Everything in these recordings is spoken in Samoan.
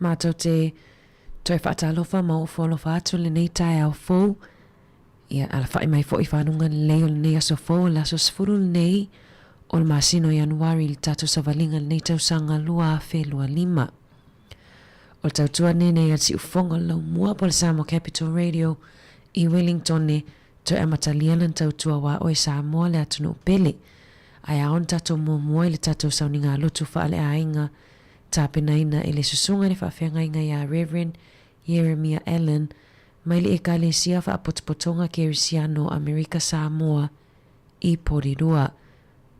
Mātou te toe whaatalofa ma ofo alofa atu lenei taeao fou. Ia, alafai mai fo'i faluga lelei o lenei aso fou, o le aso 10 lenei o le masina o Ianuari i le tatou savaliga i lenei tausaga 2025. O le tautua lenei a le Siufofoga o le Laumua po o le Samoa Capital Radio i Wellington, toe amatalia lana tautua aua oe Samoa le atunuu pele. Ae ao ona tatou muamua i le tatou sauniga lotu faaleaiga tapenaina e le Susuga i le Faafeagaiga ia Reverend Ieremia Allen mai le Ekalesia Faapotopotoga Kerisiano Amerika Samoa i Porirua.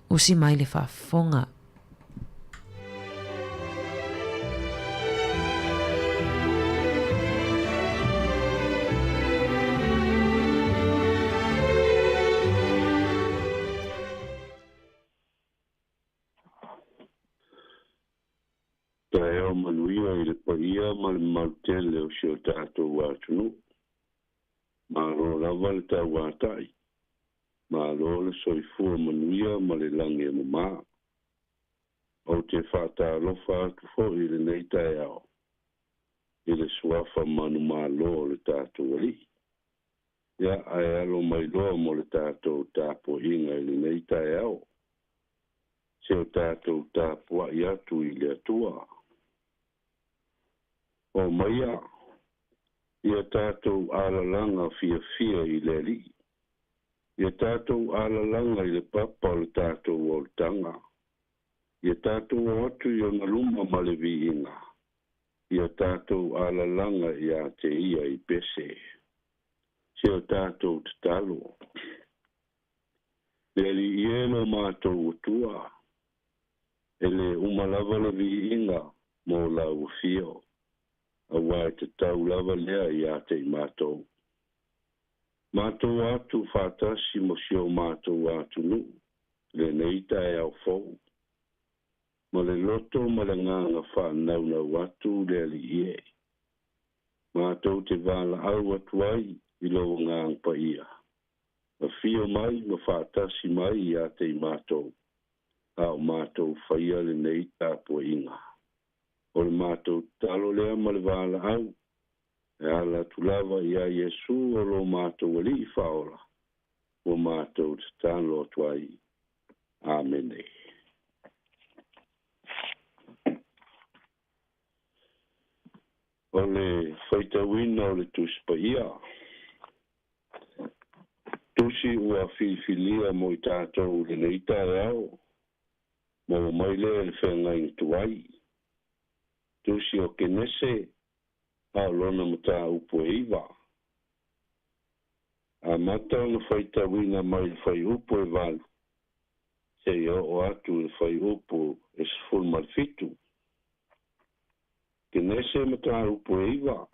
Usi mai le faafofoga. Taeao manuia i le paia ma le mamalu tele o si o tatou atunuu. Malo lava le tauatai. Malo le soifua manuia ma le lagi e mamā. Ou te faatalofa atu foi i lenei taeao i le suafa manumalo o le tatou Alii. Ia, ae alo mai loa mo le tatou tapuaiga i lenei taeao. Se o tatou tapuai atu i le Atua. O maia ia tatou alalaga fiafia i le Alii. Ia tatou alalaga i le papa o le tatou olataga. Ia tatou o atu i ona luma ma le viiga. Ia tatou alalaga ia te ia i pese. Se o tatou tatalo. Le Alii e lo matou Atua, e lē uma lava le viiga mo lau afio, auā e tatau lava lea iā te i matou. Matou atu faatasi mo si o matou atunuu lenei taeao fou, ma le loto ma le agaga faanaunau atu le Alii e. Matou te valaau atu ai i lou Agaga Paia, afio mai ma faatasi mai iā te i matou, a o matou faia lenei tapuaiga. O le matou tatalo lea ma le valaau, e ala atu lava iā Iesu o lo matou Alii Faaola, ua matou tatalo atu ai. Amene. O le faitauina o le Tusi Paia. Tusi ua filifilia mo i tatou i lenei taeao, maua mai lea i le feagaiga tuai. Tusi o Kenese, a o lona mataupu e 9. Amata ona faitauina mai le fuaiupu e 8 seia oo atu i le fuaiupu e 17. Kenese mataupu e 9,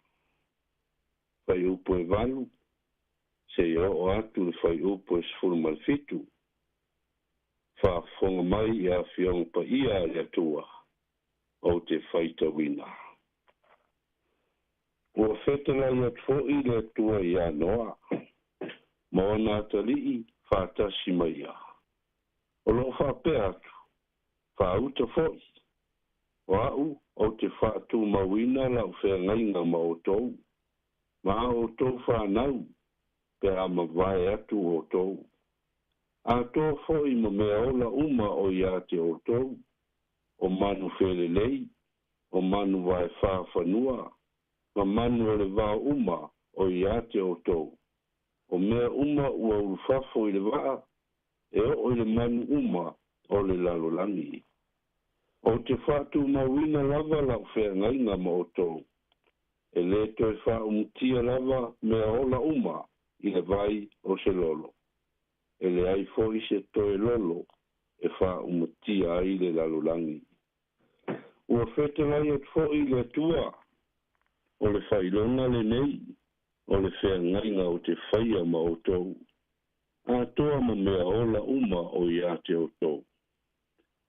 fuaiupu e 8 seia oo atu i le fuaiupu e 17. Faafofoga mai i Afioga Paia a le Atua, ou te faitauina. Ua fetalai atu foi le Atua iā Noa ma ona atalii faatasi ma ia. O lo o faapea atu, Faauta foi, o a'u ou te faatumauina la'u feagaiga ma outou, ma a outou fanau, pe a mavae atu outou. Atoa foi ma mea ola uma o iā te outou, o manu felelei, o manu vaefā fanua, ma manu o le vao uma o iā te outou. O mea uma ua ulufafo i le vaa, e oo i le manu uma o le lalolagi. Ou te faatumauina lava la'u feagaiga ma outou, e lē toe faaumutia lava mea ola uma i le vai o se lolo, e leai foi se toe lolo e faaumutia ai le lalolagi. Ua fetalai atu foi le Atua, o le faailoga lenei o le feagaiga ou te faia ma outou, atoa ma mea ola uma o iā te outou,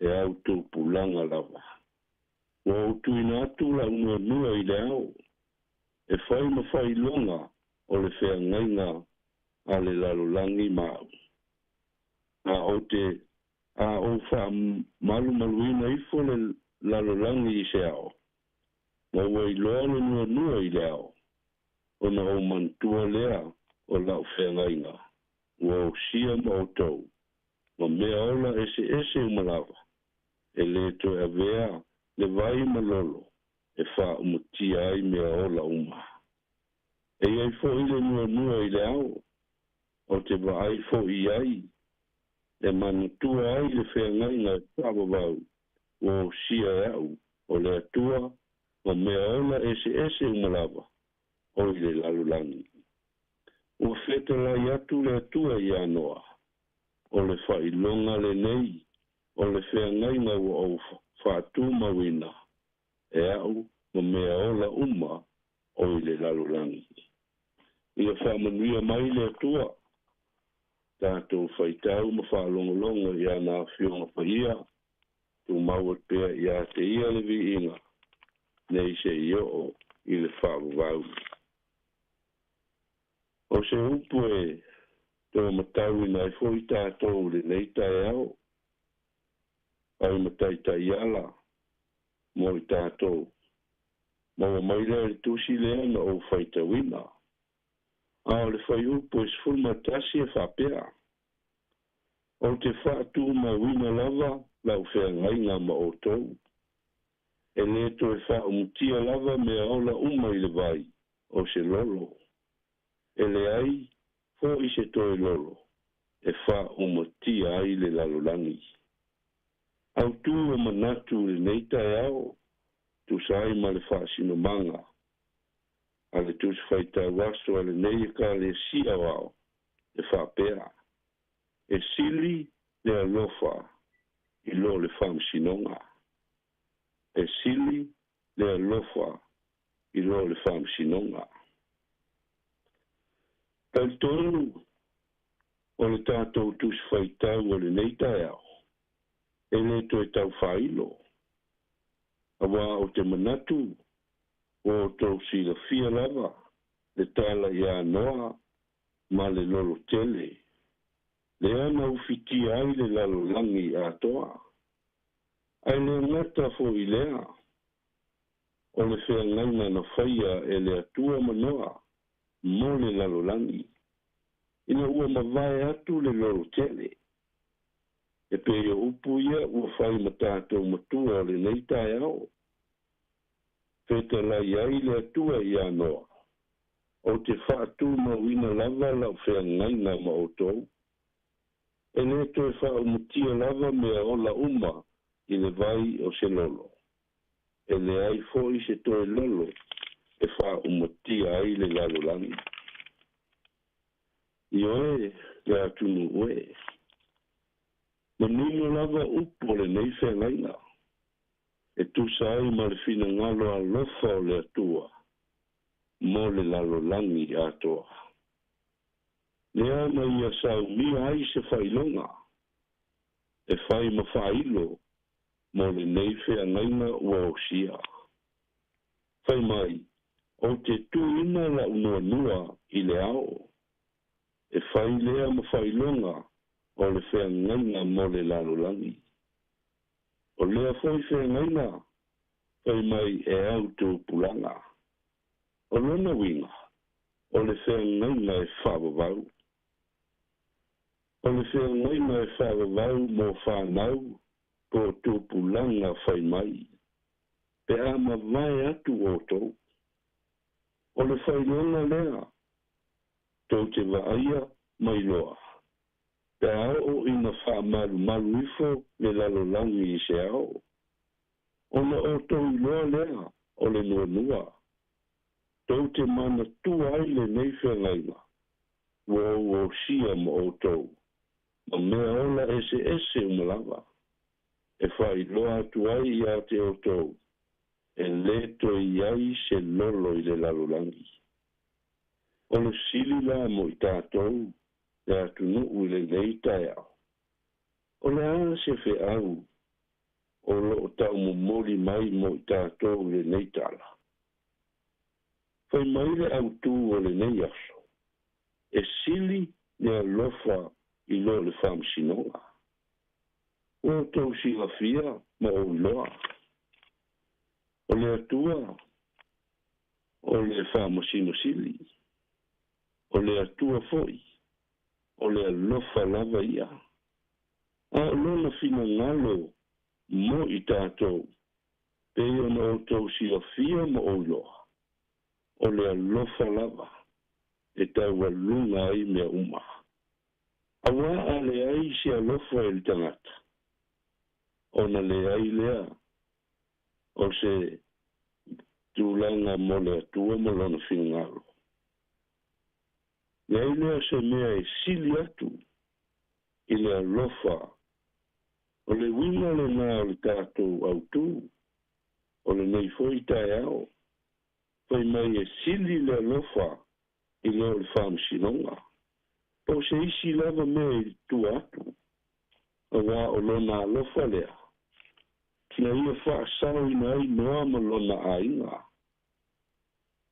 e au tupulaga lava. Ua ou tuuina atu la'u nuanua i le ao, e fai ma faailoga o le feagaiga a le lalolagi ma a'u. A ou te a ou faamalumaluina ifo le lalolagi i se ao, Ma ua iloa le nuanua i le ao, ona ou manatua lea o la'u feagaiga ua osia ma outou, ma mea ola eseese uma lava, e lē toe avea le vai ma lolo e faaumatia ai mea ola uma. E iai fo'i le nuanua i le ao, ou te vaai fo'i i ai, e manatua ai le feagaiga e faavavau ua osia e a'u o le Atua ma mea ola eseese uma lava o i le lalolagi. Ua fetalai atu le Atua iā Noa, O le faailoga lenei o le feagaiga ua ou faatumauina e a'u ma mea ola uma o i le lalolagi. Ia faamanuia mai le Atua tatou faitau ma faalogologo i ana Afioga Paia, tumau atu pea iā te Ia le viiga, nei seia oo i le faavavau. O se upu e toamatauina ai foi tatou i lenei taeao, ai ma taitaiala mo i tatou. Maua mai lea i le tusi lea na ou faitauina. A o le fuaiupu e 11 e faapea, Ou te faatumauina lava lau feagaiga ma outou. E lē toe faaumutia lava mea ola uma i le vai o se lolo. E leai fo'i se toe lolo e faaumutia ai le lalolagi. Autū o manatu i lenei taeao, tusa ai ma le faasinomaga a le Tusi Faitau Aso a lenei Ekalesia Aoao e faapea, E sili le alofa i lo le faamasinoga. E sili le alofa i lo le faamasinoga. Talitonu o le tatou Tusi Faitau o lenei taeao, e lē toe tau faailo, auā ou te manatu ua outou silafia lava le tala iā Noa ma le lolo tele, lea na ufitia ai le lalolagi atoa. Ae le gata fo'i lea, o le feagaiga na faia e le Atua ma Noa mo le lalolagi, ina ua mavae atu le lolo tele. E pei o upu ia ua fai ma tatou matua o lenei taeao. Fetalai ai le Atua iā Noa, Ou te faatumauina lava lau feagaiga ma outou. E lē toe faaumutia lava mea ola uma i le vai o se lolo. E leai foi se toe lolo e faaumutia ai le lalolagi. Ioe, le atunuu e. Manino lava upu o lenei feagaiga, e tusa ai ma le finagalo alofa o le Atua mo le lalolagi atoa. Lea na ia saumia ai se faailoga e fai ma faailo mo lenei feagaiga ua osia. Fai mai, Ou te tuuina la'u nuanua i le ao, e fai lea ma faailoga o le feagaiga mo le lalolagi. O lea foi feagaiga, fai mai e au tupulaga. O lona uiga, o le feagaiga e faavavau. O le feagaiga e faavavau mo fanau po o tupulaga fai mai, pe a mavae atu outou. O le faailoga lea, tou te vaaia ma iloa, pe a oo ina faamalumalu ifo le lalolagi i se ao, ona outou iloa lea o le nuanua, tou te manatua ai lenei feagaiga ua ou osia ma outou, ma mea ola eseese uma lava, e faailoa atu ai iā te outou, e lē toe i ai se lolo i le lalolagi. O le sili la mo i tatou le atunuu i lenei taeao, o le a se feau o loo taumomoli mai mo i tatou i lenei tala? Fai mai le autū o lenei aso, e sili le alofa i lo le faamasinoga. Ua outou silafia ma ou iloa, o le Atua O le Faamasino Sili, o le Atua foi, o le alofa lava ia. A o Lona finagalo mo i tatou, pei ona outou silafia ma ou iloa, o le alofa lava e taualuga ai mea uma. Auā a leai se alofa i le tagata, ona leai lea o se tulaga mo le Atua ma Lona finagalo. Leai lea o se mea e sili atu i le alofa. O le uiga lenā o le tatou autū o lenei foi taeao, fai mai e sili le alofa i lo le faamasinoga, po o se isi lava mea i tua atu, auā o Lona alofa lea na Ia faasaoina ai Noa ma lona aiga,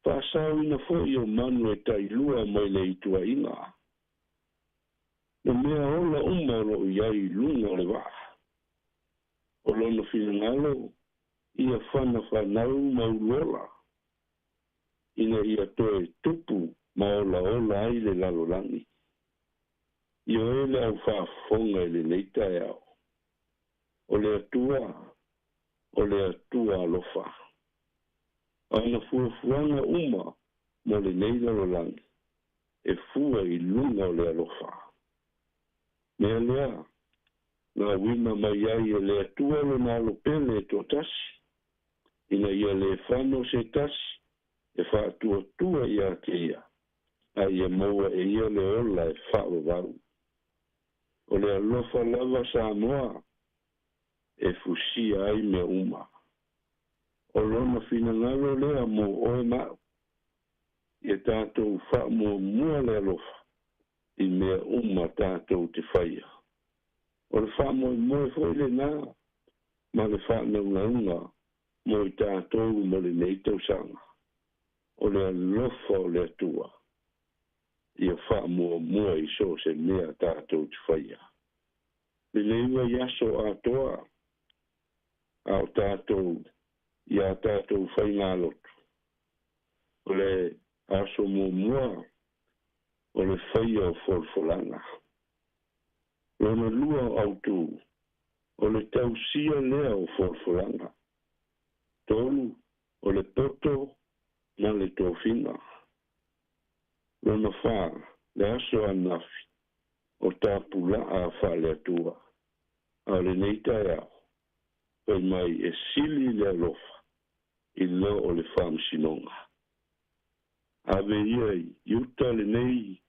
faasaoina foi o manu e tailua mai le ituaiga, ma mea ola uma o lo o i ai i luga o le vaa. O lona finagalo ia fana fanau ma uluola, ina ia toe tupu ma olaola ai le lalolagi. Ioe le au faafofoga i lenei taeao, o le Atua, o le Atua alofa. Ana fuafuaga uma mo lenei lalolagi e fua i luga o le alofa. Mea lea, na auina mai ai e le Atua Lona Alo Pele e toatasi, ina ia le fano se tasi e faatuatua ia te ia, a ia maua e ia le ola e faavavau. O le alofa lava Samoa e fusia ai mea uma. O lona finagalo lea mo oe ma au, ia tatou faamuamua le alofa i mea uma tatou te faia. O le faamoemoe foi lenā ma le faanaunauga mo i tatou mo lenei tausaga, o le alofa o le Atua ia faamuamua i so o se mea tatou te faia. Lenei vaiaso atoa a o tatou i a tatou faigalotu, o le aso muamua o le faia o folafolaga. Lona lua o autū, o le tausia lea o folafolaga. 3, o le poto ma le tofiga. Lona fa, le aso ananafi, o tapulaa faale-Atua. A o lenei taeao, fai mai e sili le alofa i lo o le faamasinoga. Ave ia i uta lenei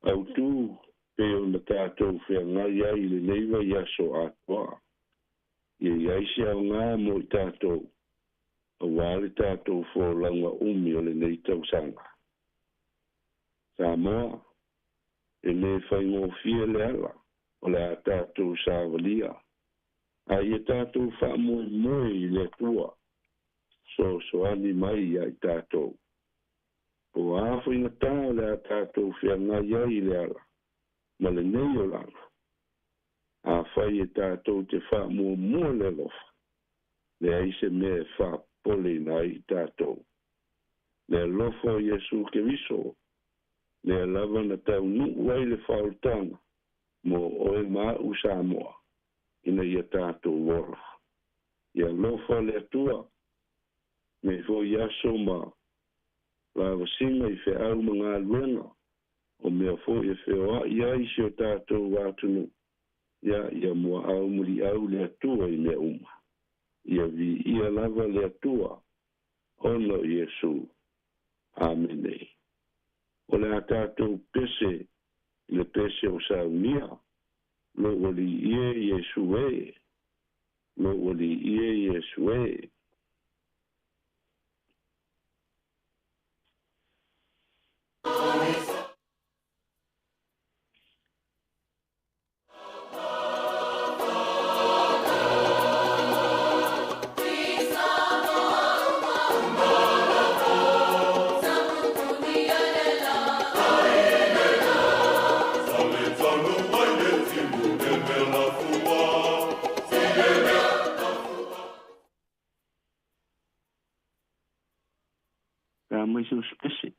autū pei ona tatou feagai ai i lenei vaiaso atoa. Ia i ai se aoga mo i tatou, auā le tatou folauga umi o lenei tausaga. Samoa, e lē faigofie le ala o le a tatou savalia, a ia tatou faamoemoe i le Atua soasoani mai ia i tatou. Po o a faigata o le a tatou feagai ai i le ala ma lenei olaga, afai e tatou te faamuamua le alofa, leai se mea e faapopoleina ai i tatou. Le alofa o Iesu Keriso, lea lava na taunuu ai le faaolataga mo oe ma a'u Samoa, ina ia tatou ola. Ia alofa le Atua, nei foi aso ma lavasiga i feau ma galuega, o mea foi e feoa'i ai si o tatou atunuu, ia, ia muaau muliau le Atua i mea uma. Ia viia lava le Atua, ona o Iesu. Amene. O le a tatou pese i le pese o saunia, Lou Alii e Iesu e, Lou Alii e Iesu e. aemaise o se pese.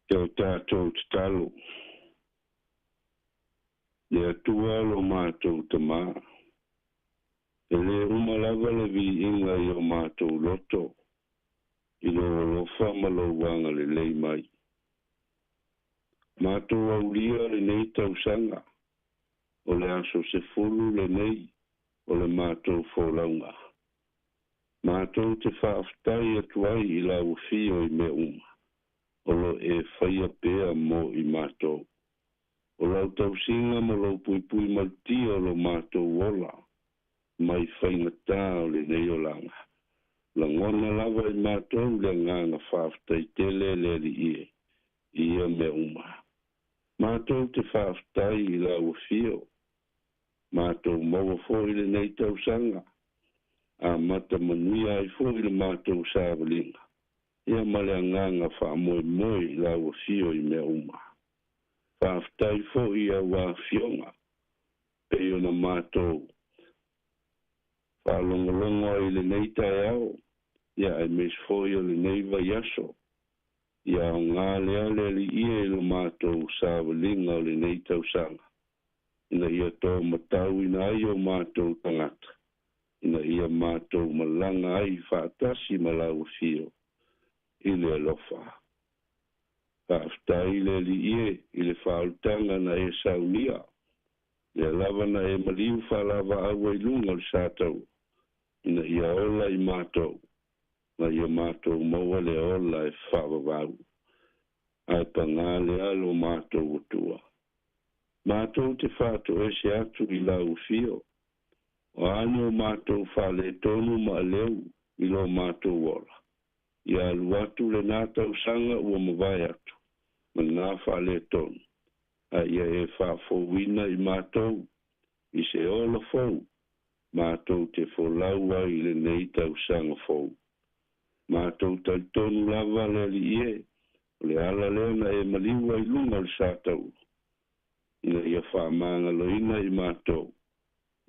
Ia o tatou tatalo, le Atua lo matou Tamā, e lē uma lava le viiga i o matou loto i lou alofa ma lou agalelei mai. Matou aulia lenei tausaga, o le aso 10 lenei o le matou folauga. Matou te faafetai atu ai i lau afio i mea uma, o lo e faia pea mo i matou. O lau tausiga ma lou puipui malutia o lo matou ola, mai faigatā o lenei olaga. Lagona lava i matou le agaga faafetai tele le Alii e, i ia mea uma. Matou te faafetai i lau afio, matou maua foi lenei tausaga, amata manuia ai foi le matou savaliga, ia ma le agaga faamoemoe i lau afio i mea uma. Faafetai foi i au afioga, pei ona matou faalogologo ai i lenei taeao, ia aemaise foi o lenei vaiaso. Ia aogā lea le Alii e i lo matou savaliga o lenei tausaga, ina ia tōmatauina ai o matou tagata, ina ia matou malaga ai faatasi ma lau afio i le alofa. Faafetai le Alii e i le faaolataga na e saunia, lea lava na e maliu faalavaau ai luga o le sataua, ina ia ola i matou, ma ia matou maua le ola e faavavau. Ae pagā lea lo matou Atua. Matou te faatoese atu i lau afio, o a ni o matou faaletonu ma aleu i lo matou ola. Ia alu atu lenā tausaga ua mavae atu ma lenā faaletonu, a ia e faafouina i matou i se ola fou matou te folau ai i lenei tausaga fou. Matou talitonu lava le Alii e, o le ala lea na e maliu ai i luga o le sa taulu, ina ia faamagaloina i matou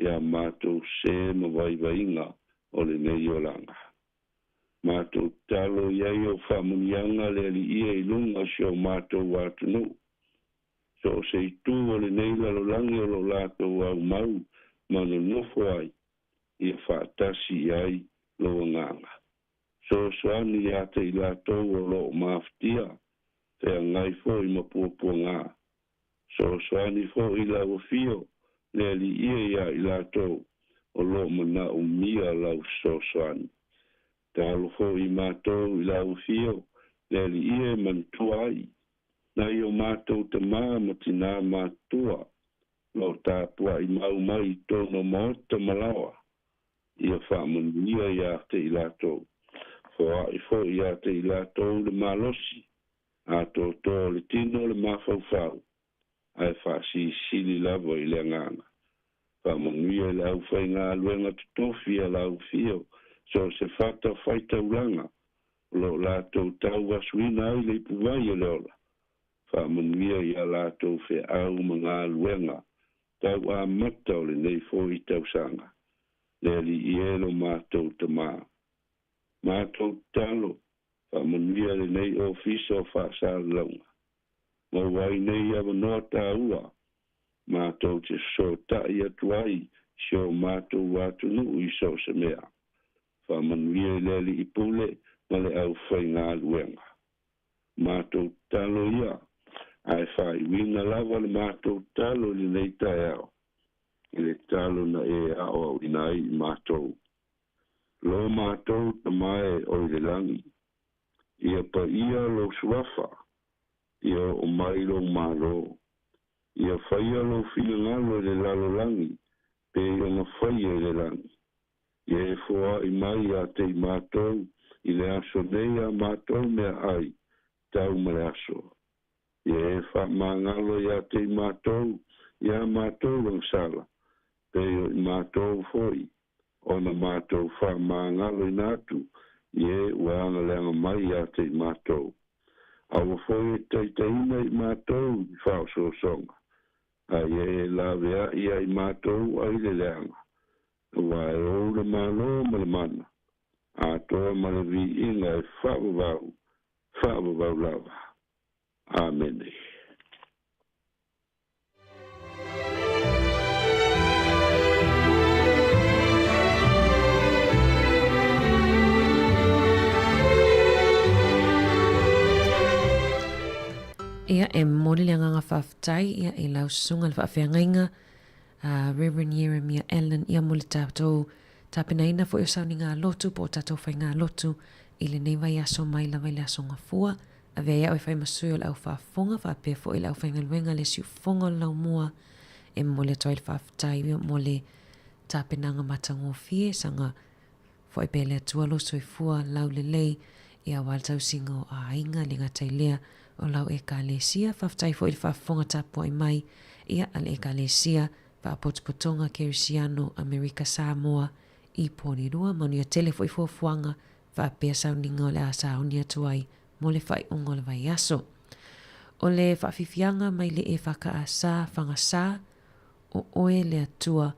i a matou sē ma vaivaiga o lenei olaga. Matou tatalo i ai au faamanuiaga le Alii e i luga o si o matou atunuu, so o se itu o lenei lalolagi o lo o latou aumau ma nonofo ai, ia faatasi i ai lou agaga. Fesoasoani ia te i latou o lo o mafatia, feagai foi ma puapuaga. Fesoasoani foi i lau afio le Alii e iā i latou o lo o manaomia lau fesoasoani. Tatalo foi i matou i lau afio le Alii e manatua ai nai o matou tamā ma tinā matutua o lo o tapuai mau mai i totonu o maota ma laoa, ia faamanuia ia te i latou. Foai foi ia te i latou le malosi atoatoa o le tino le mafaufau, ae faasilisili lava i le agaga. Faamanuia i le aufaigaluega totofi a lau afio, so o se fata faitaulaga o lo o latou tauasuina ai le ipuvai o le ola. Faamanuia i a latou feau ma galuega tau amata o lenei foi tausaga. Le Alii e lo matou Tamā. Matou tatalo, faamanuia lenei Ofisa o Faasalalauga. Maua ai nei avanoa taua matou te fesootai atu ai i si o matou atunuu i so o se mea. Faamanuia i le Alii Pule ma le aufaigaluega. Matou tatalo ia, ae faaiuina lava le matou tatalo i lenei taeao i le tatalo na e aoaoina ai i matou. Lo matou Tama e o i le lagi, ia paia lou suafa, ia oo mai lou Malo, ia faia lou finagalo i le lalolagi pei ona faia i le lagi. Ia e foai mai ia te i matou i le aso nei a matou meaai tau ma le aso. Ia e faamagalo ia te i matou i a matou agasala, pei o i matou foi ona matou faamagaloina atu i e ua agaleaga mai ia te i matou. Aua foi e taitaiina i matou i faaosoosoga, a ia e laveai ia i matou ai le leaga, aua e ou le Malo ma le mana, atoa ma le viiga e faavavau, faavavau lava. Amene. Ia, e momoli le agaga faafetai ia i lau susuga le faafeagaiga a Reverend Yeremia Allen ia mo le tatou tapenaina foi o sauniga lotu po o tatou faiga lotu i lenei vaiaso mai lava i le Aso Gafua. Avea ai au e fai ma sui o le au faafofoga faapea foi le aufaigaluega le siufofoga o le laumua e momoli atu ai le faafetai ia mo le tapenaga matagofie saga foai pea le Atua lou soifua laulelei ia aua le tausiga o aiga le gata i lea o lau Ekalesia. Faafetai foi i le faafofoga tapuai mai ia a le Ekalesia Faapotopotoga Kerisiano Amerika Samoa i Porirua. Manuia tele foi fuafuaga faapea sauniga o le a sauni atu ai mo le faaiuga o le vaiaso. O le faafiafiaga mai le EFKS Fagasa, o oe le Atua,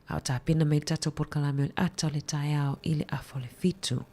a o tapena mai le tatou polokalame o le ata o le taeao i le afa o le 7.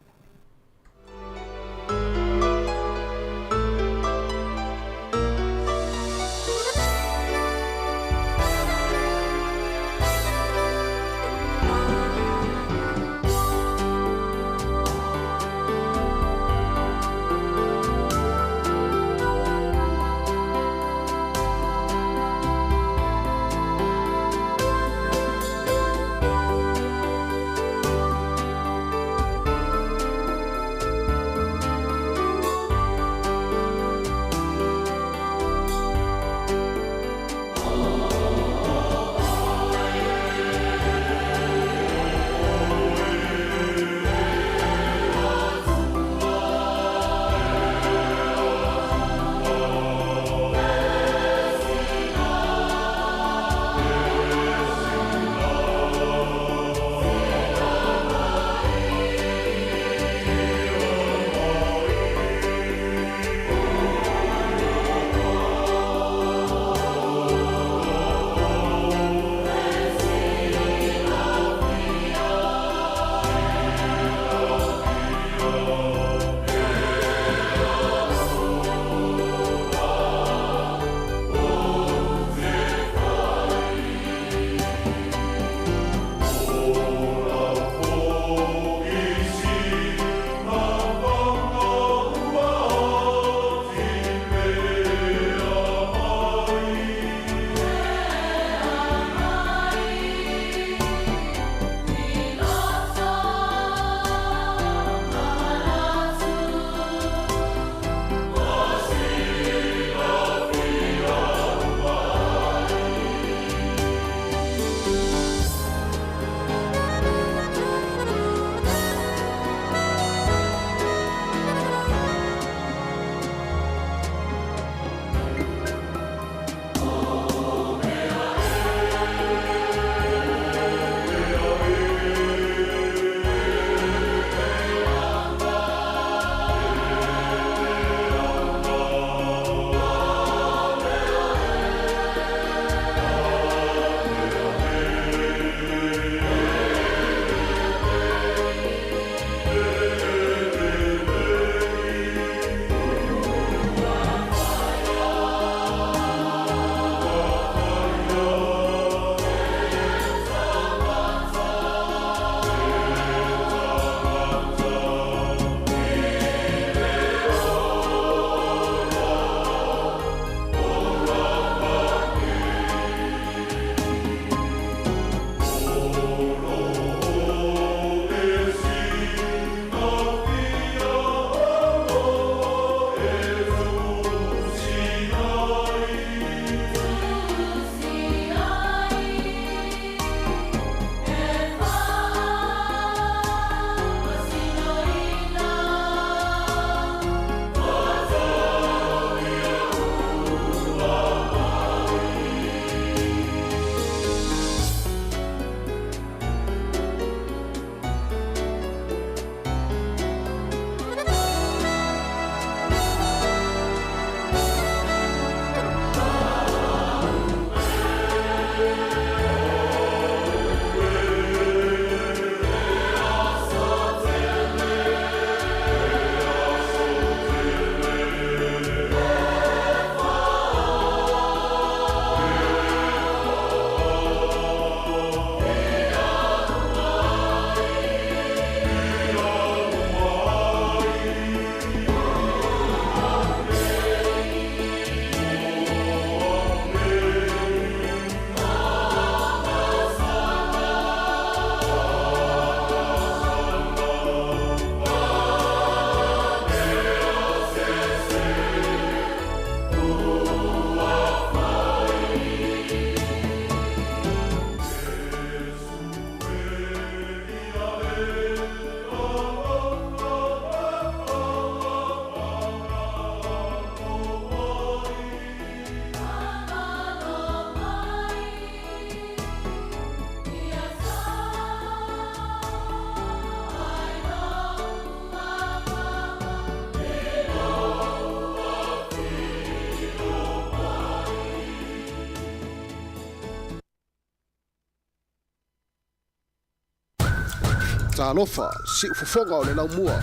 Talofa, siufofoga o le laumua.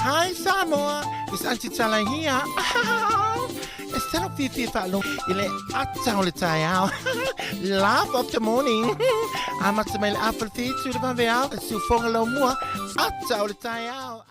Hi Samoa, it's Auntie Tala here. E salo fifi whaalo i le ata o le taeao. Laugh of the morning. Amata mai le afa le whitu le vave ao, e siufoga laumua, ata o le taeao.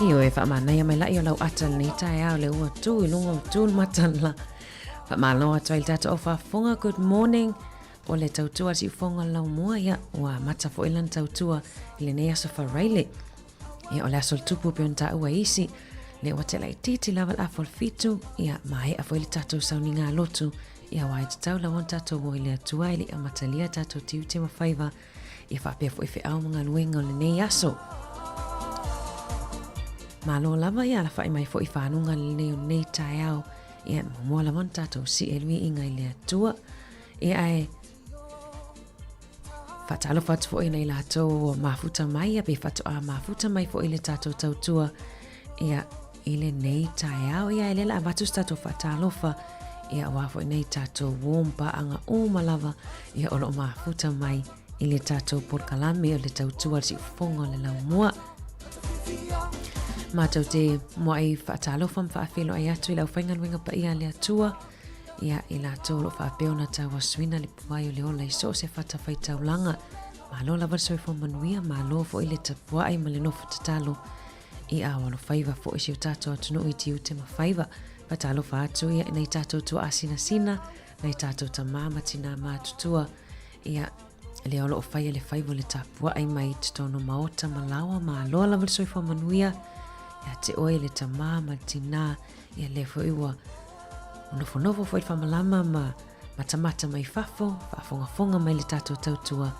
Ioe, faamanaia mai laʻi o lau ata lenei taeao le ua tu i luga o tu le matala. Faamalo atu ai le tatou au faafofoga, good morning. O le tautua siufoga laumua, ia, ua amata foi lana tautua i lenei aso Faraile. Ia, o le aso o le tupu pei ona taua e isi, lea ua te laitiiti lava le afa o le fitu, ia, maea foi le tatou sauniga lotu, ia, aua e tatau lava ona tatou o i le Atua e le i amatalia tatou tiute ma faiva, ia faapea foi feau ma galuega o lenei aso. Malo lava, ia alafai mai foi fanuga lenei o lenei taeao, ia, muamua lava ona tatou sii e luiiga i le Atua. Ia, ae faatalofa atu foi i latou ua mafuta mai, ia pe faatoa mafuta mai foi le tatou tautua ia i lenei taeao. Ia, e le la avatu se tatou faatalofa ia aua foi nei tatou warm paaga uma lava ia o loo mafuta mai i le tatou polokalame o le tautua le siufofoga o le laumua. Matou te muai faatalofa ma faafeiloai atu i le aufaigaluega paia a le Atua ia i latou o lo o faapea ona tauasuina le puai o le ola i so o se fatafaitaulaga. Malo lava le soifua manuia, malo foi le tapuai ma le nofo tatalo i āo alofaiva foi si o tatou atunuu i tiute ma faiva. Faatalofa atu ia i nai tatou tuaasinasina, nai tatou tamā ma tinā matutua, ia lea o lo o faia le faiva o le tapuai mai i totonu maota ma laoa. Malo lava le soifua manuia ia te oe le tamā ma le tinā, ia lea foi ua nofonofo foi le faamalama ma matamata mai fafo, faafogafoga mai le tatou tautua.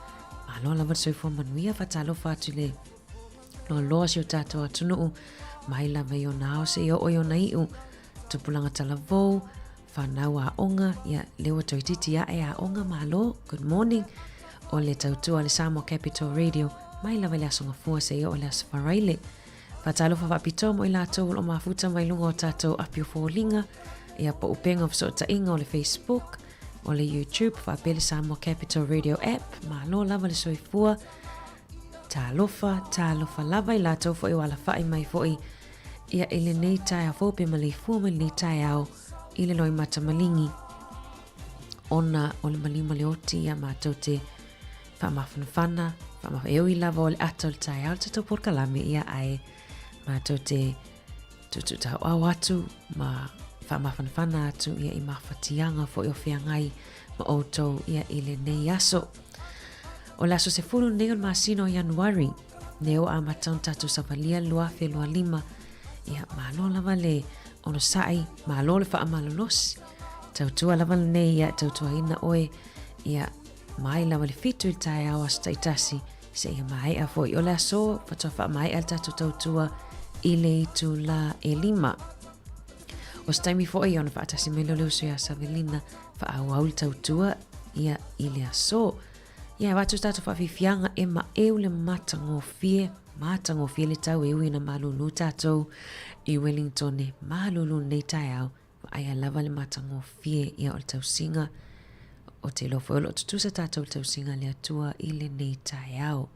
Malo lava le soifua manuia. Faatalofa atu i le loaloa si o tatou atunuu mai lava i ona ao seia oo i ona iu, tupulaga talavou, whanau aoga, ia lea ua toeitiiti ae aoga, malo, good morning. O le tautua le Samoa Capital Radio mai lava i le aso Gafua seia oo i le aso Faraile. Faatalofa faapitoa mo i latou o lo o mafuta mai luga o tatou api o foliga, ia po o upega o fesootaiga o le Facebook, o le YouTube, faapea le Samoa Capital Radio app. Malo lava le soifua. Talofa, talofa lava i latou foi o alafai mai foi ia i lenei taeao fou pe maleifua mai lenei taeao i le loimata maligi ona o le maliu ma le oti ia matou te faamafanafana, faamafa, e ui lava o le ata o le taeao le tatou polokalame ia ae matou te tuutuutauau atu ma faamafanafana atu ia i mafatiaga foi o feagai ma outou ia i lenei aso. O le aso 10 nei o le masina o Ianuari, lea ua amata ona tatou savalia le 2025, ia malo lava le onosai, malo le faamalolosi. Tautua lava lenei ia tautuaina oe ia. Mai lava i le 7 i le taeao aso taitasi seia maea foi o le aso, faatoa faamaea le tatou tautua i le itulā e 5. O se taimi foi ona faatasi mai lea o le uso ia Savelina faaauau le tautua ia i le aso. Ia, e avatu tatou faafiafiaga e maeu le matagofie, matagofie le tau e ui ina malūlū tatou i Wellington e malūlū lenei taeao, vaaia lava le matagofie ia o le tausiga. Ou te iloa foi o lo o tutusa tatou i le tausiga a le Atua i lenei taeao.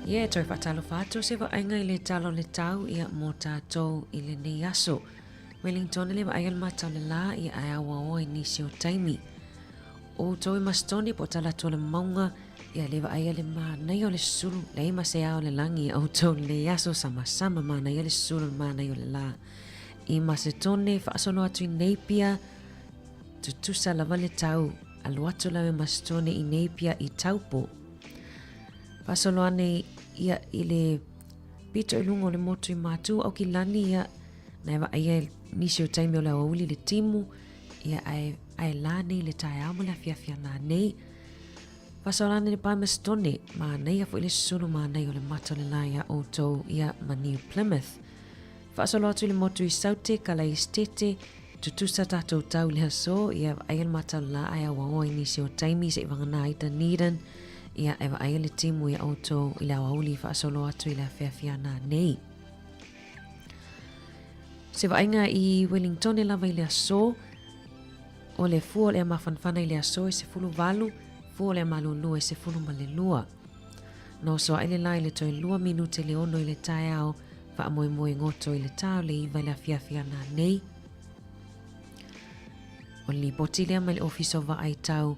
Ia e toe faatalofa atu se vaaiga i le tala o le tau ia mo tatou i lenei aso. Wellington le vaai o le mata o le lā ia ae auaoa i nisi o taimi. O outou i Masetone po o tala atu o le mauga ia le vaaia le manaia o le sulu leai ma se ao o le lagi ia outou i lenei aso samasama manaia le sulu le manaia o le lā. I Masetone faasolo atu i Napier tutusa lava le tau alu atu lava i Masetone i Napier i Taupo. Faasolo ane ia i le pito i luga o le motu i Matu Aukilani ia na e vaaia nisi o taimi o le aoauli le timu ia ae ae la nei le taeao ma le afiafi ana nei. Faasolo ane le Palmerstone, manaia foi le susulu manaia o le mata o le la iā outou ia ma New Plymouth. Faasolo atu i le motu i Saute, Kalaistete, tutusa tatou tau i le aso, ia vaaia le mata o le la ae auaoa i nisi o taimi se'i vagana ai Dunedin, ia e vaaia le timu ia outou i le aoauli faasolo atu i le afiafi ana nei. Se vaaiga i Wellingtone lava i le aso, o le fua o le mafanafana i le aso e 18, fua o le malulu e 12. Na oso aʻe le la i le toe 2 minute le 6 i le taeao, faamoemoe goto i le tā o le 9 i le afiafi ana nei. O le lipoti lea mai le Ofisa o Vaai Tau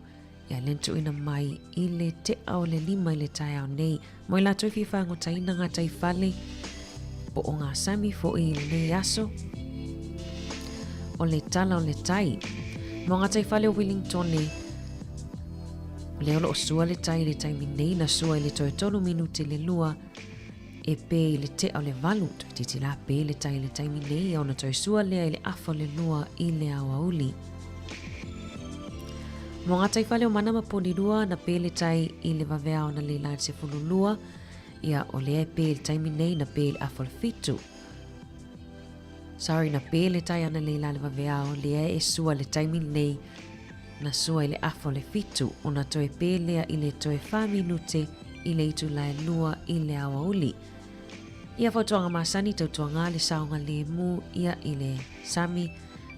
ia le tuuina mai i le tea o le 5 i le taeao nei. Mo i latou i fia fagotaina ngā taifale po o ngā sami foʻi i lenei aso, o le tala o le tai. Mo ngā taifale o Wellingtone, lea o loo sua le tai i le taimi nei, na sua i le toe 3 minute le 2, e pē i le tea o le 8, toeitiiti la pē le tai i le taimi nei, ia ona toe sua lea i le afa o le 2 i le aoauli. Mo ngā taifale o Mana ma Porirua, na pē le tai i le vaveao na le la i le 12, ia o lea e pē i le taimi nei na pē i le afa o le 7. Sorry, na pē le tai ana le la le vaveao, lea e sua le taimi nei na sua i le afa o le 7, ona toe pē lea i le toe 4 minute i le itula e 2 i le aoauli. Ia fautuaga masani tautuaga le saogalemu ia i le sami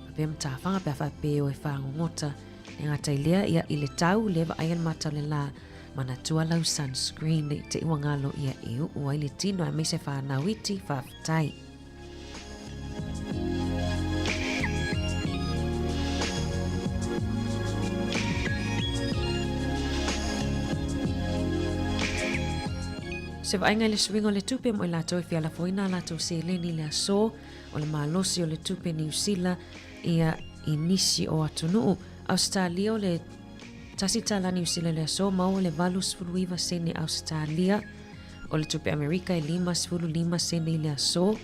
faapea matafaga pe a faapea o e fagogota e gata i lea ia i le tau le vaaia le mata o le lā manatua lau sunscreen nei te i ua galo ia e uu ai le tino aemaise fanau iti faafetai. Se vaaiga i le suiga o le tupe mo i latou e fia lafoina a latou seleni i le aso o le malosi o le tupe Niu Sila ia i nisi o atunuu. Ausetalia o le tasi tala Niu Sila i le aso maua le 89 sene Ausetalia. O le tupe Amerika e 55 sene i le aso.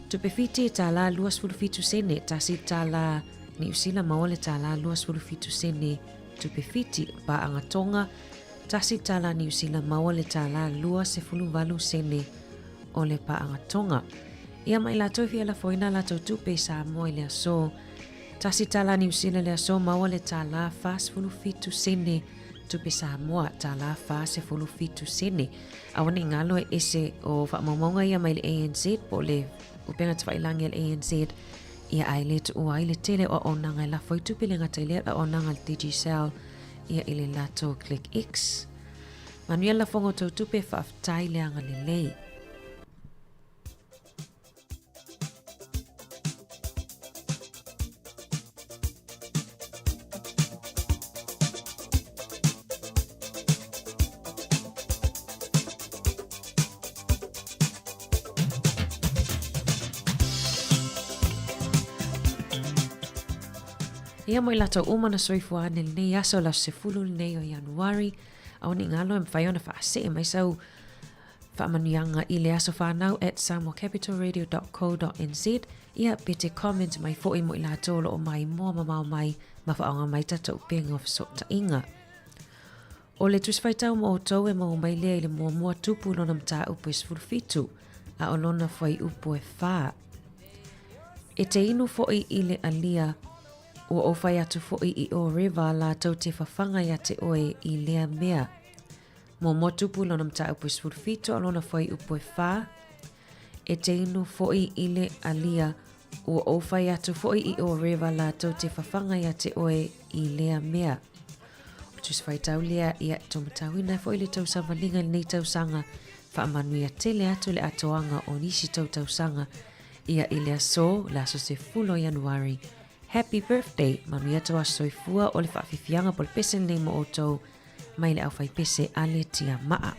Tupe Fiti e tālā 27 sene, tasi tālā Niu Sila maua le tālā 27 sene tupe Fiti, pāanga Tonga, tasi tālā Niu Sila maua le tālā 28 sene o le pāanga Tonga. Ia mai latou fia lafoina latou tupe i Samoa i le aso. Tasi tālā Niu Sila le aso maua le tālā 47 sene tupe Samoa, tālā 47 sene. Aua ne i galo e ese o faamaumauga ia mai le ANZ po o le upega tafailangi a le ANZ ia ae le tuua ai le tele o auaunaga e lafo ai tupe le gata i lea auaunaga a le Digicel ia i le latou Click X. Manuia le lafoga o tou tupe, faafetai le agalelei. Ia mo i latou uma na soifua ane lenei aso le aso 10 lenei o Ianuari, aua ne i galo e mafai ona faasee mai sau Faamanuiaga i le aso whanau at samoacapitalradio.co.nz ia pe te comment mai foʻi mo i latou o loo mai moa mamao mai ma whaonga mai tatou upega o fesootaiga. O le Tusi Faitau mo outou e maua mai lea i le muamua tupu lona mataupu e 17 a o lona fuaiupu e 4. E te inu foʻi i le alia ua ou fai atu foʻi i o Reva latou te fafaga ia te oe i lea mea. Muamua tupu lona mataupu e 17 a lona fuaiupu e 4. E te inu foʻi i le alia, ua ou fai atu foʻi i o Reva latou te fafaga ia te oe i lea mea. Tusi Faitau lea, ia, e tou matauina ai foi le tou savaliga i lenei tausaga, faamanuia tele atu le atoaga o nisi tou tausaga, ia, i le aso, le aso 10 o Ianuari. Happy birthday! Manuia tou aso soifua o le faafiafiaga po o le pese lenei mo outou mai le aufaipese a le Tiamaa.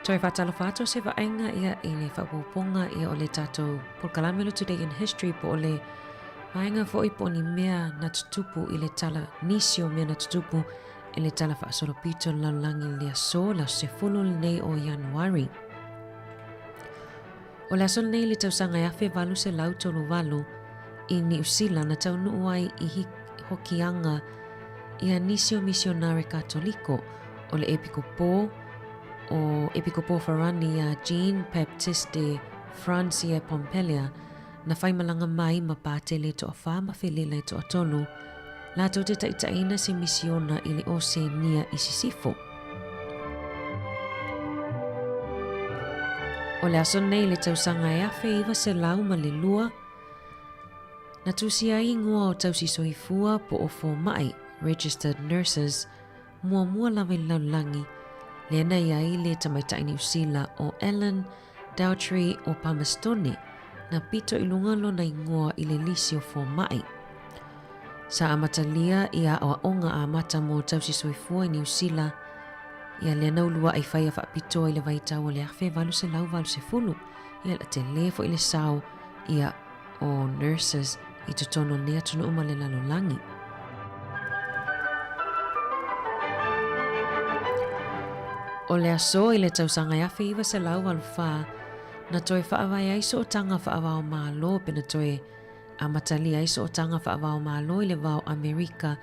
Toe faatalofa atu o se vaaiga ia i le faaopoopoga ia o le tatou polokalame o le Today in History po o le vaega foi po o ni mea na tutupu i le tala, nisi o mea na tutupu i le tala faasolopito o le lalolagi i le aso, le aso 10 lenei o Ianuari. O le aso lenei i le tausaga e 1838 i Niu Sila na taunuu ai i Hokianga ia nisi o misionare Katoliko o le Epikopo o Epikopo Farani iā Jean Baptiste Francia Pompelia na faimalaga mai ma Patele toafā ma Felela toatolu latou te taitaiina se misiona i le Oseania i Sisifo. O le aso nei le tausaga e 1902, na tusia ai ingoa o tausi soifua po o fomai, registered nurses, muamua lava i le lalolagi, lea na i ai le tamaitai Niu Sila o Ellen Daughtry o Palmastone, na pito i luga lona ingoa i le lisi o fomai. Sa amatalia i aoaoga amata mo tausi soifua i Niu Sila, ia lea na uluaʻi faia faapitoa i le vaitau o le 1880, ia la tele foi le sao ia o nurses i totonu o lenei atunuu ma le lalolagi. O le aso i le tausaga e 1984, na toe faavae ai sootaga faava-o-Malo pe na toe amatalia ai sootaga faava-o-Malo i le va o Amerika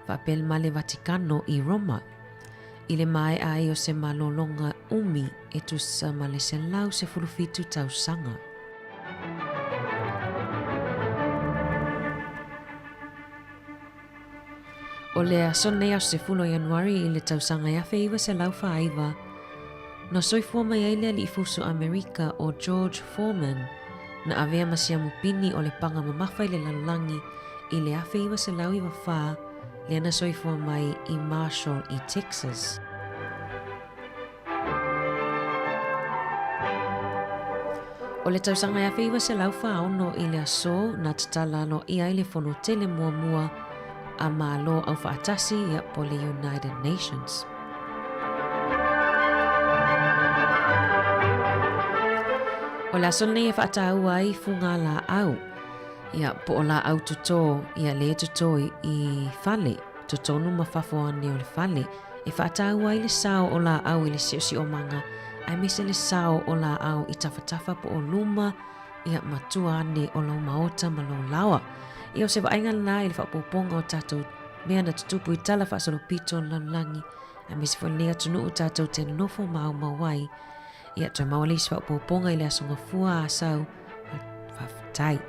faapea ma le Vatikano i Roma. I le maea ai o se malologa umi e tusa ma le 117 tausaga. O le aso nei aso 10 o Ianuari i le tausaga e 1949, na soifua mai ai le alii fusu Amerika o George Foreman, na avea ma siamu pini o le paga mamafa i le lalolagi i le 1994 lea na soifua mai i Marshall i Texas. O le tausaga e 1946 i le aso na tatala aloaia ai le Fono Tele muamua a Malo Aufaatasi ia po le United Nations. O le aso lenei e faataua ai fuga laau, ia po o laau toto, ia le toto i fale, totonu ma fafo ane o le fale, e faataua ai le sao o laau i le siosiomaga, aemaise le sao o laau i tafatafa po o luma, ia ma tua ane o lou maota ma lou laoa. Ia o se vaaiga lena i le faaopoopoga o tatou mea na tutupu i tala faasolopito o le lalolagi, aemaise foi lenei atunuu tatou te nonofo maumau ai. Ia toe maua le isi faaopoopoga i le Aso Gafua Asau. Faafetai.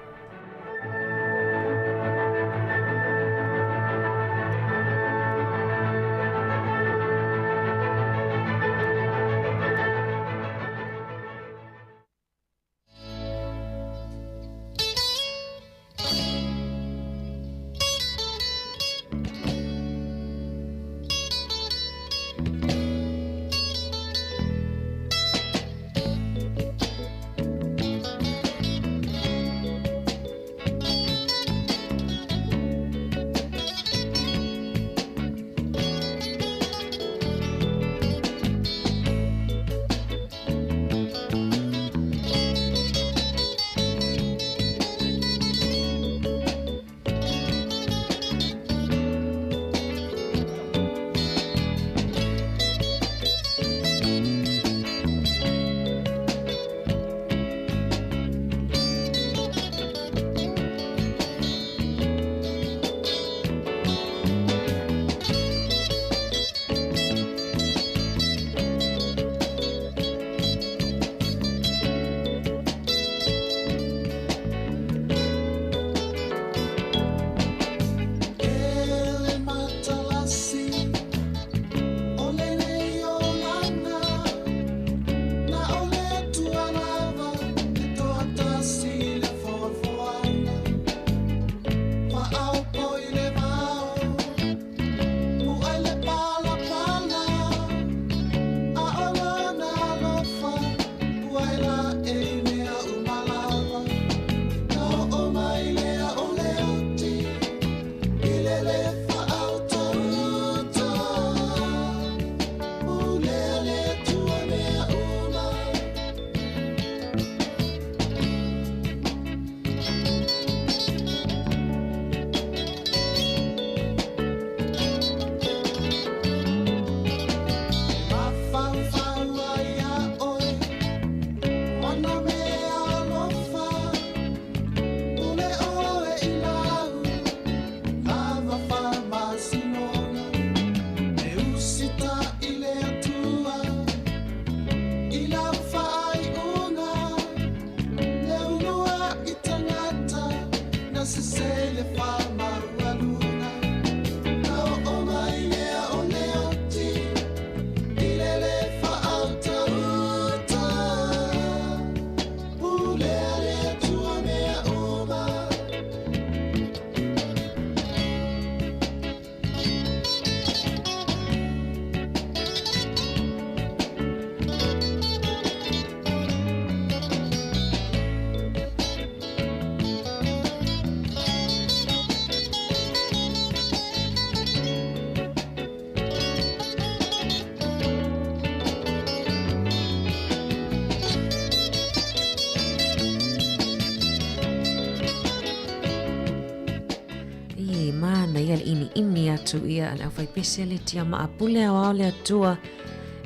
I manaia le ʻiniʻini atu ia a le aufaipese le tiama'a pule aoao le Atua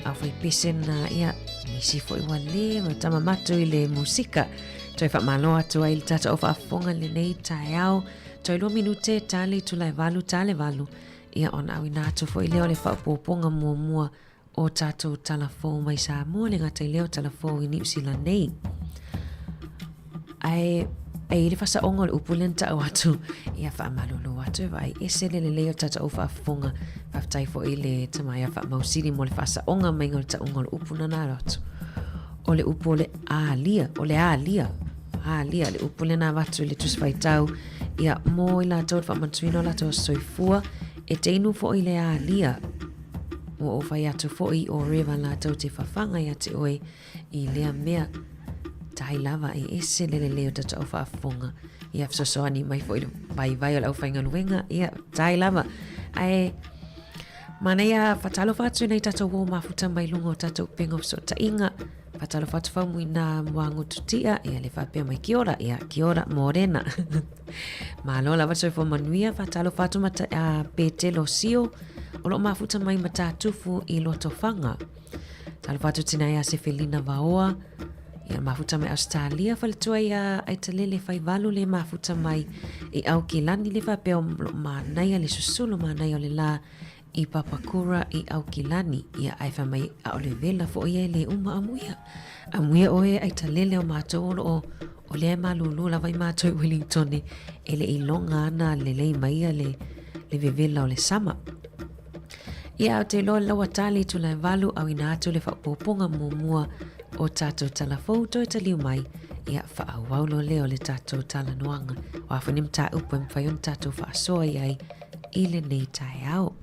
aufaipese na ia nisi fo'i ua lē ma tamamatu i le musika. Toe faamalo atu ai i le tatou faafofoga i lenei taeao. Toe 2 minute ta le itula e 8 ta le 8 ia ona auina atu foi lea o le faaopoopoga muamua o tatou tala fou mai Samoa le gata i lea o tala fou i Niu Sila nei. Ae e i le fasaoga o le upu lea na ta'u atu, ia faamalulu atu e vaai ese le lelei o tatou faafofoga. Faafetai foi i le tama ia Faamausili mo le faasaoga maiga o le ta'uga o le upu na na alo atu. O le upu o le alia, o le alia, alia le upu lea na avatu i le Tusi Faitau, ia mo i latou le faamanatuina o latou aso soifua, e te inu foi i le alia, Ua ou fai atu foi o Reva latou te fafaga ia te oe i lea mea. Tai lava e ese le lelei o tatou faafofoga. Ia fesoasoani mai foi le vaivai o le aufaigaluega. Ia, tai lava. Ae, manaia faatalofa atu nei tatou uo mafuta mai luga o tatou upega o fesootaiga. Faatalofa atu faumuina Muagututia, ia le faapea mai kia ora, ia kia ora mōrena. Malo lava le soifua manuia, faatalofa atu ma Petelo Sio, o loo mafuta mai Matatufu i Lotofaga. Talofa atu tina ia Sefelina Vaoa, ia mafuta mai Australia, faletua ia Aitalele Faivalu le mafuta mai i Aukilani le faapea o loo manaia le susulu manaia o le la i Papakura i Aukilani, ia ae fai mai ʻaʻole wela foʻi e le uma amuia. Amuia ʻoe Aitalele o mātou o loo o lea e malūlū lava i mātou i Wellingtone e le iloga ana lelei mai ia le, le vevela o le sama. Ia, ou te iloa lau ua le itula e 8, auina atu le faaopoopoga muamua o tatou tala fou toe taliu mai, ia faaauau loa lea o le tatou talanoaga. O a foi ni mataupu e mafai ona tatou faasoa i ai i lenei taeao.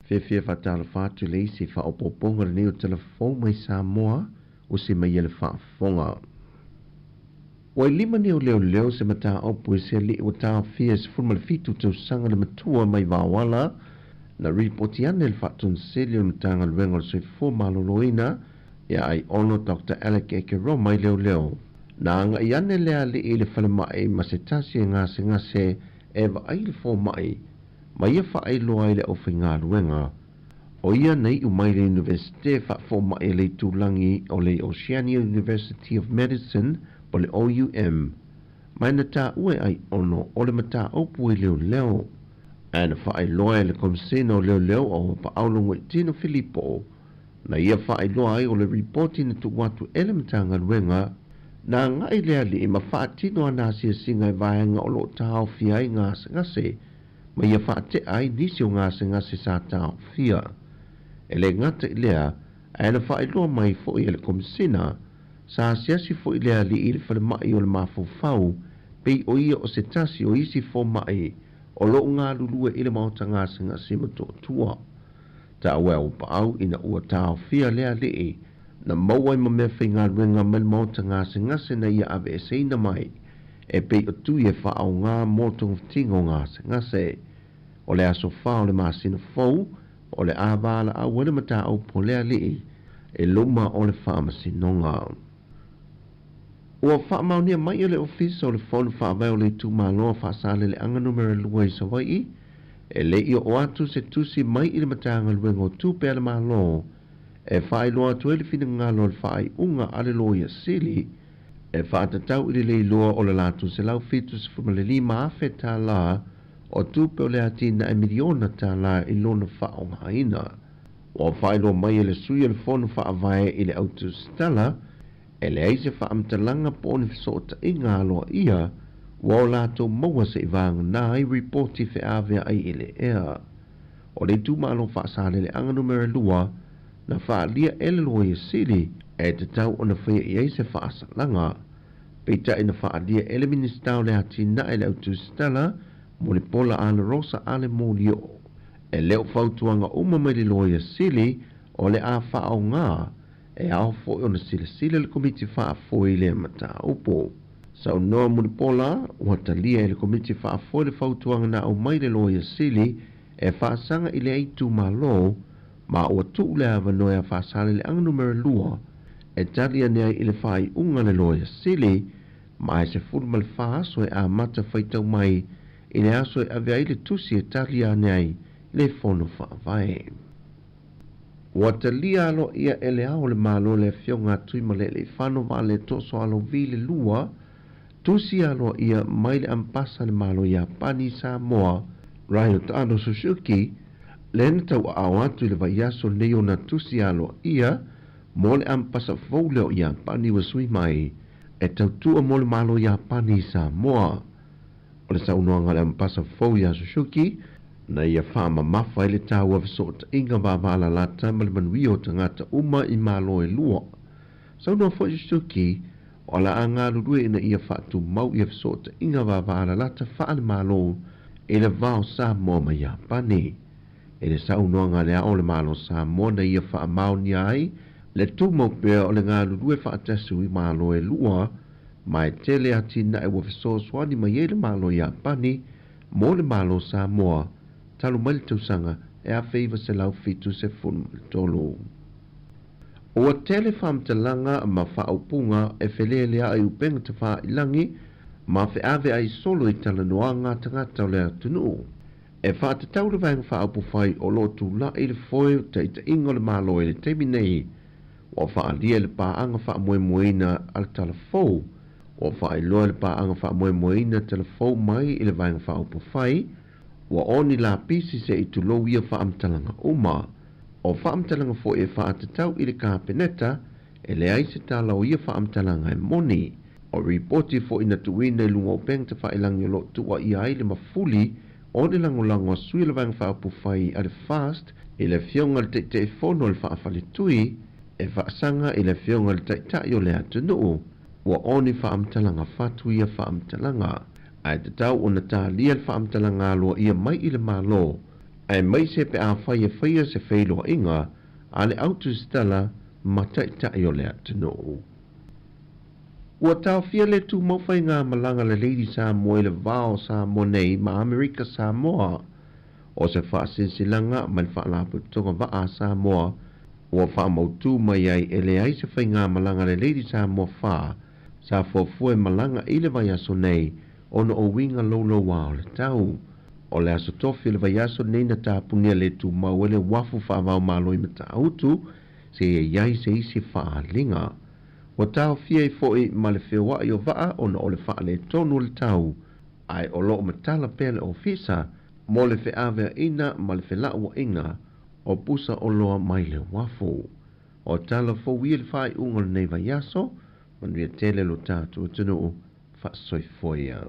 Fiafia faatalofa atu i le isi faaopoopoga lenei o tala fou mai Samoa ua se mai ia le faafofoga. Ua i lima nei o leoleo se mataupu i se alii ua taofia i 17 tausaga le matua mai Vaoala na ripoti ane le Faatoniseli o le Matagaluega o le Soifua Maloloina ia Aiono Doctor Alec Ekeroma i leoleo. Na agai ane le alii i le falemai ma se tasi e gasegase e vaai le fomai ma ia faailoa ai le aufaigaluega. O ia na iu mai le Iunivesite faafomai a le itulagi o le Oceania University of Medicine po le OUM, ma e na taua e Aiono o le mataupu i leoleo. Ae na faailoa e le Komisena o Leoleo o Paaulo Ngoitino Filipo na ia faailoa ai o le ripoti na tuu atu e le Matagaluega na agai le alii ma faatino ana asiasiga i vaega o loo taofia ai gasegase ma ia faatea ai nisi o gasegase sa taofia. E le gata i lea, ae na faailoa mai foi e le Komisena sa asiasi foi le alii i le falemai o le mafaufau pei o ia o se tasi o isi fomai o loo galulue i le maota gasegase Motootua. Taua e Auupaau ina ua taofia le alii na maua ai ma mea faigaluega mai le maota gasegase na ia aveeseina mai e pei o tui e faaoga mo togafitiga o gasegase. O le aso 4 o le masina fou o le a valaau ai le mataupu o le alii e luma o le faamasinoga. Ua faamaonia mai e le Ofisa o le Fono Faavae o le Itumalo Faasaleleaga Numera 2 i Savaii e le i oo atu se tusi mai i le Matagaluega o Tupe a le Malo e faailoa atu ai le finagalo o le faaiuga a le Loia Sili e faatatau i le leiloa o le latou $175,000 tālā o tupe o le atinae miliona tālā i lona faaaogaina. Ua faailoa mai e le sui o le Fono Faavae i le autusitala e leai se faamatalaga po o ni fesootaiga aloaia ua o latou maua se'i vagana ai ripoti feavea'i i le ea. O le itumalo Faasaleleaga Numera 2 na faaalia e le Loia Sili e tatau ona faia i ai se faasalaga. Peitai na faaalia e le Minisita o le Atinae le autusitala Mulipola a le Rosa a le Molioo. E le o fautuaga uma mai le Loia Sili o le a faaoga e ao foi ona silasila le Komiti Faafoe i lea mataupu. Saunoa Mulipola ua talia e le Komiti Faafoe le fautuaga na aumai le Loia Sili e faasaga i lea itumalo ma ua tuu le avanoa e Faasaleleaga Numera 2 e tali ane ai i le faaiuga a le Loia Sili, ma e 14 aso e amata faitau mai i le aso e ave ai le tusi e tali ane ai i le Fono Faavae. Ua talia aloaia e Le Ao o le Malo le Afioga a Tuimalealiifano Vaaletoasoalau le lua tusi aloaia mai le Ampasa a le Malo Iapani i Samoa, Ryotaro Suzuki, lea na tauaao atu i le vaiaso lenei ona tusi aloaia mo le ampasa fou lea o Iapani ua sui mai e tautua mo le Malo Iapani i Samoa. O le saunoaga a le ampasa fou iā Suzuki, na ia faamamafa ai le taua fesootaiga vaavaalalata ma le manuia o tagata uma i Malo e lua. Saunoa foi Suzuki, o le a galulue ina ia faatumau ia fesootaiga vaavaalalata faale-Malo i le va o Samoa ma Iapani. I le saunoaga a Le Ao o le Malo Samoa na ia faamaonia ai le tumau pea o le galulue faatasi o Malo e lua, ma e tele atinae ua fesoasoani mai ai le Malo Iapani mo le Malo Samoa talu mai le tausaga e 1973. Ua tele faamatalaga ma faaupuga e feleleaʻi i upega tafailagi ma feaveai solo i talanoaga a tagata o le atunuu. E faatatau le Vaega Faaupufai o lo o tulaʻi i le foe o taitaiga o le Malo i le taimi nei, ua faaalia i le paaga faamoemoeina a le Tala Fou, ua faailoa i le paaga faamoemoeina Tala Fou mai i le Vaega Faaupufai, ua oni lapisi se i tulou ia faamatalaga uma. O faamatalaga foi e faatatau i le Kapeneta, e leai se tala o ia faamatalaga e moni. O ripoti foi na tuuina i luga o upega tafailagi o lo o tuuaia ai le mafuli o le lagolago a sui o le Vaega Faaupufai a le FAST i le Afioga i le Taitaifono o le Faafaletui e faasaga i le Afioga i le Taitai o le atunuu, ua oni faamatalaga fatu ia faamatalaga, ae tatau ona talia le faamatalaga aloaia mai i le Malo, aemaise pe afai e faia se feiloaiga a le au tusitala ma Taitai o le atunuu. Ua taofia le tumau faigamalaga a le Lady Samoa i le va o Samoa nei ma Amerika Samoa. O se faasilasilaga mai le Faalapotopotoga Vaa a Samoa ua faamautu mai ai e leai se faigamalaga a le Lady Samoa 4 sa fuafua e malaga i le vaiaso nei ona o uiga louloua o le tau. O le aso tofi o le vaiaso lenei na tapunia le tumau ai le uafu faava-o-Malo i Matautu seia i ai se isi faaaliga. Ua taofia ai foi ma le feoai o vaa ona o le faaletonu o le tau, ae o lo o matala pea le ofisa mo le feaveaina ma le felauaiga o pusa oloa mai le uafu. O tala fou ia i le faaiuga o lenei vaiaso, manuia tele lo tatou atunuu faasoifoia.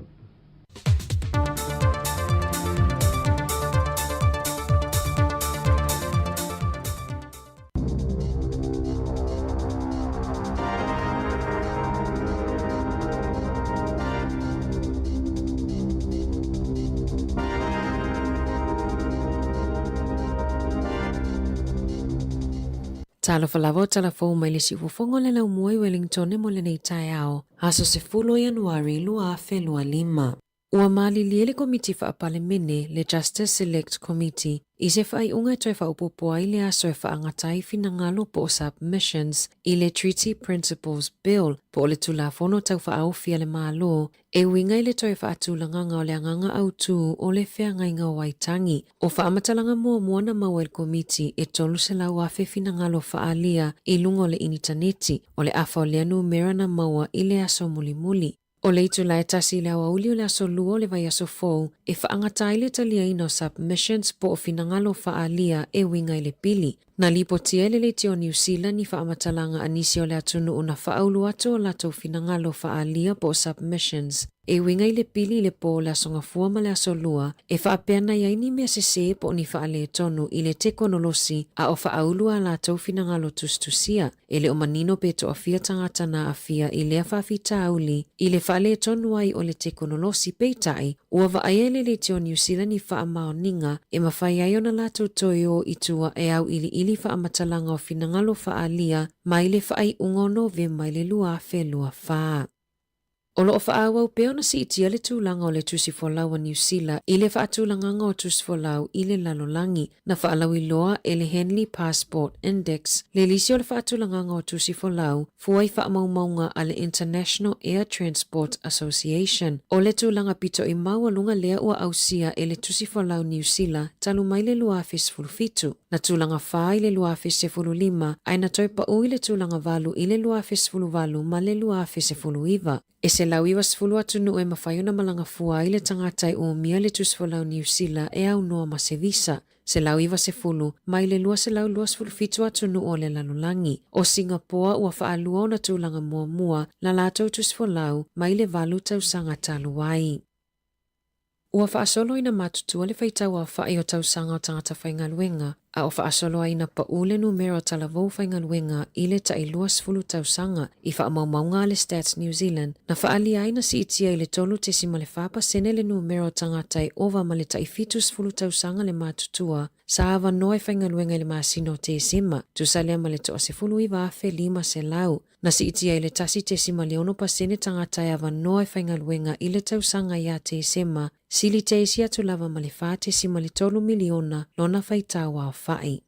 Talofa lava o tala fou mai le siufofoga o le laumua i Wellington mo lenei taeao, aso 10 o Ianuari 2025. Ua malilie le Komiti Faa-Palemene, le Justice Select Committee, i se faaiuga e toe faaopoopo ai le aso e faagata ai finagalo po o submissions i le Treaty Principles Bill po o le Tulafono Tau Faaofi a le Malo e uiga i le toe faatulagaga o le agaga autū o le feagaiga o Waitangi. O faamatalaga muamua na maua e le Komiti e 300,000 finagalo faaalia i luga o le initaneti, o le afa o lea numera na maua i le aso mulimuli. O le itula e tasi i le aoauli o le aso lua o le vaiaso fou e faagata ai le taliaina o submissions po o finagalo faaalia e uiga i le pili. Na lipotia e le Leitio o Niu Sila ni faamatalaga a nisi o le atunuu na faaulu atu o latou finagalo faaalia po o submissions e uiga i le pili i le po o le Aso Gafua ma le Aso Lua e faapea na i ai ni mea sesē po o ni faaletonu i le tekonolosi a o faaulu a latou finagalo tusitusia. E le o manino pe toafia tagata na aafia i lea faafitauli i le faaletonu ai o le tekonolosi, peitai, ua vaaia e le Leitio Niu Sila ni faamaoniga e mafai ai ona latou toe o i tua e auiliili faamatalaga o finagalo faaalia mai le faaiuga o Novema i le 2024. O lo o faaauau pea ona siitia le tulaga o le tusi folau a Niu Sila i le faatulagaga o tusi folau i le lalolagi. Na faalauiloa e le Henley Passport Index le lisi o le faatulagaga o tusi folau fua i faamaumauga a le International Air Transport Association. O le tulaga pito'i maualuga lea ua ausia e le tusi folau Niu Sila talu mai le 2017. Na tulaga 4 i le 2015 ae na toe pau i le tulaga 8 i le 2018 ma le 2019. E 190 atunuu e mafai ona malaga fua ai le tagata e umia le tusifolau Niu Sila e aunoa ma se visa. 190 mai le 227 atunuu o le lalolagi. O Singapoa ua faalua ona tulaga muamua la latou tusifolau mai le valu tausaga talu ai. Ua faasolo ina matutua le faitau aofa'i o tausaga o tagata faigaluega, a o faasolo ai ina pa'u le numera o talavou faigaluega i le ta'i 20 tausaga. I faamaumauga a le Stats New Zealand, na faaalia ai na siitia i le 3.4 pasene le numera o tagata e ova ma le ta'i 70 tausaga le matutua sa avanoa e faigaluega i le masina o Tesema, tusa lea ma le to'a 19,500. Na siitia i le 1.6 pasene tagata e avanoa e faigaluega i le tausaga ia Tesema, sili te isi atu lava ma le 4.3 miliona lona faitau aofa'i.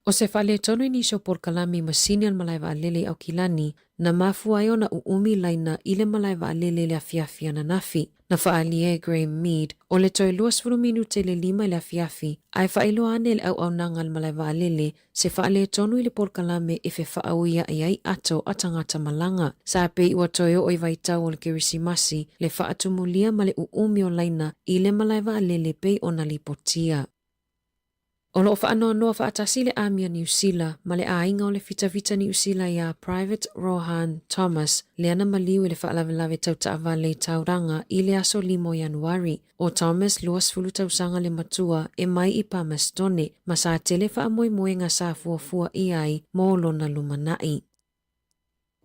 O se faaletonu i nisi o polokalame i masini a le malae vaalele i Aukilani, na mafua ai ona uumi laina i le malae vaalele i le afiafi ananafi. Na faaalia e Graeme Mead, o le toe 20 minute le 5 i le afiafi, ae faailoa ane e le auaunaga a le malae vaalele se faaletonu i le polokalame e fefaauia'i ai ato a tagata malaga. Sa pei ua toe oo i vaitau o le Kerisimasi le faatumulia ma le uumi o laina i le malae vaalele pei ona lipotia. O lo o faanoanoa faatasi le Ami a Niu Sila ma le aiga o le fitafita Niu Sila iā Private Rohan Thomas lea na maliu i le faalavelave tau taavale i Tauranga i le aso 5 o Ianuari. ʻO Thomas, 20 tausaga le matua, e mai i Palmerstone, ma sa tele faamoemoega sa fuafua ʻia ai mo lona lumanaʻi.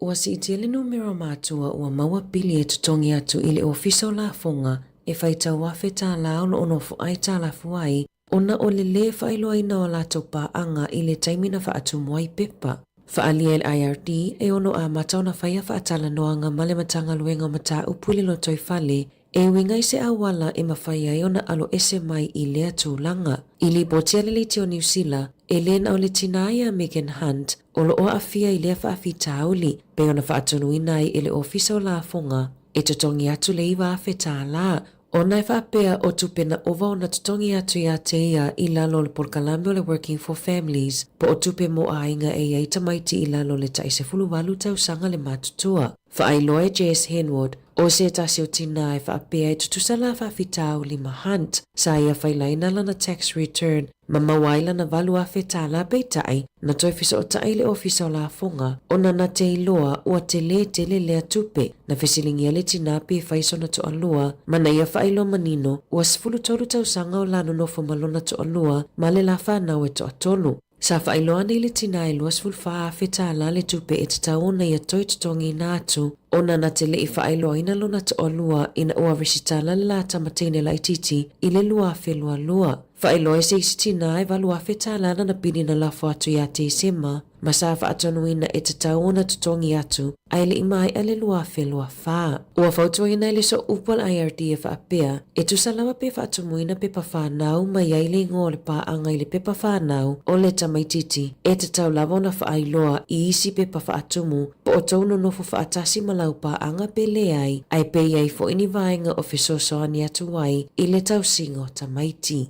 Ua siitia le numera o matua ua maua pili e totogi atu i le Ofisa o Lafoga e faitau afe tālā o lo o nofo aitalafu ai ona o le lē faailoaina o a latou paaga i le taimi na faatumu ai pepa. Faaalia e le IRD e ono amata ona faia faatalanoaga ma le Matagaluega o Mataupu i le Lotoifale E uiga i se auala e mafai ai ona alo ese mai i lea tulaga. I lipotia le leitio o Niu Sila, e lē na o le tinā iā Megan Hunt o lo o aafia i lea faafitauli, pei ona faatonuina ai e le Ofisa o Lafoga e totogi atu le 9,000 tālā, ona e faapea o tupe na ova ona totogi atu iā te ia i lalo o le polokalame o le Working for Families, po o tupe mo aiga e i ai tamaiti i lalo o le taʻi 18 tausaga le matutua. Faailoa e Jess Henwood, o se tasi o tinā e faapea e tutusa la faafitauli ma Hunt, sa ia failaina lana tax return ma maua ai lana 8,000 tālā peitai, na toe fesootai i le ofisa o lafoga, ona na te iloa ua telē tele lea tupe. Na fesiligia le tinā pe fai sona toalua, ma na ia faailoa manino, ua 13 tausaga o la nonofo ma lona toalua ma le la fanau e toatolu. Sa faailoa nei le tinā e 24,000 tālā le tupe e tatau ona ia toe totogiina atu ona na te leʻi faailoaina lona toalua ina ua resitala le la tama teine laitiiti i le 2022. Faailoa e se isi tinā e 8,000 tālā lana pili na lafo atu iā Tesema ma sa faatonuina e tatau ona totogi atu ae leʻi maeʻa le 2024. Ua fautuaina e le Sooupu a le IRD e faapea, e tusa lava pe faatumuina pepa whanau mai ai le igoa o le paaga i le pepa whanau o le tamaitiiti, e tatau lava ona faailoa i isi pepa faatumu po o tou nonofo faatasi ma lau paaga pe leai, ae pe i ai foʻi ni vaega o fesoasoani atu ai i le tausiga o tamaiti.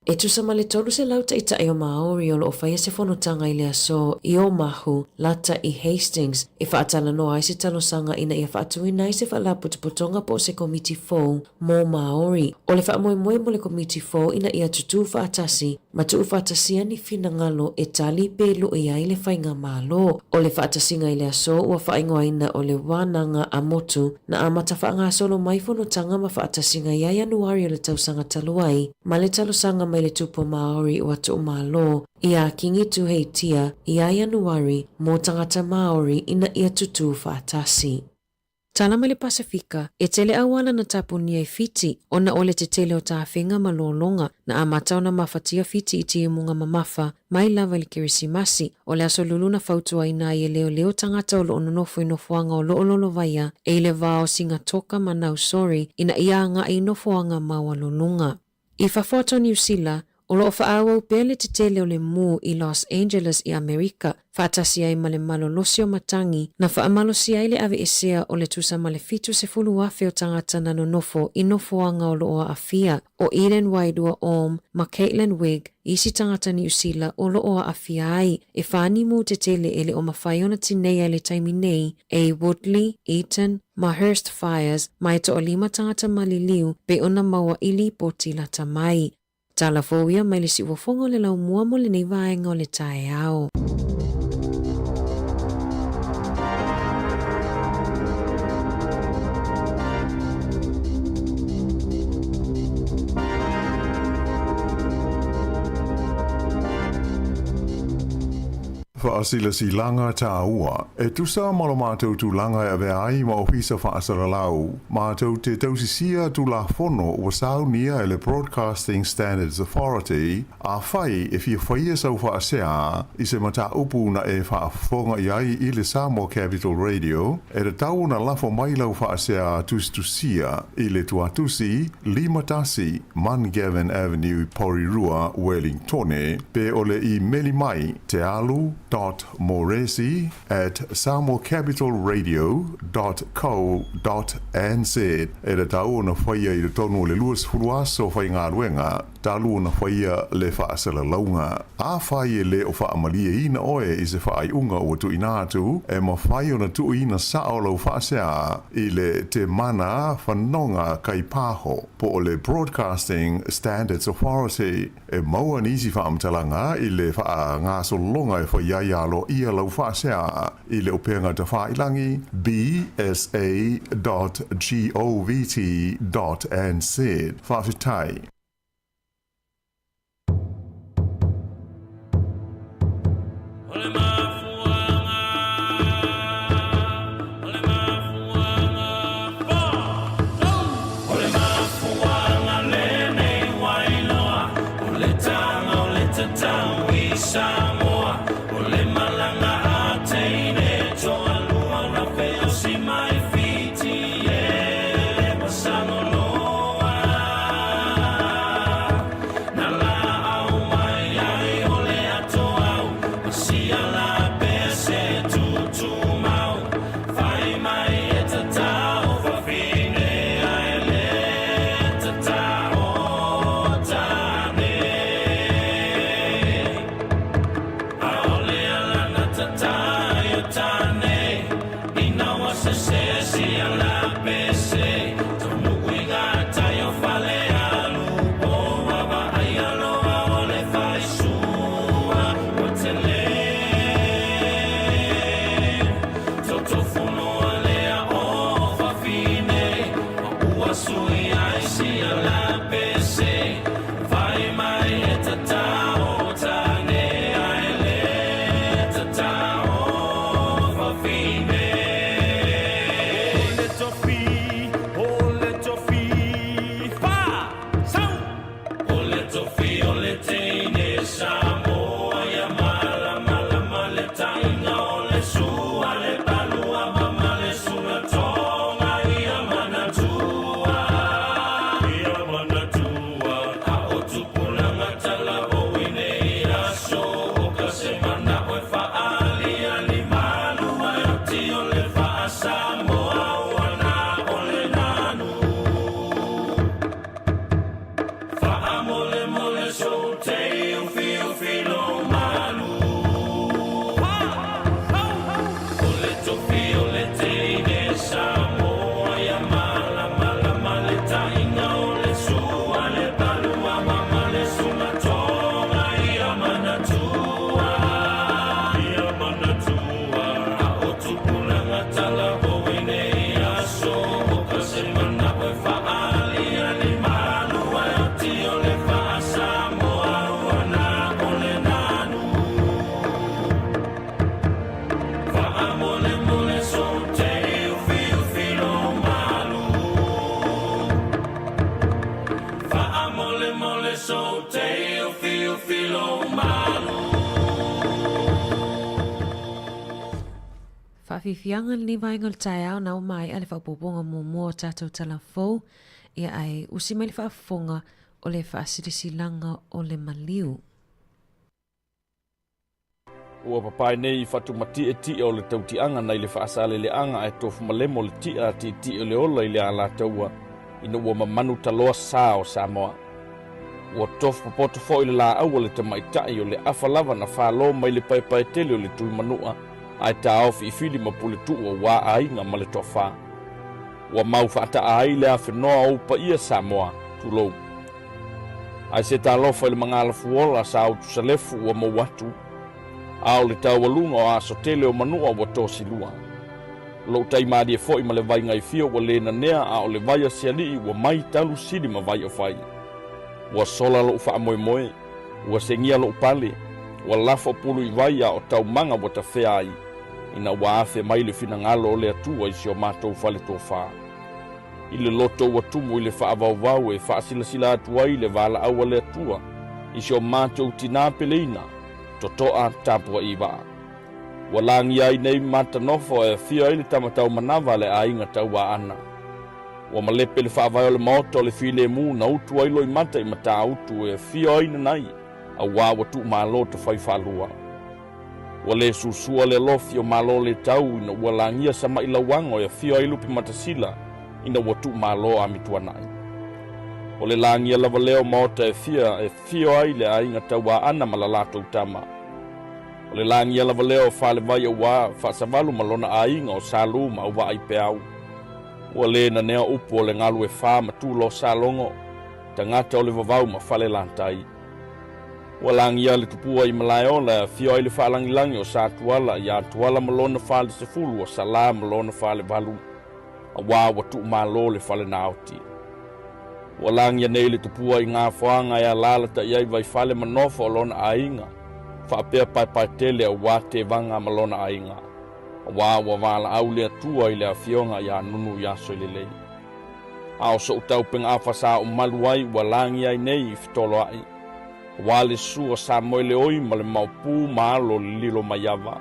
E tusa ma le 300 taitai o Māori o lo o faia se fonotaga i le aso i Omahu, lata i Hastings, e faatalanoa ai se talosaga ina ia faatuina ai se faalapotopotoga po o se komiti fou mō Māori. O le faamoemoe mo le komiti fou ina ia tutū faatasi ma tuufaatasia ni finagalo e tali pe luʻi ai le faigamalo. O le faatasiga i le aso ua faaigoaina o le Wānanga a Motu na amata faagasolo mai fonotaga ma faatasiga ia Ianuari o le tausaga talu ai, ma le talosaga mai le Tupua Māori ua tuumalo iā Kingi Tuheitia iā Ianuari mō tangata Māori ina ia tutū faatasi. Tala mai le Pasefika, e tele auala na tapunia i Fiti ona o le tetele o tafega ma lologa na amata ona mafatia Fiti i timuga mamafa mai lava i le Kerisimasi. O le aso Lulu na fautuaina ai e leoleo tagata o loo nonofo i nofoaga o loo lolovaia e i le va o Sigatoka ma Nausori ina ia agai i nofoaga maualuluga. I fafo atu o Niu Sila, o loo faaauau pea le tetele o le mū i Los Angeles i Amerika, faatasi ai ma le malolosi o matagi na faamalosia ai le aveesea o le tusa ma le 70,000 o tagata na nonofo i nofoaga o loo aafia, o Eden Wairua Orme ma Caitlin Wigg isi tagata Niu Sila o loo aafia ai, e fa ni mū tetele e le o mafai ona tineia i le taimi nei e i Woodley, Eaton, ma Hurst Fires, ma e toalima tagata maliliu pei ona maua i lipoti lata mai. Tala fou ia mai le siufofoga o le laumua mo lenei vaega o le taeao. Faasilasilaga tāua. E tusa ma lo matou tulaga e avea ai ma Ofisa Faasalalau, matou te tausisia Tulafono ua saunia e le Broadcasting Standards Authority, Afai e fia faia sau faasea i se mataupu na e faafofoga i ai i le Samoa Capital Radio, e tatau ona lafo mai lau faasea tusitusia i le tuatusi 51 Mungavin Avenue, Porirua, Wellingtone, pe o le imeli mai tealu dot moresi at samoacapitalradio dot co dot nz. E tatau ona faia i totonu o le 20 aso faigaluega talu ona faia le faasalalauga. Afai e le o faamalieina oe i se faaiuga ua tuuina atu, e mafai ona tuuina sao lau faasea i le Te Mana Whanonga Kaipaho, po o le Broadcasting Standards Authority. E maua nisi faamatalaga i le faagasologa e fai ai aloaia lau faasea i le upega tafailagi bsa dot govt dot nz. Faafetai. faafiafiaga lenei vaega o le taeao na ua maea le faaopoopoga muamua o tatou tala fou, ia ae usi mai le faafofoga o le faasilasilaga o le maliu. Ua papae nei i fatumatietie o le tautiaga nai le faasaleleaga ae tofu malemo le tia a tietie o le ola i le alataua ina ua mamanu taloa sa o Samoa. Ua tofu popoto foi le laau a le tamaitai o le afa lava na falo mai le paepaetele o le Tuimanua ae taofi i fili ma puletuu aua aiga ma le toafa. Ua mau faataa ai le afenoa o ou paia Samoa, tulou. Ae se talofa i le magalafuola sa utusalefu ua mou atu, a o le taualuga o aso tele o manua ua tosilua. Lou tai malie foi ma le vai gaifia ua le nanea a o le vai a se alii ua mai talu sili ma vai o fai. Ua sola lou faamoemoe, ua segia lou pale, ua lafo pulu i vai a o taumaga ua tafea ai, ina ua afe mai le finagalo o le Atua i si o matou fale tofa. I le loto ua tumu i le faavaovao e faasilasila atu ai le valaau a le Atua i si o matou tinā peleina, totoa tapua'i vaa. Ua lagia ai nei matanofo e afio ai le tamatau manava a le aiga Tauaana. Ua malepe le faavae o le maota o le filemu na utu ai loimata i Matautu e afio ai Nanai, auā ua tuumalo tafai faalua. Ua le susua le alofi o Malo le tau ina ua lagia sama'i lauago e afio ai Lupematasila ina ua tuumalo Amituana'i. O le lagia lava lea o maota e fia e afio ai le aiga Tauaana ma la latou tama. O le lagia lava lea o Falevai auā Faasavalu ma lona aiga o Salū ma Auvaaaipeau. Ua le nanea upu o le galu e fa ma tulo salogo, tagata o le vavau ma Falelatai. Ua lagia le tupua i Malaeola e afio ai le faalagilagi o Satuala iā Tuala ma lona fale sefulu o Salā ma lona fale valu, auā ua tuumalo le fale naoti. Ua lagia nei le tupua i Gafoaga e alalatai ai Vaifale ma nofo o lona aiga, faapea Paepaetele auā Tevaga ma lona aiga, auā ua valaau le Atua i le afioga iā Nunu i aso i lelei. A o soʻu taupega afa sa ou malu ai ua lagia ai nei i fetoloai, auā le susu o Samoeleoi ma le maopu ma alo lililo maiava.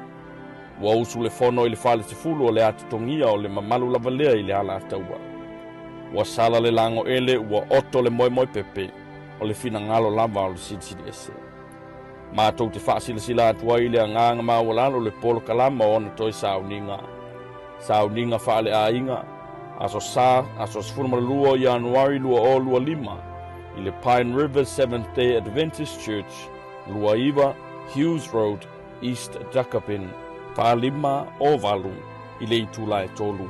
Ua usu le fono i le fale sefulu o le atotogia o le mamalu lava lea i le Alataua. Ua sala le lagoele ua oto le moemoepepe o le finagalo lava o le Silisili Ese. Matou te faasilasila atu ai i le agaga maualalo le polokalama o ona toe sauniga. Sauniga faaleaiga, Aso Sa, aso 12 o Ianuari 2025, i le Pine River Seventh-day Adventist Church, 29 Hughes Road, East Dakabin, 45 o 8 i le itula e 3.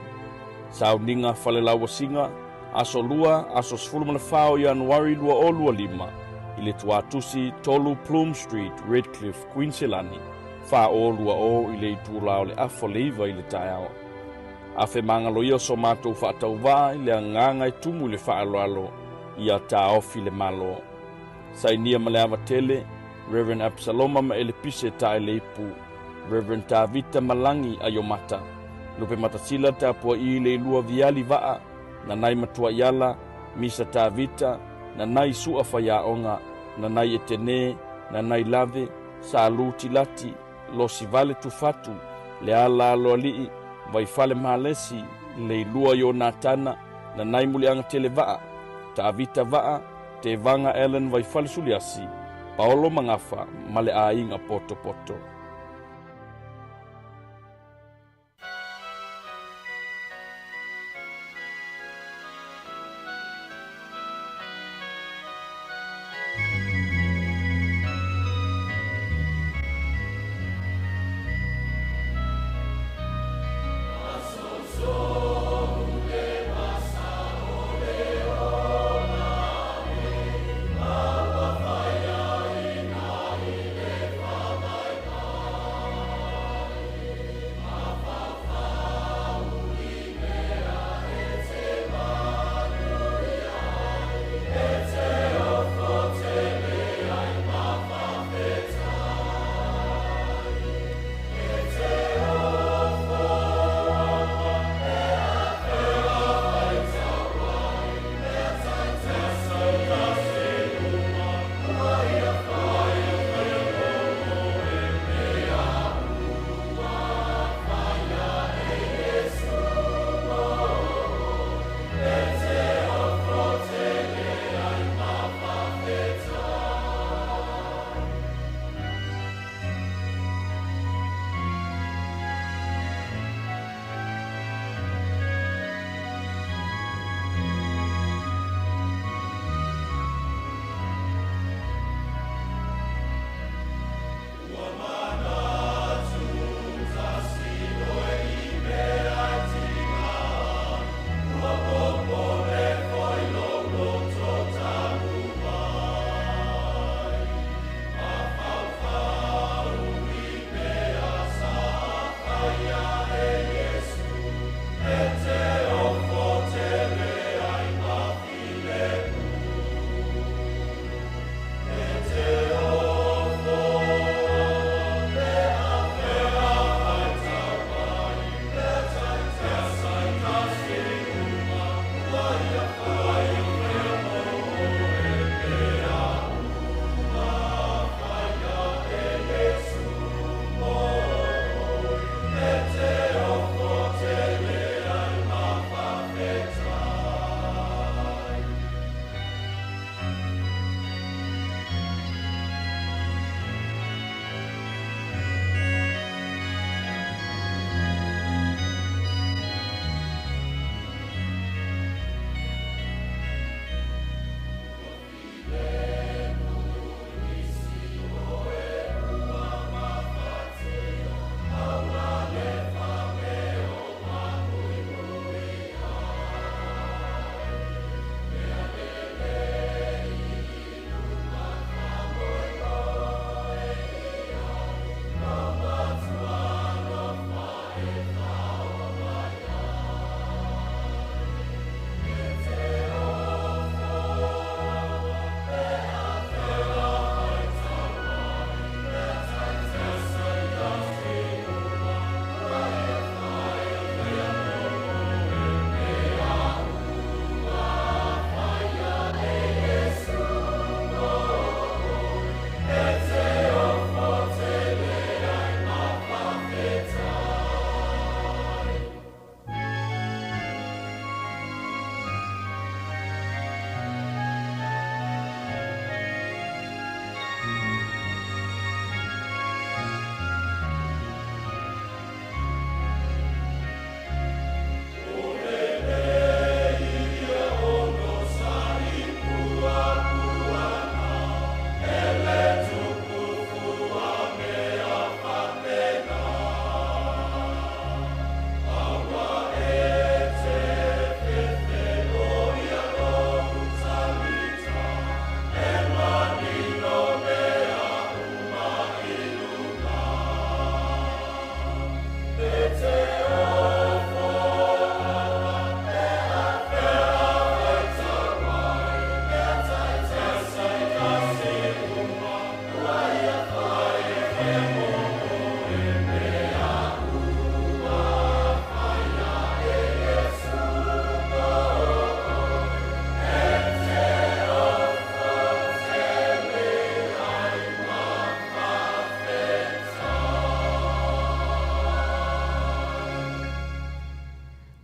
Sauniga falelauasiga, Aso Lua, aso 14 o Ianuari 2025, i le Tuatusi 3 Plume Street, Redcliffe, Kuiniselani, 4020 i le itula o le afa le 9 i le taeao. Afe magaloia so matou faatauvaa i le agaga e tumu i le faaaloalo ia taofi le Malo. Sainia ma le ava tele, Reverend Absaloma ma Elepise Taeleipu, Reverend Tavita Malangi Aiomata, Lupematasila tapua'i le ilua Viali Vaa, Nanai Matuaiala, Misa Tavita, Nanai Su'a Faiaoga, Nanai Etene, Nanai Lave, Salu Tilati, Losivale Tufatu, Le Ala Aloalii, Vaifale Malesi, Leilua Ionatana, Nanai Muliagatele Vaa, Tavita Vaa, Tevaga Allen Vaifale Suliasi, Paolo Magafa ma le aiga Potopoto.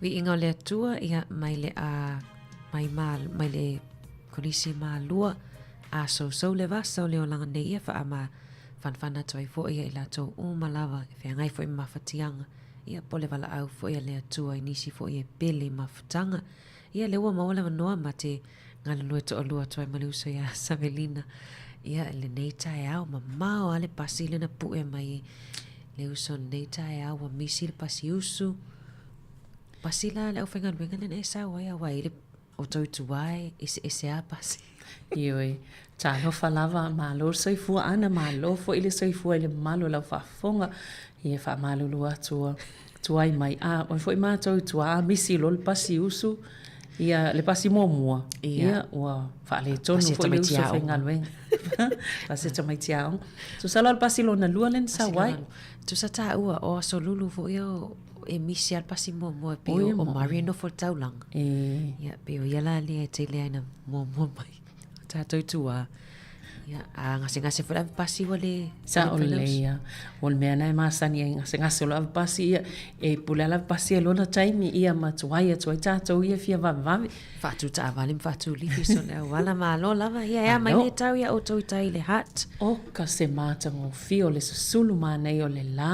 Viiga o le Atua, ia, mai le a, mai ma, mai le Kolisi Malua, a sousou le vasa o le olaga nei ia wha ma whanwhana atu ai foʻi ia i latou uma lava e feagai foʻi ma mafatiaga, ia po o le valaau foʻi a le Atua i nisi foʻi e pele i mafutaga. Ia lea ua maua le avanoa ma te galulue toalua atu ai ma le uso iā Savelina. Ia i lenei taeao, mamao lava le pasi lea na pue mai e le uso i lenei taeao, ua misi le pasi usu. Pasi la le aufaigaluega lea na e sau ai aua e i ai le O tou tua e eseese a pasi. Ioe, talofa lava, malo le soifua ana, malo foi le soifua i le mamalu o lau faafofoga. Ia faamalulu atu ua tuai mai. A oe foi matou i tua a misi loa le pasi usu, ia le pasi muamua, ia ua faaletonu foi le usu e faigaluega. Pasi a tamaiti aoga. Tusa la o le pasi lona lua lea na sau ai. Tusa taua o aso lulu foi ia o e misi a le pasi muamua e pei o Marie e nofo i le taulaga. Ia, pei o ia la lea e tele ai na muamua mai. O tātou tua. Ia, a gasegase foi le ave pasi ua le... Sao lelei ia. O le mea na e masani ai gasegase o le ave pasi ia, e pule a le ave pasi e lona taimi ia ma tuai atu ai tātou ia fia vavevave. Faatu taavale ma faatu lifi so le auala malo lava. Ia, e a mai le tau ia outou i tai i le Hutt. Oka se matagofie o le susulu manaia o le la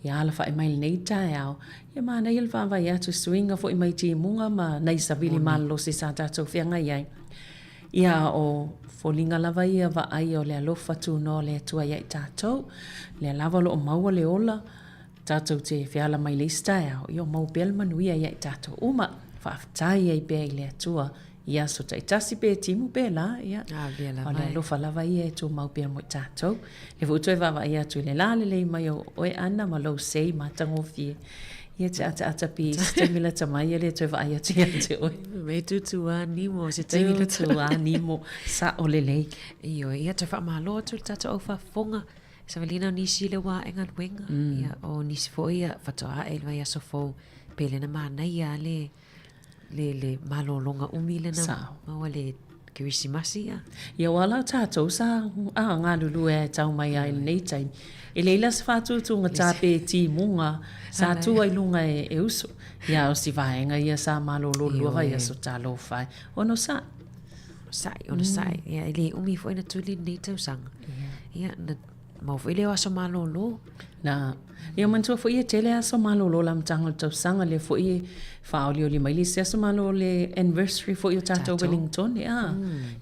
Ia alafaʻi mai lenei taeao, ia manaia le vaavaai atu i suiga foi mai timuga ma nai savili malolosi sa tatou feagai ai. Ia o foliga lava ia vaaia o le alofa tunoa o le Atua ia i tatou, lea lava o lo o maua le ola, tatou te feala mai le isi taeao, ia o maua pea le manuia ia i tatou uma. Faafetai ai pea i le Atua i aso taitasi pe timu pe lā, ia, o le alofa lava ia e tumau pea mo i tatou. Lea foi ua toe vaavaai atu i le lalelei mai o oe Ana ma lou sei matagofie. Ia te ataata pi i se taimi lata mai ia lea toe vaai atu ia te oe. Me tūtū a nimo se taimi lata. Tūtū a nimo, sao lelei. Ioe, ia toe faamalo atu i le tatou au faafofoga. Savalina o nisi le wā e galuega. Ia, o nisi foi ia faatoa ae i le vaiaso fou. Pe lena manaia le le, le malōlōga umi lena Sao. maua le Kerisimasi ia. Ia ua ala o tātou sa a galulue ai tau mai ai lenei taimi. E leai la se faatūtūga tā pe timuga sa tū ai luga e, e uso. Ia o si vaega ia sa malōlō lua vaiaso talofa e. Onosai. Onosai, onosai. Ia e le umi foi na tuli lenei tausaga. Ia na Mau foi lea o aso malōlō. Na, ia manatua foi e tele aso malōlō la amataga o le tausaga lea foi e faaolioli mai le isi aso malō le anniversary foi o tatou Wellington a.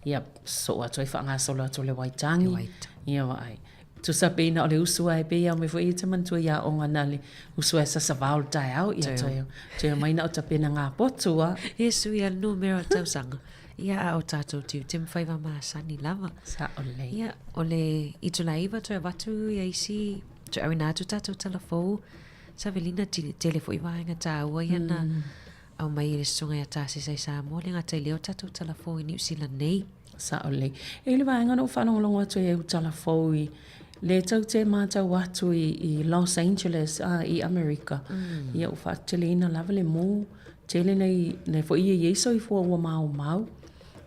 Ia soo atu ai faagasolo atu le Waitangi. Ia vaai. Tusa pei na o le usu ae pei au mea foi e te manatua i aoga na le usu ae sasavao le taeao ia toe toe mai na o tapena ngā potu a. Ia sui a le numera o le tausaga. Ia a o tātou tiute ma faiva masani lava. Sao lelei. Ia, o le itulaiva toe avatu ia isi, toe auina atu tātou tala fou, Savelina tele foi vaega tāua ia na aumai e le susuga ia Tasesa i Samoa, le gata i lea o tātou tala fou i Niu Sila nei. Sao lelei. E i le vaega na ou faalogologo atu ai au tala fou i le tou te matau atu i, i Los Angeles a i Amerika. Ia ua faateteleina lava le mū Tele nei, nei foi ia iai soifua ua maomao.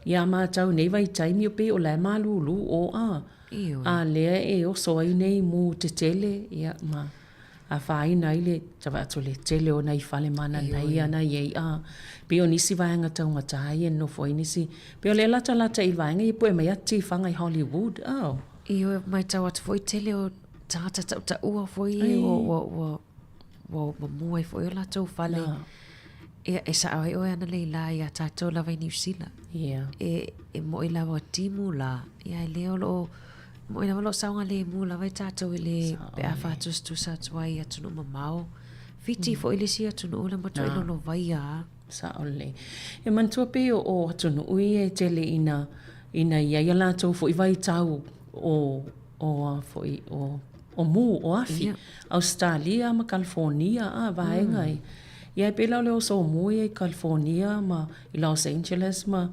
Ia matau nei vaitaimi o pei o la e malūlū o a. A lea e oso ai nei mū tetele, ia, ma afaina ai le tavae atu le tele o nai fale mananai ana iai a. Pei o nisi vaega taugata ia e nofo ai nisi, pei o lea latalata i vaega ia pue mai a tifaga i Hollywood, oh. Ioe, matau atu foi tele o tagata tautaua foi ua, ua, ua Ua mamua ai foi o latou fale. Ia, e sao ai oe ana lei la iā tatou lava i Niu Sila. Yeah. E, e moʻi lava o timu la, ia e le o loo, moʻi lava o loo saogalemu lava i tatou i le pe a faatusatusa atu ai i atunuu mamao. Fiti foi le isi atunuu le matuai lolovaia a. Sao lelei. E manatua pei o, o atunuu ia e tele ina, ina i ai a latou foi vaitau o, o a foi, o o mū, o afi, yeah. Ausetalia ma Kalifonia a vaega i. Ia e pei la o le oso o mū ia i Kalifonia ma i Los Angeles ma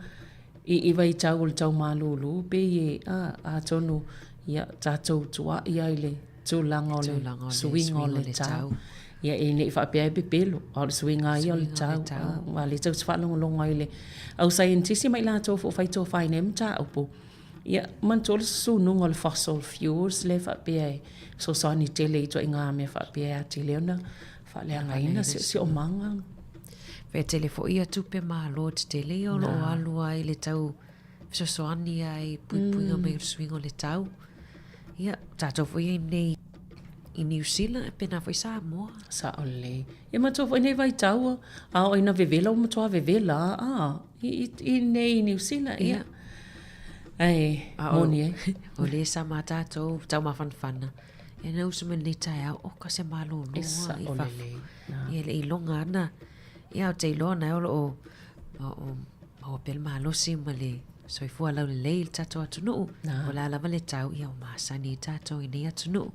i, i vaitau o le tau malūlū pei e a, atonu ia tatou tuaʻi ai le tulaga o le suiga o le tau. Ia e nei faapea e pepelo, a o le suiga ia o le tau. A, a lea tou te faalogologo ai i le au saienitisi ma i latou foi o faitofa ai nei mataupu. Ia, manatua le susunuga o le fossil fuels lea faapea e fesoasoani tele i ituaiga mea faapea e atili ai ona faaleagaina siosiomaga. E tele foi ia tupe malo tetele ia o lo o alu ai le tau fesoasoani ai puipuiga mai o le suiga o le tau. Ia, tatou foi ia i nei i Niu Sila, e pena foi Samoa. Sao lelei. Ia matua foi nei vaitau, a oo ina vevela ua matua vevela a, i, i, i nei i Niu Sila, ia. Ae, moni ai. O lea sa ma tatou taumafanafana. Ia na usu mai lenei taeao, oka se malolo E sao i fafo. lelei. Ia le iloga ana, ia ou te iloa na o lo o, o, maua pea le malosi ma le soifua laulelei i le tatou atunuu. Po o le a lava le tau, ia ua masani ai tatou i nei atunuu.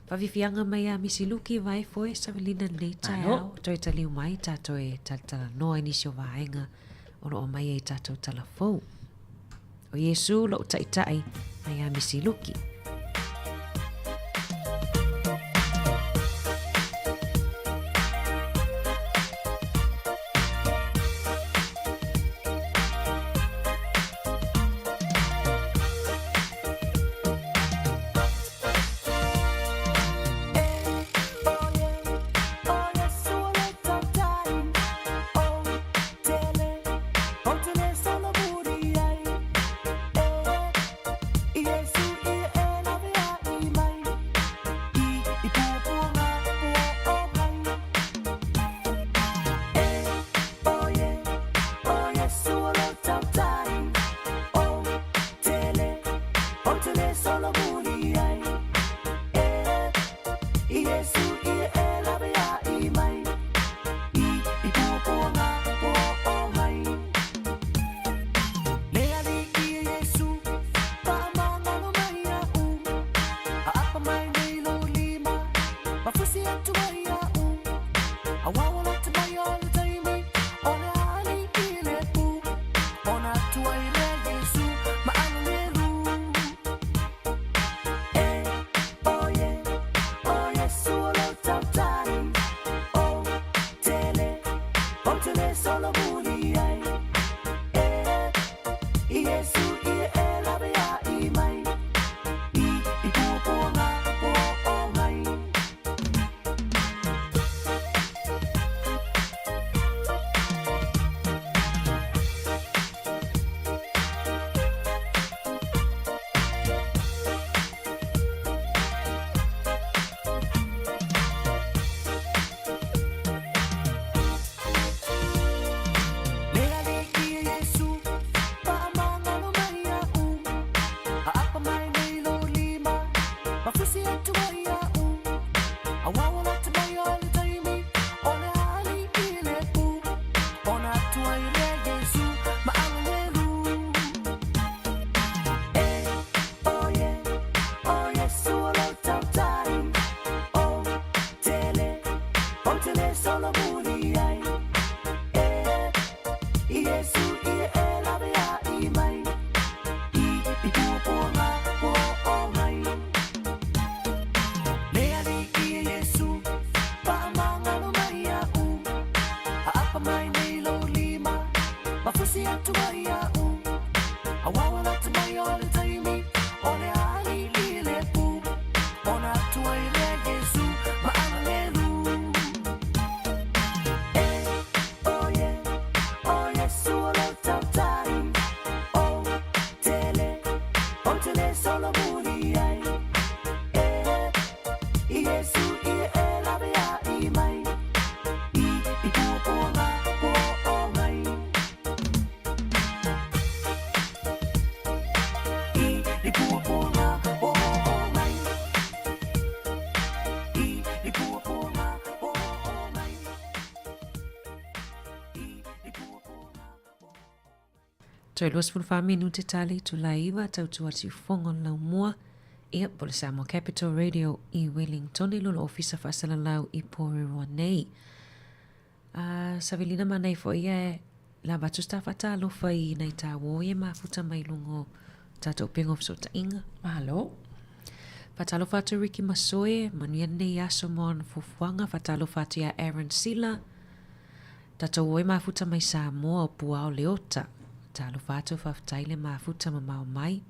Faafiafiaga mai ia Misi Luki Vaefo e Savelina i lenei taeao. Toe taliu mai tatou e talatalanoa i nisi o vaega o lo o aumai ai tatou tala fou. O Iesū lo'u Taitai mai ia Misi Luki. Toe 24 minute ta le itula e 9 tautua siufofoga o le laumua, ia, po o le Samoa Capital Radio i Wellington i lona ofisa faasalalau i Porirua nei. A Savelina manai foi ia e lava atu se ta faatalofa i nai tāuō ia e mafuta mai i luga o tatou upega o fesootaiga. Malo. Faatalofa atu Ricky Masoe, manuia lenei aso mo ana fuafuaga. Faatalofa atu iā Aaron Sila, Tatou oi mafuta mai Samoa o Puao Leota. Talofa atu faafetai le mafuta mamao mai.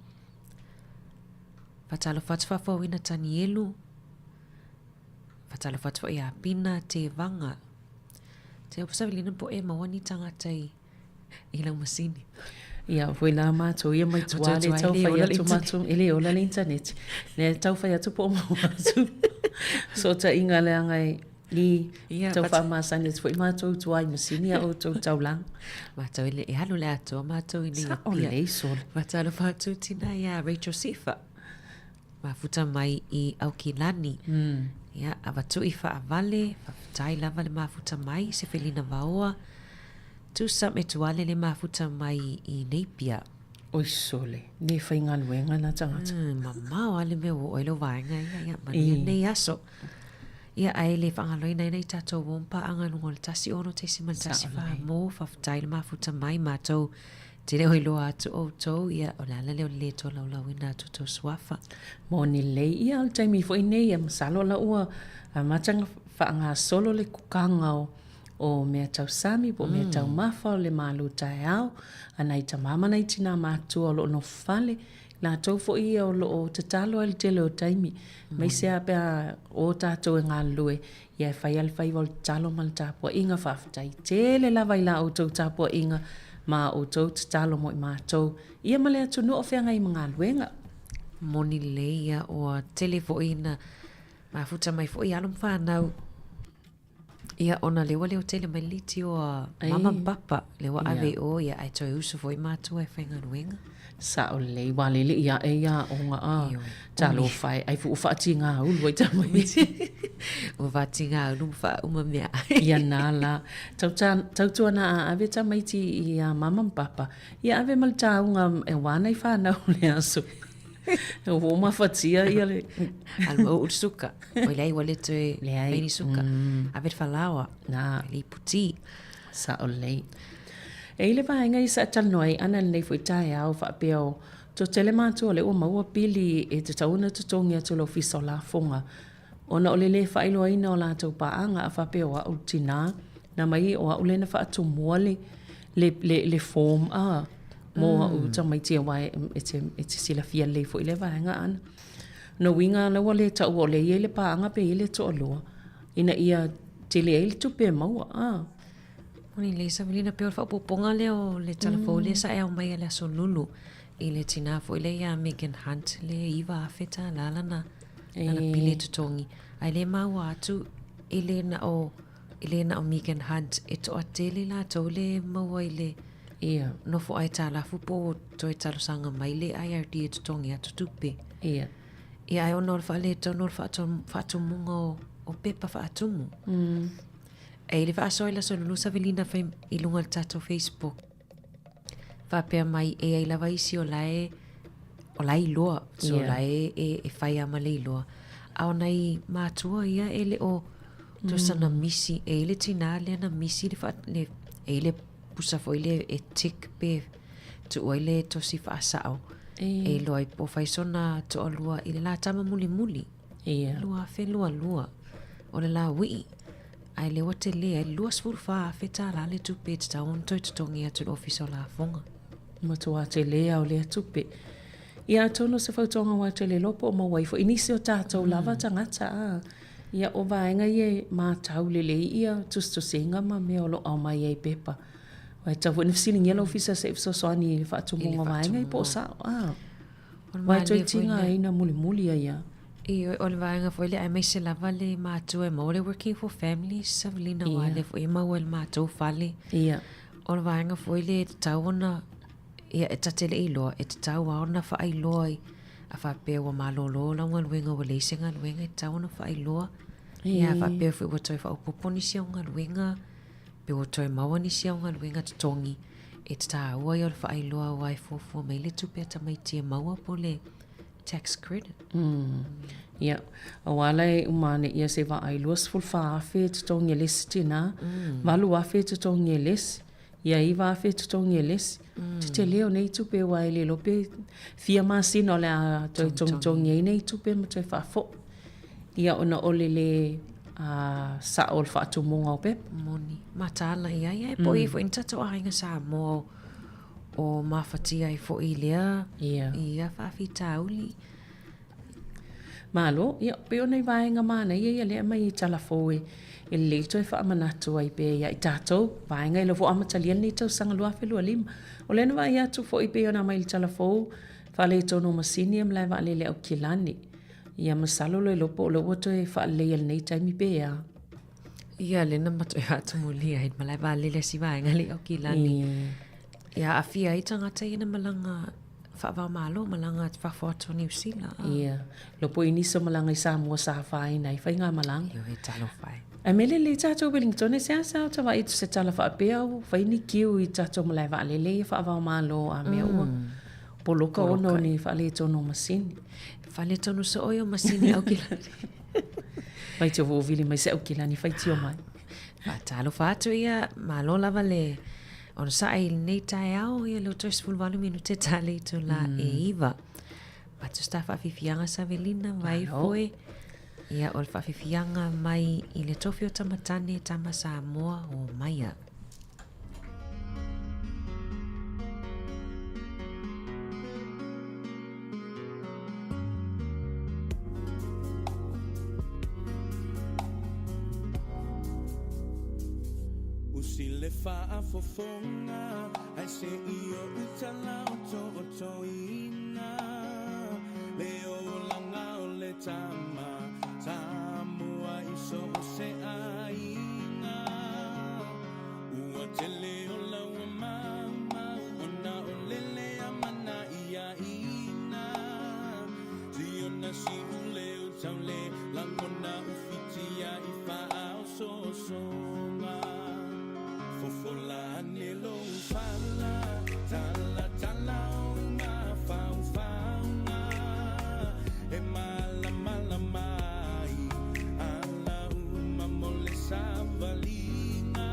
Faatalofa atu faafouina Tanielu. Faatalofa atu foi ia Pina Tevaga. Te opo savilina po e maua ni tagata i i lau masini. Ia, foi la matou ia mai tua le tau fai atu matou, e le ola le internet. Le tau fai atu po o maua atu. Sootaiga leaga e i Ia, tau faamasani atu foi matou i tua i masini a outou taulaga. Matou e le e alu le atoa matou i nei Sao lelei sole. Faatalofa atu tina ia Rachel Sifa. Mafuta mai i Aukilani. Ia, avatu i faavale, faafetai lava le mafuta mai, se felina vaoa. Tusa me tuale le mafuta mai i Napier. Oi sole, ne faigaluega na tagata. Mamao a le mea ua oo ai lau vaega ia, ia, manuia lenei aso. Ia, ae le faagaloina ai nai tatou uo ma paaga i luga o le 106.1 mo, faafetai le mafuta mai matou te le o iloa atu outou, ia, o le ala lea o le le tolaulauina atu o outou suafa. Moni lelei ia o le taimi foi nei ia masalo la ua amata ona faagasolo le kukaga o o mea tau sami po o mea taumafa o le malu taeao a nai tama ma nai tina matutua o lo o nofo fale, latou foi ia o lo o tatalo ai le tele o taimi, aemaise lava pe a o tatou e galulue, ia e fai lava le faiva o le tatalo ma le tapuaiga. Faafetai tele lava i la outou tapuaiga ma a outou tatalo mo i matou, ia ma le atunuu o feagai ma galuega. Moni lelei ia, ua tele foi ina mafuta mai foi alo ma fanau. Ia, ona lea ua leo tele mai le leitio a mama ma papa, lea ua ave i o, ia, ae toe usu foi matua e faigaluega. Sao lelei, ua lelei ae ia aoga a, talofa e, ai foi ua faatigaulu ai tamaiti. Ua faatigaulu ma faauma meaai. Ia na la, tautuana a ave tamaiti ia mama ma papa, ia ave ma le tauga aua nai fanau o le aso. Ua ou mafatia ia le... Alu mau ulu suka. Oi leai ua le toe Leai. fai ni suka. Ave le falaoa. Na. Le ipu ti. Sao lelei. E i le vaega i sa talanoa ai ana lenei foi taeao faapea o toatele matua o lea ua maua pili e tatau ona totogi atu e le Ofisa o Lafoga ona o le le faailoaina o latou paaga a faapea o au le tina na mai o au lea na faatumua le le le le form a mo au tamaiti aua e te e te silafia lelei foi lea vaega ana. Lona uiga la ua le taua o lea e i ai le paaga pe i ai le toalua ina ia tele ai le tupe e maua a. Moni lelei Savelina pei o le faaopoopoga lea o le tala fou lea sa e aumaia i le Aso Lulu i le tina foi lea ia Megan Hunt le $9,000 lana lana pili e totogi ae le maua atu e le na o e le na o Megan Hunt e toatele latou le maua i le Ia. nofo aitalafu po ua toe talosaga mai le IRD e totogi atu tupe. Ia. Ia ae ona o le faaletonu o le faatumuga o, o pepa faatumu. E i le faasoa i le Aso Lulu Savelina fai i luga o le tatou Facebook. Faapea mai e ai lava isi o la e o la e iloa, so Ia. la e, e, e fai lava ma le iloa. A o nai matua ia e le o tusa na misi, e i le tinā lea na misi le, faa, le e i le pusa foi lea e tick pe tuu ai le tosi faasao. E iloa ai po o fai sona toalua i le la tama mulimuli. Ia. 2022. O le la wii. Ae lea ua tele ai le $24,000 le tupe e tatau ona toe totogi atu i le Ofisa o Lafoga. Matua tele lava o lea tupe. Ia atonu o se fautuaga aua e le iloa po o maua ai foi nisi o tatou lava tagata a. Ia o vaega ia e matau lelei ia tusitusiga ma mea o lo o aumai ai i pepa. Aua e tatau foi ona fesiligia le Ofisa se i fesoasoani i le faatumuga o vaega ia po o sao a. Aua e toe tigaina mulimuli ai lava. Ioe, o le vaega foi lea aemaise lava le matua e maua le Working for Families Savelina aua lea foi e maua i le matou fale. Ia. O le vaega foi lea e tatau ona, ia e ta te le i iloa, e tatau lava ona faailoa i, a faapea ua malolo lau galuega ua leai se galuega e tatau ona faailoa. Ia a faapea foi ua toe faaopoopo nisi au galuega, pe ua toe maua nisi au galuega totogi, e taua ia o le faailoa aua e fuafua mai le tupe a tamaiti e maua po o le tax credit. Ia, aua la e uma ane ia se vaai 24,000 e totogi e le isi tina, 8,000 e totogi e le isi, ia 9,000 e totogi e le isi. Tetele o nei tupe aua e le iloa pe fia masina o le a toe togitogi ai nei tupe ma toe faafoi. Ia ona o le lē sao o le faatumuga o pepa. Moni. Mataala i ai ae po o i ai foi ni tatou aiga Samoa o mafatia ai foi i lea, i ia faafitauli. Malo, ia, pei o nai vaega manaia ia lea e aumai i tala fou e e lelei toe faamanatu ai pea ia i tatou vaega ia lea ua amatalia lenei tausaga 2025. O lea na vaai atu foi pei ona aumai i le tala fou, faaletonu o masini ia malae vaalele Aukilani. Ia masalo le iloa po o lea ua toe faaleleia i lenei taimi pe a. Ia, lea na matuai faatumulia ai le malae vaalele a si vaega lea i Aukilani. Ia aafia ai tagata ia na malaga faava-o-Malo, malaga fafo atu o Niu Sila. Ia, lopo i nisi o malaga i Samoa sa afaina ai faigamalaga. Ioe, talofa e. Ae mea lelei tatou Wellington, e seasea o ta vaai atu se tala faapea ua fai ni kiu i tatou malae vaalele ia faava-o-Malo a mea ua poloka ona o ni faaletonu o masini. Faaletonu soo ia o masini Aukilani. Faitio vili mai se Aukilani, faitio mai. Faatalofa atu ia, malo lava le onosai i lenei taeao, ia lea ua toe 18 minute ta le itula e 9. Matu se ta faafiafiaga Savelina, vai foe. Ia, o le faafiafiaga mai i le tofi o Tamatane, Tama Samoa o Maia. Usi le faafofoga ae se i ou talaoto'otoina le olaga o le tama Samoa i so o se aiga. Ua tele o laua maumau ona o lele amanaiaina. Siona si'u leo taule lagona ufitia i faaosoosoga. Fofola ane lou fala, talatala ou mafaufauga. E malamalama ai ala uma mo le savaliga.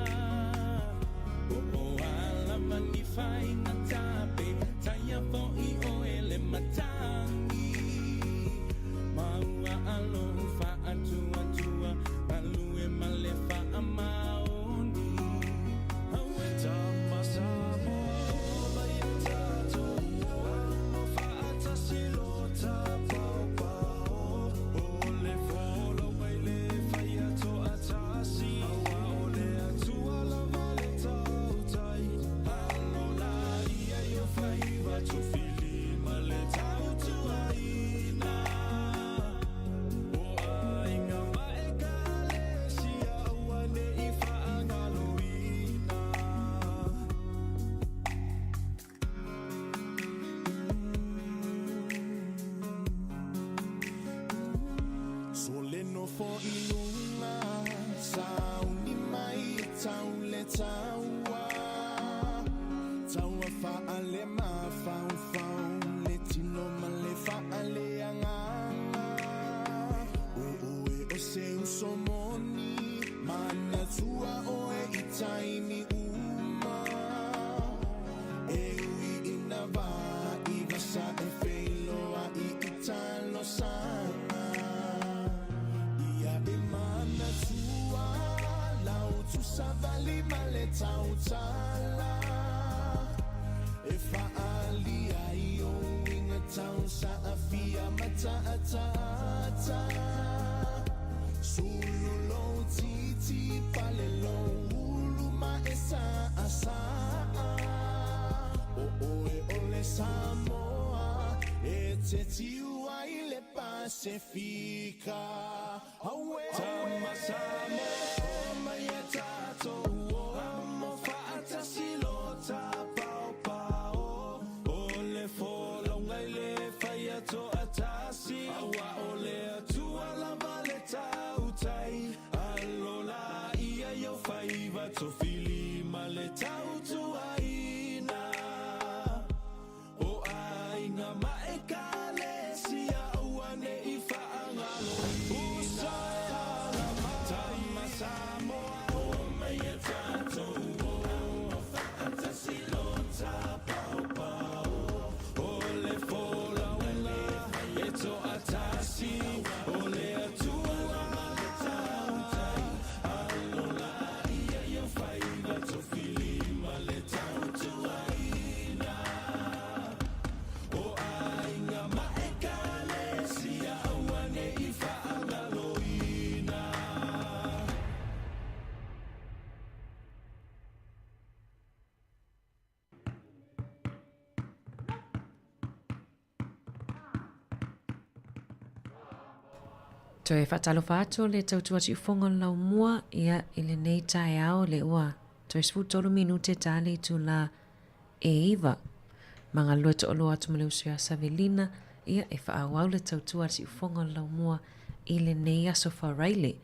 Po o a lava ni faigata pe taia fo'i oe le matagi. Ma ua alo faatuatua galue ma le faamaoni. Aue tama Samoa o mai e tatou amo faatasi lo tapaopao. O le folau mai le faia toatasi aua o le Atua lava le tautai. Alo laia i o faiva tofilima le tautuaina. O aiga ma ekalesia aua nei faagaloina. So le nofo i luga, sauni mai e tau le taua. Taua faale mafaufau, le tino ma le faale agaga. O oe o se uso moni, manatua oe i taimi uma. E ui ina vaai vasa e feiloai i talosaga. Ia e manatua, lau tusavali ma le tautala. E faalia ai o uiga tau saafia ma taataata. Sulu lou titi pale lou ulu ma e saasaa. O oe o le Samoa e te tiu ai le Pasefika. Aue tama Samoa o mai e tatou o amo faatasi lo tapaopao. O le folauga i le faia toatasi aua o le Atua lava le tautai. Alo laia i o faiva tofilima le tautuaina. O aiga ma ekalesia aua nei faagaloina. Usa e ala mai tama Samoa o mai e tatou. Toe faatalofa atu le tautua siufofoga o le laumua, ia, i lenei taeao le ua toe 13 minute ta le itula e 9. Ma galulue toalua atu ma le uso ia Savelina, ia, e faaauau le tautua siufofoga o le laumua i lenei aso Faraile.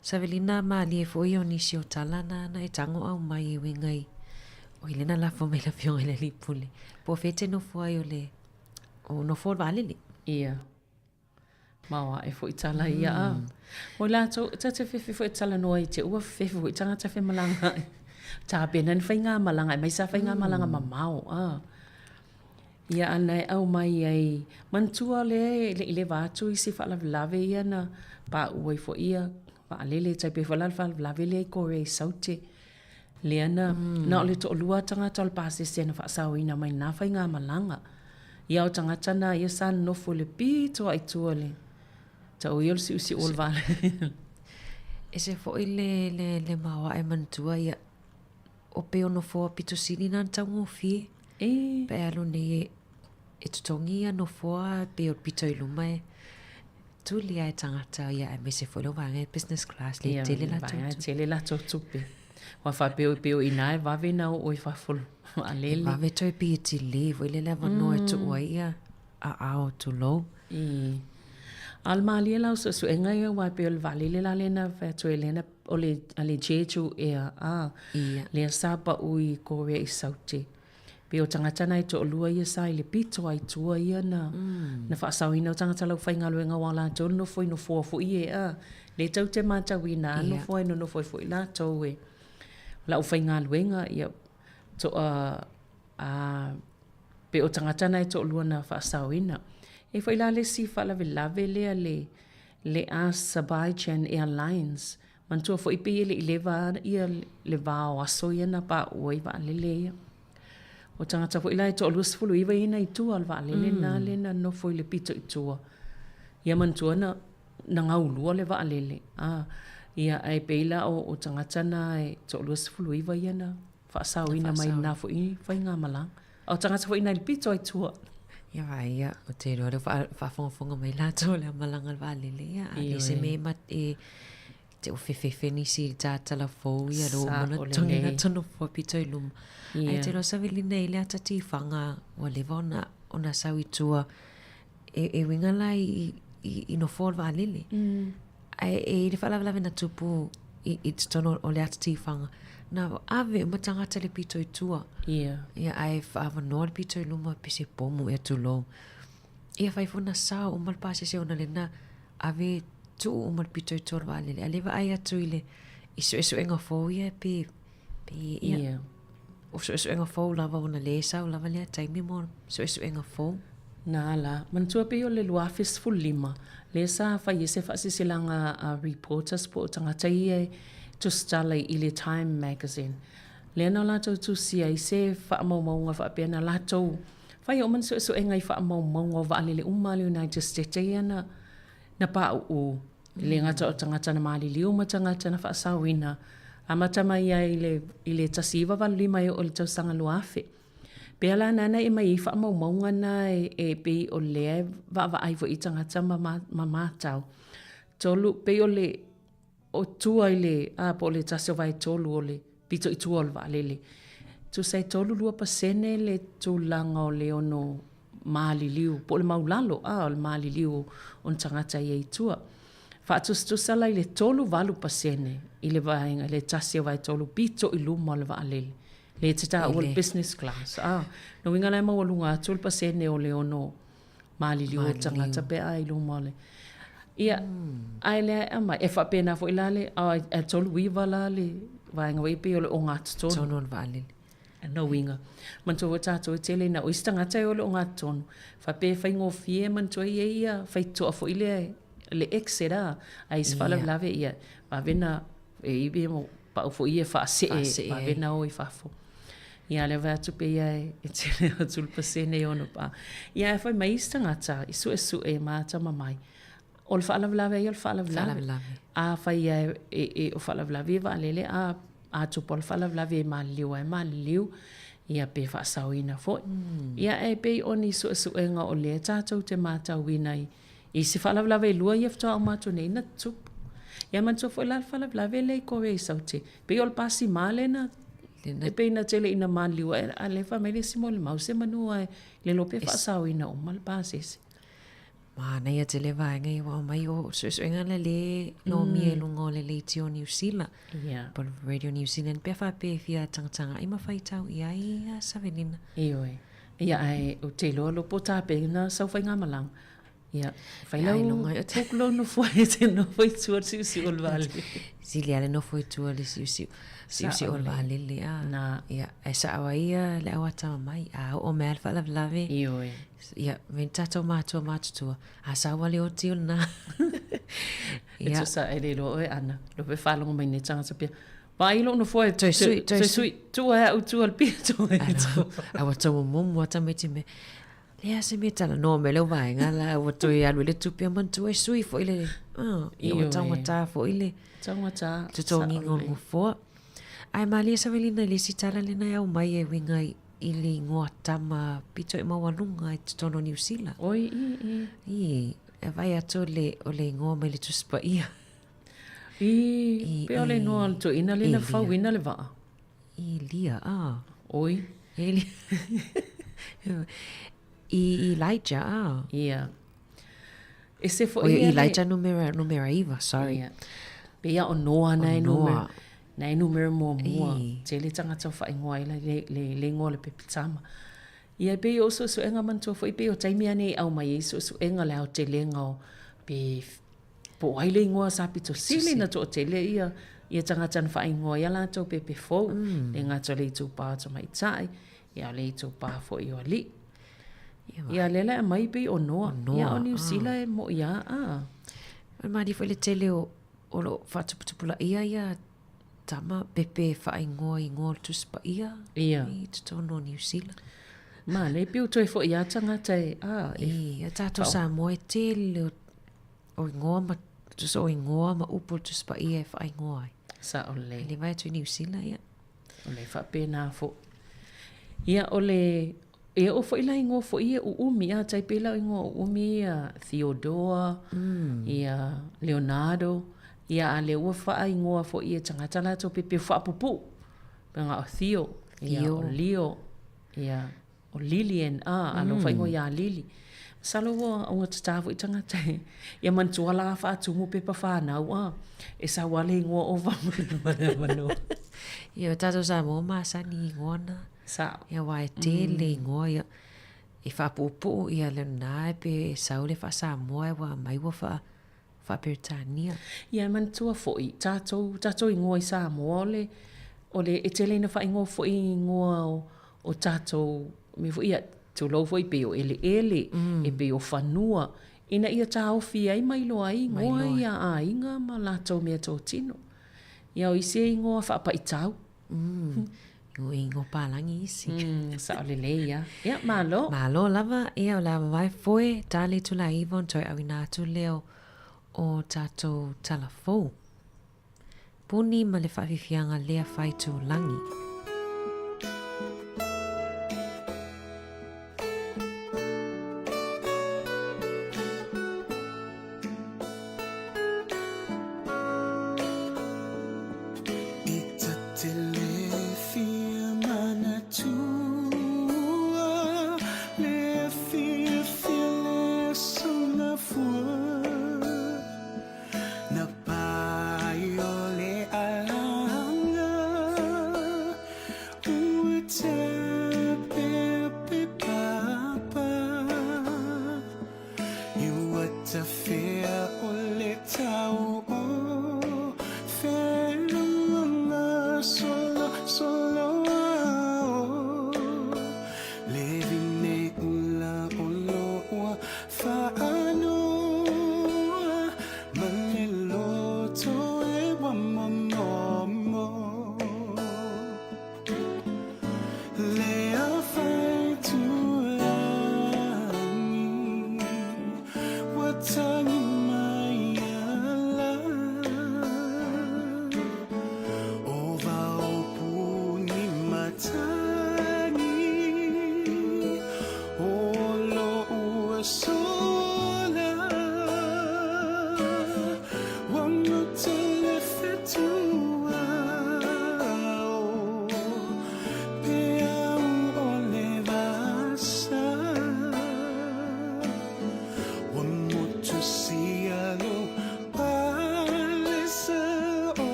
Savelina malie foi o nisi o tala na na e tago aumai e uiga i o i lena lafo mai le afioga i le alii pule. Po o fea e te nofo ai o le o nofo o le vaalele. Ia. Maoae foi tala ia a. O latou, ta te fefe foi e talanoa i te ua fefe foi tagata femalagaai. Tapena ni faigamalaga aemaise lava faigamalaga mamao a. Ia ana e aumai ai, manatua lea e le i leva atu isi faalavelave ia na pauu ai foi ia vaalele, tai pei foi la le faalavelave lea i Korea i Saute. Lea na, na o le toalua tagata o le pasese na faasaoina mai lena faigamalaga. Ia o tagata na ia sa nonofo i le pito lava i tua i le tau ia o le siusiu o le vaalele. Ese foi le, le, le maoae manatua ia, o pei o nofoa pito sili na na taugofie. E. Pe alu nei e, e totogi ia nofoa pei o le pito i luma e tuli lava e tagata ia aemaise foi le vaega e business class le tele latou tupe. Tele latou tupe. Aua faapea e pei o i ina e vave ona oo i fafo o le vaalele. E vave toe pei e delay foi lele avanoa e tuu ai ia aao tulou. A o le malie la o suesuega ia aua e pei o le vaalele la lea na fai atu ai lea na o le a le Jeju Air a lea sa pau i Korea i Saute. Pei o tagata na e toalua ia sa i le pito lava i tua ia na na faasaoina o tagata lau faigaluega aua o latou e nonofo i nofoa foi ia a lea tou te matauina a nofo e nonofo ai foi latou e o le aufaigaluega ia toa a pei o tagata na e toalua na faasaoina. E i ai foi la le isi faalavelave lea le le Azerbaijan Airlines Manatua foi pei e le i leva ia le va o aso ia na pauu ai vaalele ia. O tagata foi la e toa 29 ia na i tua o le vaalele lena lea na nofo i le pito i tua. Ia manatua na na gaulua le vaalele a ia ae pei la o o tagata na e toa 29 ia na faasaoina mai lena foi faigamalaga. A o tagata foi na i le pito i tua. Ia vaai ia, ou te iloa lea ua faafogafoga mai latou i le malaga a le vaalele ia, a leai se mea e te ua fefefe nisi i le tatala fou ia lea ua uma ona totogi latou nofoa pito i luma. Ae te iloa Savelina e i ai le ata tifaga ua leva ona ona sau i tua e uiga la i nofoa o le vaalele. Ae e i ai le faalavelave na tupu i totonu o le ata tifaga, na ave uma tagata i le pito i tua. Ia, ae faaavanoa le pito i luma pe se pomu ea tulou. Ia fai foi na sao uma le pasese ona lea na ave tuu uma le pito i tua o le vaalele. A o lea e vaai atu i le i suesuega fou ia pe pe ia o suesuega fou lava ona lea e sau lava lea taimi mo suesuega fou. Na la, manatua pei o le 2015, lea sa fai ai se faasilasilaga a reporters po o tagata ia e tusitala i le Time Magazine. Lea na latou tusia ai se faamaumauga faapea na latou fai uma ni suesuega i faamaumauga o vaalele uma a le United States ia na na pauu E le gata o tagata na maliliu ma tagata na faasaoina, amata mai ai i le i le 1985 e oo i le tausaga 2000. Pea la nāna e aumai ai faamaumauga na e e pei o lea e vaavaai foi i tagata ma ma matau. Tolu, pei o le o tua i le a po o le tasi o vaetolu o le pito i tua o le vaalele. Tusa e 32% le tulaga o le ono maliliu, po o le maulalo a o le maliliu o ni tagata ia i tua. Faatusatusa la i le 38% i le vaega i le tasi o vaetolu pito i luma o le vaalele. Lea e te taua le business class. A, lona uiga la e maualuga atu le pasene o le ono maliliu o tagata pe a i luma o le... Ia, ae lea e aumai, e faapena foi la le, ae 39 la le vaega foi pei o le ogatotonu. Tonu o le vaalele. Lona uiga, manatua foi tatou e tele ina o isi tagata e o i le ogatotonu, faapea e faigofie manatua e i ai ia faitotoa foi lea le exit a, a i ai se faalavelave ia vave ona e i ai pau foi ia e faasee vave ona o i fafo. Ia a o lea e vaai atu pei lava e tele atu le pasene e ono pā. Ia ae fai mai isi tagata i suesue ma atamamai, o le faalavelave ia o le faalavelave. Afai lava e o faalavelave ia vaalele a a tupu le faalavelave e maliliu ai maliliu, ia pe faasaoina foi. Ia e pei o ni suesuega o lea tatou te matauina i I isi faalavelave e lua ia faatoa uma atu nei na tutupu. Ia manatua foi la le faalavelave lea i Korea i Saute, pei o le pasima lea na e pei na tele ina maliliu ai, a o lea e fai mai le isi molimau, semanu lava e le iloa pe faasaoina uma le pasese. Manaia tele vaega ia ua aumai o suesuega la le lomia i luga o le leitio Niu Sila. Yeah. Po o le Radio New Zealand pe a faapea e fia tagatagai ma faitau i ai a Savelina. Ioe. Ia ae ou te iloa loa po o tapena sau faigamalaga. Ia, fai lau book lou nofo ai e te nofo i tua le siusiu o le vaalele. Sili lava le nofo i tua le siusiu, siusiu o le vaalele a. Na. Ia, e sao ai ia le au atamamai, a oo mai lava le faalavelave. Ioe. Ia, me ni tatou matua matutua, a sau lava le oti o lena. E tusa e le iloa oe Ana, lea foi e faalogo mai nei tagata pea, Vaai lou nofoa e Toe sui, toe sui. Tuu ai au tua le pito e tua. A ua taumomomo lava tamaiti me, leai se mea e talanoa mai lea vaega la ua toe alu ai le tupe a manatua e sui foi le, ia ua taugata foi le Taugata. totogiga o le nofoa. Ae malie Savelina i le isi tala lena e aumai e uiga i le igoa tama pito i maualuga i totonu o Niu Sila. Oi, i, i. I, e vaai atu o le igoa mai le Tusi Paia. I, pea o le igoa o le toeaina lea na fauina le vaa. Elia, a. Oi. Elia. I Elijah, a. Ia. Ese foi Oi, Elijah numera, numera iva, sorry. Ia. Pei a o Noa na e numera, na e numera muamua. Tele tagata o faaigoa ai le, le, le igoa o le pepetama. Ia, pei o suesuega manatua foi, pei o taimi anei e aumai ai suesuega le aotelega o pe Po o ai le igoa sa pito sili na toatele ia ia tagata na faaigoa ia latou pepe fou, le gata o le itupa o tamaitai, ia o le itupa foi o alii. Ia lea la e aumai pei o Noa. Ia o Niu Sila e moʻi lava a. E malie foi le tele o o lo o faatuputupulaia ia tama pepe faaigoa i igoa o le Tusi Paia i totonu o Niu Sila. Manaia pei ua toe foi lava tagata e a. Ia tatou Samoa e tele o O igoa ma, tusa o igoa ma upu o le Tusi Paia e faaigoa ai. Sao lelei. E le vae atu i Niu Sila, ia. O le faapena foi. Ia, o le, e oo foi la i igoa foi ia uumi, a tai pei la o igoa uumi ia Theodore, ia Leonardo, ia a lea ua faaigoa foi e tagata latou pei faapupuu, pei na o Theo, ia o Leo, ia. O Lilian, a, alofa igoa ia Lili. Masalo ua augatata foi tagata e, ia manatua la faatumu pepa fanau, a, e sau lava le igoa ova ma le avanoa. Ia, o tatou Samoa masani i igoa na. Sao. Ia, aua e tele igoa, ia, e faapuupuu ia lena pe sau le faa-Samoa ua aumai ua faa, faa-Peretania. Ia, e manatua foi, tatou, tatou igoa i Samoa, o le, o le, e tele ina faaigoa foi i igoa o, o tatou mea foi ia, tulou foi, pei o eleele, e pei o fanua, ina ia taofi ai ma iloa ai igoa ia a aiga ma latou meatotino. Ia o isi e igoa faapaitau. Igoa palagi isi. Sao lelei lava. Ia, malo. Malo lava, ia o le a mavae foe, ta le itula iva ona toe auina atu lea o tatou tala fou. Puni ma le faafiafiaga lea faitulagi.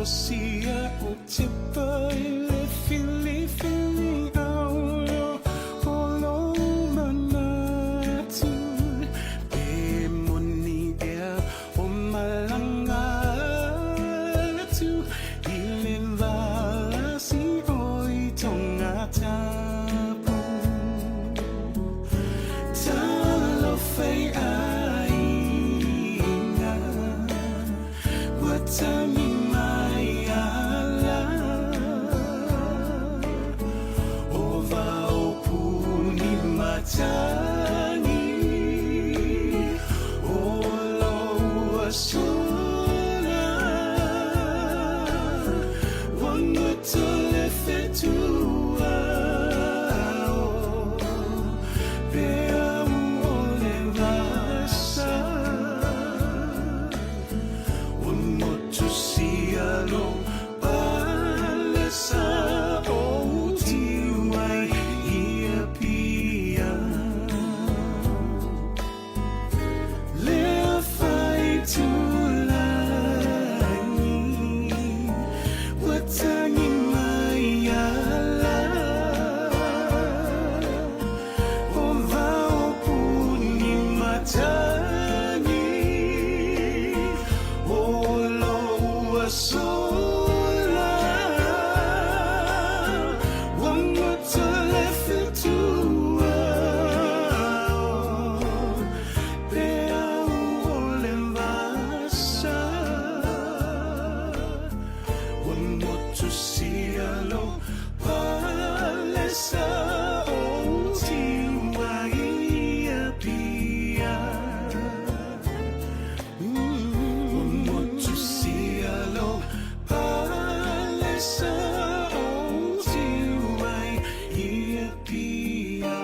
Osia o tipa i le filifili aulo o lou manatu. Pe moni ea o malaga atu i le valasi o i Tongatapu. Talofa e aiga, ua tagi mai ala. O vao puni matagi, o lou asola. Ua goto le fetuao, peau o le vasa. Ua motusia lou palesa ou tiu ai i Apia. Le afaitulagi, ua tagi mai ala. O vao puni matagi, o lou asola. Ua goto le fetuao, peau o le vasa. Ua motusia lou palesa ou tiu ai i Apia. Ua motusia lou palesa ou tiu ai i Apia.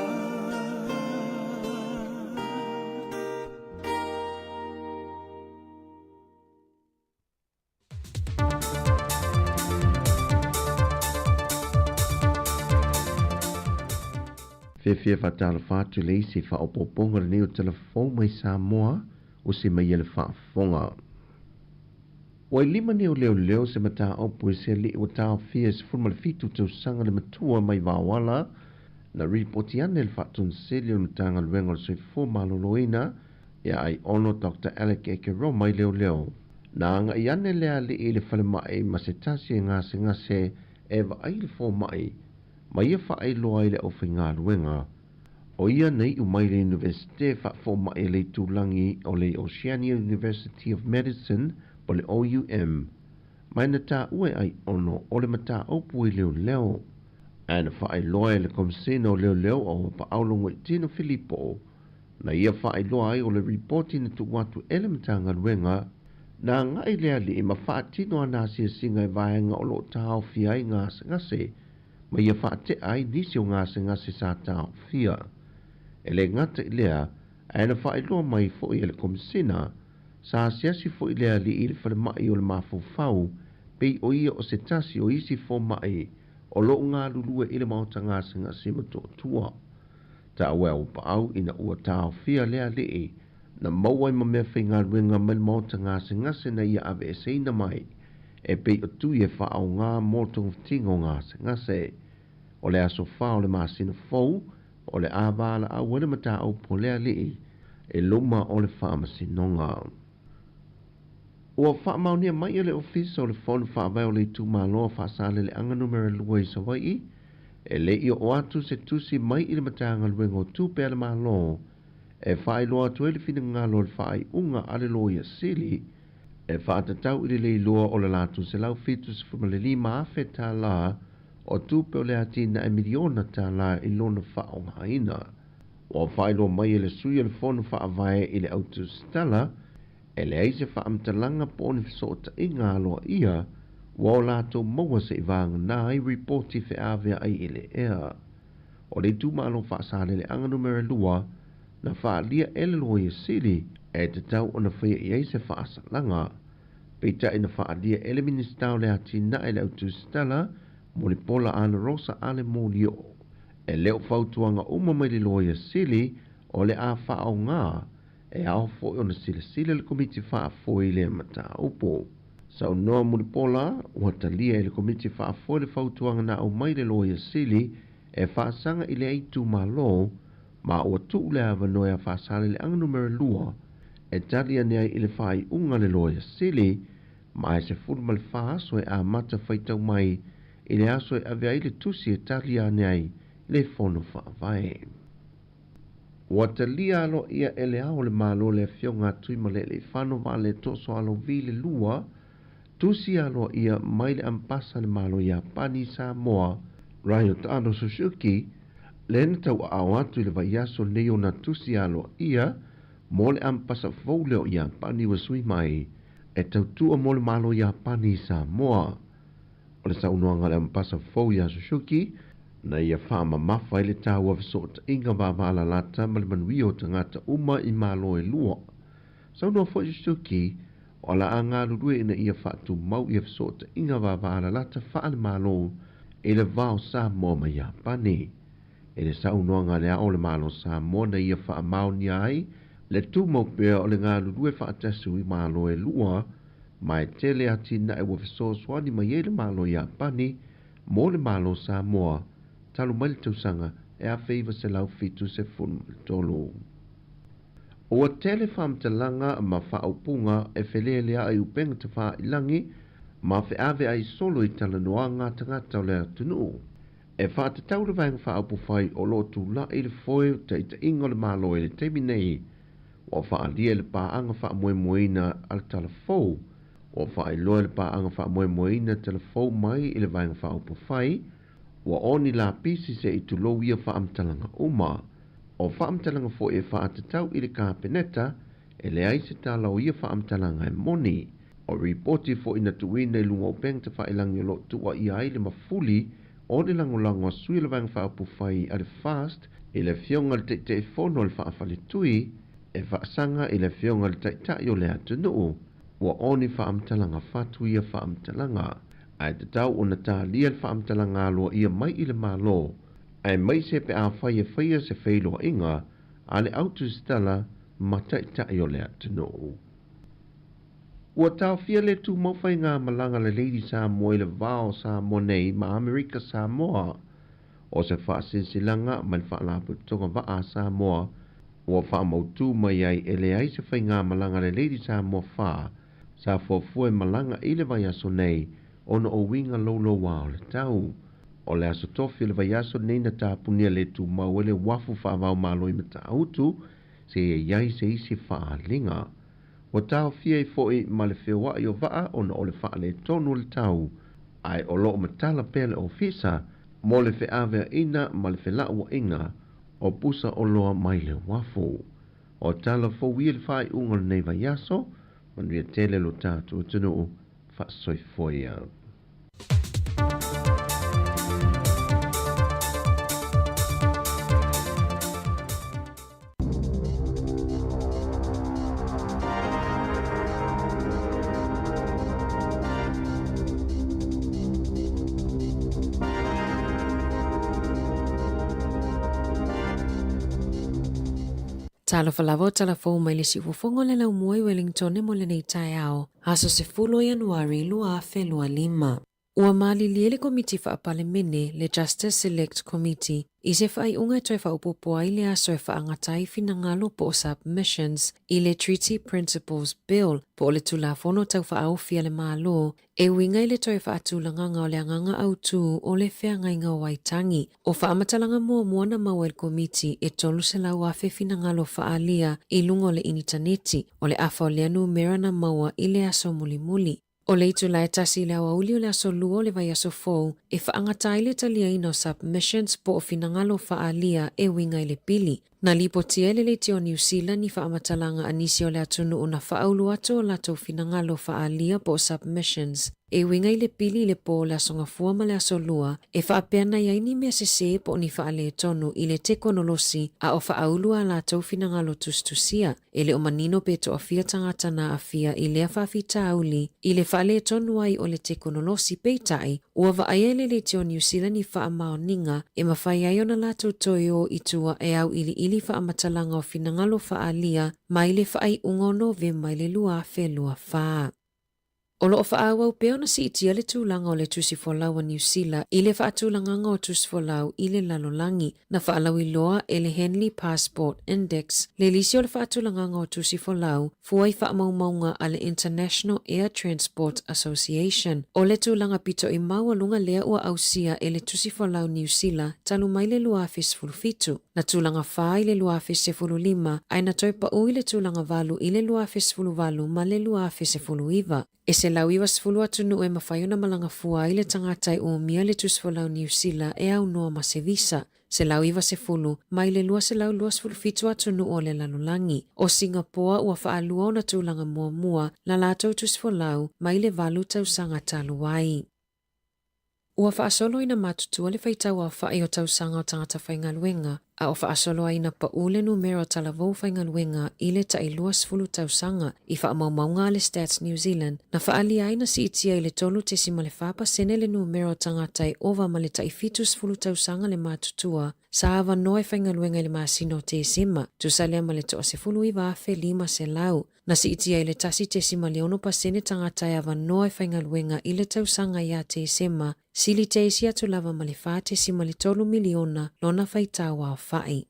Fiafia faatalofa atu i le isi faaopoopoga o lenei o tala fou mai Samoa ua se mai ai le faafofoga. Ua i lima nei o leoleo se mataupu i se alii ua taofia i 17 tausaga le matua mai Vaoala na ripoti ane le faatonuseli o le Matagaluega o le Soifua Maloloina ia Aiono Dr. Alec Ekeroma i leoleo. Na agai ane le alii i le falemai ma se tasi e gasegase e vaai le fomai ma ia faailoa i le aufaigaluega. O ia na iu mai le Iunivesite faafomai a le itulagi o le Oceania University of Medicine po le OUM, ma na taua e Aiono o le mataupu i leoleo. Ae na faailoa e le Komisena o Leoleo o Auapaau Logoitino Filipo na ia faailoa ai o le ripoti na tuu atu e le Matagaluega na agai le alii ma faatino ana asiasiga i vaega o loo taofia ai gasegase ma ia faatea ai nisi o gasegase sa taofia. E le gata i lea, ae na faailoa mai foi e le Komisena sa asiasi foi le alii i le falemai o le mafaufau pei o ia o se tasi o isi fomai o loo galulue i le maota gasegase ma Motootua. Taua e Auapaau ina ua taofia le alii na maua ai ma mea faigaluega mai le maota gasegase na ia aveeseina mai e pei o tui e faaoga mo togafitiga o gasegase. O le aso 4 o le masina fou o le a valaau ai le mataupu o le alii e luma o le faamasinoga. Ua faamaonia mai e le Ofisa o le Fono Faavae o le Itumalo Faasaleleaga Numera 2 i Savaii e le i oo atu se tusi mai i le Matagaluega o Tupe a le Malo e faailoa atu ai le finagalo o le faaiuga a le Loia Sili e faatatau i le leiloa o le latou $175,000 tālā o tupe o le atinae miliona tālā i lona faaaogaina. Ua faailoa mai e le sui o le Fono Faavae i le autusitala e leai se faamatalaga po o ni fesootaiga aloaia ua o latou maua se'i vagana ai ripoti feavea'i i le ea. O le itumalo Faasaleleaga Numera 2 na faalia e le Loia Sili e tatau ona faia i ai se faasalaga. Peitai na faalia e le Minisita o le Atinae le autusitala Mulipola Anarosa Ale Molioo. E le o fautuaga uma mai le Loia Sili o le a faaoga e ao foi ona silasila le Komiti Faafoe i lea mataupu. Saunoa Mulipola, ua talia e le Komiti Faafoe le fautuaga na aumai le Loia Sili e faasaga i lea itumalo, ma ua tuu le avanoa ia Faasaleleaga Numera 2 e tali ane ai i le faaiuga a le Loia Sili, ma e 14 aso e amata faitau mai i le aso e ave ai le tusi e tali ane ai i le Fono Faavae. Ua talia aloaia e Le Ao o le Malo le Afioga a Tuimalealiifano Vaaletosoalovi le lua tusi aloaia mai le Ambasa a le Malo Iapani i Samoa, Ryotaro Suzuki, lea na tauaao atu i le vaiaso lenei ona tusi aloaia mo le Ambasa fou lea o Iapani ua sui mai e tautua mo le Malo Iapani i Samoa. O le saunoaga a le Ambasa fou iā Suzuki, na ia faamamafa ai le taua fesootaiga vaavaalalata ma le manuia o tagata uma i Malo e lua. Saunoa foi Suzuki, o le a galulue ina ia faatumau ia fesootaiga vaavaalalata faale-Malo i le va o Samoa ma Iapani. I le saunoaga a Le Ao o le Malo Samoa na ia faamaonia ai le tumau pea o le galulue faatasi o Malo e lua, ma e tele atinae ua fesoasoani mai ai le Malo Iapani mo le Malo Samoa talu mai le tausaga e 1973. Ua tele faamatalaga ma faaupuga e feleeleaʻi i upega tafāilagi ma feaveai solo i talanoaga a tagata o le atunuu. E faatatau le Vaega Faaupufai o lo o tulaʻi i le foe o taitaiga o le Malo i le taimi nei, ua faaalia i le paaga faamoemoeina a le Tala Fou, ua faailoa i le paaga faamoemoeina Tala Fou mai i le Vaega Faaupufai, ua oni lapisi se i tulou ia faamatalaga uma. O faamatalaga foi e faatatau i le Kapeneta, e leai se tala o ia faamatalaga e moni. O ripoti foi na tuuina i luga o upega tafailagi o lo o tuuaia ai le mafuli o le lagolago a sui o le Vaega Faaupufai a le FAST i le Afioga i le Taitaifono a le Faafaletui e faasaga i le Afioga i le Taitai o le atunuu, ua oni faamatalaga fatu ia faamatalaga, ae tatau ona talia le faamatalaga aloaia mai i le Malo, aemaise pe afai e faia se feiloaiga a le autusitala ma Taitai o le atunuu. Ua taofia le tumau faigamalaga a le Lady Samoa i le va o Samoa nei ma Amerika Samoa. O se faasilasilaga mai le Faalapotopotoga Vaa a Samoa ua faamautu mai ai e leai se faigamalaga a le Lady Samoa 4 sa fuafua e malaga i le vaiaso nei ona o uiga louloua o le tau. O le aso tofi o le vaiaso lenei na tapunia le tumau ai le uafu faavaomalo i Matautu seia i ai se isi faaaliga. Ua taofia ai foi ma le feoai o vaa ona o le faaletonu o le tau, ae o lo o matala pea le ofisa mo le feaveaiina ma le felauaiga o pusa oloa mai le uafu. O tala fou ia le faaiuga o lenei vaiaso, manuia tele lo tatou atunuu, faasoifua ia. Talofa lava o tala fou mai le siufofoga o le laumua i Wellington mo lenei taeao, aso 10 o Ianuari 2025. Ua malilie le Komiti Faa-Palemene, le Justice Select Committee, i se faaiuga e toe faaopoopo ai le aso e faagata ai finagalo po o submissions i le Treaty Principles Bill po o le Tulafono Tau Faaofi a le Malo e uiga i le toe faatulagaga o le agaga autū o le feagaiga o Waitangi. O faamatalaga muamua na maua e le Komiti e 300,000 finagalo faaalia i luga o le initaneti, o le afa o lea numera na maua i le aso mulimuli. O le itula e tasi i le aoauli o le aso lua o le vaiaso fou e faagata ai le taliaina o submissions po o finagalo faaalia e uiga i le pili. Na lipotia e le Leitio o Niu Sila ni faamatalaga a nisi o le atunuu na faaulu atu o latou finagalo faaalia po o submissions e uiga i le pili i le po o le Aso Gafua ma le Aso Lua e faapea na i ai ni mea sesē po o ni faaletonu i le tekonolosi a o faaulu a latou finagalo tusitusia. E le o manino pe toafia tagata na aafia i lea faafitauli i le faaletonu ai o le tekonolosi, peitai, ua vaaia e le Leitio o Niu Sila ni faamaoniga e mafai ai ona latou toe o i tua e auiliili faamatalaga o finagalo faaalia mai le faaiuga o Novema i le 2024. O lo o faaauau pea ona siitia le tulaga o le tusifolau a Niu Sila i le faatulagaga o tusifolau i le lalolagi, na faalauiloa e le Henley Passport Index le lisi o le faatulagaga o tusifolau fua i faamaumauga a le International Air Transport Association. O le tulaga pitoʻi maualuga lea ua ausia e le tusifolau Niu Sila talu mai le 2017. Na tulaga 4 i le 2015 ae na toe paʻu i le tulaga 8 i le 2018 ma le 2019. E 190 atunuu e mafai ona malaga fua ai le tagata e umia le tusifolau Niu Sila e aunoa ma se visa. 190 mai le 227 atunuu o le lalolagi. O Singapoa ua faalua ona tulaga muamua la latou tusifolau mai le 8 tausaga talu ai. Ua faasolo ina matutua le faitau aofaʻi o tausaga o tagata faigaluega, a o faasolo ai ina paʻu le numera o talavou faigaluega i le taʻi 20 tausaga i faamaumauga a le Stats New Zealand, na faaalia ai na siitia i le 3.4 pasene le numera o tagata e ova ma le taʻi 70 tausaga le matutua sa avanoa e faigaluega i le masina o Tesema, tusa lea ma le toa 19,500. Na siitia i le 1.6 pasene tagata e avanoa e faigaluega i le tausaga ia Tesema, sili te isi atu lava ma le 4.3 miliona lona faitau aofaʻi.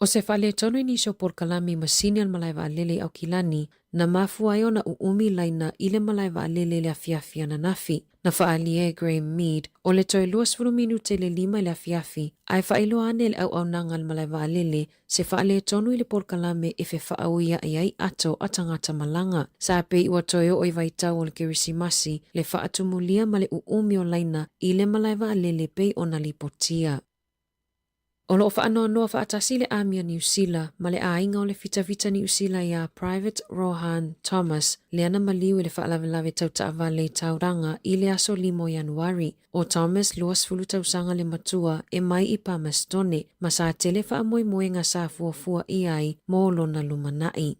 O se faaletonu i nisi o polokalame i masini a le malae vaalele i Aukilani, na mafua ai ona ʻuʻumi laina i le malae vaalele i le afiafi ananafi. Na faaalia e Graeme Mead, o le toe 20 minute i le 5 i le afiafi, ae faailoa ane e le auaunaga a le malae vaalele se faaletonu i le polokalame e fefaaoiaʻi ai ato a tagata malaga. Sa pei ua toe oo i vaitau o le Kerisimasi le faatumulia ma le ʻuʻumi o laina i le malae vaalele pei ona lipotia. O lo o faanoanoa faatasi le Āmia Niu Sila ma le aiga o le fitafita Niu Sila iā Private Rohan Thomas lea na maliu i le faalavelave tau taavale i Tauranga i le aso 5 o Ianuari. ʻO Thomas 20 tausaga le matua e mai i Palmerstone ma sa tele faamoemoega sa fuafua ʻia ai mo lona lumanaʻi.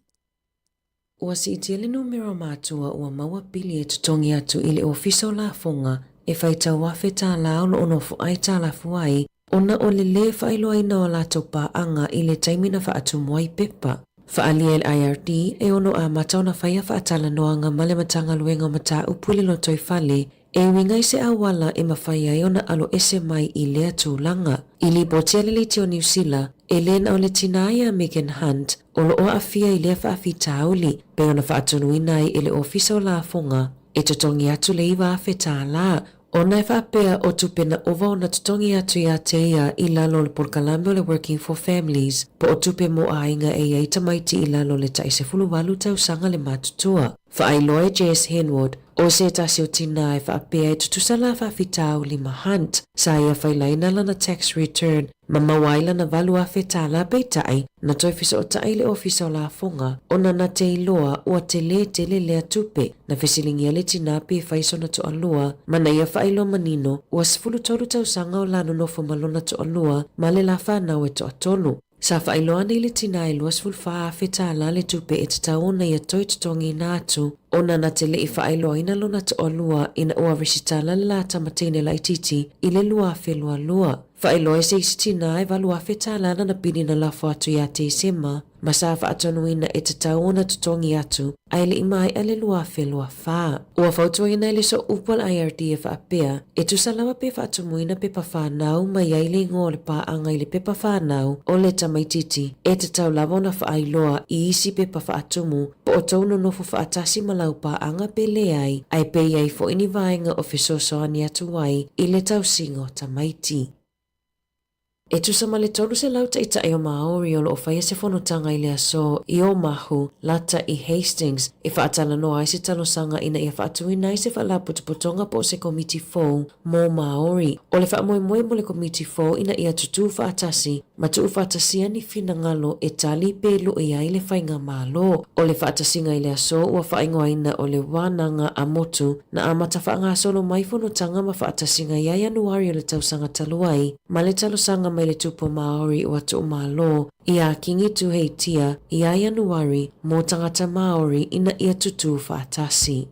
Ua siitia le numera o matua ua maua pili e totogi atu i le Ofisa o Lafoga e faitau afe tālā o lo o nofo ai tālafu ai ona o le lē faailoaina o a latou paaga i le taimi na faatumu ai pepa. Faaalia e le IRD e ono amata ona faia faatalanoaga ma le Matagaluega o Mataupu i le Lotoifale e uiga i se auala e mafai ai ona alo ese mai i lea tulaga. I lipotia le Leitio Niu Sila, e lē na o le tinā iā Megan Hunt o lo o aafia i lea faafitauli, pei ona faatonuina ai e le Ofisa o Lafoga e totogi atu le 9,000 tālā, ona e faapea o tupe na ova ona totogi atu iā te ia i lalo o le polokalame o le Working for Families, po o tupe mo aiga e i ai tamaiti i lalo o le taʻi 18 tausaga le matutua. Faailoa e Jess Henwood, o se tasi o tinā e faapea e tutusa la faafitauli ma Hunt, sa ia failaina lana tax return ma maua ai lana 8,000 tālā peitai, na toe fesootai i le Ofisa o Lafoga ona na te iloa ua telē tele lea tupe. Na fesiligia le tinā pe fai sona toalua ma na ia faailoa manino ua 13 tausaga o la nonofo ma lona toalua ma le la fanau e toatolu. Sa faailoa ane i le tinā e 24,000 tālā le tupe e tatau ona ia toe totogiina atu ona na te leʻi faailoaina lona toalua ina ua resitala le la tama teine laitiiti i le 2022. Faailoa e se isi tinā e 8,000 tālā lana pili na lafo atu iā Tesema ma sa faatonuina e tatau ona totogi atu ae leʻi maeʻa le 2024. Ua fautuaina e le Sooupu a le IRD e faapea, e tusa lava pe faatumuina pepa fanau mai ai le igoa o le paaga i le pepa fanau o le tamaitiiti, e tatau lava ona faailoa i isi pepa faatumu po o tou nonofo faatasi ma lau paaga pe leai, ae pe i ai foi ni vaega o fesoasoani atu ai i le tausiga o tamaiti. E tusa ma le 300 taitai o Māori o lo o faia se fonotaga i le aso i Omahu, lata i Hastings, e faatalanoa ai se talosaga ina ia faatuina ai se faalapotopotoga po o se komiti fou mō Māori. O le faamoemoe mo le komiti fou ina ia tutū faatasi ma tuufaatasia ni finagalo e tali pe luʻi ai le faigamalo. O le faatasiga i le aso ua faaigoaina o le Wānanga a Motu na amata faagasolo mai fonotaga ma faatasiga ia Ianuari o le tausaga talu ai ma le talosaga mai le Tupu Māori o Atuʻumalo iā Kingi Tuheitia iā Ianuari mō tagata Māori ina ia tutū faatasi.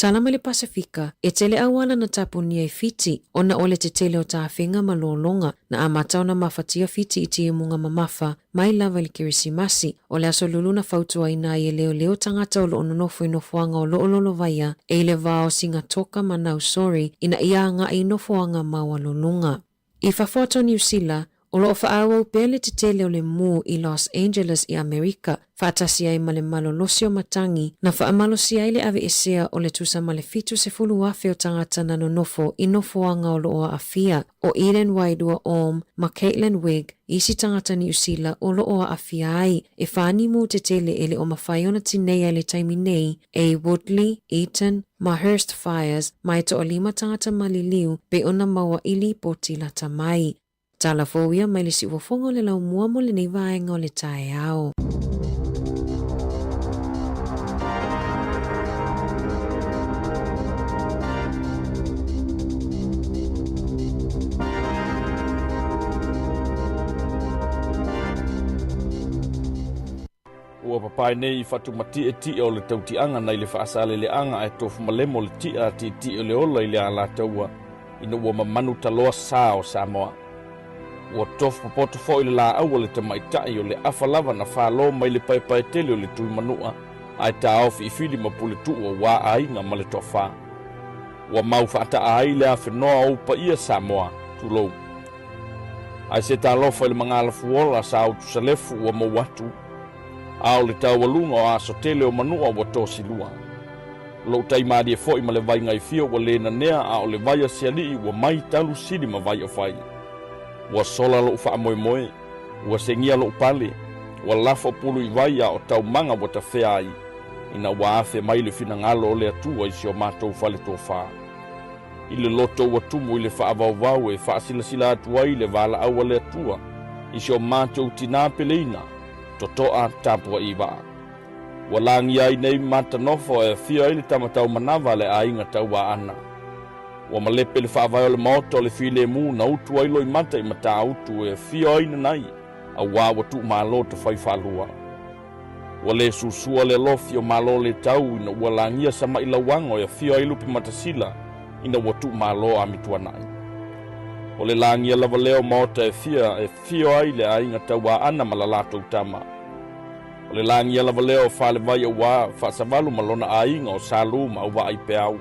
Tala mai le Pasefika, e tele auala na tapunia i Fiti ona o le tetele o tafega ma lologa na amata ona mafatia Fiti i timuga mamafa mai lava i le Kerisimasi. O le aso lulu na fautuaina ai e leoleo tagata o loo nonofo i nofoaga o loo lolovaia e i le va o Sigatoka ma Nausori ina ia agai i nofoaga maualuluga. I fafo atu o Niu Sila, o lo o faaauau pea le tetele o le mū i Los Angeles i Amerika, faatasi ai ma le malolosi o matagi na faamalosia ai le aveesea o le tusa ma le 70,000 o tagata na nonofo i nofoaga o lo o aafia, o Eden Wairua Orme ma Caitlin Wigg isi tagata Niu Sila o lo o aafia ai, e fa ni mū tetele e le o mafai ona tineia i le taimi nei e i Woodley, Eaton, ma Hurst Fires, ma e toalima tagata maliliu pei ona maua i lipoti lata mai. Tala fou ia mai le siufofoga o le laumua mo lenei vaega o le taeao. Ua papae nei i fatumatietie o le tautiaga nai le faasaleleaga ae tofu malemo le ti'a a tietie o le ola i le alataua ina ua mamanu taloa sa o Samoa. Ua tofu popoto foi le laau a le tamaitai o le afa lava na falo mai le paepaetele o le Tuimanua ae taofi i fili ma puletuu auā aiga ma le toafa. Ua mau faataa ai le afenoa o ou paia Samoa, tulou. Ae se talofa i le magalafuola sa utusalefu ua mou atu, a o le taualuga o aso tele o manua ua tosilua. Lou tai malie foi ma le vai gaifia ua le nanea a o le vai a se alii ua mai talu sili ma vai o fai. Ua sola lou faamoemoe, ua segia lou pale, ua lafo pulu i vai a o taumaga ua tafea ai, ina ua afe mai le finagalo o le Atua i si o matou fale tofa. I le loto ua tumu i le faavaovao e faasilasila atu ai le valaau a le Atua i si o matou tinā peleina, totoa tapua'i vaa. Ua lagia ai nei matanofo e afio ai le tamatau manava a le aiga Tauaana. Ua malepe le faavae o le maota o le filemu na utu ai loimata i Matautu e afio ai nanai, auā ua tuumalo tafai faalua. Ua le susua le alofi o Malo le tau ina ua lagia sama'i lauago e afio ai Lupematasila ina ua tuumalo Amituana'i. O le lagia lava lea o maota e fia e afio ai le aiga Tauaana ma la latou tama. O le lagia lava lea o Falevai auā Faasavalu ma lona aiga o Salū ma Auvaa-i-peau.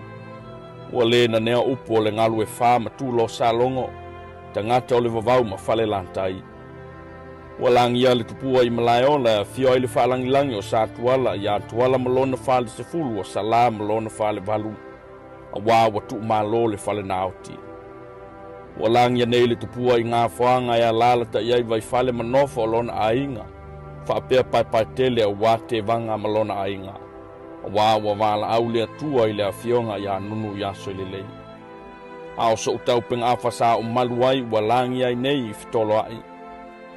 Ua le nanea upu o le galu e fa ma tulo salogo, tagata o le vavau ma Falelatai. Ua lagia le tupua i Malaeola e afio ai le faalagilagi o Satuala iā Tuala ma lona fale sefulu o Salā ma lona fale valu, auā ua tuumalo le fale naoti. Ua lagia nei le tupua i Gafoaga e alalatai ai Vaifale ma nofo o lona aiga, faapea Paepaetele auā Tevaga ma lona aiga, auā ua valaau le Atua i le afioga iā Nunu i aso i lelei. A o soʻu taupega afa sa ou malu ai ua lagia ai nei i fetoloai,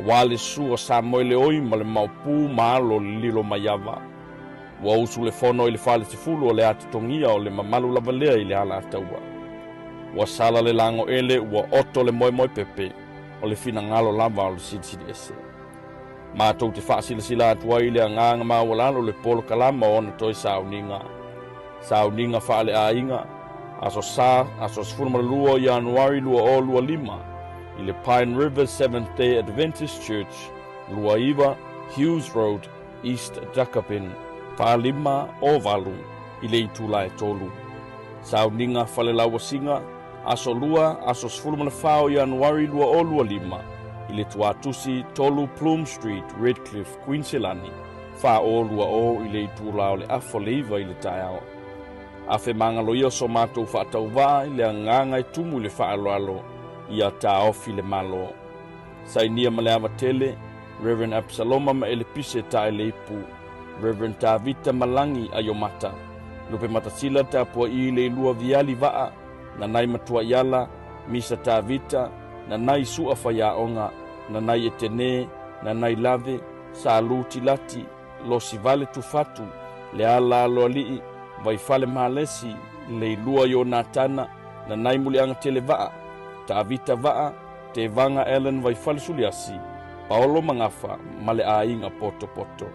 auā le susu o Samoeleoi ma le maopu ma alo o le lilo maiava. Ua usu le fono i le fale sefulu o le atotogia o le mamalu lava lea i le Alataua. Ua sala le lagoele ua oto le moemoepepe o le finagalo lava o le Silisili Ese. Matou te faasilasila atu ai i le agaga maualalo le polokalama o ona toe sauniga. Sauniga faaleaiga, Aso Sa, aso 12 o Ianuari 2025, i le Pine River Seventh-day Adventist Church, 29 Hughes Road, East Dakabin, 45 o 8 i le itula e 3. Sauniga falelauasiga, Aso Lua, aso 14 o Ianuari 2025, i le Tuatusi 3 Plume Street, Redcliffe, Kuiniselani, 4020 i le itula o le afa o le 9 i le taeao. Afe magaloia so matou faatauvaa i le agaga e tumu i le faaaloalo ia taofi le Malo. Sainia ma le ava tele, Reverend Absaloma ma Elepise Taeleipu, Reverend Tavita Malangi Aiomata, Lupematasila tapua'i le ilua Viali Vaa, Nanai Matuaiala, Misa Tavita, Nanai Su'a Faiaoga, Nanai Etene, Nanai Lave, Salū Tilati, Losivale Tufatu, Leala Aloalii, Vaifale Malesi, Leilua Ionatana, Nanai Muliagatele Vaa, Tavita Vaa, Tevaga Allen Vaifale Suliasi, Paolo Magafa ma le aiga Potopoto.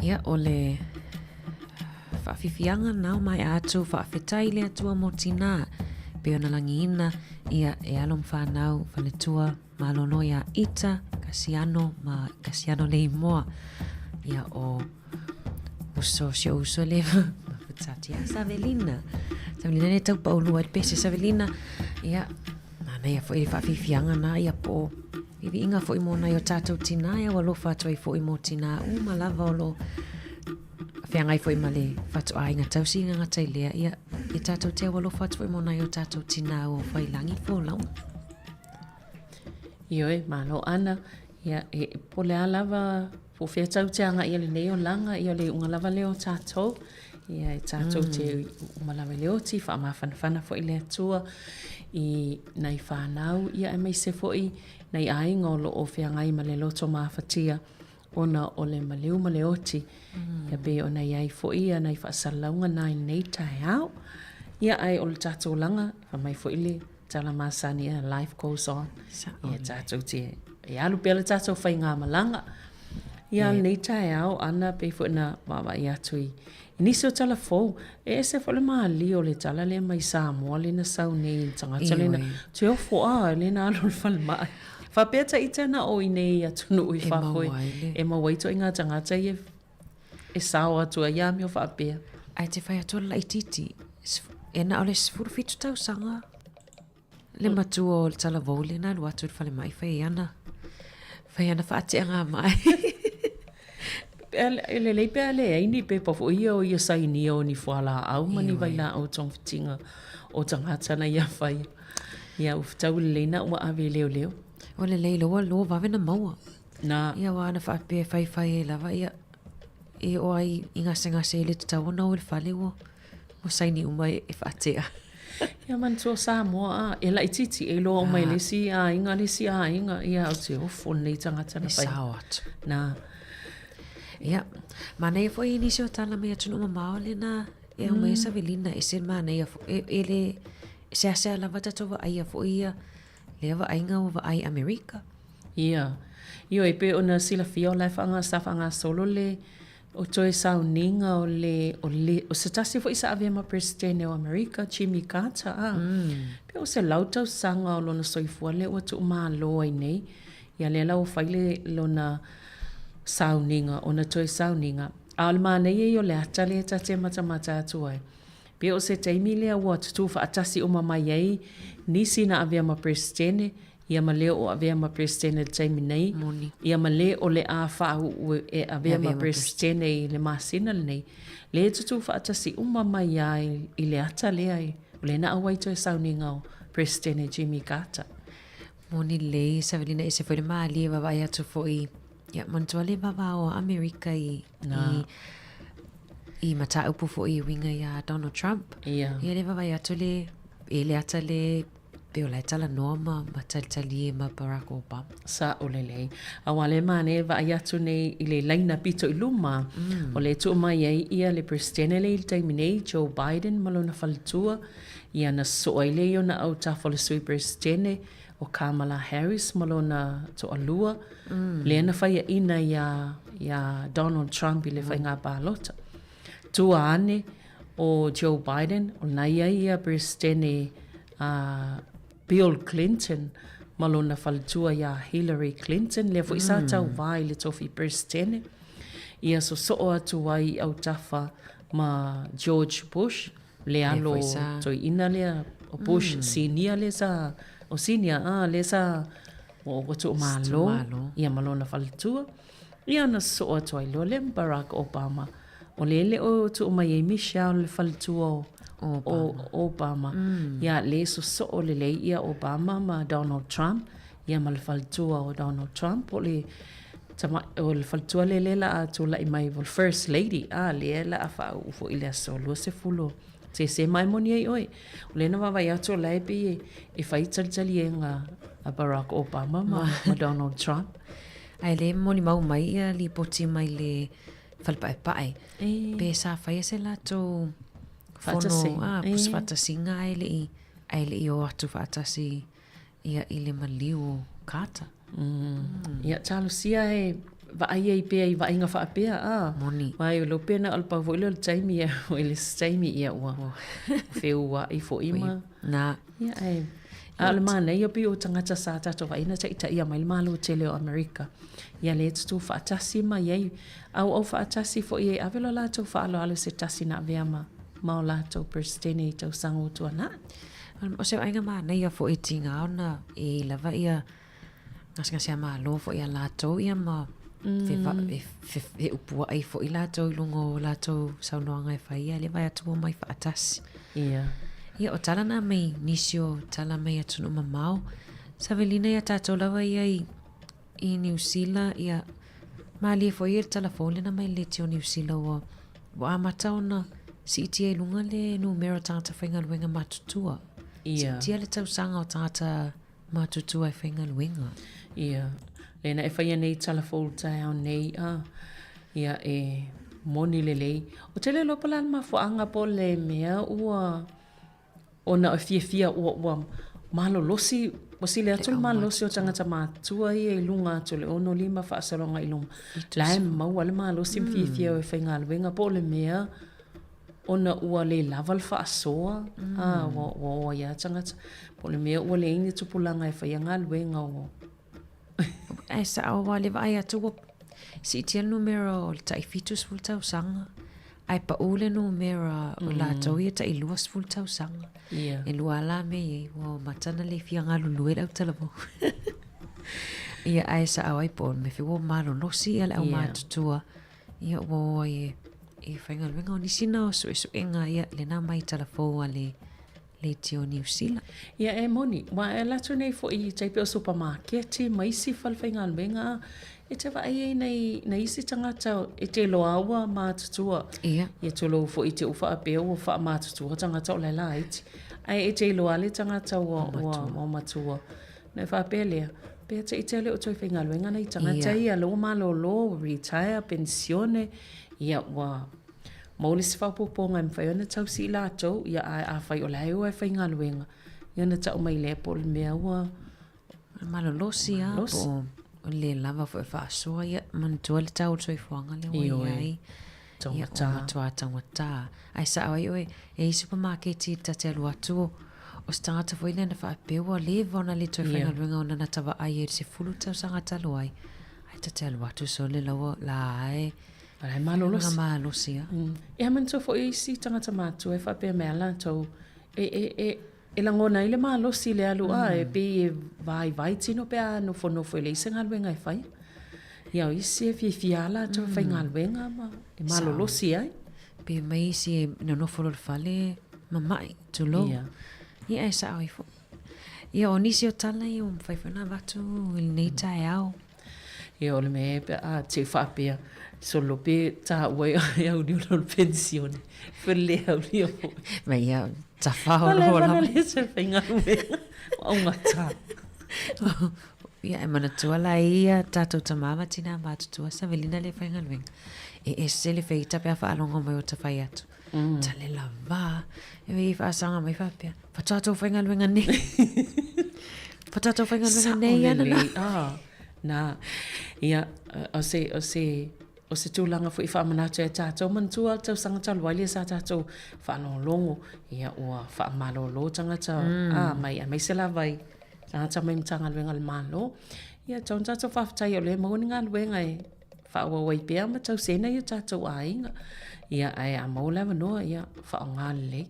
Ia, o le faafiafiaga na o maea atu faafetai i le Atua mo tinā pei ona lagiina ia e alo ma fanau faletua malolo iā Ita Kasiano ma Kasiano Leimoa ia o uso si ou uso le mafutati ia Savelina Savelina le tau paulua i le pese Savelina ia manaia foi le faafiafiaga na ia po o viiviiga foi mo nai o tatou tinā ia ua alofa atu ai foi mo tinā uma lava o lo o feagai foi ma le fatuaiga tausi e gagata i lea, ia, e tatou te aualofa atu foi mo nai o tatou tinā ua fai lagi le folauga. Ioe, malo Ana. Ia, e po o le a lava, po o fea tatou te agai i ai i lenei olaga, ia o le iuga lava lea o tatou. Ia, e tatou te uma lava i le oti, faamafanafana foi le Atua i nai fanau, ia aemaise foi nai aiga o lo o feagai ma le loto mafatia. ona o le maliu ma le oti, ia pei ona i ai foi ia nai faasalalauga na i lenei taeao. Ia ae o le tatou olaga, fai mai foi le tala masani, life goes on. Ia tatou te, e alu pea le tatou faigamalaga. Ia lenei taeao, Ana, pei foi ona vaavaai atu i nisi o tala fou, e ese foi le malie o le tala lea mai Samoa lea na sau nei i le tagata lea na toe ofo a lea na alu i le falemai. Faapea ta ita na o i inei i atunuu i fafo e maua ai ituaiga tagata ia e sao atu ai amio faapea. Ae te whai atu o le laitiiti, e na o le 17 tausaga le matua o le talavou lea na alu atu i le falemai fai ana, fai ana faateaga mai. E lelei pe a leai ni pepa foi ia o ia sainia o ni fualaau ma ni vailaau togafitiga o tagata na ia faia. Ia ua fetau lelei na ua ave i leoleo. O lelei loa loa vave na maua. Na. Ia aua ana faapea e faifai ai lava ia e oo ai i gasegase e le tatau ona o i le fale ua ua saini uma e faatea. Ia manatua o Samoa a, e laitiiti e iloa uma e le isi aiga le isi aiga, ia ou te ofo lenei tagata na fai. E sao atu. Na. Ia, manaia foi nisi o tala mai atunuu mamao lena e aumai e Savelina, ese le manaia foi, e le, seasea lava tatou vaaia foi ia lea vaaiga ua vaai Amerika. Ia. Ioe, e pei ona silafia o la e sa faagasolo le o toe sauniga o le, o le, o se tasi foi sa avea ma Peresetene o Amerika, Jimmy Carter, a. Pei o se lau tausaga o lona soifua lea ua tuumalo ai nei. Ia lea la ua fai le lona sauniga, ona toe sauniga. A o le manaia ia o le ata lea ta te matamata atu ai, Pei o se taimi lea ua tutū faatasi uma mai ai nisi na avea ma Peresetene, ia ma le o avea ma Peresetene i le taimi nei, Moni. ia ma le o le a faauu e avea ma Peresetene i le masina lenei, lea e tutū faatasi uma mai lava i le ata lea o lea na auai toe sauniga o Peresetene Jimmy Carter. Moni lelei, Savelina, ese foi le malie vaavaai atu foi Ia, manatua le vavao a Amerika i, i, i mataupu foi e uiga iā Donald Trump. Ia. Ia le vaavaai atu le, e le ata le, pei o la e talanoa ma, ma talitalie ma Barack Obama. Sa'o lelei. Aua lea manaia e vaai atu nei i le laina pito i luma, o lea e tuu mai ai ia le Peresetene lea i le taimi nei, Joe Biden ma lona faletua, ia na sosoo ai lea i ona autafa o le Sui Peresetene, o Kamala Harris ma lona toalua, lea na faiaina iā, iā Donald Trump i le faiga palota. Tua ane o Joe Biden, o lena i ai ia Peresetene a Bill Clinton ma lona faletua iā Hillary Clinton, lea foi sa tauva i le tofi Peresetene, ia sosoo atu ai i autafa ma George Bush, Le alo toeaina lea o Bush Senior lea sa, o Senior a lea sa ua tuumalo ia ma lona faletua. Ia ona sosoo atu ai loa lea ma Barack Obama. O lea e le o tuu mai ai Michelle le faletua o Obama. Ia lea e sosoo lelei ia Obama ma Donald Trump ia ma le faletua o Donald Trump po o le tama, o le faletua lea lea la a tulai mai o le first lady a lea la a faauu foi i le aso 20 Tesema e moni ai oe. O lea na vaavaai atu o la e pei e fai talitaliega a Barack Obama ma, ma Donald Trump. Ae le molimau mai ia lipoti mai le falepaepae. E. Pe sa faia se latou fono, Faatasiga. a, E. faatasiga ae le i, ae le i o atu faatasi Ia i le maliu o Carter. Ia talosia e. vaai ai pea i vaaiga faapea, a. Moni. Aua e iloa pe na o le pau foi lea o le taimi, ia, i le isi taimi, ia, ua feua'i foi ma. Na. Ia, ae, a o le manaia pei o tagata sa tatou vaai na taitaia mai le Malo tele o Amerika, ia lea e tutū faatasi mai ai, auau faatasi foi e ave lo latou faaaloalo i se tasi na avea ma, ma o latou Peresetene i tausaga ua tuanai. O se vaaiga manaia foi e tiga ona e i ai lava ia gasegase-a-Malo foi a latou ia ma feupuai foi latou i luga o latou saunoaga e fai ia, lea vaai atu ua omai faatasi. Ia. Ia, o tala na mai nisi o tala mai atunuu mamao. Savelina ia tatou lava ia i, i Niu Sila, ia, malie foi ia le tala fou lena mai le leitio o Niu Sila ua, ua amata ona siitia i luga le numera o tagata faigaluega matutua. Ia. Siitia le tausaga o tagata matutua e faigaluega. Ia, lena e faia nei tala fou i le taeao nei, a, ia, e moni lelei. Ou te le iloa po o le a le mafuaaga po o le mea ua, ona e fiafia ua, ua malolosi, ua sili atu le malolosi o tagata matutua ia i luga atu o le 65 faasologa i luma. La e maua le malosi ma fiafia e faigaluega po o le mea ona ua le lava le faasoa, a, ua, ua o ai lava tagata. Po o le mea ua leai ni tupulaga e faia galuega ua. Ae sao aua le vaai atu ua siitia le numera o le tai 70 tausaga, ae pau le numera o latou ia tai 20 tausaga. Ia. E lua lava la mea i ai, ua amata ona le fia galulue le autalavou. Ia, ae sao ai po o le mea foi ua malolosi le aumatutua. Ia, ua o ai e faigaluega. O nisi na o suesuega, ia, lena mai tala fou a le leitio o Niu Sila. Ia, e moni, ua e alu atu nei foi i tai pei o supamaketi ma isi fale faigaluega, e te vaai ai nai, nai isi tagata e te iloa ua matutua. Ia. Ia tulou foi i te upu faapea ua faamatutua tagata o la e laiti. Ae e te iloa le tagata ua, ua, ua matua. Ona e faapea lea, pea te i te le o toe faigaluega nai tagata ia, lea ua malolo, ua retire, penisione, ia ua maua le isi faaopoopoga e mafai ona tausi i latou, ia ae afai o la e o e faigaluega, ia ona tau mai lea po o le mea ua Malolosi lava po o le lava foi o faasoa, ia manatua le tau o le soifuaga lea ua i ai. Taugata. Ia, ua matua taugata. Ae sao ai oe, e i ai supamaketi ta te alu atu, o se tagata foi lea na faapea ua leva ona le toe faigaluega ona na ta vaai ai i le 10 tausaga talu ai. Ae ta te alu atu sole laua la e La e malolosi. Nga malosi a. Ia manatua foi isi tagata matua e faapea mai a latou e e e E lagona ai le malosi i le alu a, e pei e vaivai tino pe a nofonofo e leai se galuega e faia. Ia o isi e fiafia lava latou e faigaluega ma e malolosi ai. Pe mai isi e nonofo loa i le fale mama'i, tulou. Ia e sao ai foi. Ia o nisi o tala ia ua mafai foi ona avatu i lenei taeao. Ia o le mea pe a te faapea solo pe taua e aulia o le penisione pe le aulia foi. Ma ia tawhao loa lava. Le se faigaluega o augata. Ia e manatua la ia tātou tamā ma tinā matutua Savelina le faigaluega. E ese le feita pe a faalogo mai o ta fai atu. Ta le lava. E i whaasaga mai whaapea. Fa tātou faigaluega nei. Fa tātou faigaluega nei ana nā. Ah, nā. Ia, o se, o se, o se tulaga foi faamanatu ia tātou manatua le tausaga talu ai lea sa tātou faalogologo, ia ua faamalolo tagata a mai aemaise lava i tagata mai Matagaluega a le Malo. Ia tau ona tātou faafetai o lea e maua ni galuega e faaauau ai pea ma tausiaina i o tātou aiga. Ia, ae a maua le avanoa, ia, faaaoga lelei.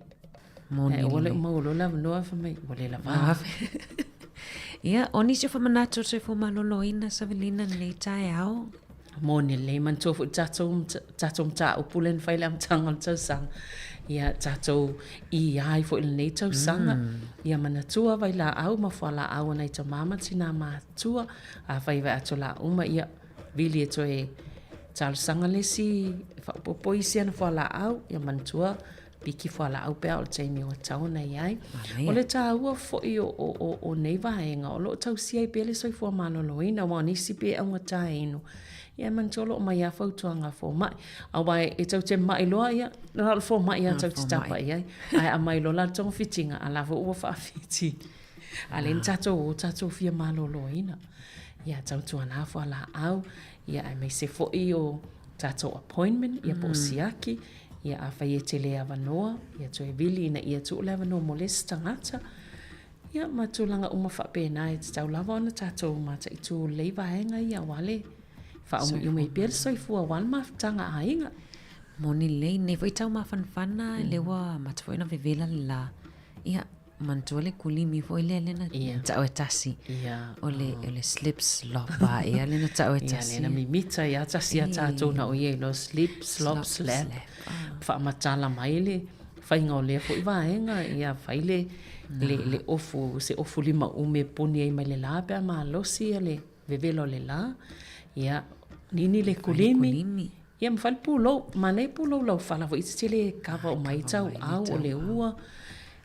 Moni Ae aua le lelei. maua loa le avanoa fai mai, ua le lava. Ia, o nisi o faamanatu o le soifua maloloina, Savelina, lenei taeao. Moni lelei, manatua foi tatou, tatou mataupu lea na fai i le amataga o le tausaga. Ia, tatou i ai foi i lenei tausaga. Ia manatua vailaau ma fualaau a nai tama ma tinā matua. Afai e vaai atu o la uma, ia, Vili e toe talosaga le isi e faaopoopo isi ana fualaau, ia manatua piki fualaau pe a o le taimi ua tatau ona i ai. O le taua foi o, o, o, o nei vaega, o lo o tausia ai pea le soifua maloloina, aua o nisi pei e augata e inu. Ia e manatua o lo o mai lava fautuaga a fomai. Aua e, e tou te mai loa, ia, na o le fomai lava tou te tapa i ai. Ae a mai loa la le togafitiga, a la foi ua faafiti. A lea na tatou o tatou fia maloloina. Ia tautuana fualaau, ia aemaise foi o tatou appointment, ia po o siaki, ia afai e te le avanoa, ia toe vili ina ia tuu le avanoa mo le isi tagata. Ia ma tulaga uma faapena e tatau lava ona tatou mataitu lelei vaega ia aua le faaumiumi ai pea le soifua aua le mafutaga a aiga. Moni lelei, nei foi tau mafanafana lea ua amata foi ona vevela le la. Ia, manatua le kulimi foi lea lea na tau e tasi. O le, o le slip slop a ea lea na tau e tasi. Ia, lea na mimita ia tasi a tatou na o ia iloa slip slop slap. Faamatala mai le faiga o lea foi vaega, ia fai le, le, le ofu, se ofu limaume e poni ai mai le la pe a malosi le vevela o le la. Ia, nini le kulimi. Ia ma fai le pulou, manaia pulou laufala foi e tele kava uma ai tauau o le ua.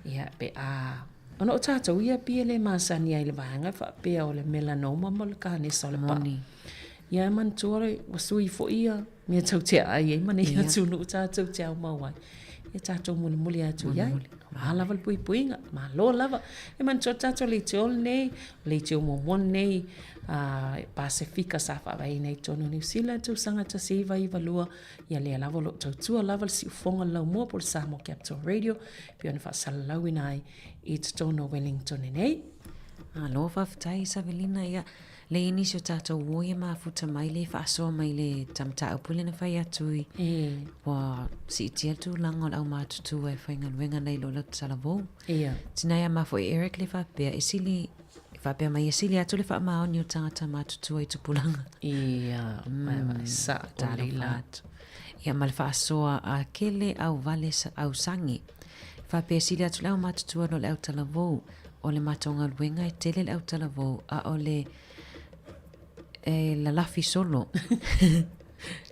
Ia pe a ona o tatou ia pei e le masani ai i le vaega faapea o le melanoma ma le kanesa o le paa. Ia e manatua ua sui foi ia mea tou te aai ai ma nei atunuu tatou te aumau ai. Ia tatou mulimuli atu i ai. Aua lava le puipuiga, malo lava. E manatua le tatou leitio lenei, leitio muamua lenei a Pasefika sa faavaeina i totonu o Niu Sila i le tausaga 1992, ia lea lava o lo o tautua lava le siufofoga o le laumua po o le Samoa Capital Radio e pei ona faasalalauina ai i totonu o Wellington nei. Malo faafetai Savelina, ia le i nisi o tatou uo ia mafuta mai le faasoa mai le mataupu lea na fai atu i ua siitia le tulaga o le aumatutua e faigaluega nai lo le talavou. Tina ia ma foi Eric le faapea e sili faapea mai e sili atu le faamaoni o tagata matutua i tupulaga. Ia, sa talofa atu. Ia ma le faasoa a kele au vale au sagi. Faapea e sili atu le aumatutua no le autalavou. O le matou galuega e tele le autalavou a o le e lalafi solo.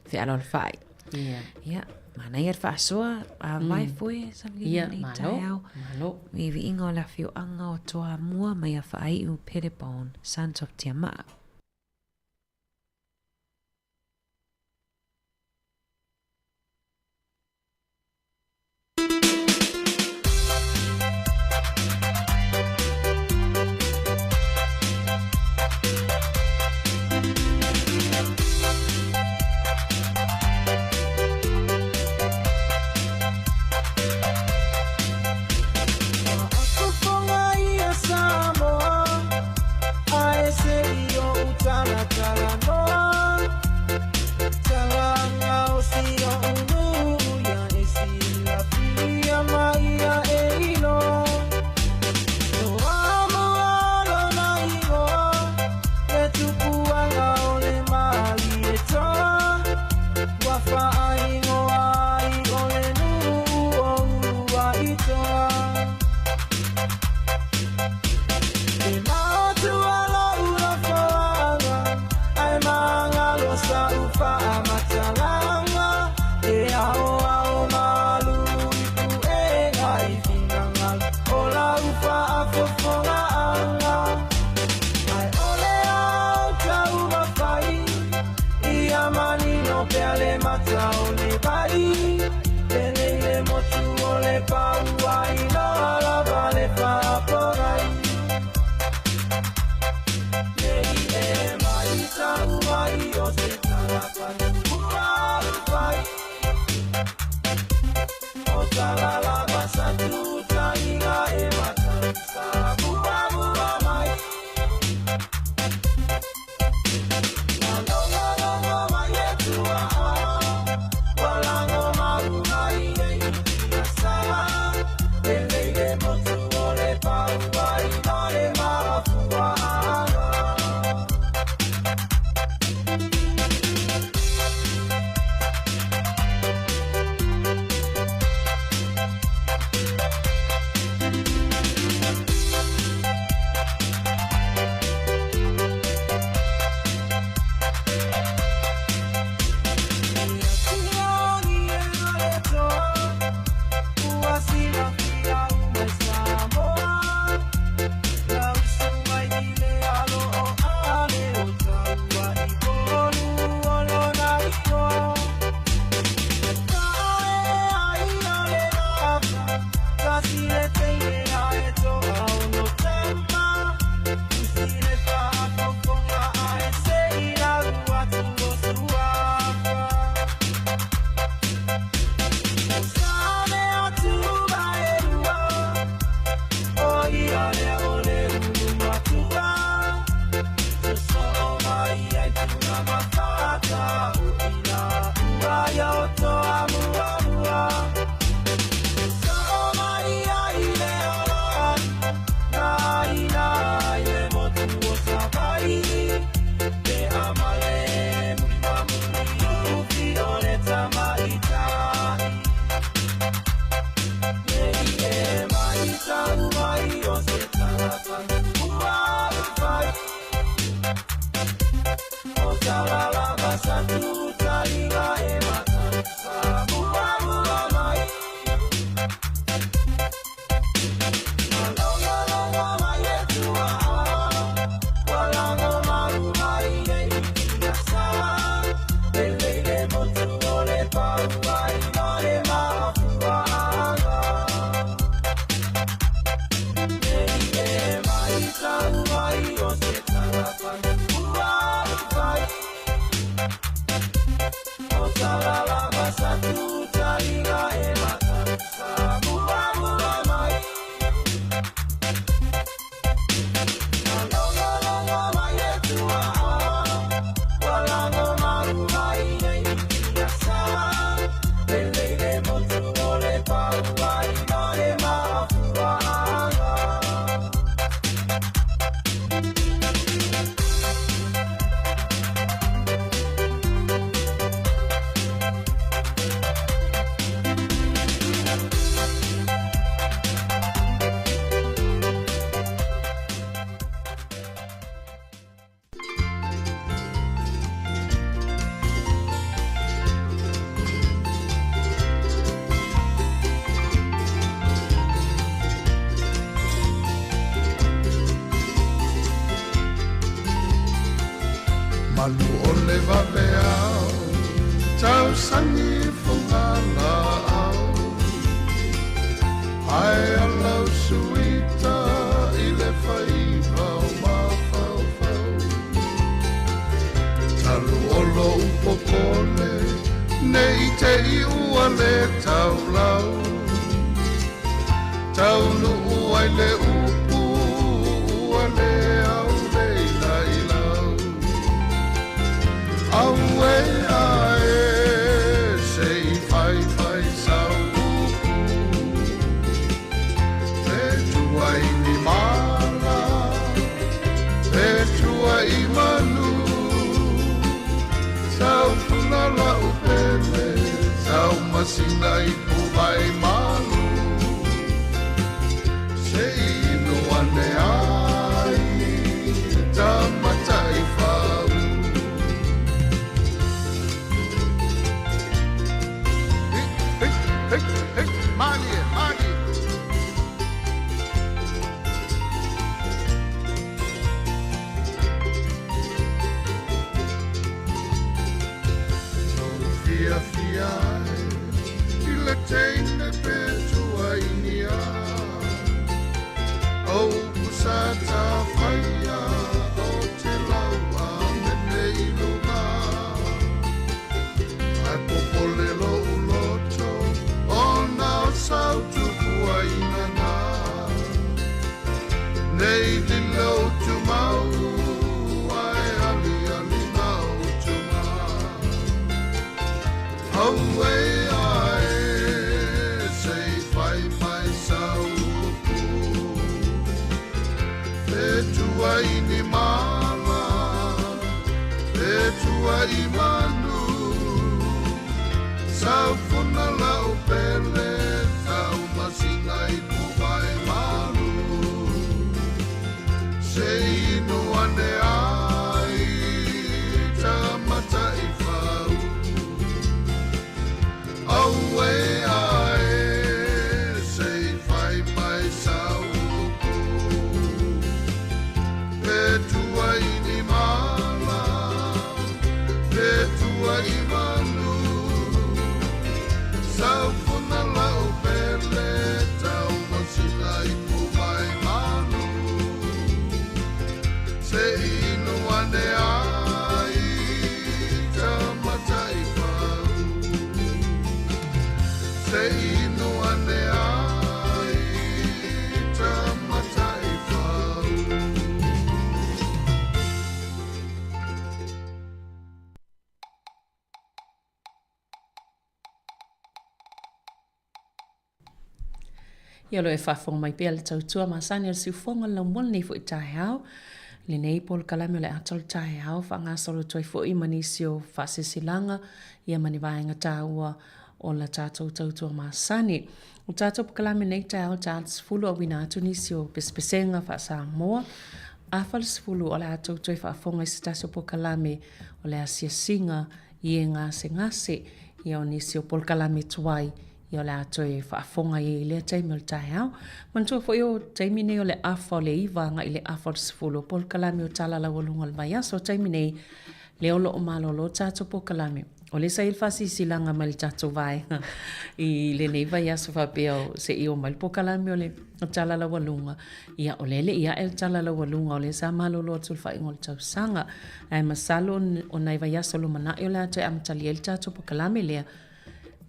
Fealoalofai. Ia. Ia, manaia le faasoa, a vae foe sa Ia, malo, malo. Viiviiga o le afioaga o Toamua mai a Faaiu Perebon, Sons of Tiamaa. Malu o le vaveao Tausagi fogalaau Ae alau suita i le faiva o mafaufau Talu o lou popole Ne i te i ua le taulau Taunuu ai le upu ua le auleilailau Auē ae se i faifai sau upu Pe tua i ni mala, pe tua i manu Taufuna lau pele, taumasina i puvai malu Se i inu ane ai, ta Mataifau. Hey, hey, hey, hey, malie, malie. Lou fiafia ai i le teine pe tua i ni a O upu sa tafaia o te lau a mene i luga Ae popole lou loto ona o sau tupuainaga Nei lilo utumau ae aliali na utuma Auē ae se i fai mai sau upu Pe tua i ni mala, pe tua i manu Saufuna lau pele, taumasina i puvai malu Se inu ane ai, ta Mataifau. Auē ae se i fai mai sau upu Pe tua i ni mala, pe tua i manu Saufuna lau pele, taumasina i puvai malu Se inu ane ai, ta Mataifau. Se inu ane ai, ta Mataifau. Ia o lo o e faafofoga mai pea le tautua masani o le siufofoga o le laumua lenei foi taeao. Lenei polokalame o le ata o le taeao faagasolo atu ai foi ma nisi o faasilasilaga ia ma ni vaega taua o la tatou tautua masani. O tatou polokalame nei taeao ta 10 auina atu nisi o pesepesega faa-Samoa. Afa le 10 o le a tou toe faafofoga i se tasi o polokalame o le asiasiga i e gasegase ia o nisi o polokalame tuai ia o le a toe faafofoga i ai i lea taimi o le taeao. Manatua foi o taimi nei o le afa o le 9 agai i le afa o le 10 o polokalame o Tala Laualuga o le Vaiaso. O taimi nei, lea o lo o malolo tatou polokalame. O lea sa i ai le faasilasilaga mai le tatou vaega i lenei vaiaso faapea o se i oo mai le polokalame o le Tala Laualuga. Ia, o lea e le i ae le Tala Laualuga, o lea sa malolo atu i le faaiuga o le tausaga. Ae masalo o nai vaiaso lumanai o le a toe amatalia ai le tatou polokalame lea,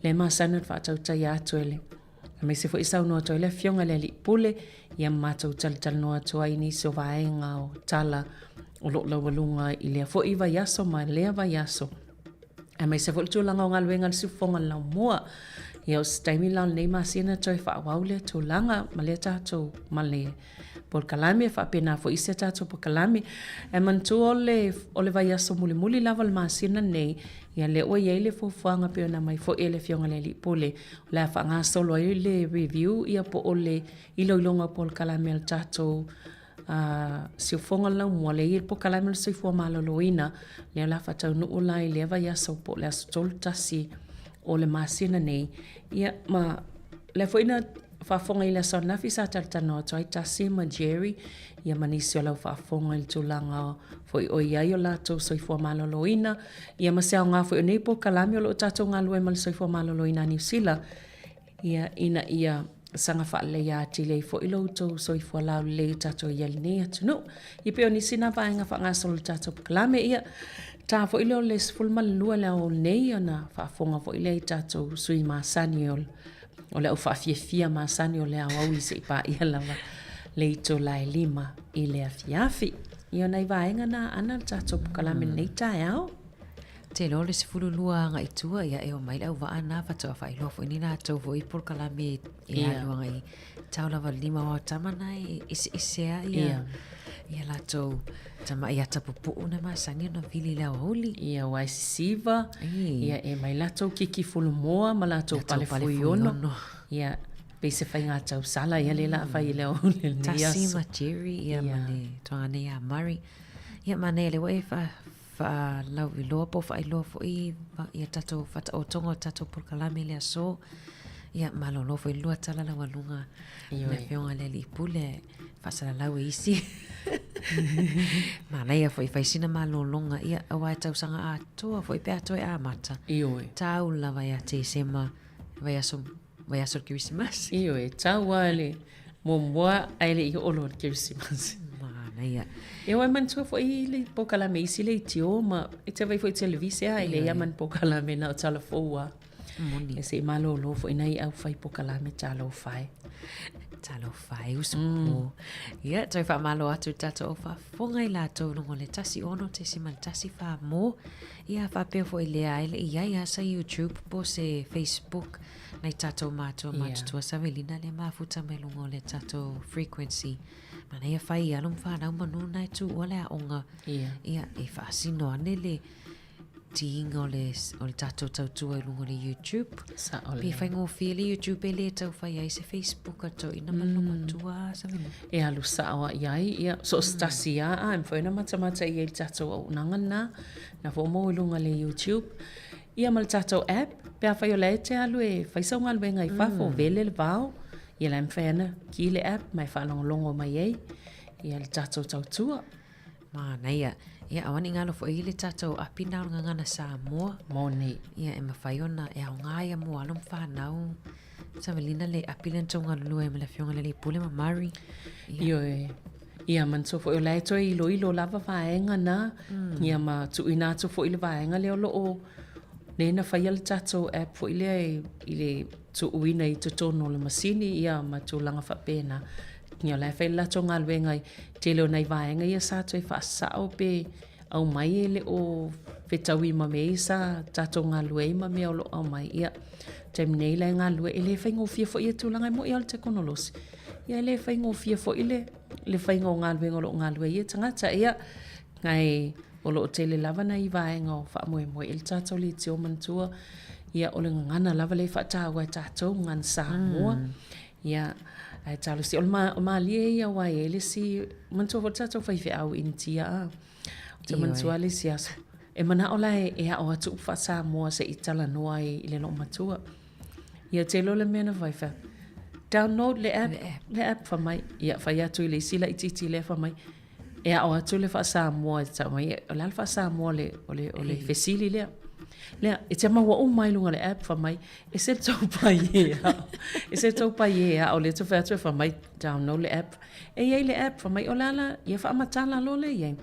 lea e masani ona faatautaia atu e le aemaise foi saunoa atu ai le Afioga i le Alii Pule, ia ma matou talatalanoa atu ai i nisi o vaega o tala o lo o laualuga i lea foi vaiaso ma lea vaiaso. Aemaise foi le tulaga o galuega a le Siufofoga o le Laumua. Ia o se taimi la o lenei masina toe faaauau lea tulaga ma lea tatou ma le polokalame faapena foi isi a tatou polokalame. Ae manatua o le, o le vaiaso mulimuli lava o le masina lenei, ia lea ua i ai le fuafuaga pei ona aumai foi e le Afioga i le Alii Pule, o le a faagasolo ai le review ia po o le iloiloga o polokalame a le tatou siufofoga o le laumua, lea e i ai le polokalame o le soifua maloloina, lea o le a faataunuu la i lea vaiaso po o le aso 31 o le masina nei. Ia ma lea foi na faafofoga i le aso ananafi sa talatalanoa atu ai Tasi ma Jerry ia ma nisi o lau faafofoga i le tulaga foi o i ai o latou soifua maloloina ia ma se aoga foi o nei polokalame o lo o tatou galulue ma le soifua maloloina a Niu Sila ia ina ia saga faaleleia atili ai foi lo outou soifua laulelei o tatou i ai i lenei atunuu. Ia pei o nisi na vaega faagasolo o le tatou polokalame, ia ta foi lea o le 12 le aoauli nei ona faafofoga foi lea i tatou sui masani o o le au faafiafia masani o le aoauli seia paia lava le itula e 5 i le afiafi. Ia o nai vaega na ana le tatou polokalame lenei taeao. Te iloa o le 12 agai i tua, ia e omai le auvaa na faatoa faailoa foi ni latou foi polokalame e alu agai tau lava le lima o tama na e eseese a ia ia latou tama'i ata pupu'u na masani ona vili i le aoauli. Ia ua e sisiva, ia e mai latou kiki fulumoa ma latou pale fuiono. Ia pei se faiga tausala ia lea o le a fai i le aoauli o lenei aso. Tasi ma Jerry ia ma le tulaga nei ia Murray. Ia manaia lea ua e faalauiloa po o faailoa foi ia tatou faataotoga o tatou polokalame i le aso. Ia malolo foi lua tala laualuga le Afioga i le Alii Pule faasalalau e isi. Manaia foi fai sina malologa ia aua e tausaga atoa foi pe a toe amata. Ioe. Tau lava ia Tesema vaiaso vaiaso o le Kerisimasi. Ioe, tau lava le muamua ae le i oo loa le Kerisimasi. Manaia. Ia ua e manatua foi le polokalame isi leitio ma e te vaai foi i televise a e leai lava ma ni polokalame na o tala fou lava. Moni. Ia se i malolo foi nai au fai polokalame talofa e. Talofa e uso po. Ia, toe faamalo atu i le tatou au faafofoga i latou i luga o le 16.14 mo. Ia, faapea foi lea e le i ai lava sa YouTube po o se Facebook nai tatou matua matutua Savelina lea mafuta mai luga o le tatou frequency. Manaia fai i alo ma fanau manu na e tuua le aoga. Ia, e faasino ane le tiiga o le, o le tatou tautua i luga o le YouTube. Sao Pe faigofie le YouTube e le tau fai ai se Facebook a toeaina ma olomatua Savelina. E alu sao lava i ai, ia, so o se tasi lava, a e mafai ona matamata i ai i le tatou auaunaga lena, na foi ua maua i luga o le YouTube. Ia ma le tatou app, pe afai o la e te alu e fai sau galuega i fafo, vele le vao, ia la e mafai ona ki le app ma e faalogologo mai ai ia le tatou tautua. Manaia. Ia, aua ne i galo foi le tatou api na o le Gagana Samoa. Moni. Ia, e mafai ona e aoga ia mo alo ma fanau. Savelina le api lea na tou galulue ai ma le Afioga i le Alii Pule ma Murray. Ia. Ioe. Ia, manatua foi o la e toe iloilo lava vaega na, ia ma tuuina atu foi le vaega lea o lo o lea na faia le tatou app foi lea i le tuuina i totonu o le masini ia ma tulaga faapena. Ia o la e fai le latou galuega i tele o nai vaega ia sa toe faasao pe aumai e le o fetaui ma mea ia sa tatou galulue ai ma mea o lo o aumai. Ia, taimi nei la e galulue, e le faigofie foi ia tulaga, e moni lava o le tekonolosi, ia e le faigofie foi le, le faiga o galuega o lo o galulue ai ia tagata. Ia, ae o lo o tele lava nai vaega o faamoemoe i ai le tatou leitio manatua, ia o le gagana lava lea e faataua e tatou, gagana Samoa. Ia, ae talosia, o le malie ia aua e i ai le isi, manatua foi le tatou faifeau Initia a. Ou te manatua le isi aso, e manao la e ao atu upu faa-Samoa se i talanoa ai i le loomatua. Ia te iloa le mea na fai, fai atu, download le app, le app fai mai. Ia, fai atu i le isi laitiiti lea fai mai, e ao atu le faa-Samoa e tau mai, o le a le faa-Samoa o le, o le fesili lea. Lea, e te maua uma ai i luga o le app fai mai, e se tou pai e ao. E se tou pai e ao, lea te fai atu e fai mai, download le app. E i ai le app, fai mai, o le a la, ia faamatala loa lea i ai.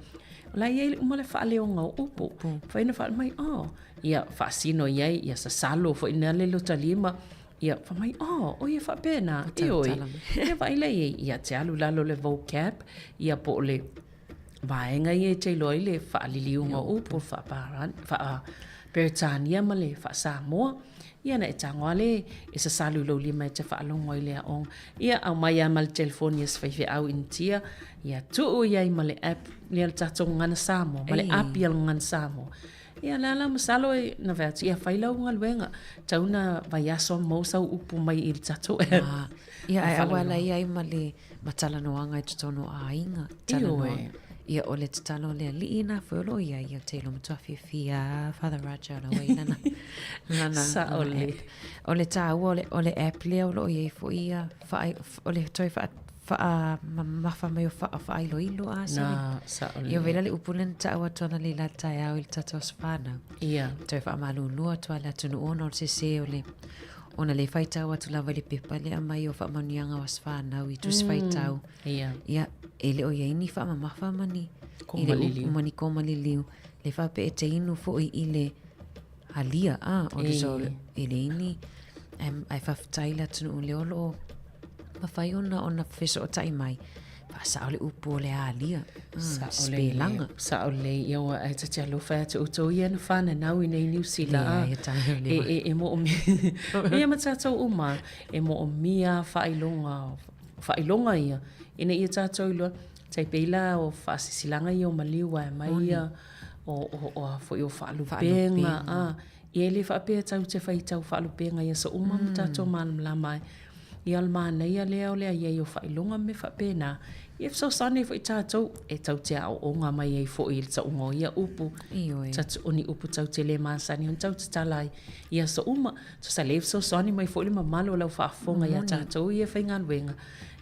O la e i ai uma le faaleoga o upu. Fai na fai mai, oh, ia faasino i ai, ia sasalo foi na le lota lima. Ia, fai mai, oh, o ia faapena, ioe. Ia vaai lea i ai, ia te alu i lalo le vocab, ia po o le vaega ia e te iloa ai le faaliliuga o upu, faa-Peretania ma le faa-Samoa. Ia na e tago lava lea e sasalu i lou lima e te faalogo ai i le aoga. Ia, aumai lava ma le telefoni a se faifeau Initia, ia tuu i ai ma le app lea a le tatou Gagana Samoa, ma le api a le Gagana Samoa. Ia, la la masalo e na fai atu, ia fai lau galuega, tau na vaiaso maua sau upu mai i le tatou app. Ah, ia, ae aua la i ai ma le ma talanoaga i totonu o aiga. Talanoa. Ia, o le tatalo a le Alii na foi o lo o i ai ia te iloa matua fiafia a Father Raja ona ua i lana, lana, Sao lana lelei. app. O le tāua o le, o le app lea o lo o i ai foi ia whaai, o le toe wha, whaamamafa mai o wha, whaailoilo a Na, sao Ia lelei. vela le upu lea na taua atu ana le la taeao i le tatou aso whānau. Ia. Toe whaamalulu atu a le atunuu ona o le sese o le ona le faitau atu lava i le pepa lea mai o faamanuiaga o aso fanau i tusi faitau. Ia. Ia, e le o i ai ni faamamafa ma ni i le upu ma ni koma liliu. Le faapea e te inu foi i le alia, a, o le so, e leai ni, ae faafetai le atunuu lea o lo o mafai ona ona fesootai mai, faasao le upu o le alia, sipelaga. Sao lelei, ia ua e ta te alofa ia te outou ia na whananau i nei Niu Sila. Leai, e tae o E, e, e moomia, ia ma tātou uma, e moomia faailoga, faailoga ia, ina ia tātou iloa, tai pei la o faasisilaga ia o maliu ae mai ia, o, o, o a foi o faalupega, a, ia e le faapea tatou te faitau faalupega i aso uma ma tatou malamalama ai. Ia o le manaia lea o le i ai o faailoga ma mea faapena, ia e fesoasoani ai foi tatou e tatou te aooga mai ai foi i le tauga o ia upu, o ni upu tatou te le masani ona tatou tatala ai i aso uma. Tusa lea e fesoasoani mai foi le mamalu o lau faafofoga ia tatou ia e faigaluega,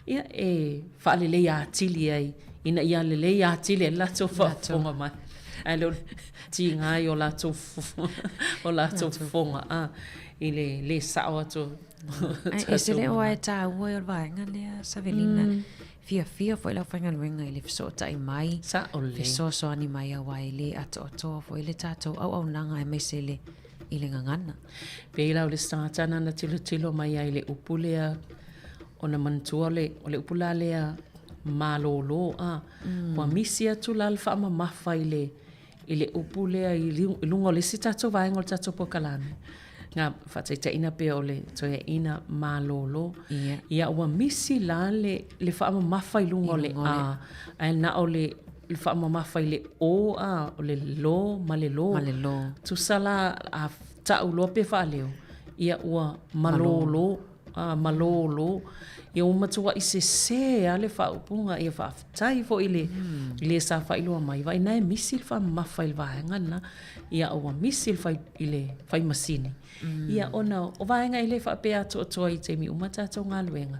ia e faaleleia atili ai ina ia lelei atili ai le latou faafofoga mai. Ae le o le tiga ai o latou o latou fofoga a i le lē sao atu o Ae ese le oa e tāua i o le vaega lea, Savelina. Fiafia foi le aufaigaluega i le fesootai mai, Sao lelei. fesoasoani mai aua e le atoatoa foi le tatou auaunaga aemaise le i le gagana. Pei la o le isi tagata na na tilotilo mai ai i le upu lea ona manatua o le, o le upu la lea malōlō a. Ua misi atu la le faamamafa i le, i le upu lea i luga o le isi tatou vaega o le tatou polokalame. Nga faataitaiina pea o le toeaina malōlō. Ia ua misi la le, le faamamafa i luga o le a, ae na o le le faamamafa i le o a, o le lo ma le lo. Ma le lo. Tusa la a ta'u loa pe faaleo, ia ua malōlō, a, malōlō. Ia ua matua'i sesē a le faaupuga, ia faafetai foi i le, i le sa faailoa mai, vaai na e misi le faamamafa i le vaega lena, ia ua misi le fai, i le fai masini. Ia ona o vaega e le faapea atoatoa i taimi uma tatou galuega,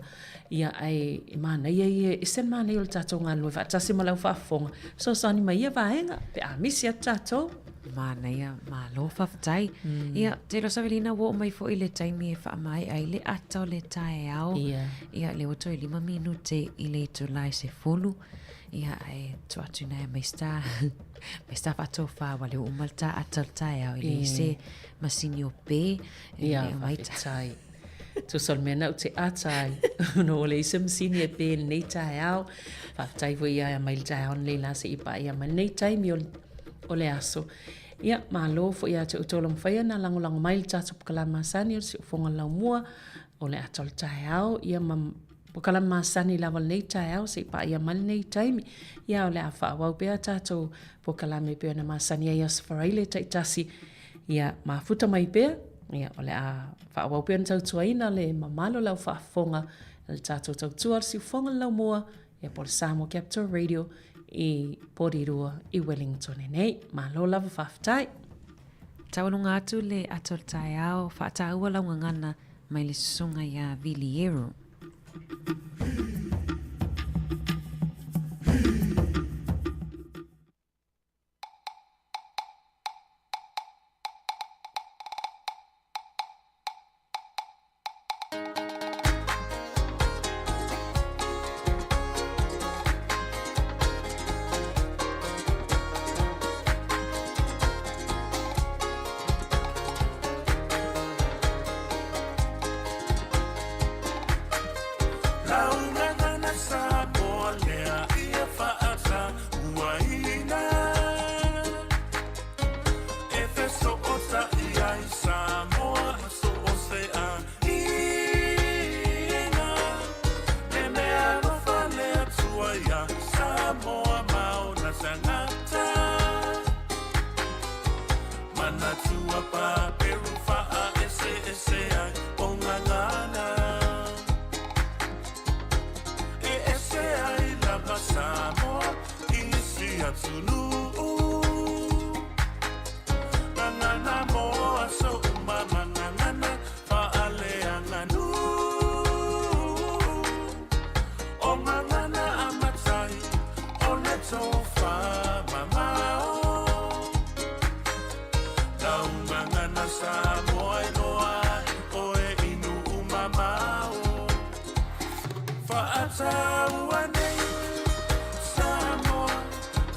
Ia, ae e manaia ia, e ese le manaia o le tatou galulue faatasi ma lau faafofoga, fesoasoani mai ia vaega pe a misi atu tatou. Manaia, malo faafetai. Ia, te iloa Savelina ua oo mai foi le taimi e faamaea ai le ata o le taeao. Ia. Ia, lea ua toe 5 minute i le itula e 10. Ia, ae tuu atu ina e Maista, Maista faatofa aua lea ua uma le ta ata o le taeao e leai se masini o pē. Ia, faafetai. Tusa o le mea na ou te ata ai, ona ua leai se masini e pē i lenei taeao. Faafetai foi ia mai le taeao nei la seia paia mai lenei taimi o le aso. Ia, malo foi ia te outou o lo o mafai ona lagolago mai i le tatou polokalame masani o le Siufofoga o le Laumua, o le ata o le taeao, ia ma polokalame masani lava o lenei taeao seia paia mai lenei taimi. Ia, o le a faaauau pea tatou polokalame e pei ona masani ai i Aso Faraile taitasi. Ia mafuta mai pea, ia, o le a faaauau pea ona tautuaina le mamalu o lau faafofoga i le tatou tautua o le siufofoga o le laumua, ia po o le Samoa Capital Radio i Porirua i Wellington nei. Malo lava faafetai. Taualuga atu le ata o le taeao, faataua lau gagana mai le susuga ia Viliero. Fa'ataua nei Samoa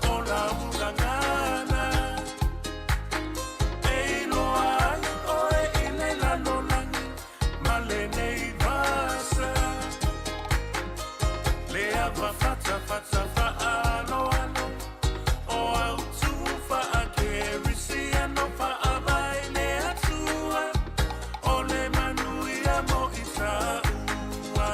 o lau gagana E iloa ai oe i le lalolagi ma lenei vasa Le ava fatafata fa'aaloalo o autu fa'akerisiano fa'avae le Atua o le manuia mo i tāua.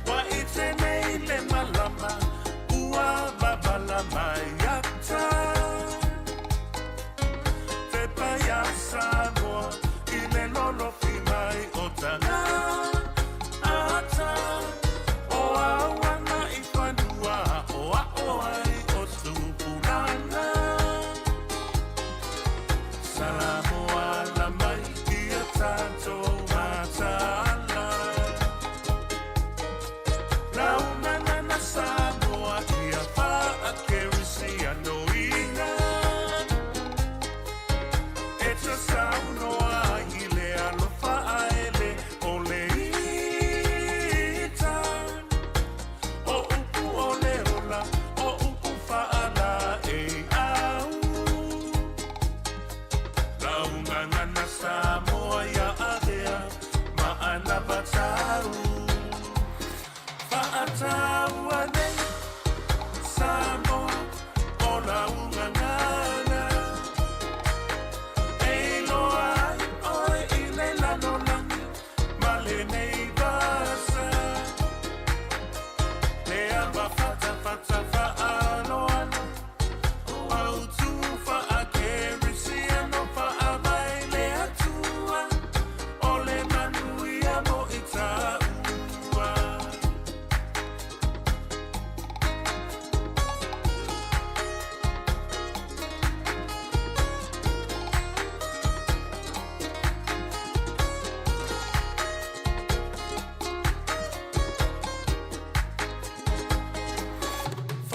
Ua ite nei le malama ua babala mai ata Te paia Samoa i le lolofi mai o tana ata O au ana i fanua o ao ai o tupulanga Salamoa la mai ia tātou mataala Laumangana Samoa ia faakerisianoina E te saunoa i le alofa aele o le ita O upu o le ola, o upu faala e au Laumangana Samoa ia avea ma anavatau Fa'ataua nei Samoa o lau gagana E iloa ai oe i le lalolagi ma lenei vasa Le ava fatafata fa'aaloalo o autu fa'akerisiano fa'avae le Atua o le manuia mo i tāua.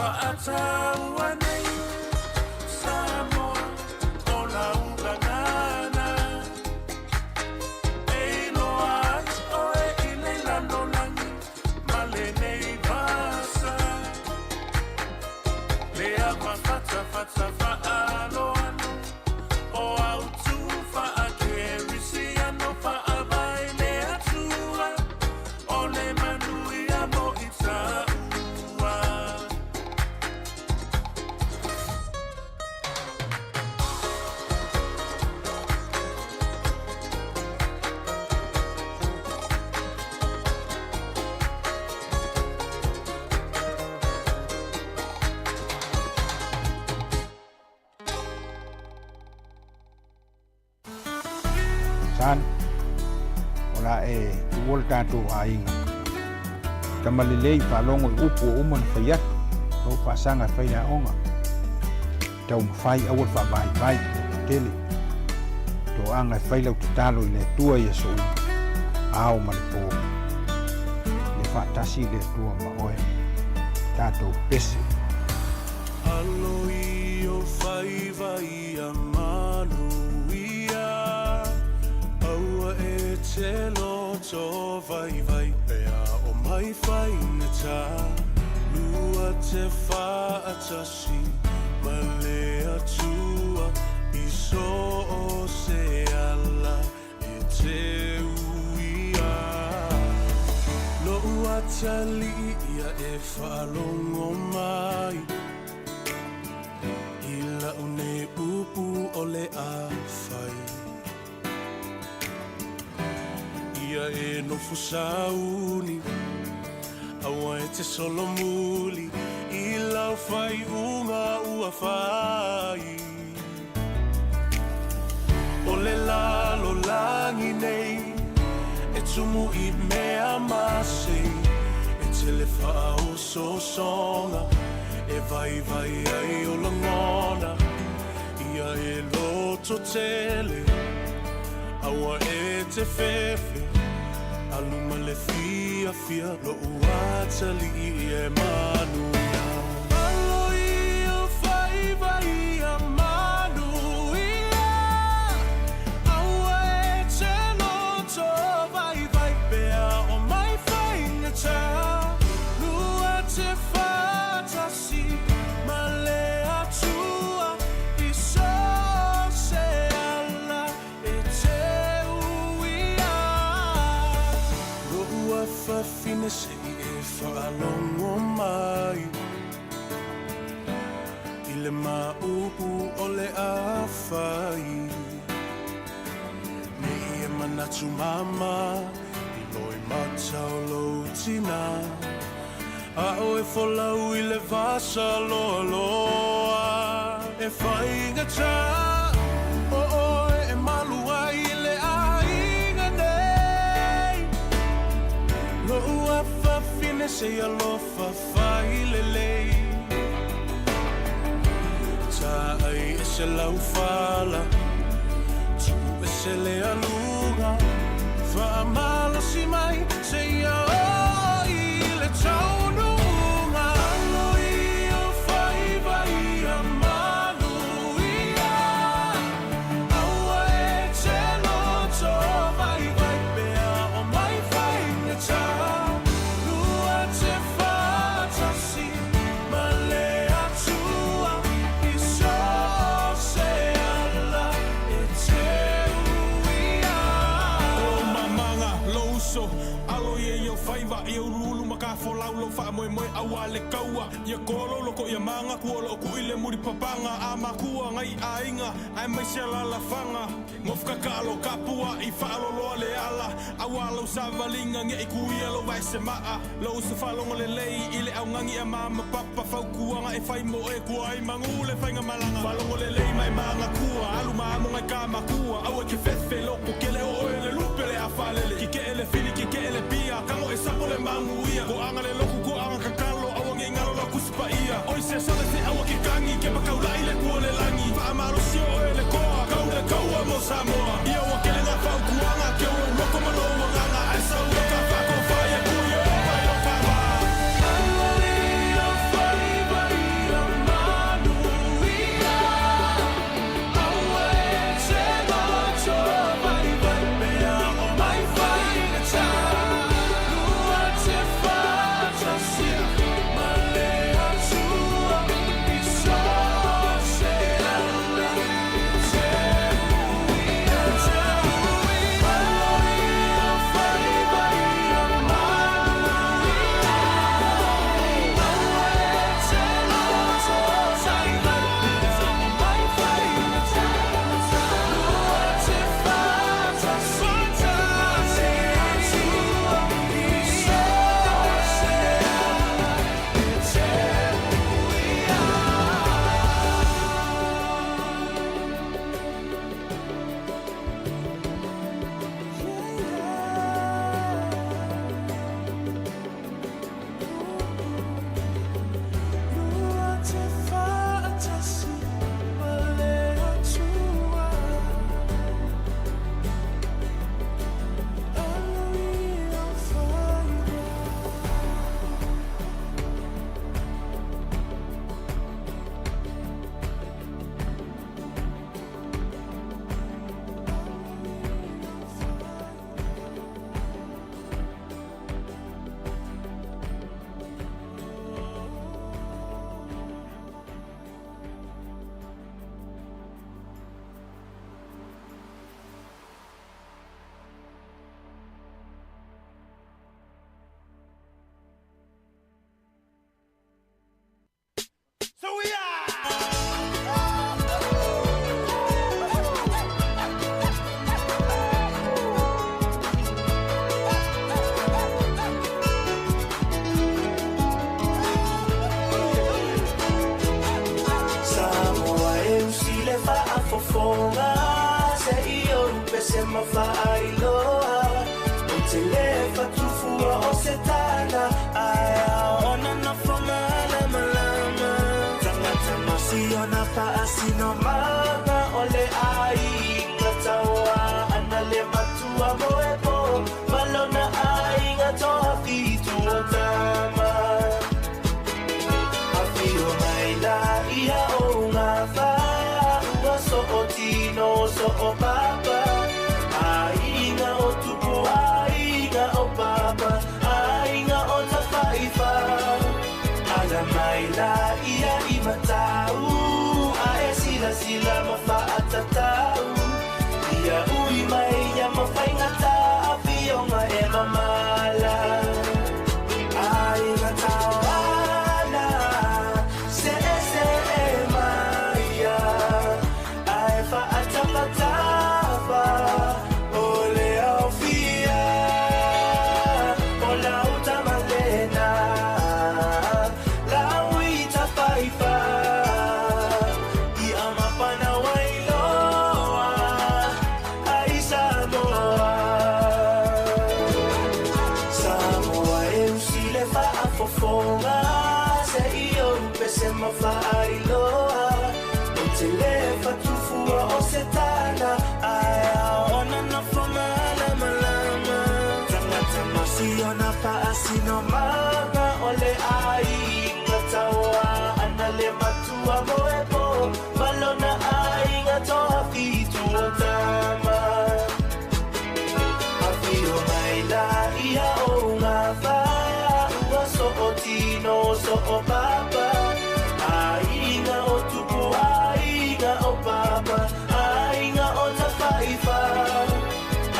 Fa'ataua nei Samoa o lau gagana E iloa ai oe i le lalolagi ma lenei vasa Le ava fatafata fa'aaloalo o autu fa'akerisiano fa'avae le Atua o le manuia mo i tāua. San, o le a e tuua le tatou aiga. Tama lelei faalogo i upu ua uma ona fai atu, lou faasaga e fai le aoga. Taumafai aua le faavaivai i le tele. Toaga e fai lau tatalo i le Atua i aso uma, ao ma le po. Ia faatasi le Atua ma oe. Tatou pese. Alo i ou faiva ia maluia, Aua e te loto vaivai pe a o mai faigata. Lua te faatasi ma le Atua i so o se ala e te uia. Lo'u atalii ia e faalogo mai i la'u nei upu o le a fai. Ia e nofo sauni, aua e te solomuli i lau faaiuga ua fai. O le lalolagi nei e tumu i mea mase, e tele faaosoosoga e vaivai ai o lagona. Ia e loto tele, aua e te fefe, alu ma le fiafia, lo'u atalii e manuia. Alo i ou faiva ia manuia. afafine se'i e faalogo mai i le maʻupu o le afai nei e manatu mama i loimata o lou tinā a o e folau i le vasa loaloa e faigatā o oe e malu ai i le aiga nei. Lo'u afafine se alofa failelei Ta'ai e se laufala Tu'u e se le aluga Fa'amalosi mai seia oo i le taunu'uga Alo ia o faiva ia manuia Aua e te loto vaivai pea o mai faigata Lua te fa'atasi ma le Atua i so o se ala e te uia. O mamaga lou uso alo ia i ou faiva ia uluulu ma kafolau lou faamoemoe auā le kaua ia kolo loko ia maga kua o loo kuʻi le muli papaga a makua ngai aiga aemaise alalafaga gofokakalo kapuaʻi faaloloa le ala auā lau savaliga geʻi kuia lou vaesemaʻa lou uso faalogo lelei i le augagi a mama papa fautuaga e fai mo oe kua ai magū le faigamalaga faalogo lelei ma e magakua alu ma amo ngai ka makua aua e ke fefe loko kele o oe le lupe le afalele kikeʻe le fili kikeʻe le pia kago e sapo le maguia koʻaga le loku koʻaga kakalo aua nei galo lau Tusi Paia oi se sole se aua ke kagi ke makaulaʻi le kua o le lagi faamalosi o oe le koa kau le kaua mo Samoa ia ua kele ngā fautuaga ke o lou loko ma lou agaga ae sau ia ka faakofa ia kui e ola i lo ka wā. Alo ia o faiva ia manuia Aua e te loto vaivai pea o mai faigata Lua te fa'atasi ma le Atua i so o se ala e te uia Alo ia o faiva ia manuia Aua e te loto vaivai pea o mai faigata Lua te fa'atasi ma le Atua i so o se ala e te uia. Lua te fa'atasi ma le Atua Alo ia o faiva. Samoa e usi le faafofoga se i ou pese ma faailoa ou te lē fatufua o se tala ae aona nofo malamalama tagata ma siona faasinomaga o le aiga tauā ana le matua mo e po ma lona aiga toafitu o tama Afio mai la ia o ngā whāua so o tino so o papa Aiga o tupu aiga o papa Aiga o tafaifa Ala mai la ia i matau A e sila sila ma faatatau Ia ui mai ia ma faigata Afioga e mamala. fa'afofoga se'i ou pese ma fa'ailoa ou te lē fatufua o se tala ae aona nofo malamalama tagata masiona fa'asinomaga o le aiga tauā ana le matua moepo malona aiga toafitu o tama afio mai la ia o gafa ua so'o tino so'o papa aiga o tupu aiga o papa aiga o tafaifa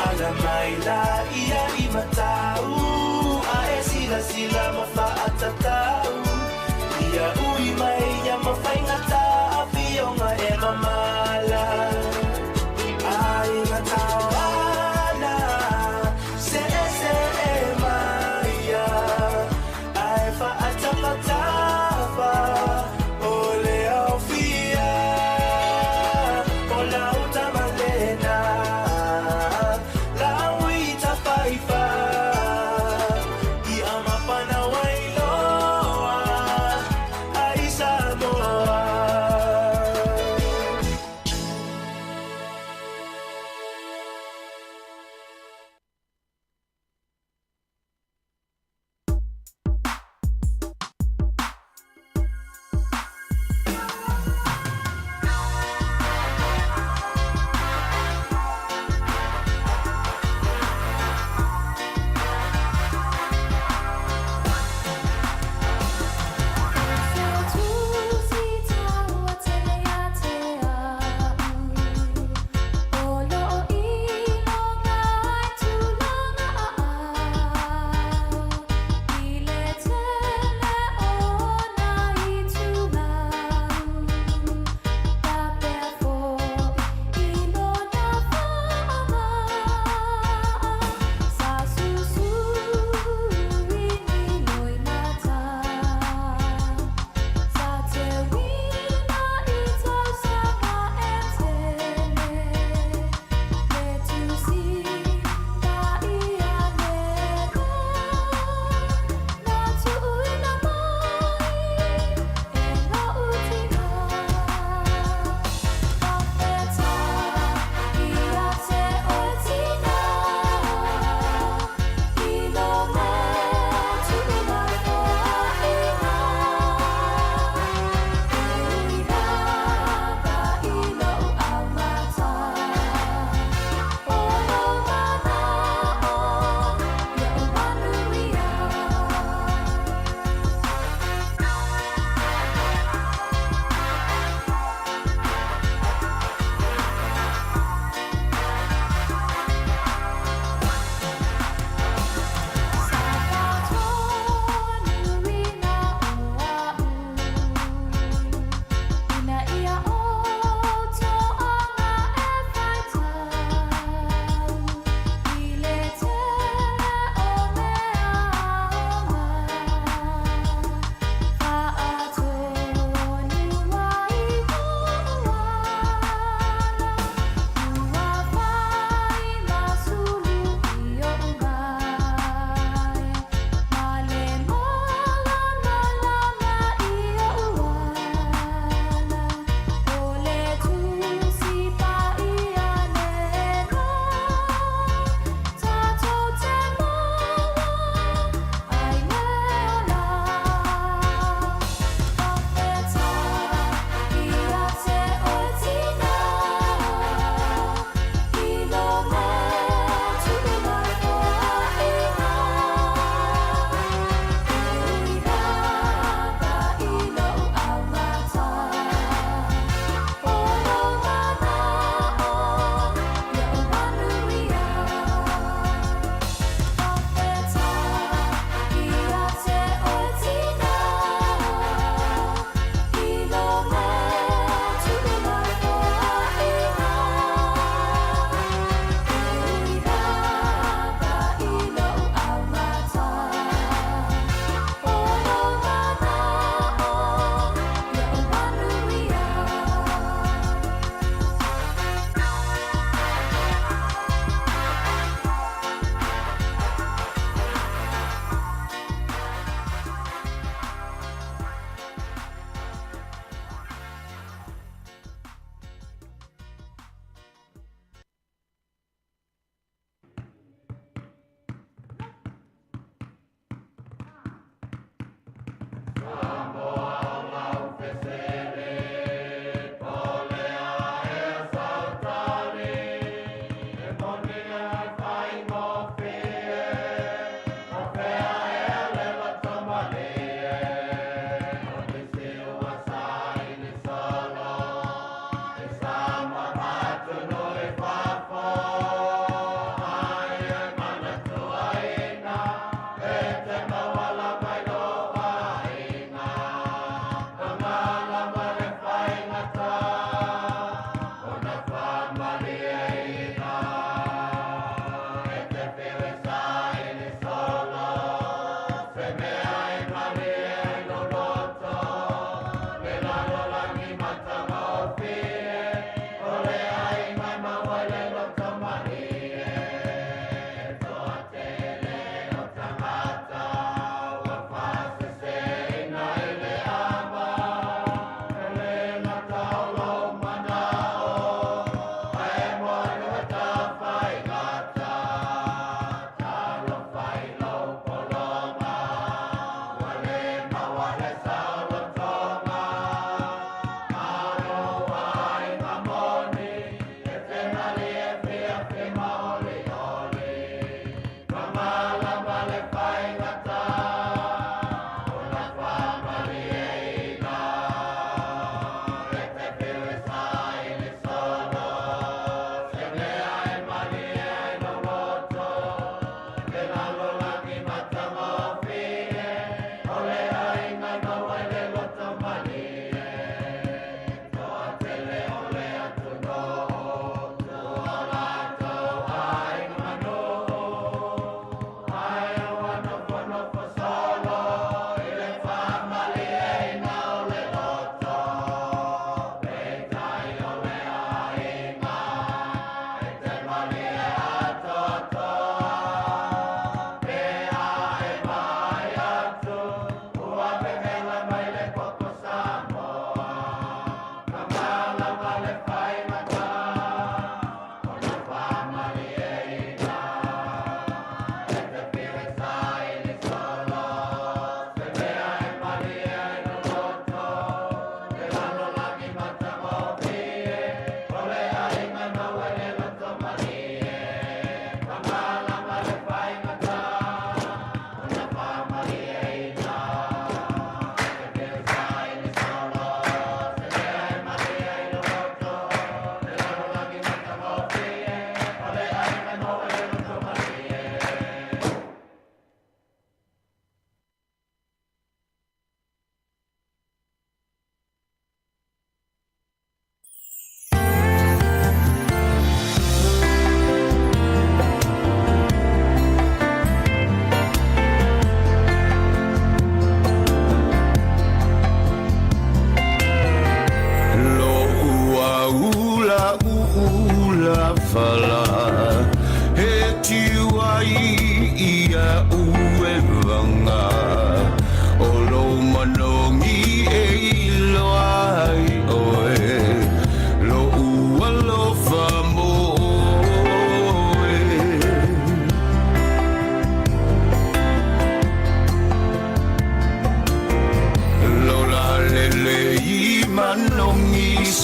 ala mai la ia i matau ae silasila ma fa'atatau ia ui mai ia mafaigata afioga e mamala aiga taoana se'ese'e maia ae fa'atafatafa o le aofia o lautamalena lauitafaifa ia mapanauai.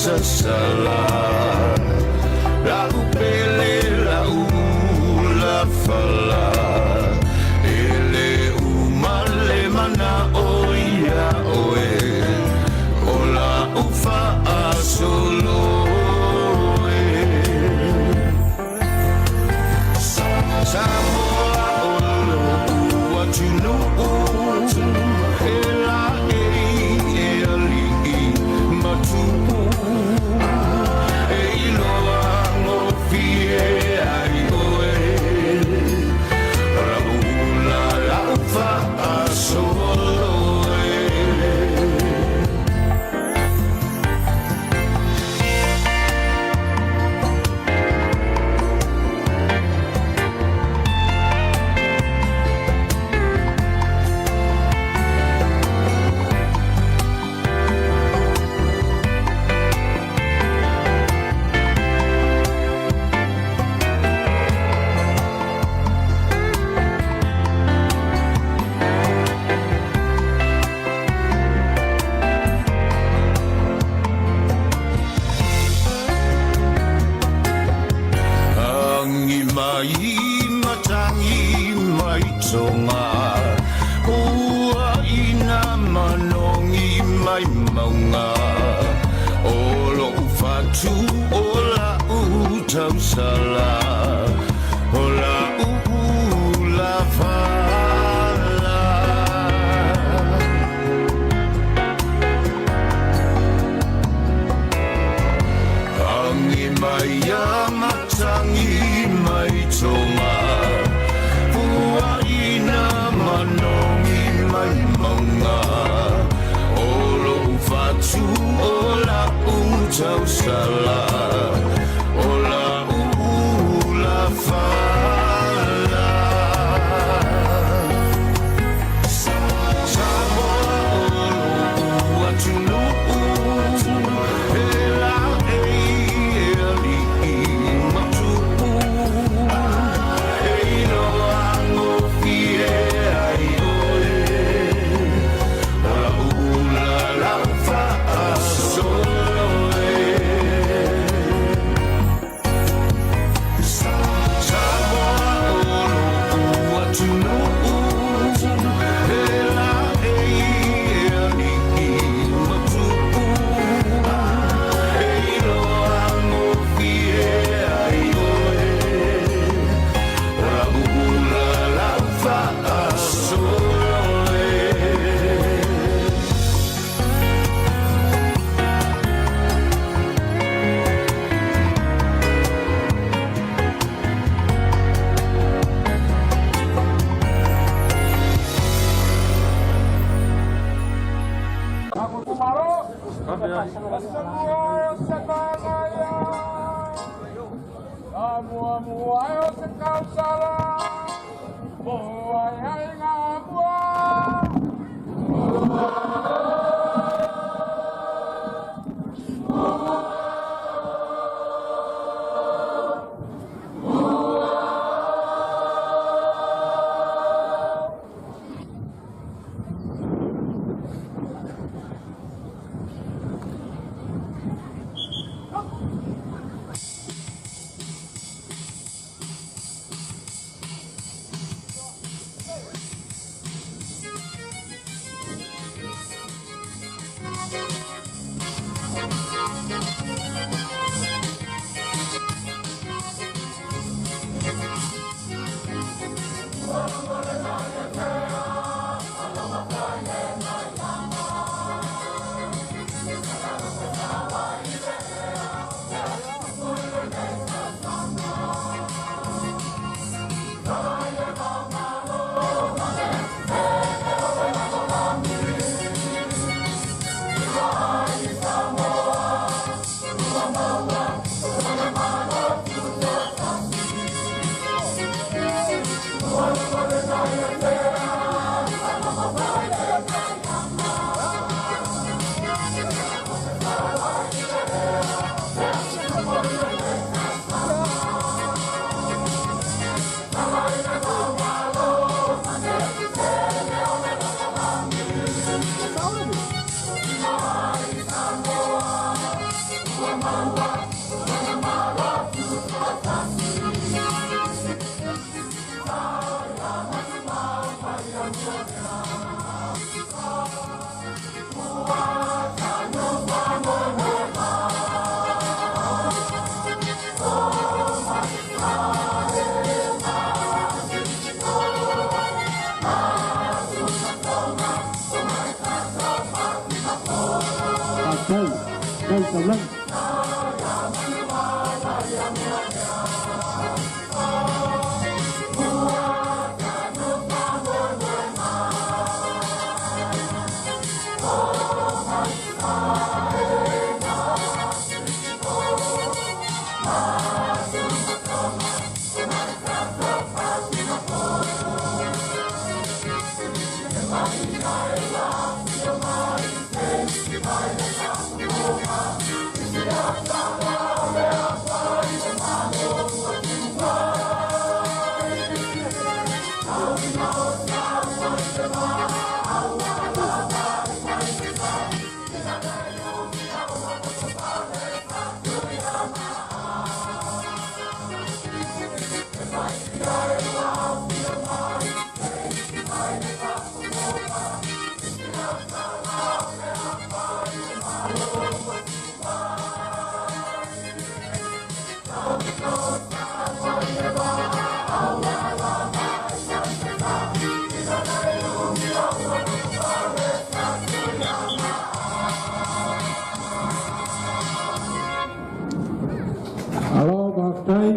sasala La'u pele la'u lafala E le umale mana'o ia oe O la'u fa'asolo e Samoa o lo'u atunu'u E la'ei e ali'i ma tupu E iloa gofie ai oe O la'u ula la'u fa'asolo e. Agi mai matagi mai toga Ua ina manogi mai mauga O lo'u fatu o la'u tausala O la'u ula fala. Agi mai ia matagi mai toga Puaʻina manogi mai mauga O lo'u fatu o la'u tausala O la'u ula fala. Samoa o lo'u atunu'u E la'ei e ali'i ma tupu E iloa gofie ai oe O la'u ula la'u fa'asolo e. Samoa o lo'u atunu'u E la'ei e ali'i ma tupu E iloa gofie ai oe O la'u ula la'u fa'asolo e. Malo faafetai.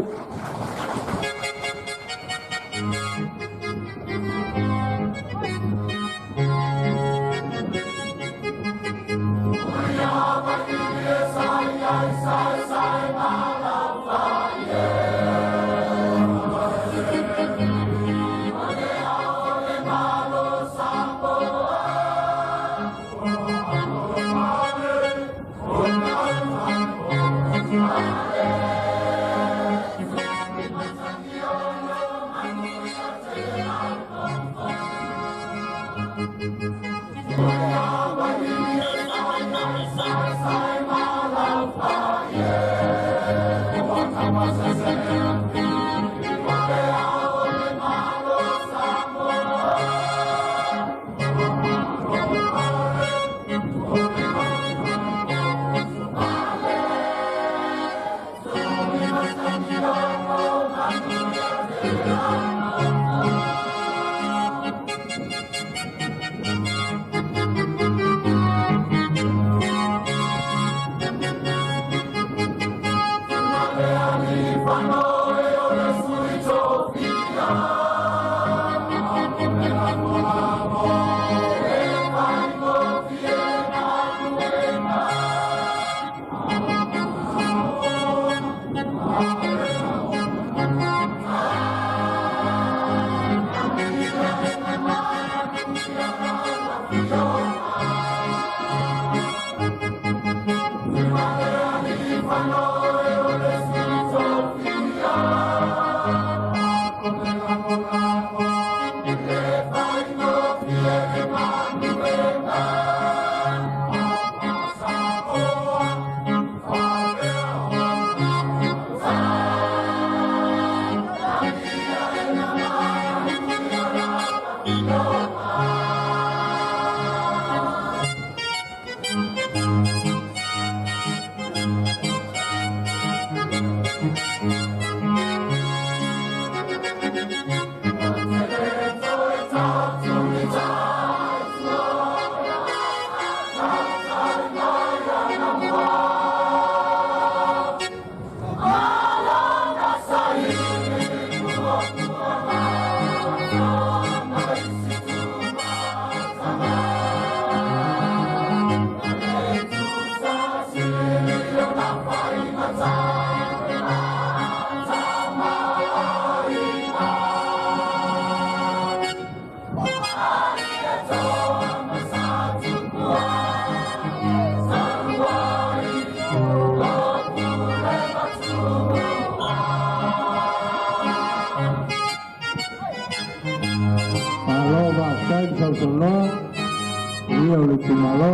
Malo faafetai le sausaunoa ia o le itumalo.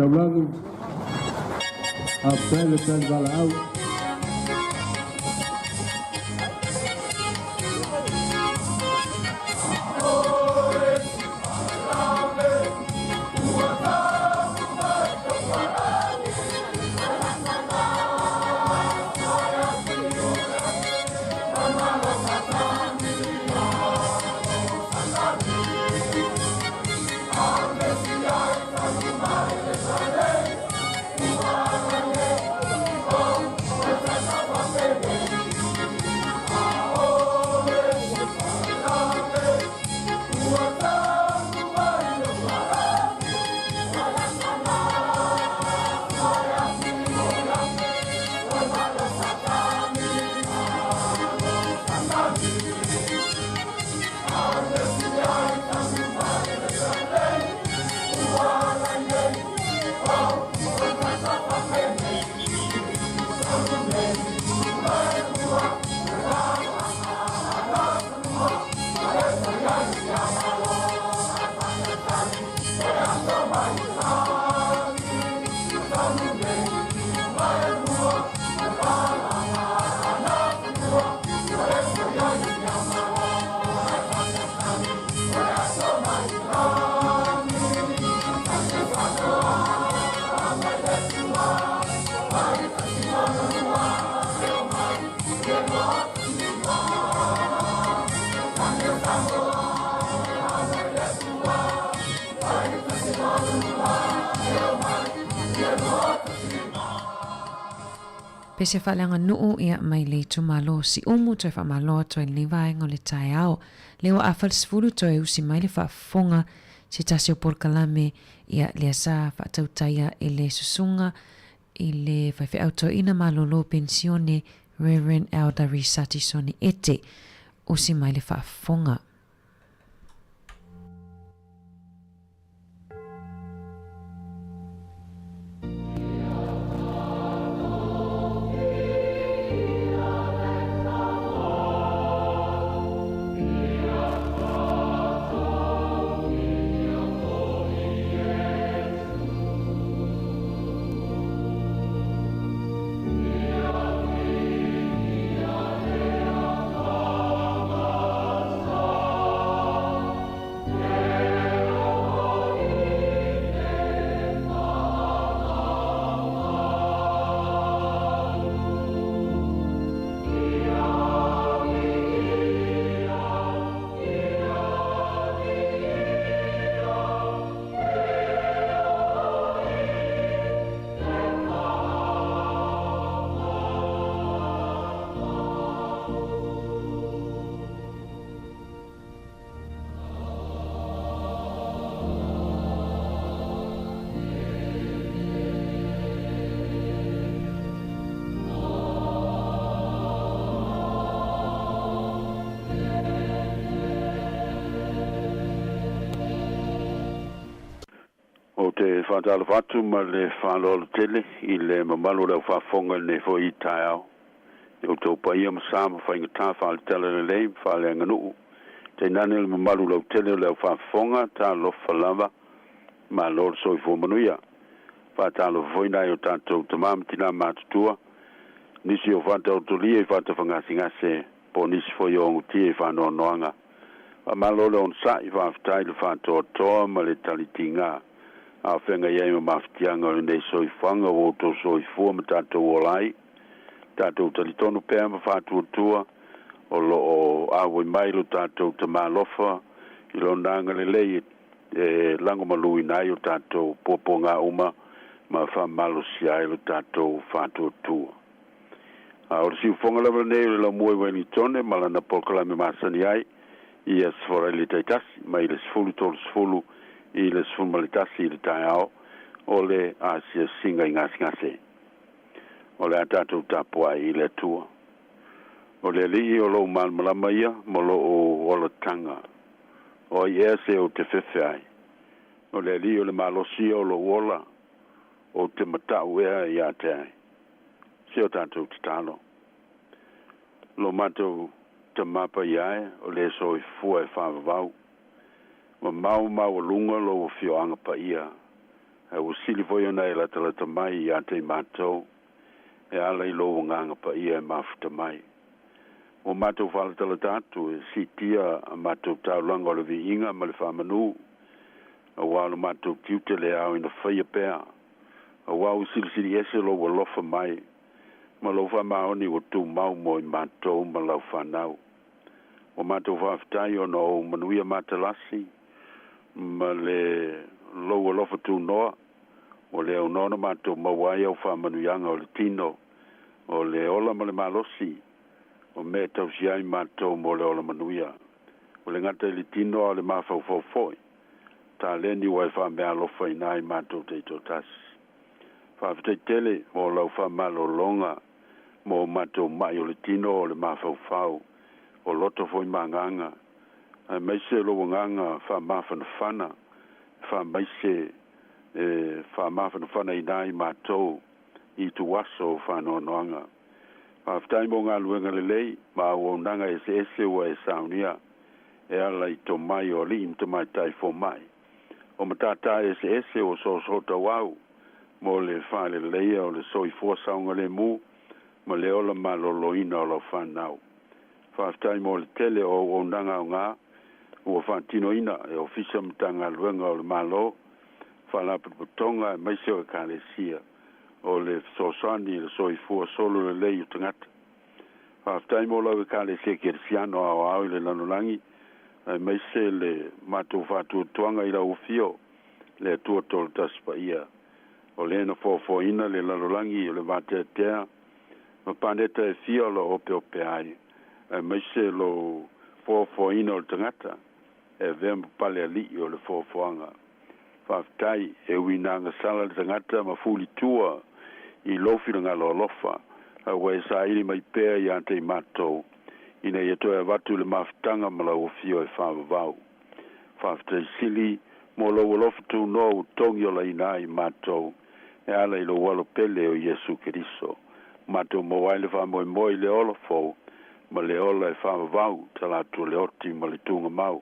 taulagi, faafetai le tali valaau. Pe se faaleaganuu ia mai le itumalo o Siumu toe faamalo atu ai lenei vaega o le taeao. Lea ua afa le 10 toe usi mai le faafofoga se tasi o polokalame ia lea sa faatautaia e le susuga i le faifeau toeaina malolo penisione Rev. Elder Risati Soni Ete. Usi mai le faafofoga. Ou te faatalofa atu ma le faaaloalo tele i le mamalu o le aufaafofoga i lenei foi taeao. I outou paia ma sa ma faigata faale-talalelei ma faaleaganuu, tainane le mamalu lautele o le aufaafofoga, talofa lava, malo le soifua manuia. Faatalofa foi nai o tatou tama ma tina matutua, nisi o faataotolia i faatafagasegase po o nisi foi o ogutia i faanoanoaga. Faamalo le onosai, faafetai le faatoatoa ma le talitiga a o feagai ai ma mafatiaga o lenei soifuaga ua outou soifua ma tatou ola ai. Tatou talitonu pea ma faatuatua o lo o auai mai lo tatou Tama alofa i Lona agalelei e lagomaluina ai o tatou puapuaga uma ma faamalosia ai lo tatou faatuatua. A o le siufofoga lava lenei o le laumua i Ueligitone ma lana polokalame masani ai i Aso Faraile taitasi mai le 10:30 i le 11 i le taeao o le asiasiga i gasegase. O le a tatou tapuai i le Atua. O le Alii o lou malamalama ia ma lou olataga. O ai ea se ou te fefe ai? O le Alii o le malosi ia o lou ola, ou te matau ea ia te ai? Se o tatou tatalo. Lo matou Tama Paia e, o le soifua e faavavau. Mamao maualuga lou afioaga paia. Ae ua sili foi ona e latalata mai ia te i matou, e ala i lou Agaga Paia e mafuta mai. Ua matou faalatalata atu e siitia a matou taulaga o le viiga ma le faamanu, auā o lo matou tiute le ao ina faia pea, auā ua silisili ese lou alofa mai ma lou faamaoni ua tumau mo i matou ma lau fanau. Ua matou faafetai ona o ou manuia matalasi ma le lou alofa tunoa, ua le aunoa ona matou maua ai au faamanuiaga o le tino, o le ola ma le malosi, o mea e tausia ai matou mo le ola manuia. Ua le gata i le tino a o le mafaufau foi, taleni ua e faameaalofaina ai matou taitoatasi. Faafetai tele mo lau faamalologa mo matou ma'i o le tino, o le mafaufau, o loto foi ma agaga, aemaise lou agaga faamafanafana e faamaise e faamafanafanaina ai matou i ituaso o faanoanoaga. Faafetai mo galuega lelei ma auaunaga eseese ua e saunia e ala i tomai o alii ma tamaitai fomai o matatā eseese ua soosootauau mo le faaleleia o le soifua saogalemu ma le ola malōlōina o lau fanau. Faafetai mo le tele o auaunaga aogā ua faatinoina e Ofisa ma Matagaluega o le Malo, Faalapotopotoga aemaise o Ekalesia o le fesoasoani i le soifua solo lelei o tagata. Faafetai mo lau Ekalesia Kerisiano aoao i le lalolagi aemaise le matou faatuatuaga i lau afio, le Atua Toolotasi Paia, o le na foafoaina le lalolagi o le vateatea ma paneta e fia o lo o opeopea ai, aemaise lou foafoaina o le tagata e avea ma pale alii o le foafoaga. Faafetai, e ui ina agasala le tagata ma fulitua i lou finagalo alofa, a ua e saili mai pea ia te i matou, ina ia toe avatu le mafutaga ma lau afio e faavavau. Faafetai sili mo lou alofa tunoa ua togiolaina ai matou e ala i lou Alo pele o Iesu Keriso, matou maua ai le faamoemoe i le ola fou ma le ola e faavavau talaatu o le oti ma le tugamau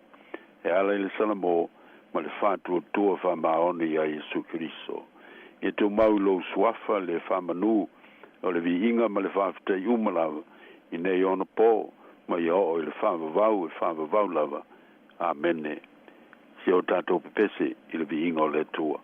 e ala i le salamo ma le faatuatua faamaoni iā Iesu Keriso. Ia tumau i lou suafa le faamanu o le viiga ma le faafetai uma lava i nei ona po ma ia oo i le faavavau e faavavau lava. Amene. Se o tatou pepese i le viiga o le Atua.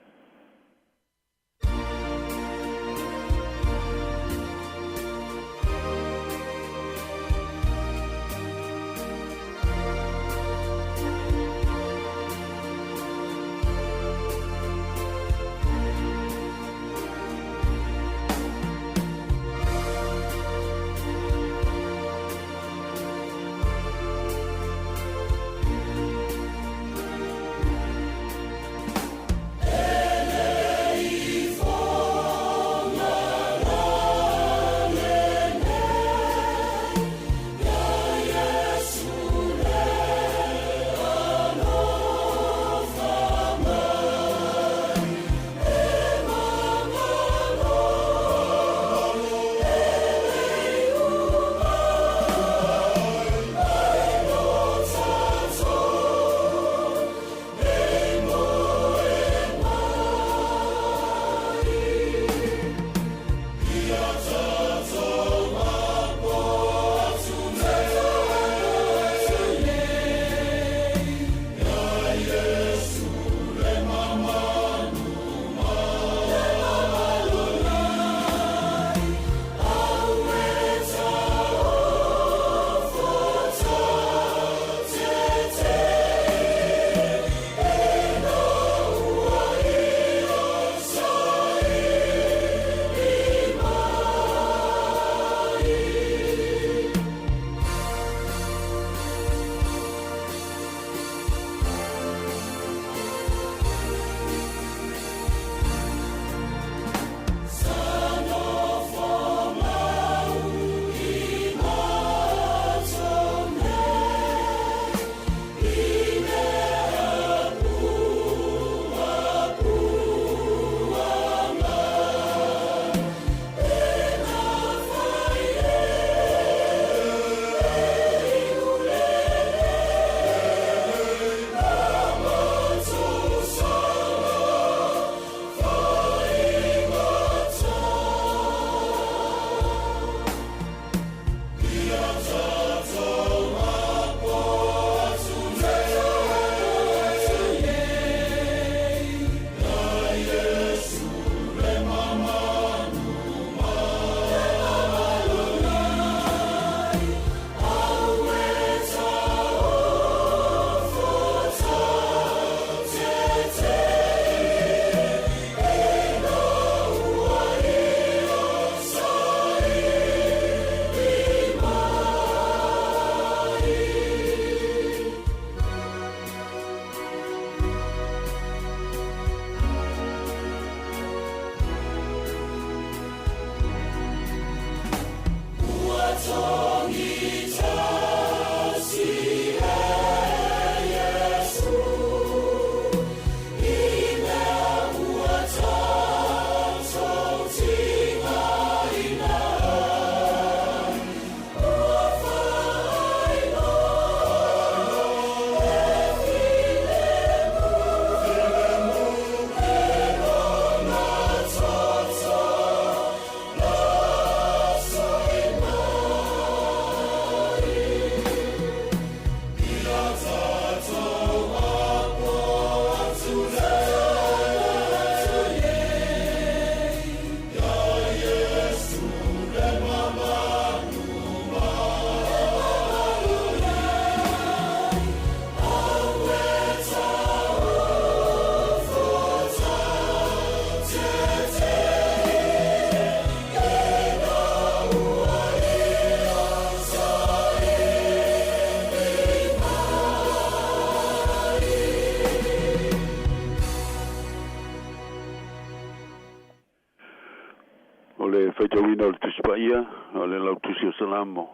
Tusi o Salamo,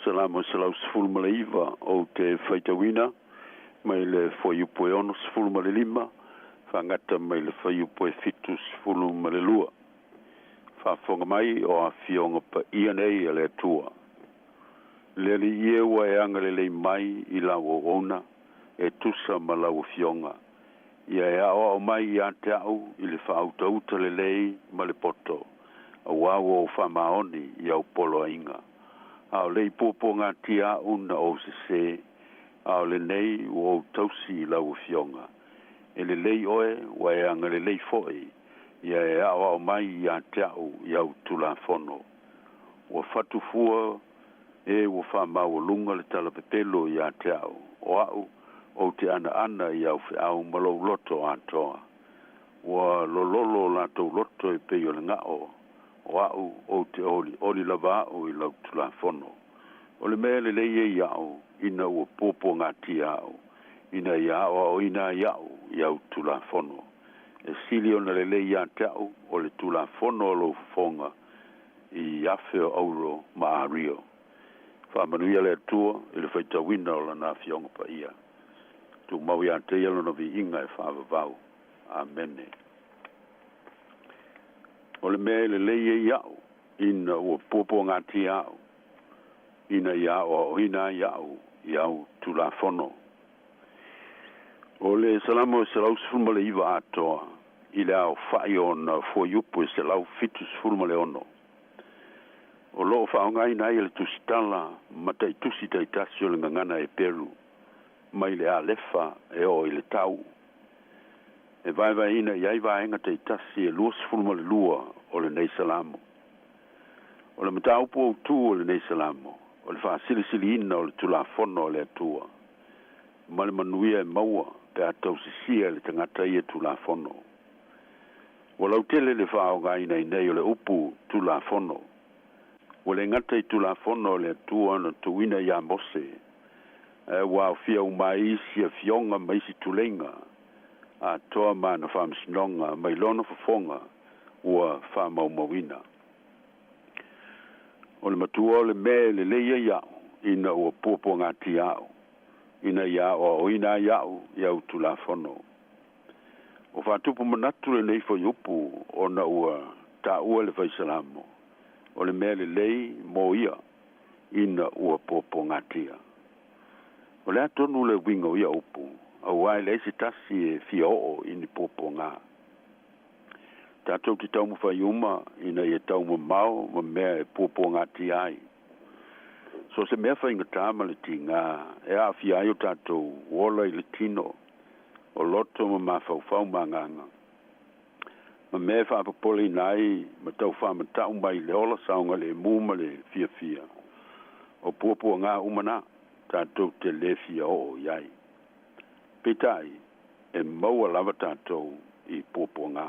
Salamo 119, ou te faitauina mai le fuaiupu e 65, faagata mai le fuaiupu e 72. Faafofoga mai o afioga paia nei a le Atua. Le Alii e ua e agalelei mai i lau auauna e tusa ma lau afioga. Ia e aoao mai ia te au i le faautauta lelei ma le poto, auā ua ou faamaoni i au poloaiga. A o le i puapuagatia au na ou sesē, a o lenei ua ou tausi i lau Afioga. E lelei oe, ua e agalelei foi, ia e aoao mai ia te au i au Tulafono. Ua fatu fua e ua faamaualuga le talapepelo ia te au, o au ou te anaana i au feau ma lou loto atoa. Ua lololo o latou loto e pei o le gao, o au ou te olioli lava au i lau Tulafono. O le mea lelei ia iaʻu ina ua puapuagatia au, ina ia aoaoina ai au i au Tulafono. E sili ona lelei ia te au o le Tulafono a lou fofoga i afe o auro ma ario. Faamanuia le Atua i le faitauina o Lana Afioga Paia. Tumau ia te Ia Lona viiga e faavavau. Amene. O le mea e lelei ai iaʻu ina ua puapuagatia au, ina ia aoaoina ai au i au Tulafono. O le Salamo e 119 atoa i le aofa'i o ona fuaiupu e 176. O lo o faaaogaina ai e le tusitala ma taitusi taitasi o le gagana Eperu mai le Alefa e oo i le Tau. E vaevaeina i ai vaega taitasi e 22 o lenei Salamo. O le mataupu autū o lenei Salamo, o le faasilisiliina o le Tulafono a le Atua, ma le manuia e maua pe a tausisia e le tagata ia Tulafono. Ua lautele le faaaogaina i nei o le upu Tulafono. Ua le gata i Tulafono a le Atua na tuuina iā Mose, ae ua aofia uma ai isi afioga ma isi tuleiga atoa ma ana faamasinoga mai lona fofoga ua faamaumauina. O le matua o le mea e lelei ai au ina ua puapuagatia au, ina ia aoaoina ai au i au Tulafono. Ua faatupu manatu lenei fuaiupu ona ua taua e le Fai Salamo o le mea lelei mo ia ina ua puapuagatia. O le a tonu le uiga o ia upu, auā e leai se tasi e fia oo i ni puapuaga. Tatou te taumafai uma ina ia taumamao ma mea e puapuagatia ai. So o se mea faigata ma le tiga e aafia ai o tatou ola i le tino, o loto ma mafaufau ma agaga, ma mea e faapopoleina ai ma tau faamata'u mai le ola saogalemu ma le fiafia, o puapuaga uma na tatou te lē fia oo i ai. Peitai, e maua lava tatou i puapuaga.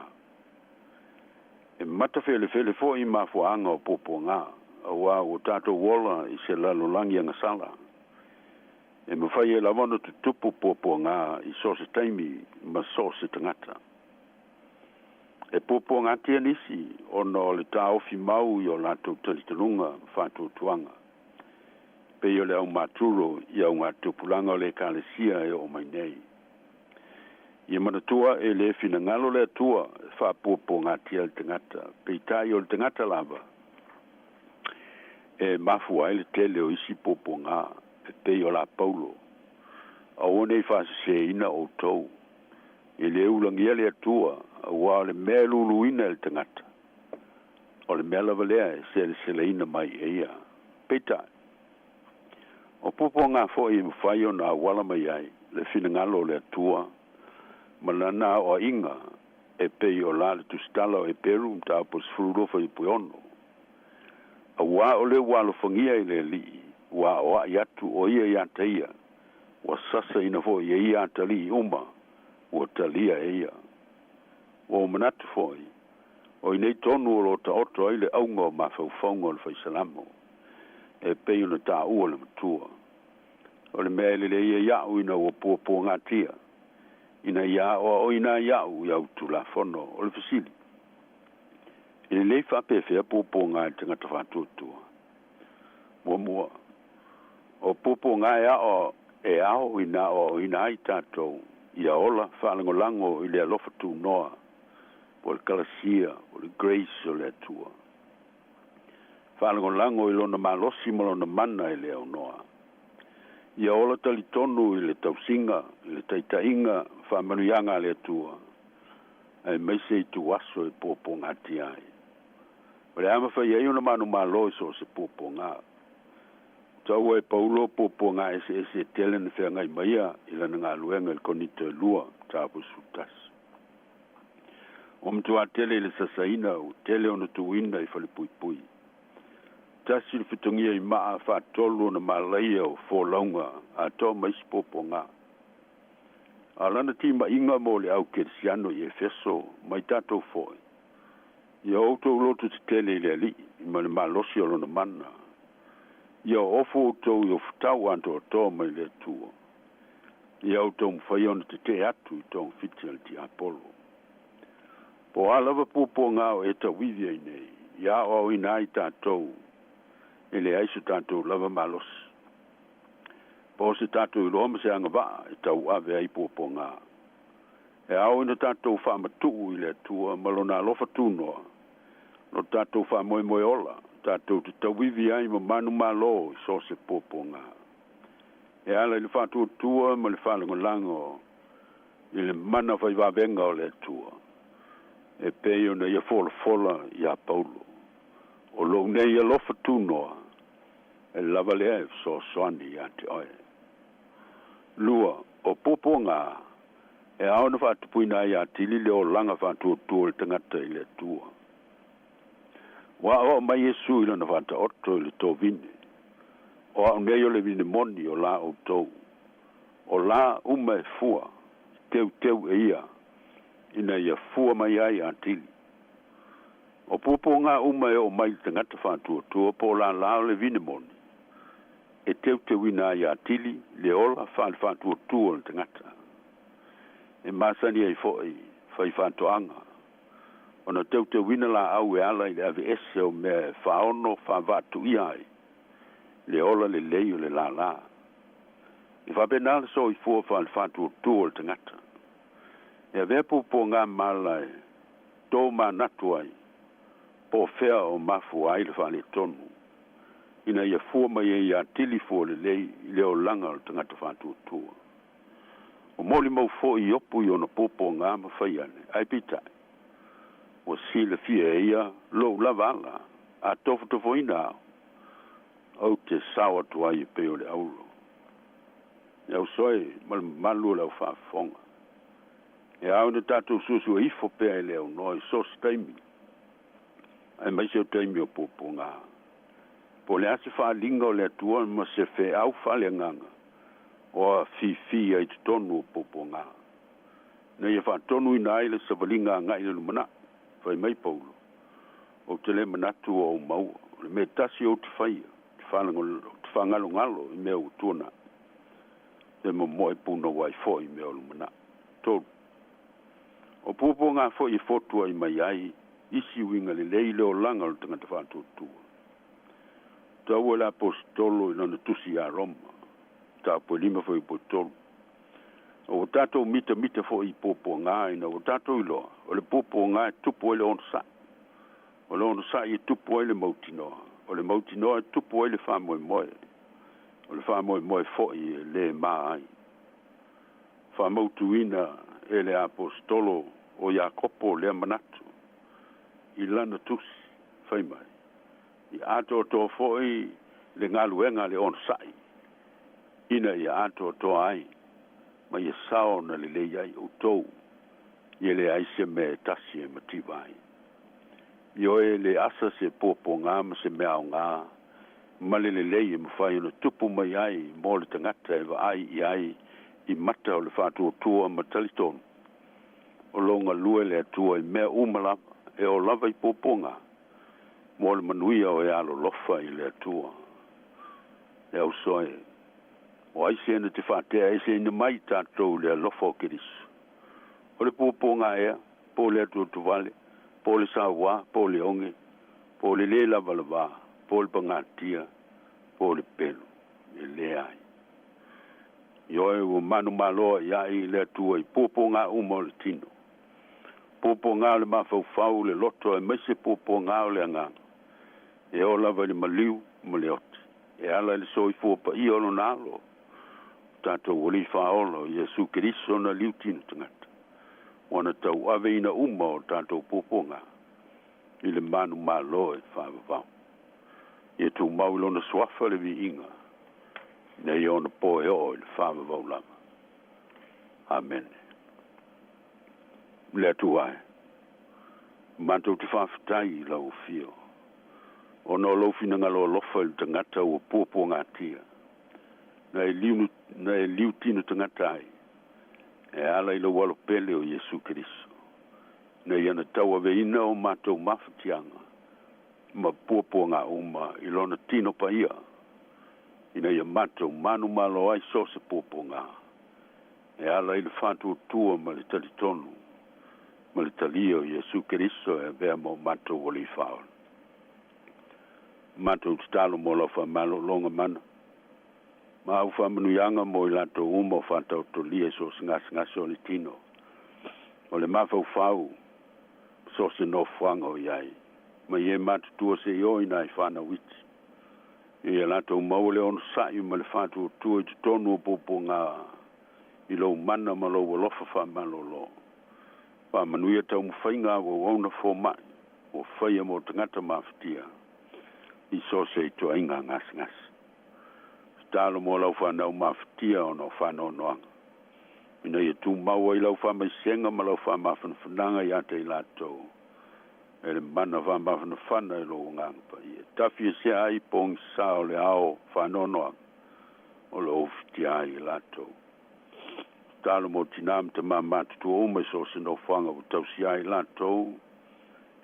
E matafelefele foi mafuaaga o puapuaga, auā ua tatou ola i se lalolagi agasala. E mafai ai lava ona tutupu puapuaga i so o se taimi ma so o se tagata. E puapuagatia nisi ona o le taofi mau i o latou talitonuga ma faatuatuaga, pei o le au maturo i augatupulaga o le Ekalesia e oo mai nei. Ia manatua e lē finagalo le Atua e faapuapuagatia le tagata, peitai o le tagata lava e mafua ai le tele o isi puapuaga e pei o la Paulo. Aua ne i faasesēina outou. E lē ulagia le Atua, auā o le mea e luluina e le tagata, o le mea lava lea e seleseleina mai e ia. Peitai, o puapuaga foi e mafai ona auala mai ai le finagalo o le Atua ma Lana aoaiga e pei o la le Tusitala o Eperu mataupu e 12 fuaiupu e 6. Auā o le ua alofagia e le Alii, ua aoai atu o ia iā te ia, ua sasaina foi e ia atalii uma ua talia e ia. Ua ou manatu foi, o i inei tonu o lo o taoto ai le auga o mafaufauga o le Fai Salamo, e pei ona taua le matua. O le mea e lelei ai au ina ua puapuagatia, ina ia aoaoina ai au i au Tulafono. O le fesili, E lelei faapefea puapuaga i le tagata faatuatua? Muamua, o puapuaga e ao e ao ina aoaoina ai tatou ia ola faalagolago i le alofa tunoa po o le kalasia o le grace o le Atua. Faalagolago i lona malosi ma lona mana e le aunoa. Ia ola talitonu i le tausiga, i le taitaiga, faamanuiaga a le Atua, aemaise ituaso e puapuagatia ai. O le a mafai ai ona manumalo i so o se puapuaga. Taua e Paulo puapuaga eseese e tele na feagai ma ia i lana galuega i le Korinito e lua, mataupu 11. Ua matuā tele i le sasaina, ua tele ona tuuina i falepuipui. Tasi le fetogia i maa, faatolu ona malaia o folauga atoa ma isi puapuaga. A o lana timaiga mo le au kerisiano i Efeso ma i tatou foi, ia outou loto tetele i le Alii ma le malosi o lona mana. Ia ofu outou i ofutau atoatoa mai le Atua. Ia outou mafai ona tetee atu i togafiti a le tiapolo. Po o a lava puapuaga o e tauivi ai nei, ia aoaoina ai tatou e leai so tatou lava malosi. Po o se tatou iloa ma se agavaa e tauave ai puapuaga. E ao ina tatou faamatuu i le Atua ma lona alofa tunoa, lo tatou faamoemoe ola, tatou te tauivi ai ma manumalo i so o se puapuaga. E ala i le faatuatua ma le faalagolago i le mana faivavega o le Atua, e pei ona ia folafola iā Paulo. O lou nei alofa tunoa, e lava lea e fesoasoani ia te oe. Lua, o puapuaga, e ao ona faatupuina ai atili le olaga faatuatua o le tagata i le Atua. Ua aoao mai Iesu i lona faataoto i le tovine, o au nei o le vine moni o la outou. O la uma e fua, e teuteu e ia, ina ia fua mai ai atili. O puapuaga uma e oo mai i le tagata faatuatua po o lālā o le vine moni, e teuteuina ai atili le ola faale-faatuatua o le tagata. E masani ai foi faifaatoaga ona teuteuina laau e ala i le aveese o mea e faaono faavaatuia ai le ola lelei o le lālā. E faapena le soifua faale-faatuatua o le tagata. E avea puapuaga ma ala e tomanatu ai po o fea o mafua ai le faaletonu, ina ia fua mai ai atili fua lelei i le olaga o le tagata faatuatua. Ua molimau foi Iopu i ona puapuaga ma fai ane, ae peitai, ua silafia e ia lou lava ala, a tofotofoina au, ou te sao atu ai e pei o le auro. E uso e ma le mamalu o le au faafofoga. E ao ina tatou suesue ifo pea e le aunoa i so o se taimi, aemaise o taimi o puapuaga. Po o le a se faaaliga o le Atua ma se feau faaleagaga o afifi ai i totonu o puapuaga, ina ia faatonuina ai le savaliga agai i le lumanai. Fai mai Paulo, Ou te le manatu ua ou maua, o le mea tasi ou te faia, ou te faagalogalo i mea ua tuanai, toe momoe punouai ai foi i mea o lumanai. 3. O puapuaga foi e fotuai mai ai isi uiga lelei i le olaga o le tagata faatuatua. Taua le Aposetolo i lana tusi iā Roma, mataupu e 5 fuaiupu e 3. O ua tatou mitamita foi i puapuaga ina ua tatou iloa, o le puapuaga e tupu ai le onosai. O le onosai e tupu ai le mautinoa. O le mautinoa e tupu ai le faamoemoe. O le faamoemoe foi e le ma ai. Faamautuina e le Aposetolo o Iakopo lea manatu i lana tusi, fai mai, Ia atoatoa foi le galuega a le onosai, ina ia atoatoa ai ma ia sao ona lelei ai outou, ia leai se mea e tasi e mativa ai. Ioe, e le asa se puapuaga ma se mea aoga ma le lelei e mafai ona tupu mai ai mo le tagata e vaai i ai i mata o le faatuatua ma talitonu o lo o galue le Atua i mea uma lava e oo lava i puapuaga mo le manuia o e alolofa i le Atua. Le auso e, o ai se na te faatea eseina mai i tatou i le alofa o Keriso? O le puapuaga ea, po o le atuatuvale, po o le sauā, po o le oge, po o le lē lavalavā, po o le pagatia, Po o le pelu, e leai. Ioe ua manumalo a'ia'i le Atua i puapuagā uma o le tino, puapuagā o le mafaufau, le loto aemaise puapuagā o le agaga, e oo lava i le maliu ma le oti, e ala i le soifua paia o Lona Alo, o tatou Alii Faaola o Iesu Keriso na liutino tagata, ua na tauaveina uma o tatou puapuagā i le manumalo e faavavau. Ia tumau i Lona Suafa le viiga, nei ona po e oo i le faavavau lava. Amene. Le Atua e, matou te faafetai i lau afio, ona o lou finagalo alofa i le tagata ua puapuagatia, na e liu, na e liutino tagata ai, e ala i lou Alo pele o Iesu Keriso, ina ia na tauaveina o matou mafatiaga ma puapuaga uma i lona tino paia, ina ia matou manumalo ai so o se puapuaga, e ala i le faatuatua ma le talitonu ma le talia o Iesu Keriso e avea ma o matou Alii Faaola. Matou tatalo mo lau faamalologa mana ma au faamanuiaga mo i latou uma o faataotolia i so o se gasegase o le tino, o le mafaufau, ma so o se nofoaga o i ai, mai e matutua seia oo i nai fanau iti, ina ia latou maua le onosa'i ma le faatuatua i totonu o puapuaga i lou mana ma lou alofa faamalolo. Faamanuia taumafaiga a auauna foma'i ua faia mo tagata mafatia i so o se ituaiga gasegase. Tatalo mo lau fanau mafatia ona o faanoanoaga, ina ia tumau ai lau faamaisega ma lau faamafanafanaga iā te i latou, e le mana faamafanafana e lou Agaga Paia, e tafiesea ai pogisā o le ao faanoanoaga o lo o ufitia ai i latou. Tatalo mo tinā ma tamā matutua uma i so o se nofoaga ua tausia ai latou,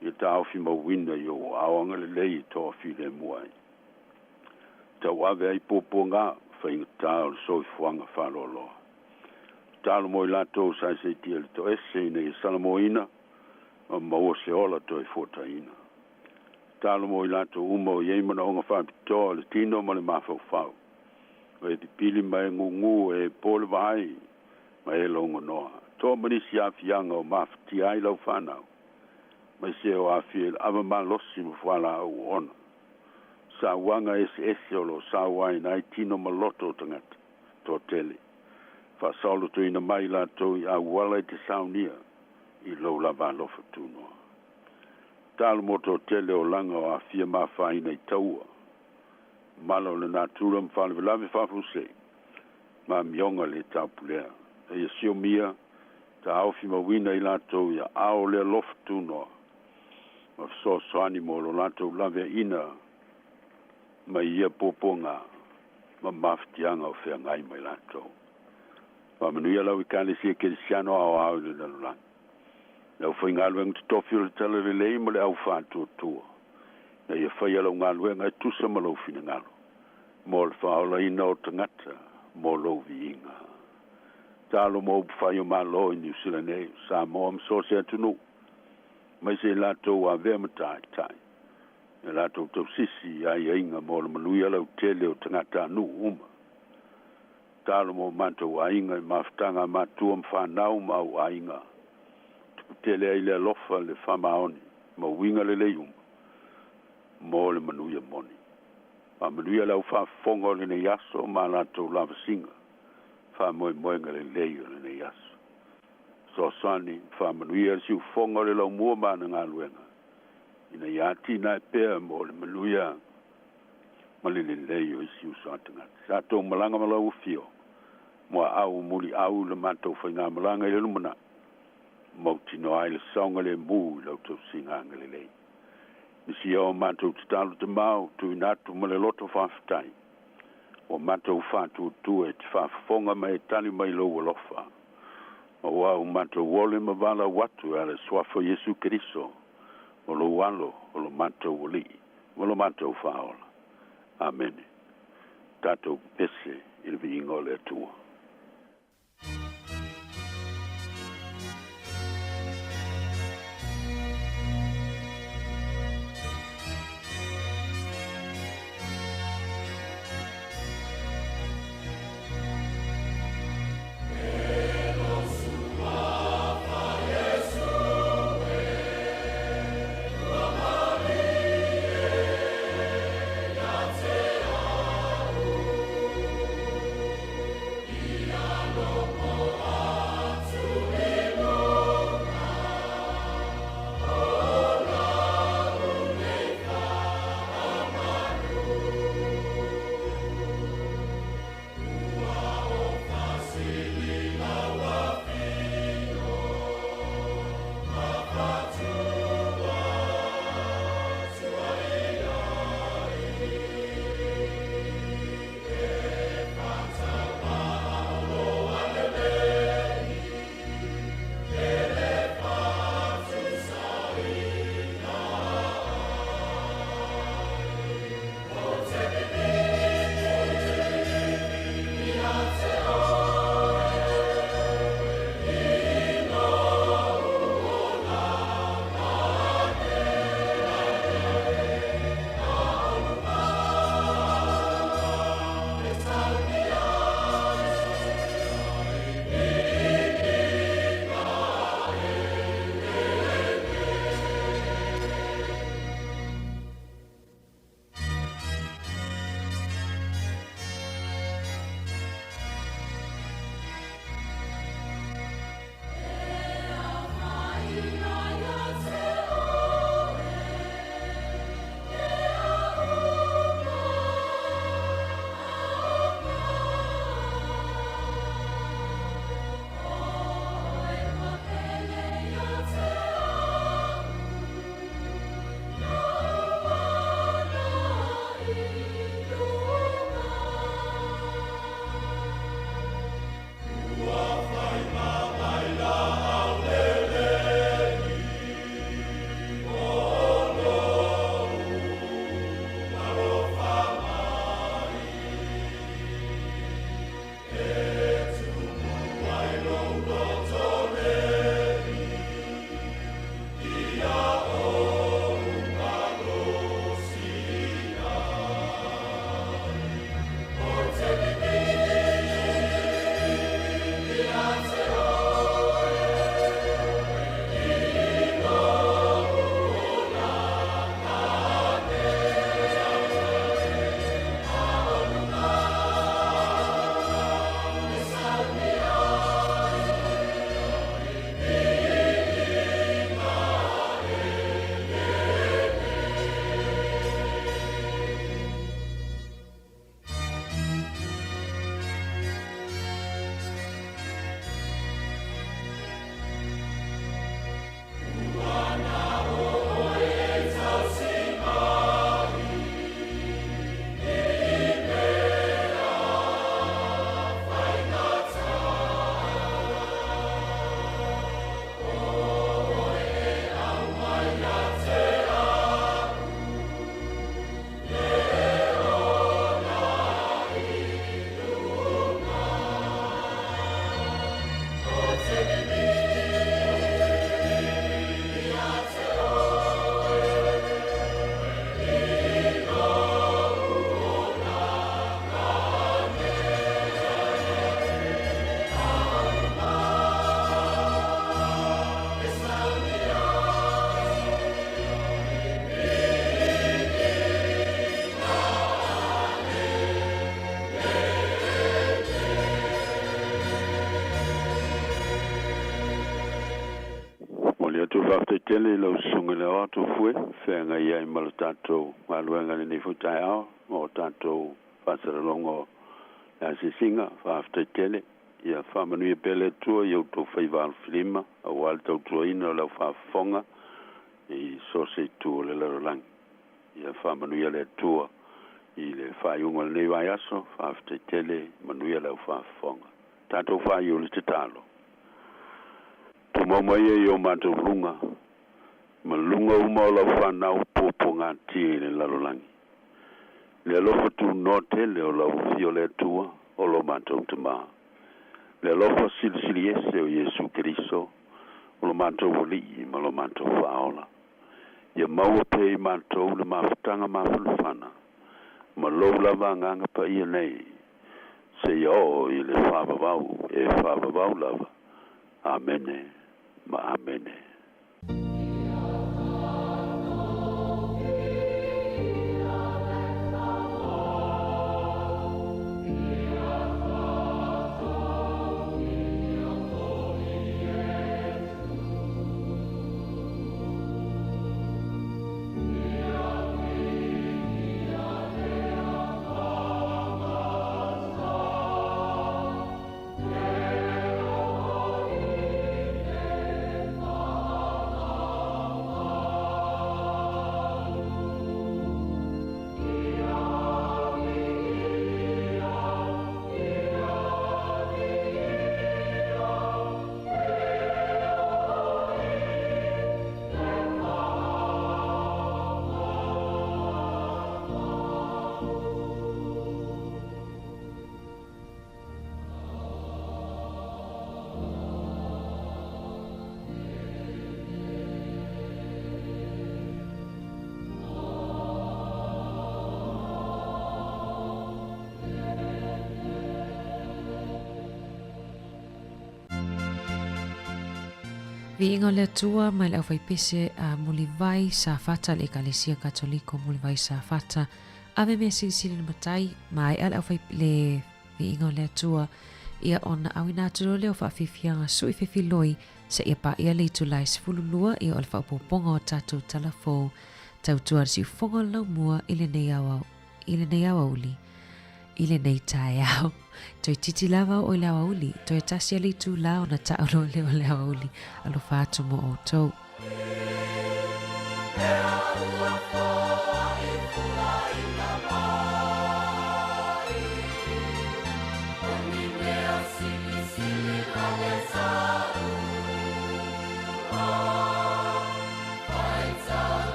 ia taofimauina i ou aao agalelei e toafilemu ai. Tauave ai puapuaga faigata o le soifuaga faaloaloa. Tatalo mo i latou sa seitia i le toese ina ia salamoina ma maua se ola toe fuataina. Tatalo mo i latou uma o i ai manaoga faapitoa o le tino ma le mafaufau, o e pipili ma e gūgū, e po le vaai ma e logonoa. Toa ma nisi aafiaga o mafatia ai lau fanau, aemaise o aafia i le ava malosi ma fualaau oona. Sauaga eseese o lo o sauaina ai tino ma loto o tagata toatele. Faasaolotoina mai i latou i auala e te saunia i lou lava alofa tunoa. Tatalo mo toatele o laga o aafia ma afaina i taua, mala o le natura ma faalavelave faafuasei, ma amioga le taupulea. Eia siomia, taofimauina i latou i aao o le alofa tunoa ma fesoasoani mo lo latou laveaiina mai ia puapuaga ma mafatiaga o feagai ma i latou. Faamanuia lau Ekalesia Kerisiano aoao i le lalolagi, le aufaigaluega totofi o le Talalelei ma le au faatuatua, ina ia faia lau galuega e tusa ma lou finagalo, mo le faaolaina o tagata mo lou viiga. Tatalo mo upufai o Malo i Niu Sila nei, Samoa ma so o se atunuu, aemaise i latou ua avea ma taitai, ia latou tausisi i aiaiga mo le manuia lautele o tagatanuu uma. Tatalo mo matou aiga i mafutaga a matua ma fanau ma au aiga, tuputele ai le alofa, le faamaoni ma uiga lelei uma mo le manuia moni. Faamanuia le au faafofoga o lenei aso ma a latou lavasiga, faamoemoega lelei o lenei aso. Fesoasoani ma faamanuia le siufofoga o le laumua ma ana galuega, ina ia atinae pea mo le manuia ma le lelei o isi uso a tagata. Sa tou malaga ma lau afio, muaau muliau i le matou faigamalaga i le lumanai, mautinoa ai le saogalemu i lau tausiga agalelei. Nisi o matou tatalo tamao, tuuina atu ma le loto faafetai, ua matou faatuatua e te faafofoga ma e tali mai lou alofa, aua ua matou ole ma valaau atu e ala i le Suafa o Iesu Keriso, o lou Alo, o lo matou Alii, ma lo matou Faaola. Amene. Tatou pepese i le viiga o le Atua. Faafetai tele i lau susuga i le Aoao Tofue feagai ai ma le tatou galuega i lenei foi taeao ma o tatou faasalalauga o le asiasiga. Faafetai tele. Ia faamanuia pea le Atua i outou faiva alofilima aua le tautuaina o le aufaafofoga i so o se itu o le lalolagi. Ia faamanuia le Atua i le faaiuga o lenei vaiaso. Faafetai tele, manuia le aufaafofoga. Tatou faaiu le tatalo. Tumau mai ia i o matou luga, ma luga uma o lau fanau puapuagatia i le lalolagi. Le alofa tunoa tele o lau Afio le Atua o lo matou Tamā. Le alofa silisili ese o Iesu Keriso, o lo matou Alii ma lo matou Faaola. Ia maua pea i matou le mafutaga mafanafana, ma lou lava Agaga Paia nei, seia oo i le faavavau e faavavau lava. Amene ma Amene. Viiga o le Atua mai le aufaipese a Mulivai Safata le Ekalesia Katoliko Mulivai Safata ave mea silisili le matai maea le aufai le viiga o le Atua ia ona auina atu loa lea o faafiafiaga sui fefiloi seia paia le itula e 12 ia o le faaopoopoga o tatou tala fou tautua le siufofoga o le laumua i lenei aoao i lenei aoauli i lenei taeao. Toeitiiti lava oo i le aoauli, toe tasi a le itula ona tau loa lea o le aoauli. Alofa atu mo outou.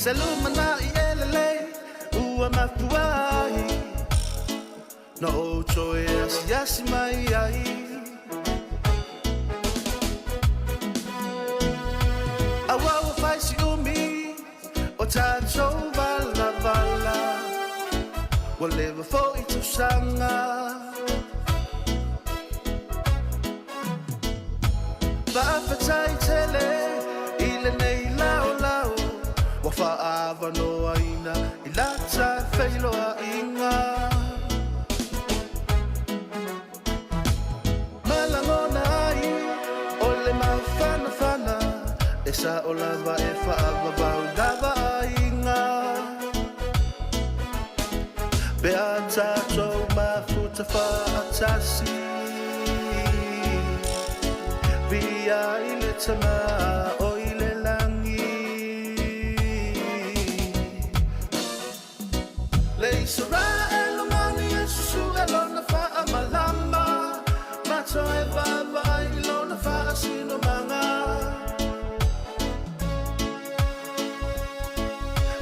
Se lumanaʻi e lelei ua mafua ai Na ou toe asiasi mai ai. Auā ua fai si umi o tatou valavala, Ua leva foi tausaga. Faafetai tele i lenei laolao, Ua faaavanoaina i lata feiloaiga. Ma lagona ai o le mafanafana, E sao lava e faavavau lava aiga. Pe a tatou mafuta faatasi, Viia i le Tama o i le lagi. Le Isaraelu mani e susue lona faamalama, Ma toe vaavaai i lona faasinomaga.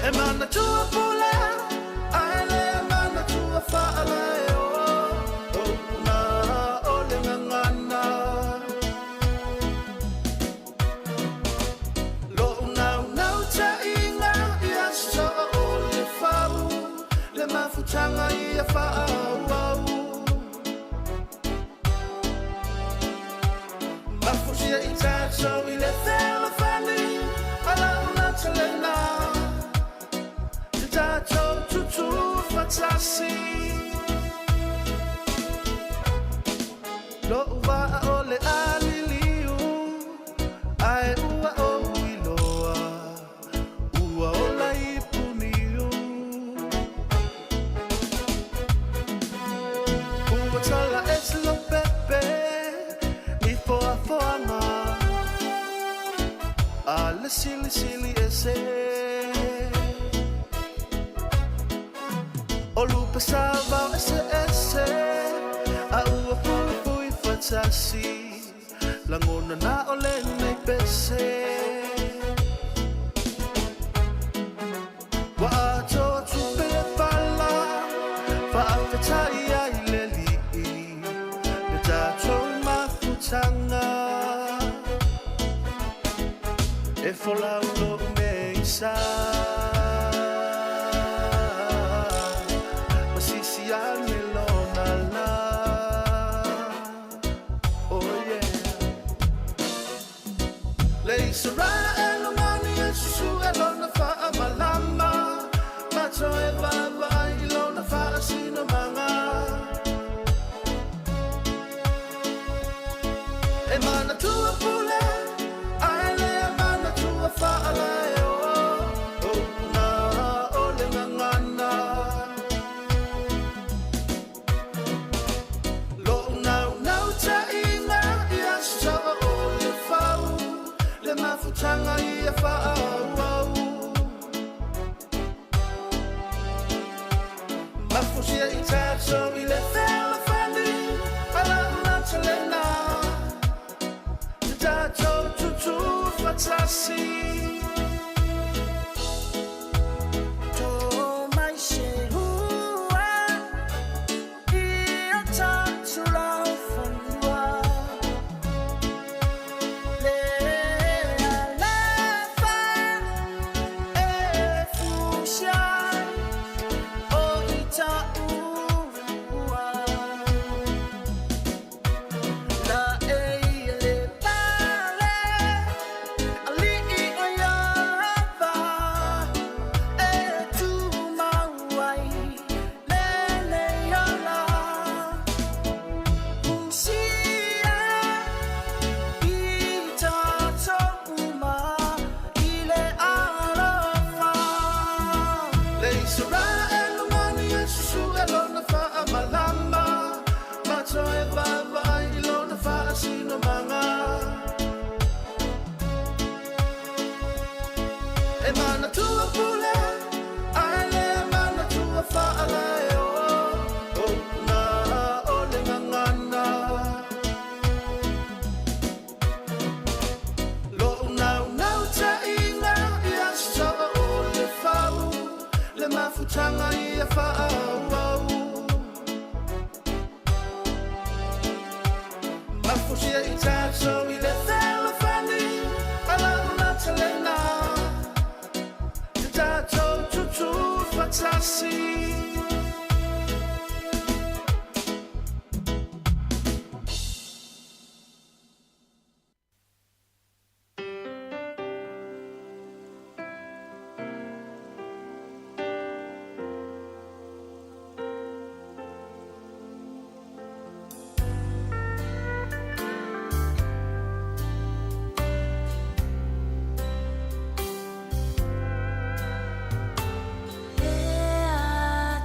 E manatua pule, ae le manatua faalaeo, O upu na o le gagana. Lo'u naunautaiga ia soa o le fau, Le mafutaga ia faaauau. Mafutia i tatou i le fealofani, A la'u lata lena, Te tatou tutū faatasi. Lo'u vaa o le a liliu, Ae ua ou iloa, ua ola i Puniu. Ua tala ese Lopepe i foafoaga a le silisili ese. O lupe savao eseese a ua fuifui faatasi, Lagona na o lenei pese. Ua atoa tupe le fala, faafetai ai le Alii, Le tatou mafutaga. E folau lou meisa, Ma sisi ane lona la. Oh yeah. Le Isaraelu mani e susue lona faamalama, Ma toe vaavaai i lona faasinomaga. E manatua pule, ae le manatua faalaeo, O upu Usia i tātou i le fealofani Ma lau lautelega Te tātou tutū faatasi. E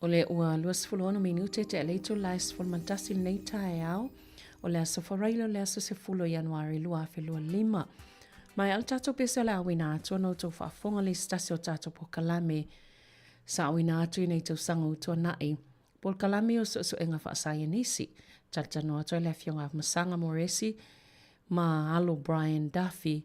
O le ua 26 minute tea le itula e 11 lenei taeao o le aso Faraile o le aso 10 o Ianuari 2025. Ma e a le tatou pese o le auina atu ona outou faafofoga le isi tasi o tatou polokalame sa auina atu i nei tausaga ua tuanai. Polokalame o suesuega faasaienisi. Talatalanoa atu ai le Afioga Afamasaga Moresi ma alo Brian Duffy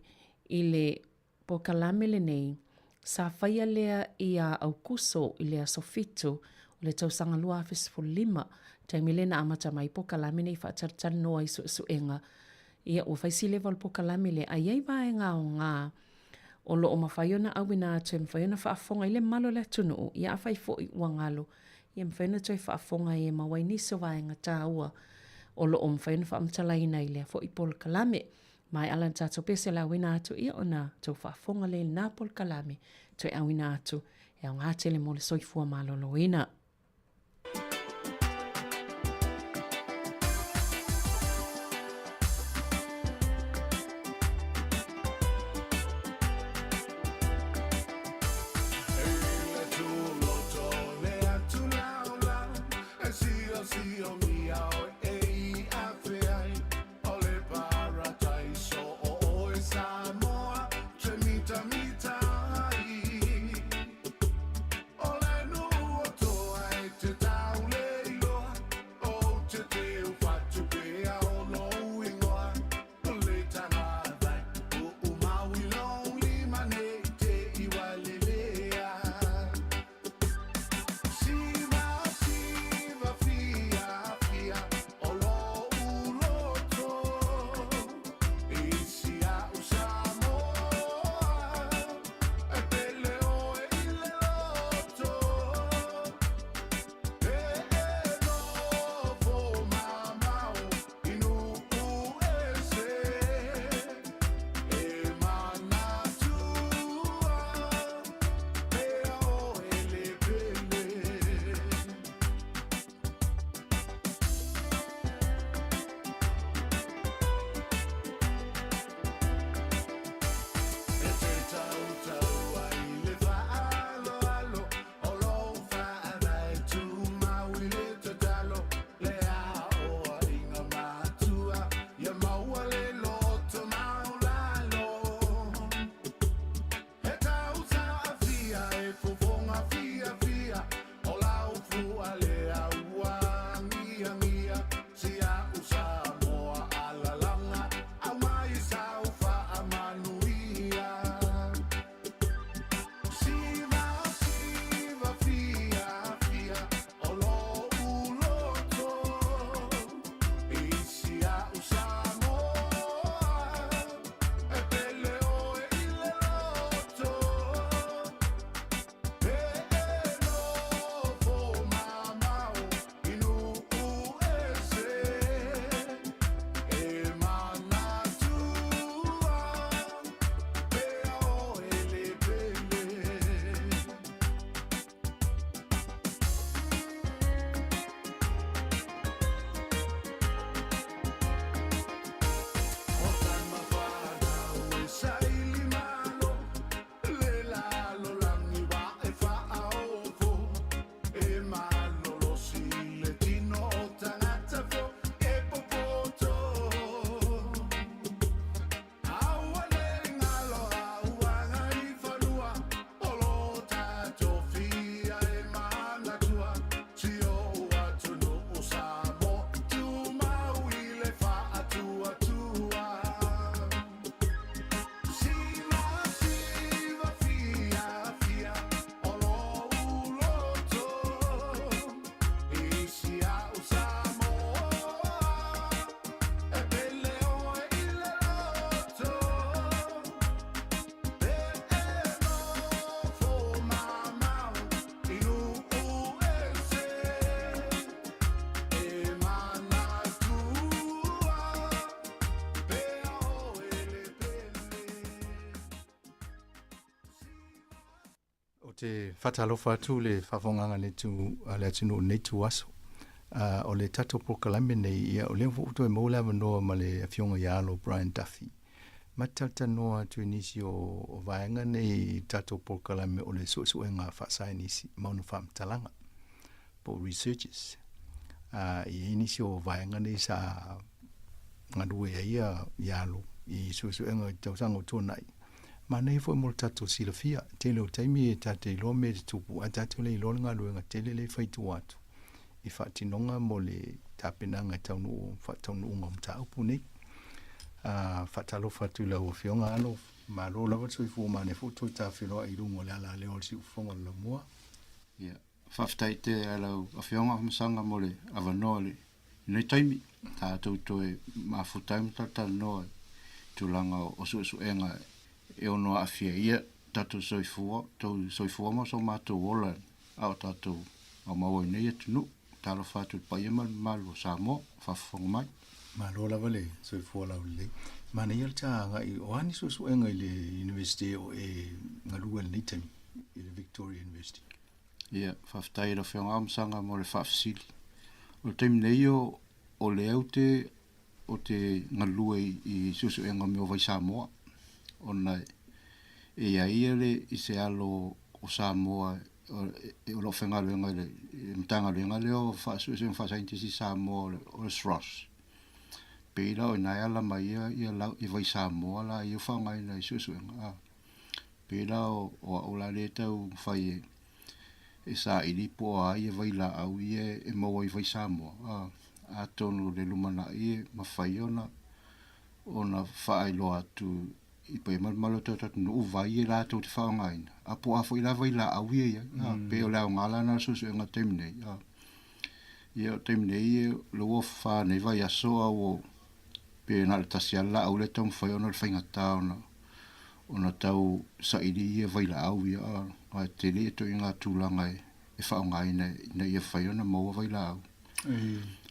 i le polokalame lenei sa faia lea ia Aukuso i le aso 7 o le tausaga 2015, taimi lea na amata mai polokalame nei faatalatalanoa i suesuega. Ia, ua fai si leva o le polokalame lea, a i ai vaega aoga o lo o mafai ona auina atu e mafai ona faafofoga i le mamalu o le atunuu, ia afai foi ua galo, ia mafai ona toe faafofoga ai e maua ai nisi o vaega taua o lo o mafai ona faamatalaina i lea foi polokalame. Ma e ala le tatou pese o le auina atu ia ona tou faafofoga lea i lena polokalame toe auina atu e aoga tele mo le soifua maloloina. Ou te faatalofa atu i le faafofogaaga a le atunuu i lenei ituaso. O le tatou polokalame nei, ia, o lea foi ua toe maua le avanoa ma le Afioga ia Alo Brian Duffy. Ma te talatalanoa atu i nisi o vaega nei i tatou polokalame o le suesuega faasaienisi ma ona faamatalaga. po o researchers. E i ai nisi o vaega nei sa galue ai ia Alo i suesuega i tausaga ua tuanai. Manaia foi mo le tatou silafia, tele o taimi e ta te iloa mea e tutupu, ae tatou le iloa le galuega tele lea e fai i tua atu i faatinoga mo le tapenaga e taunuu faataunuuga o mataupu nei. Faatalofa atu i lau Afioga Alo, malo lava le soifua manaia foi toe tafeloai i luga o le alaleo o le siufofoga o le laumua. Ia, faafetai tele i lau Afioga Afamasaga mo le avanoa i lenei taimi, tatou toe mafuta ai ma talatalanoa i tulaga o suesuega e ono aafia ai ia tatou soifua, tou soifua ma so matou ola a o tatou aumau ai nei atunuu. Talofa atu i le paia ma le mamalu o Samoa o faafofoga mai. Malo lava le soifua laulelei. Manaia le ta agai, o a ni suesuega i le Universite o e galue i lenei taimi, i le Victoria University? Ia, faafetai i lau Afioga Aomasaga mo le faafesili. O le taimi nei o, o lea ou te, ou te galue i suesuega o mea o vai Samoa, ona e i ai le, i se alo o Samoa o lo o faigaluega i le Matagaluega lea o Suesuega Faasaienitisi i Samoa o le SROS. Pei la o i ina e ala mai ia, ia, ia vai Samoa la ia faaaogaina i suesuega. Pei la o au la lea e taumafai e e saili po o a ia vailaau ia e maua i vai Samoa, atonu i le lumanai e mafai ona ona faailoa atu i paia ma le mamalu o le tatou atunuu vai e latou te faaaogaina, a po o a foi la vailaau ia e i ai. Pei o le aoga la lena o le suesuega i le taimi nei. Ia o le taimi nei o lea ua fa nei vaiaso a ua pe na o le tasi lava le laau lea e taumafai ona o le faigata ona ona tau saili ia vailaau ia, aua e tele ituaiga tulaga e faaaogaina ina ia mafai ona maua vailaau.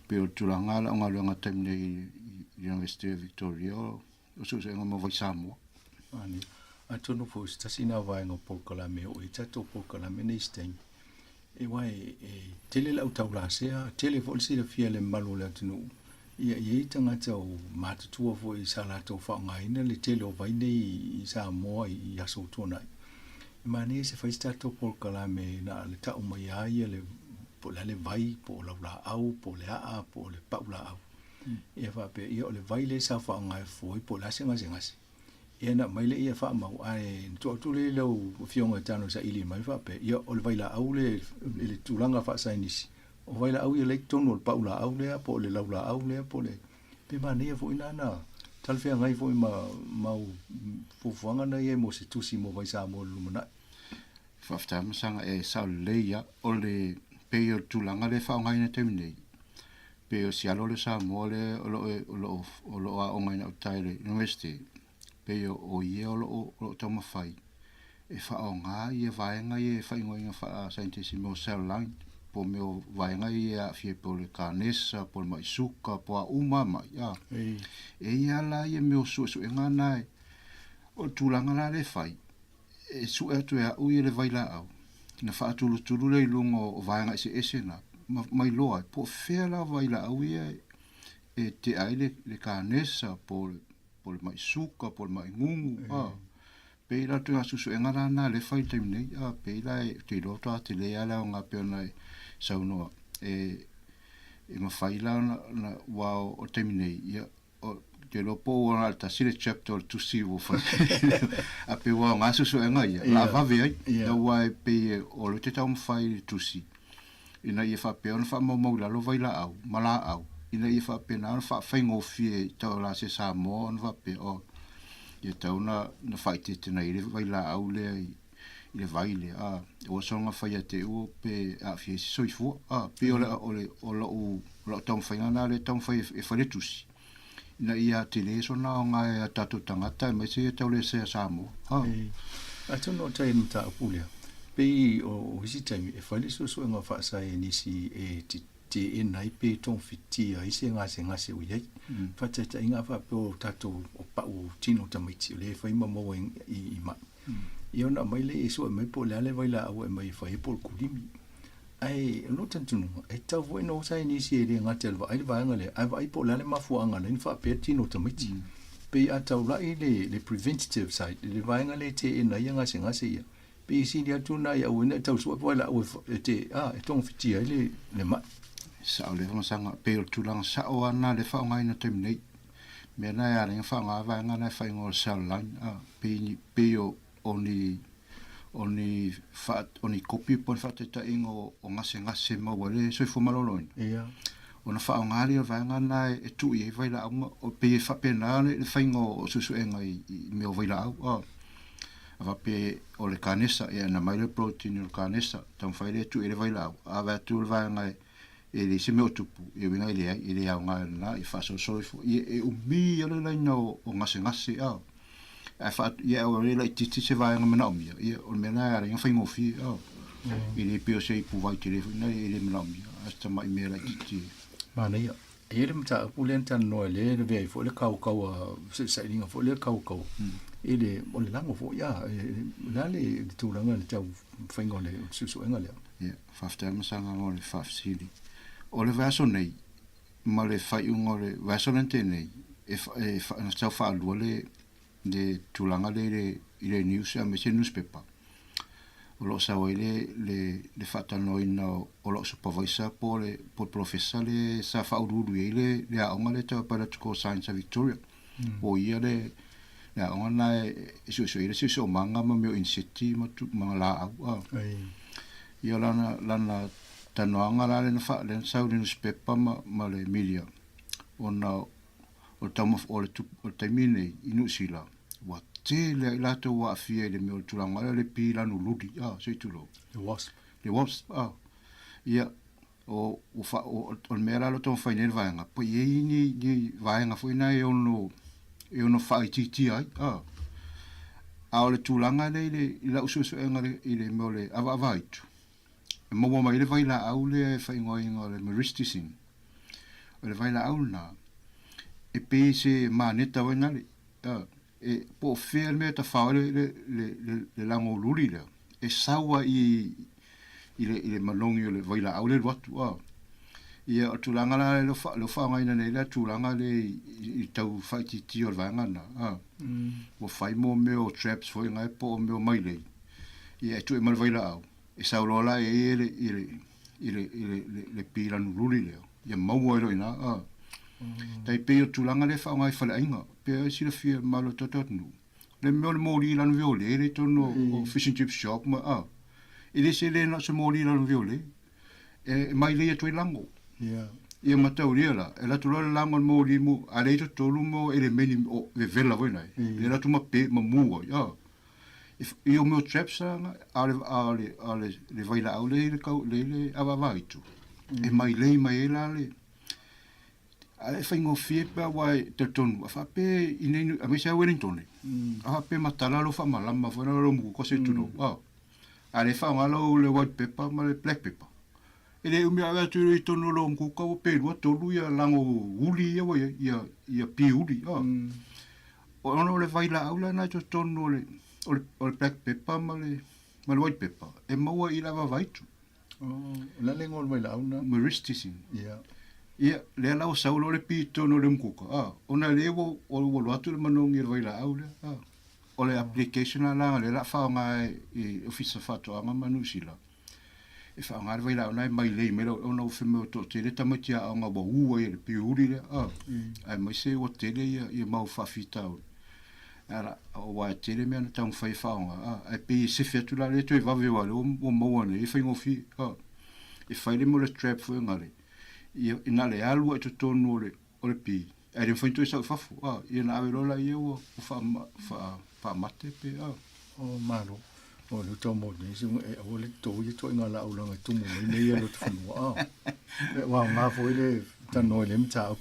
Pei o le tulaga la o galuega i le taimi nei i le University of Victoria o suesuega mo vai Samoa. Atonu foi o se tasi lena vaega o polokalame e oo i ai tatou polokalame nei i se taimi. Aua e tele le au taulasea, tele foi le silafia e le mamalu o le atunuu, ia e i ai tagata o matutua foi sa latou faaaogaina le tele o vai nei i Samoa i aso ua tuanai. E manaia se fai se tatou polokalame na o le tau mai lava ia le, po o le a le vai, po o laulaau, po o le aa, po o le paulaau. Ia faapea, ia o le vai lea sa faaaoga e fofo ai po o le a se gasegase. Ia na aumai lea ia faamau, ae na tuu atu lea i lau Afioga e tago e saili mai faapea, ia o le vailaau lea i le tulaga faasaienisi, o vailaau ia lea i totonu o le paulaau lea po o le laulaau lea po o le... Pe manaia foi la na talafeagai foi ma mau fuafuaga na i ai mo se tusi mo Vai Samoa i le lumanai. Faafetai Masaga, e sao lelei lava. O le pei o le tulaga lea e faaaogaina i le taimi nei, pei o si alo lea o Samoa lea o lo o o lo o o lo o aoga i gauta i le University, pei o ia o lo o o lo o taumafai e faaaoga ia vaega ia e faaigoaina faa-scientist mo cell line po o mea o vaega ia e aafia po o le kanesa, po o le mai suka, po o a uma lava mai. A. E i ai la ia mea o suesuega na e, o le tulaga la lea e fai, e sue atu e a'u ia le vailaau, ona faatulutulu lea i luga o vaega eseese na, ma, ma iloa ai po o fea la vailaau ia e tea ai le, le kanesa po o le, po o le mai suka, po o le mai gugu, a. Pei la ituaiga suesuega la na lea e fai i le taimi nei, a, pei la e, ou te iloa faatoa tele lava le aoga pei ona e saunoa, e, e mafai la ona, ona, aua o le taimi nei, ia, Ou te iloa po ua na o le tasi le chapter o le tusi ua fai. A pei ua aoga suesuega ia, la vave ai. Aua e pei o lea ou te taumafai i le tusi ina ia faapea ona faamaumau i lalo vailaau ma laau ina ia faapena ona faafaigofie i tau se Samoa ona faapea, oh, ia tatau ona faaeteete nai le vailaau lea i le vai lea, a, ua soona fai ia te ua pe aafia ai se soifua. A, pei o le, o le, o lou, o lau taumafaiga lena lea e taumafai e fai le tusi, ina ia tele sona aoga e a tatou tagata aemaise ia tau lesea Samoa. A. Atonu o tai mataupu lea, pei o isi taimi e fai le suesuega faasaienisi e teena ai pe togafitia ai se gasegase o i ai. Faataitaiga a faapea o tatou o pau o tino o tamaiti o lea e fai ma maua i mai. Ia ona aumai lea e sue mai po o le a le vailaau e aumai e fai ai po o le kulimi. Ae o lou talitonuga, e tatau foi ona osa ai nisi e le gata i le vaai le vaega lea, ae vaai po o le a le mafuaaga na ala ai ona faapea le tino o tamaiti. Pei a taulai le preventative side, le vaega lea e teena ai gasegase ia, Pei e sili atu lena ia aua ne i tau sue vailaau e te, a, e togafitia ai le, le ma'i. Sao lea faamasanga, pei o le tulaga sao lava lena lea e faaaogaina i le taimi nei. Mea lena e ala ai ona faaaoga vaega na e faaigoa o le cell line, a, pei ni, pei o, o ni, o ni faa, o ni kopi po o ni faataitaiga o, o gasegase maua ai le soifua maloloina. Ia. Ona faaaoga lea o le vaega lena e tuu i ai vailaau ma, pei e faapena le faiga o suesuega i, i mea o vailaau, a. A faapea o le kanesa, ia ona aumai lea o le protein o le kanesa, taumafai lea e tuu i ai le vailaau, a vaai atu le vaega e leai se mea o tupu, ia uiga e leai, e le aoga i lena, ia faasolosolo ifo. Ia e umi lava le laina o gasegase, a. Ae faa, ia aua le laitiiti se vaega manaomia, ia o le mea lena e ala ai ona faigofie, a. E le pei o se ipuvai tele foi lena e le manaomia, a o se tamai mea laitiiti. Manaia. E i ai le mataupu lea na talanoa lea e lavea ai foi le kaukau a sailiga foi lea kaukau i le o le lago foi a o le a le tulaga i le tau faiga o le suesuega lea? Ia, faafetai lava Masaga mo le faafesili. O le vaiaso nei ma le faaiuga o le vaiaso lea na tea nei, e na tau faalua le le tulaga lea i le, i le news aemaise le newspaper, o lo o sau ai le, le, le faatalanoaina o, o la'u supervisor po o le, po o le polofesa le sa faauluulu i ai le, le aoga lea tau Biological Science a Victoria. Po o ia le, le aoga lena e, e suesue ai le siosiomaga ma mea o inseti ma, tu, ma laau. A. Ia lana, lana talanoaga la lea na, fa, lea na sau i le newspaper ma, ma le media, ona o le taumafa, o le, o le taimi lenei i Niu Sila, ua tele ai latou ua aafia i le mea o le tulaga lea o le pi lanu luli, a, se i tulou. Le wasp. Le wasp, a. Ia, o, o, fa, o, o le mea la o lo o taumafai nei le vaega, po i ai ni, ni vaega foi na e ono, e ono faaitiitia ai, a. A o le tulaga lea i le, i lau suesuega i le, i le mea o le avaavaaitu, e maua mai ai le vailaau lea e faaigoaina o le myristicin. O le vailaau lena, e pei se maneta foi nale, e, po o fea le mea e tafao ai le, le, le, le, le lago luli lea, e sau ai i, i le, i le manogi o le vailaau lea e alu atu. A. Ia, o le tulaga la lea o lea ua faaaogaina nei le tulaga lea i, i, i tau faaitiitia o le vaega lena. A. Ua fai mo mea o traps foi na po o mea o mailei. Ia, e tuu ai ma le vailaau, e sau loa la i ai le, i le, i le, i le, le, le pi lanu luli lea, ia maua ai loa i ina, a. Tai pei o tulaga lea e faaaoga i faleaiga, pe ai silafia e le mamalu o le tatou atunuu, le mea o le moli lanu viole lea i totonu o, o fish and chips shop ma, a, e le se le na o se moli lanu viole, e, e mailei atu ai lago. Yeah. Ia mataulia la, e alu atu loa le lago o le moli mo, a lea i totonu mo elemeni o vevela foi nai, mm. le alu atu ma pe, ma mu ai, a. I o mea o traps a, a le, a le, a le, le vailaau lea i le kau, lea i le avaavaaitu, e mailei mai ai la le, a e faigofie pe aua e talitonu, a faapea i nei, aemaise lava Wellington, a faapea matala lou faamalama foi lea lou mukuka se i tulou, a, a le faaaoga lou le white pepper ma le black pepper, e le umi ave atu i totonu o lou mukuka ua pe lua tolu ia lago uli ia ua i ai, ia, ia pi uli, a. Ona o le vailaau la na i totonu o le, o le, o le black pepper ma le, ma le white pepper, e maua i le avavaitu. Oh, o le a le igoa o le vailaau na? Myristicin. Yeah. Ia, lea la ua sau loa le pi i totonu o le umukuka, a, ona lea ua, ua, ua alu atu le manogi o le vailaau lea, a. O le application la la, lea o le a faaaoga e Ofisa Faatoaga ma Niu Sila, e faaaoga le vailaau lena e mailei mai lau ona ua fai mai ua toatele tamaiti aoga ua u ai e le piuli lea a aemaise ua tele ia ia mau faafitauli ala aua e tele mea na taumafai e faaaoga a ae pei e sefe atu la lea toe vave aua lea ua maua nei e faigofie a e fai le mea o le trap foi gale ia na le alu ai totonu o le o le pi ae le mafai ona toe sau i fafo a ia na ave loa laia ua ua faamate pe a. O malo. O le uta mo nei se e aua le to ia toaiga laau laga e tumu mai nei ia loto fanua a. E wa ngā foi le tanoa i le mataupu.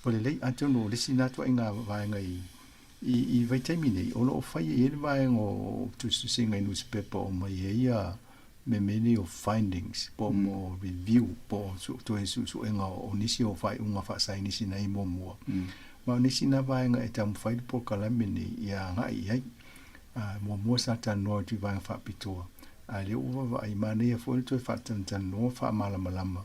O lelei atonu o le isi na toaiga vaega i i i vaitaimi nei o lo o fai ai le vaega o tusitusiga i nusipepa o mai ai ia me mea nei o findings po o mo review po o toe suesuega o nisi o faaiuga faasaienisi na i muamua. Ma o nisi na vaega e taumafai le polokalame nei ia agai i ai. A, muamua sa talanoa atu i vaega faapitoa, a lea ua vaavaai, manaia foi le toe faatanoa faamalamalama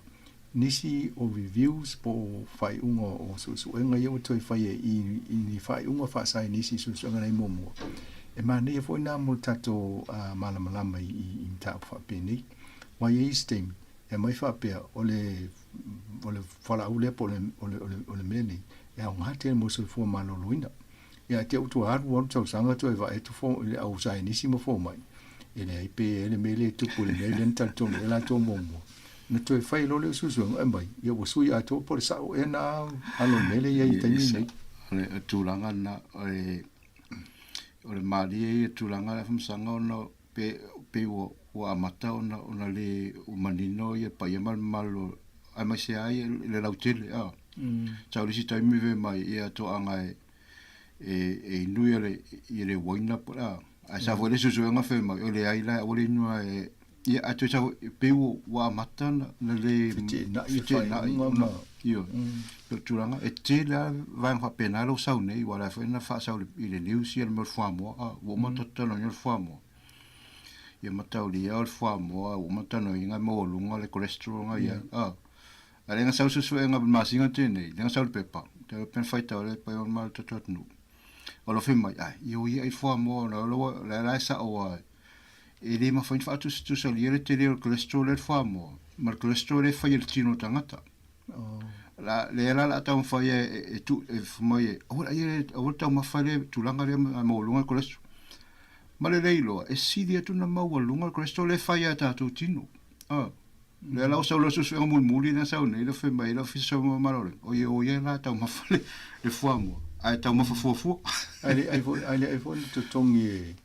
nisi o reviews po o faaiuga o suesuega ia ua toe faia i ni faaiuga faasaienisi i suesuega na i muamua. E manaia foi lena mo le tatou malamalama i mataupu faapenei. Aua e i ai isi taimi e aumai faapea o le o le fualaau lea po o le o le o le mea lenei e aoga tele mo le soifua maloloina. Ia ae te i ua toe alu alu tausaga toe vaai atu fo le au saienisi ma fomai, e leai pe i ai le mea lea e tupu i le mea lea na talitonu ai latou muamua. Ona toe fai loa lea o suesuega e aumai, ia ua sui atoa po o le sao ea na alo o le mea lea e i ai i le taimi lenei. O le tulaga lena, o le o le malie ia tulaga lea faamasinoga ona pe pei ua ua amata ona ona le manino ia paia ma le mamalu aemaise lava ia le lautele a. Sau le isi taimi fai mai ia toaga e e e inu ia le ia le uaina po o le a. Ae sa foi le suesuega fai mai o leai la aua le inua e ia ae toe sau e pei ua ua amata ona na le Feteenai ia faaiuga ma Ioe. Pei o le tulaga, e tele lava vaega faapena lea ua sau nei, aua o la e foi na faasau i le news ia le mea o le fuamoa, a ua uma ona tatou talanoaina le fuamoa. Ia mataulia o le fuamoa ua uma ona talanoaina e maualuga le cholesterol na i ai, a. A o lea na sau le suesuega i le masina na tea nei, lea na sau i le pepa, te iloa pe na faitau ai le paia o le tatou atunuu. O lo o fai mai, ai, ia o ia i fuamoa ona o la e la e sao lava e le mafai ona faatusatusalia le tele o le cholesterol lea i le fuamoa ma le cholesterol lea e fai e le tino o le tagata. La, lea la o le a taumafai e, e, e, tu, e fai mai e, aua, aua le taumafa le tulaga lea maualuga le cholesterol. Ma le le iloa, e sili atu ona maualuga le cholesterol lea e fai e tatou tino. Ah. Lea la ua sau loa le suesuega mulimuli lea na sau nei, lea fai mai ai le Ofisa Soifua Maloloina, o ia o ia la e taumafa le, le fuamoa, ae taumafa fuafua. Ae le ai foi, ae le ai foi na totogi e,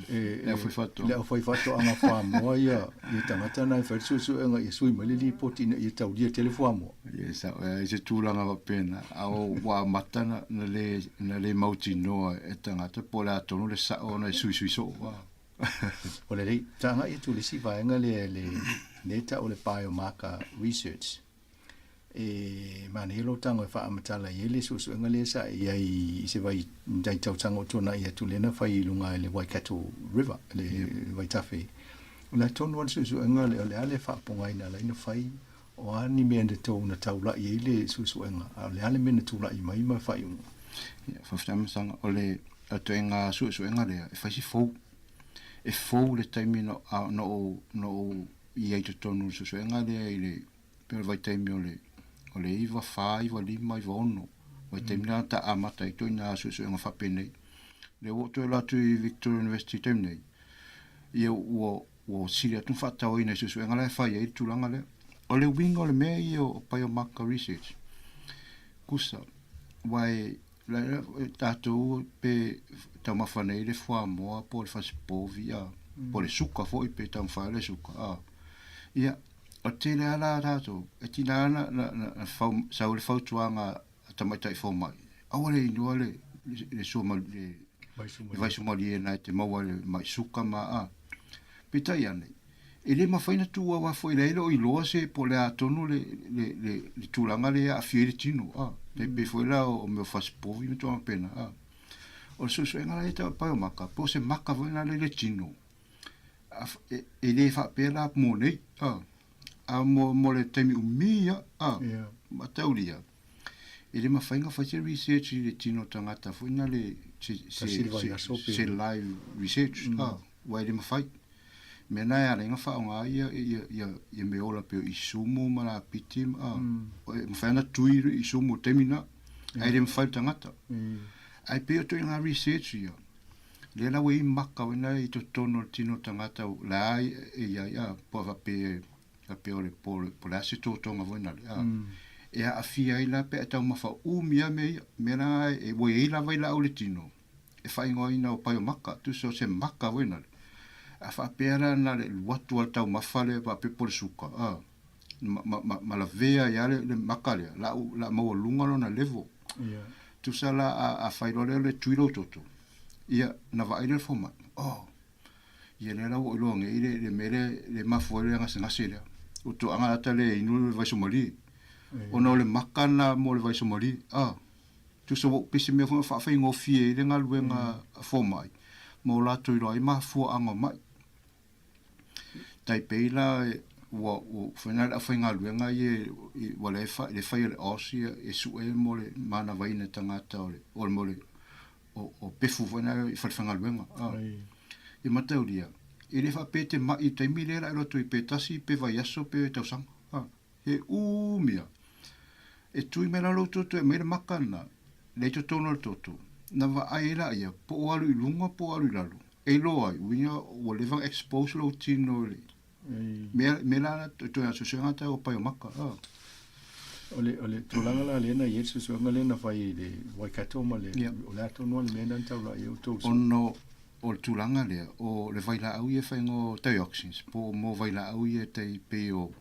e, Le aufaifaatoaga. le aufaifaatoaga fuamoa ia, ia tagata na e fai le suesuega ia sui mai le lipoti ina ia taulia tele fuamoa. Ia sao, e ai se tulaga faapena, a ua amata na, na le, na le mautinoa e tagata po o le a tonu le sao ona e suisui soo. Ua lelei, ta agai atu i le isi vaega lea le lea e tau o le biomarker research. E manaia lou tago e faamatala i ai le suesuega lea sa i ai i se vai tai tausaga o tuanai atu lea na fai i luga i le Waikato River, le vaitafe. O le a tonu lava le suesuega lea, o le a le faapogaina ala ai ona fai, o a ni mea na tou na taulai ai le suesuega, a o le a le mea na tulai mai ma faaiuga? Ia, faafetai Masaga. O le ituaiga suesuega lea, e fai si fou. E fou le taimi na, na ou, na ou i ai i totonu o le suesuega lea i le, pei o le vaitaimi o le, o le 94, 95, 96, vaitaimi lena na amata ai ituaiga suesuega faapenei. Lea ua ou toe alu atu i Victoria University i le taimi nei, ia ua, ua sili atu ona faatauaina i suesuega la e fai ai le tulaga lea. O le uiga o le mea ia o biomarker research, kusa, aua e, la tatou pe taumafa nei le fuamoa po o le fasipovi, a, po o le suka foi pe taumafai le suka, a. Ia, o le tele lava la tatou, e tiga lava na, na, na fau, sau le fautuaga a tamaitai fomai, aua le inua le, le sua ma, le, le vaisumalie na e te maua i le mai suka ma, a. Peitai ane, e le mafai ona tuu aua foi leai le o iloa se po o le a tonu le, le, le, le tulaga lea e aafia ai le tino, a. Tai pei foi la o mea o fasipovi ma tulaga faapena, a. O le suesuega la ia tau o maka, po o se maka foi lena i le tino, e, e le faapea la mo nei, a. A mo, mo le taimi umi ia, a. Yeah. Mataulia, e le mafai ona fai se research i le tino tagata foi na le se, se, se, se live research, a. Ua e le mafai. Mea na e ala ai ona faaaoga ia, ia, ia, ia mea ola pei o isumu ma lapiti, a, e mafai ona tui le isumu i le taimi lena, ae le mafai le tagata. Ae pei o ituaiga research ia, lea la ua i ai maka foi lena i totonu o le tino o le tagata la e i ai, a, po o faapea, faapea o le, po o le a se totoga foi lena, a, e aafia ai la pe a taumafa umi lava mea ia. Mea la e, ua i ai lava vailaau i le tino, e faaigoaina o paio maka, tusa o se maka foi nale. A faapea la na le alu atu a le taumafa lea faapea po o le suka, a, ma, ma, ma, ma lavea ai lava le, le maka lea, la u, la maualuga lona level. Yeah. Tusa la a, a fai loa lea o le tui lou toto, ia, na vaai lea le fomai, oh, ia lea la ua ou iloa nei le, le mea lea, le mafua ai le gasegase lea. Ua toaga lata le inu le vaisomalie. Ona o le maka lena mo le vaisomalie, a. Tusa ua pei se mea foi e faafaigofie ai le galuega a fomai ma o latou iloa ai mafuaaga o mai. Tai pei la ua ua fai na le aufaigaluega ia ua le fa le fai e le OSH ia e sue mo le manavaina e tagata o le o le mo le. o, o pefu foi na i fale faigaluega a. Ia mataulia, e le faapea e te ma'i i le taimi lea la e alu atu ai pe tasi pe vaiaso pe tausaga a. He umi a. E tui mai la lou toto e aumai le maka lena, lea i totonu o le toto, na vaai ai laia po o alu i luga po o alu i lalo. E iloa ai, uiga ua leva ona expose lou tino i le mea, mea la toe suesuega tau o pae o maka. A. O le, o le tulaga la lea na i ai le suesuega lea na fai i le Waikato ma le, o le a tonu lava le mea lena na tau ai outou Ona o le tulaga lea, o le vailaau ia e fai igoa o dioxins, po o mo vailaau ia e tai pei o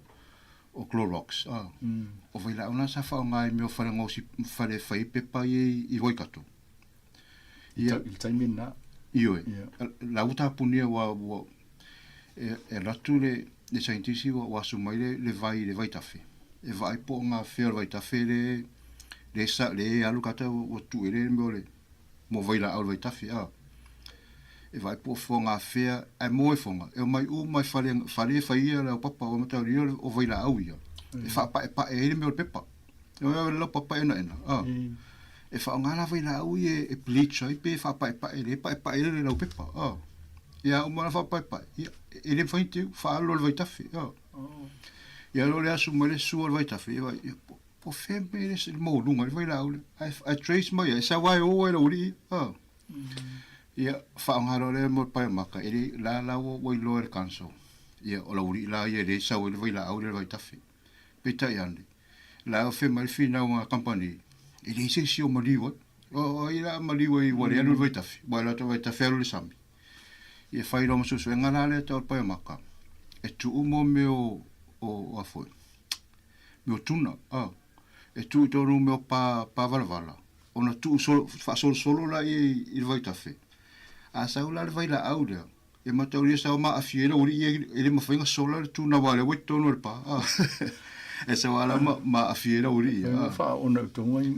o Clorox, a. O vailaau na sa faaaoga i mea o fale gaosi, fale e fai ai pepa ia i Waikato. Ia. I le taimi lena. Ioe. La ua tapunia ua, ua, e, e alu atu le, le saienitisi ua, ua asu mai le, le vai i le vaitafe. E vaai po o gafea o le vaitafe le, le sa, le alu kata ua, ua tuu i le mea o le, mo vailaau o le vaitafe, a. E vaai po o fogafea, ae mo e foga, e omai uma i fale, fale e fai ia le aupapa, ua mataulia o vailaau ia, e faapaepae ai le mea o le pepa. E o le laupapa enaena, a. E faaaoga la vailaau ia e bleach ai pe faapaepae, le paepae ai le laupepa, a. Ia uma ona faapaepae, ia, e le mafai ona teu, faaalu loa i le vaitafe, a. Ia loa le asu mai le sua o le vaitafe, ia vaai, ia, po o fea mea le se maualuga ai le vailaau lea. Ae, ae trace mai ai, e sau lava e o ai le aualii ia, a. Ia, faaaoga loa lea mo le pae o maka, e le, la la ua, ua iloa e le council, ia, o le aualii la ia e le sau ai le vailaau lea i le vaitafe. Peitai ane, la e fai mai le finau a kamupani, e leai se isi o maliu ai. O ai la a maliu ai ua le alu i le vaitafe, ua alu atu i le vaitafe alu i le sami. Ia fai loa ma suesuega la lea tau o le pae o maka, e tuu mo mea o, o, a foi, mea o tuna, a, e tuu i totonu o mea o pa, pa valavala, ona tuu solo, faasolosolo laia i le vaitafe. A sau la le vailaau lea, E mataulia sa o maafia ai le aualii ia e le mafai ona sola le tuna aua o lea ua i totonu o le pa. E sau lava la ma maafia ai le aualii ia. E faaona i totonu ai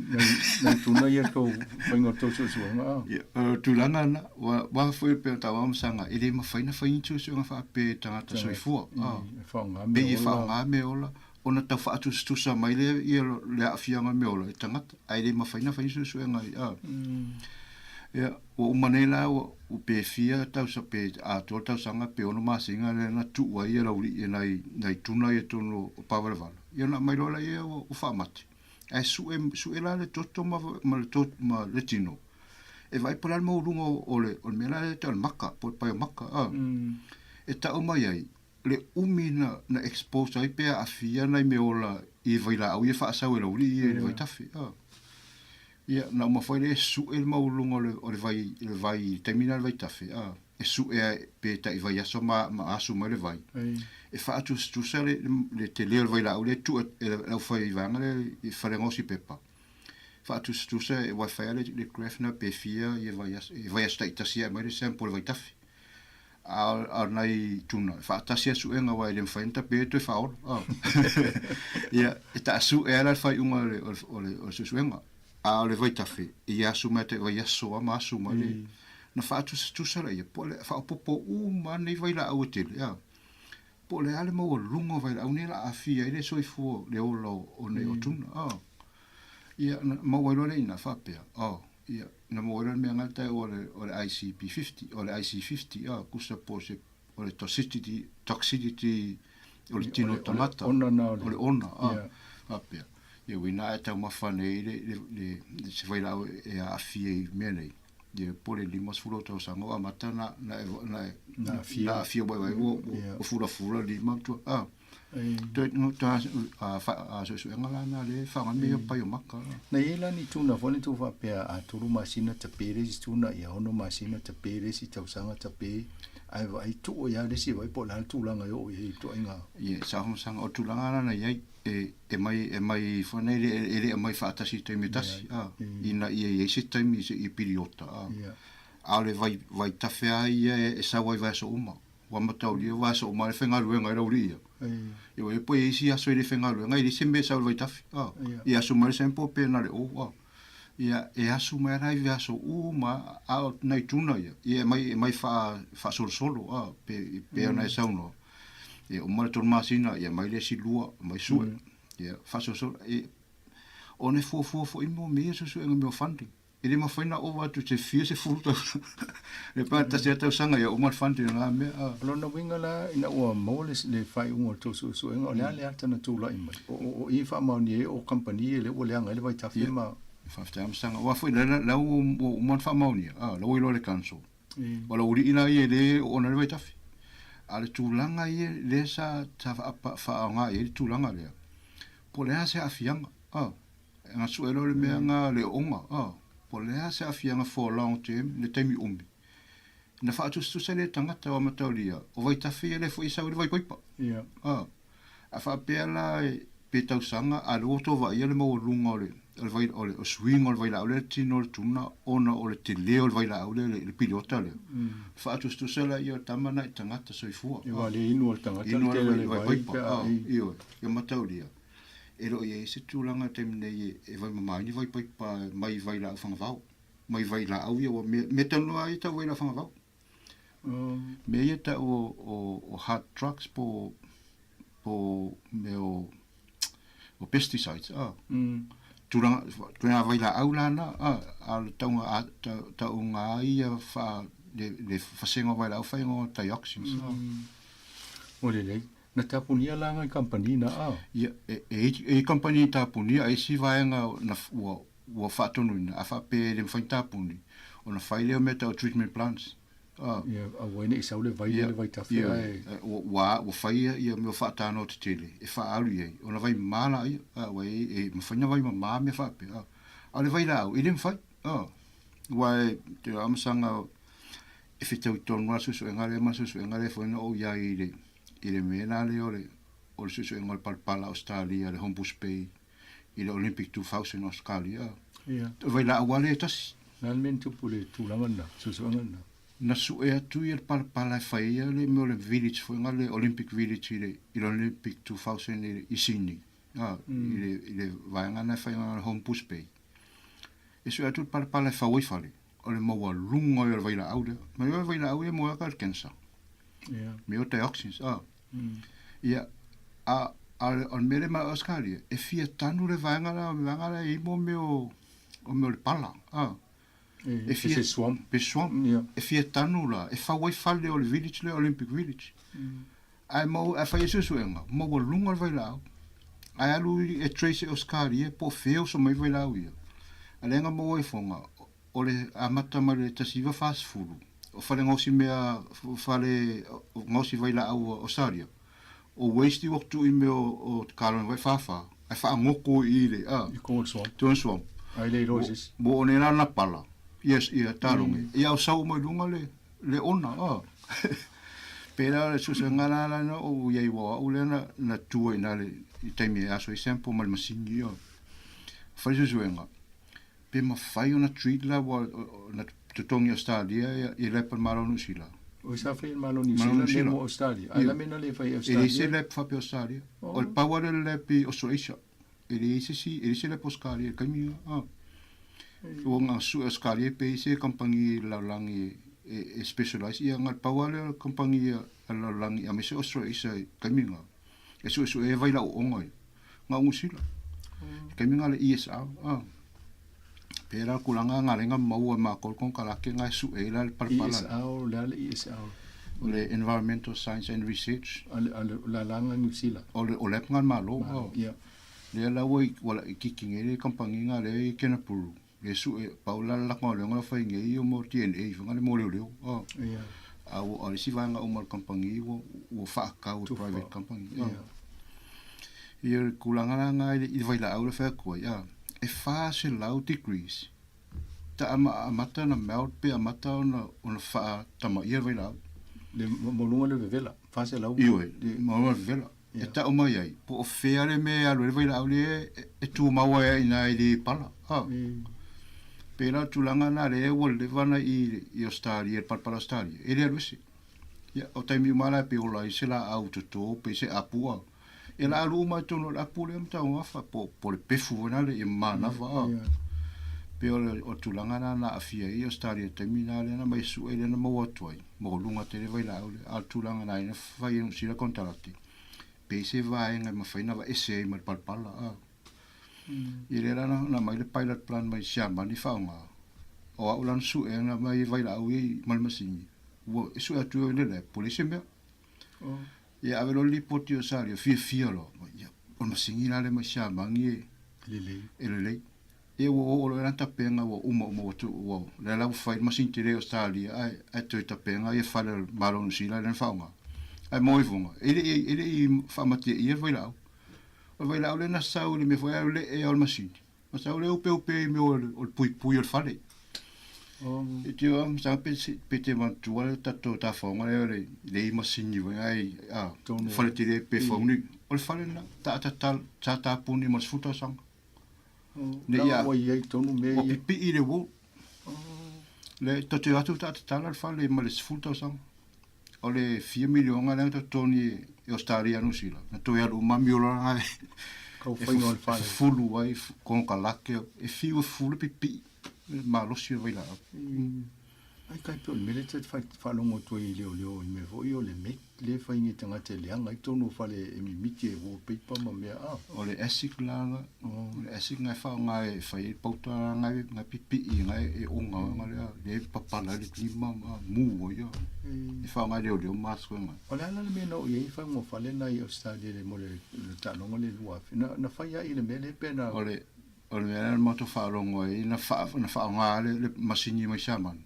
nai tuna ia tou faiga o tou suesuega. Ia, o le tulaga lena, aua foi pei ona taua Masaga, e le mafai ona fai ni suesuega faapea i tagata soifua. E faaaoga mea ola. Pei e faaaoga mea ola ona tau faatusatusa mai lea ia le aafiaga o le mea ola i tagata, ae le mafai ona fai ni suesuega i. Ia, ua uma nei la ua pe fia tausa pe atoa le tausaga pe ono masina lea na tuu ai ia laulii e nai nai tuna ia totonu o Pavalavala. Ia ona aumai loa laia ua faamate. Ae sue sue la le toto ma ma le toto ma le tino. E vaai po o le a le maualuga o le o le mea la lea e tau o le maka po o le paio maka a. E tau mai ai le umi na na expose ai pe aafia nai mea ola i vailaau ia faasau e laulii ia i le vaitafe a. Ia, na uma foi lea e su'e le maualuluga o le, o le vai, le vai i le taimi lena le vaitafe, a, e su'e a pe tai vaiaso ma, ma asu mai le vai. E faatusatusa le, le, le tele o le vailaau lea e tuu e le aufaivaega lea i fale gaosi pepa. Faatusatusa e wifi a le, le graph na pe fia ia vaiaso, e vaiaso taitasi e aumai le sample o le vaitafe. A o nai tuna, e faatasi a suega aua e le mafai ona tape e toe faaola. Ia, e taasue lava la le faaiuga o le, o le, o le, o le suesuega. A o le vaitafe, e asu mai tai vaiaso lava ma asu mai le... Na faatusatusa laia, po o le faaopoopo uma lava nei vailaau e tele, a. Po o le a le maualuga o vailaau nei o le a aafia ai le soifua, le ola o nei o tuna, a. Ia, na maua ai loa le ina faapea, oh, Ia, na maua ai loa le mea gata o le, o le ICP50, o le IC50, a, kusa po o se, o le toxicity, toxicity o le tino tagata. O le ona na o le... O le ona, a, yeah. Faapea. Ia, uina ae taumafa nei le, le, le, le se vailaau e aafia i mea nei. Ia, po le 50 o tausaga o amata na, na, na, na, na aafia wai wai, ua, ua fulafula lima, tua, a. Toe a suesuega la na le faaaoga mea pai o maka. Na i ai la ni tuna foi le tou faapea a tolu masina tape le isi tuna ia ono masina tape le isi tausaga tape ae vaai tuu ai lava le isi e vaai po o le a le tulaga e oo i ai i ituaiga. Ia sa faamasanga o le tulaga la na i ai e e mai e mai foi nei e le aumai faatasi i le taimi e tasi a ina ia i ai se taimi se i piriota a a o le vai vaitafe lava ia e sau ai i vaiaso uma. Ua mataulia ua aso uma ai le faigaluega i lau alii ia. Ia ua po i ai isi aso i le faigaluega e leai se mea e sau i le vaitafe. Ia asu mai le sample pe na le o. Ia e asu mai la i aso uma a o nai tuna ia. Ia e mai e mai faasolosolo a pe pe ona e saunoa. Ia uma le tolu masina ia mai le isi lua mai sue. Ia faasolosolo e ona e fuafua foi mo mea ia suesuega mea o funding. E le mafai ona ova atu i se fia sefulu tausaga. Le pa tasi lava tausaga ia uma le funding o na mea. O lona uiga la, ina ua maua le, le faaiuga o le tou suesuega, o le a le ata na tulai mai? O, o, o i e faamaonia ai o kamupani ia lea ua leaga ai le vaitafe Ia, ma... faafetai lava Masaga. Aua foi la, la ua uma ona faamaonia, la ua iloa e le council. O le aualii la ia e le oona ai le vaitafe. A o le tulaga ia lea sa faaaoga i ai le tulaga lea, po o le a se aafiaga, a, e gasue loa le mea na le ooga, a, po o le a se aafiaga for long term, le taimi umi. Na faatusatusa lea e tagata o Amataolia, o vaitafe ia lea foi e sau ai le vaipaipa. A, a faapea la pe tausaga, a o lea ua outou vaaia le maualuga o le o le vai o le suiga o le vailaau lea i le tino o le tuna ona o le tele o le vailaau lea i le piliota lea. Faatusatusa laia o le tama na i tagata soifua. Ia aua le inu a le tagata le tele o le vai pe a Ioe, ia mataulia. E le o i ai se tulaga i le taimi nei e vaimama ai ni vaipaipa mai vailaau fagavao, mai vailaau ia ua mea tonu lava ia tau vailaau fagavao. Mea ia tau o hard drugs po o mea o pesticides a. Tulaga tulaga vailaau la na a, a o le tauga tauga a ia fa le fasega o vailaau fai igoa o dioxins a. Ua lelei. Na tapunia la ngai kamupani na a? Ia, e i kamupani i tapunia a isi vaega na ua ua faatonuina, a faapea e le mafai ona tapuni, ona fai lea o mea tau o treatment plants. A. Ia, aua ai ne i sau le vai lea i le vaitafe ae. Ia, ua fai ia mea o faatanoa tetele e faaalu i ai, ona vai mama laia, a, aua e mafai ona vai mama mea faapea, a. A o le vailaau, e le mafai, a. Aua e te amasaga e fetaui tonu lava le suesuega lea ma le suesuega lea foi na ou i ai i le, i le mea la lea o le, o le suesuega o le palapala Ausetalia, le Homebush Bay, i le Olympic 2000 Australia. Ia. O vailaau lava lea e tasi. O le a le mea na tupu i le tulaga lena, suesuega lena? Na sue atu ia le palapala e fai ai le mea o le village foi lena, le Olympic Village i le, i le Olympic 2000 i, i Sydney, a, i le, i le vaega lena e fai ai le Homebush Bay. E sue atu le palapala e fau ai fale, o le maualuga ia o le vailaau lea. Ma le vailaau ia e moe atu le cancer. Ia. Mea o dioxins, a. Ia, a, a o le mea lea ma Ausetalia, e fia tanu le vaega la, le vaega la e i ai mo mea o, o mea o le pala, a. E fia, se swamp. Pe swamp. Yeah. E fia tanu la, e fau ai fale o le village lea, Olympic Village. Ae mau, ae fai ai suesuega, maualuga le vailaau. Ae alu e trace e Ausetalia po o fea oso mai vailaau ia. A lea na maua ai foga, o le amata mai le 1940, o fale gaosi mea, fale gaosi vailaau o Australia, o waste ua tuu i mea o kalone vai whawha, ai whaangoko i le, a. I Cold Swamp. Cold Swamp. Ai le iloa se isi. Mo o nei la na pala, yes, ia taroge. Ia o sau mai lunga le, le ona, a. Pērā le suesuega la la na o iai ua au lea na, na tua i nā le, i taimi e aso i sample ma le masini, a. Whai suesuega. Pe mafai ona treat la ua na totogi e Australia i lab a le Malo o Niu Sila. Oi sa fai e le Malo o Niu Sila mea mo Australia. Ai la mea na le fai e Australia. E leai se lab faapea Australia. O le pau lava lea o le lab i Australasia. E leai se isi, e leai se lab Australia i le taimi lena. A. Ua na sue Australia pe i ai se kamupani lalolagi e specialize ia na le pau lava lea o le kamupani a le lalolagi aemaise Australasia i le taimi lena. E suesue ai vai lauoonga ia. Na o Niu Sila. I taimi na le ESR. A. Pēlā le tulaga na ala ai ona maua e matou le konekarate na e sue ai la le palapala. ESR, o le a le ESR? O le Environmental Science and Research. A le, a le lalaga Niu Sila? O le, o le app na a le Malo. Malo, ia. Lea la ua, ua laitiiti nei le kamupani na lea i Kenepuru. Lea e sue, pau la le latou galuega la fai nei o mo DNA foi na le mo leoleo. A. Ia. A ua, o le isi vaega uma o le kamupani ua, ua faatau e private company. Ia. Ia o le tulaga la na i le vailaau lea e fai atu ai, a. E 400 degrees ta amata ona melt pe amata ona ona faatamaia le vailaau. Le maualuga le vevela, 400. Ioe, maualuga le vevela. E tau mai ai, po o fea le mea e alu ai le vailaau lea e tumau ai i ina i le pala. Ha. Pēlā le tulaga lena lea ua leva ona i i Australia, le palapala Australia, e le alu ese. Ia, o taimi uma lava la e pei ola ai se laau toto pe se apu. Ia la alu uma i totonu o le apu lea ma taugafa po po le pefu foi lale ia manava a. Pei o le o le tulaga lena na aafia ai Australia i le taimi lena lea na aumai sue lea na maua atu ai, maualuga tele vailaau lea. A o le tulaga na na fai e Niu Sila konekarate, pe i ai se vaega e mafai ona aveese ai ma le palapala a. Ia lea la na aumai le pilot plant mai Siamani faaaoga. O a'u la na su'e na mai vailaau ia ma le masini ua e su'e atu i le lab po o le isi mea. Ia ave loa le lipoti o Salia fiafia loa ia o le masini la lea mai Siamani e lelei. E lelei. Ia ua oo loa i lana tapena ua uma uma ua tuu ua lea la ua fai le masini tele o Salia ae ae toe tapena ia fale o le Malo o Niu Sila lea na faaaoga. Ae mo ifoga e le i e le i faamatiaia le vailaau. O le vailaau lea na sau i le mea foi lea o le ea o le masini. Ma sau le upeupe i mea o le puipui o le fale. E te oa, sa pe, pe te manatua le tatou tafaoga lea le, le i masini foi ai, a, fale tele pe fauni. O le fale na, ta ta ta, sa tapuni mo le 10 tausaga. Ne i a, Ua pipii le wool. Le, to te atu ta tatala le fale ma le 10 tausaga. O le fia miliona lea na totogi e Ausetalia Niu Sila, na toe alu uma miola na e fufulu ai konokalake, e fiu e fufulu le pipii, le malosi o le vailaau. Ai kai pei o le mea lea ta te faalogo atu ai i leoleo i mea foi o le met lea e fai nei tagata e leaga ai totonu o fale e mimiti e wallpaper ma mea a. O le acid la o le acid na e faaaoga e fai ai le pauta na e pipii na e oga ai lea lea e papala ai le lima ma mu ai ia e faaaoga e leoleo ma suega. O le a la le mea na oo i ai le faiga o fale na i Australia le mo le taaloga lea i le 2000? Na na fai ai le mea lea pe na. O le o le mea lea na matou faalogo ai na na faaaoga le masini mai Siamani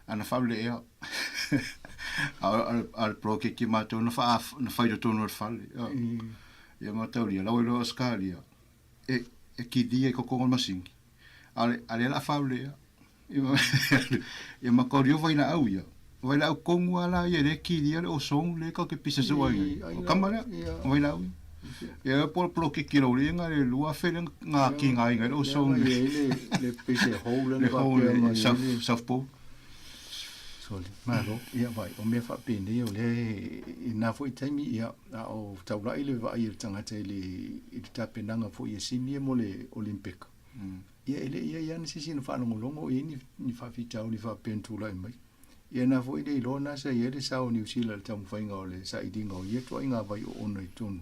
a na faaulea a o le poloketi a matou na faa na fai i totonu o le fale. Ia mataulia lau iloa Ausetalia e e kilia i totonu o le masini a o le a lea o le a faaulea. Ia mataulia o vailaau ia, o vailaau tonu lava la ia lea e kilia le ozone lea tatou te pisa soo ai nei. O tama lea, o vailaau ia. Ia po o le poloketi a le aualii lena i le 2000 lea na tigaina ai le ozone. Lea na i ai le pei se hole lea na faapea mai ai le South Pole. Sole, malo. Ia vaai, o mea faapenei o lea i lena foi taimi, ia, a o taulai le vaai a le tagata i le, i le tapenaga foi a Sini mo le Olympic. Ia e le i i ai lava ni se isi na faalogologo o i ai ni, ni faafitauli faapea na tulai mai. Ia na foi le iloa na sa i ai le sao o Niu Sila i le taumafaiga o le sailiga o ia ituaiga vai oona i totonu.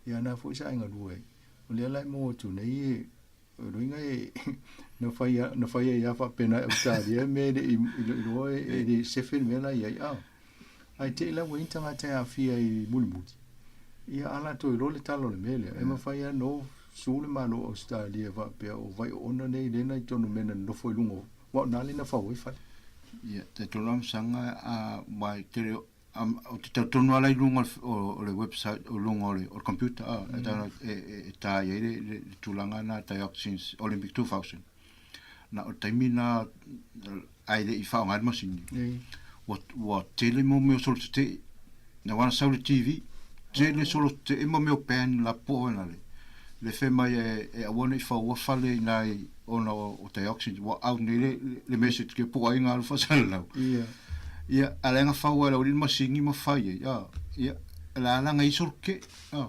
Ia na foi sa e galue ai. O lea la e maua atu nei e O loiga e na fai na fai ai lava faapena e Ausetalia le mea e le i iloa e le sefe le mea la e i ai a. Ae te i la ua i ai ni tagata e aafia i mulimuli, ia a latou iloa le tala o le mea lea, e mafai lava ona su le Malo o Ausetalia faapea o vai oona nei lea na i totonu o mea na nonofo i luga o, aua o na lea na fau ai fale. Ia, talitonu lava Masaga, a, aua e tele Ou te talitonu lava la i luga o le website, o luga o le computer, e ta i ai le tulaga lena dioxins Olympic 2000. Na o le taimi lena ae le i faaaoga le masini, ua tele mo mea o solo tetee. Na ua na sau le TV, tele solo tetee ma mea o band lapoa na le. Le fai mai e aua ne i faua fale i nai ona o dioxins, ua out nei le message ke po o ai na alu faasalalau. Ia, a lea na fau ai e le aualii le masini ma fai ai, a, ia, o le a la na i ai solo tetee, a.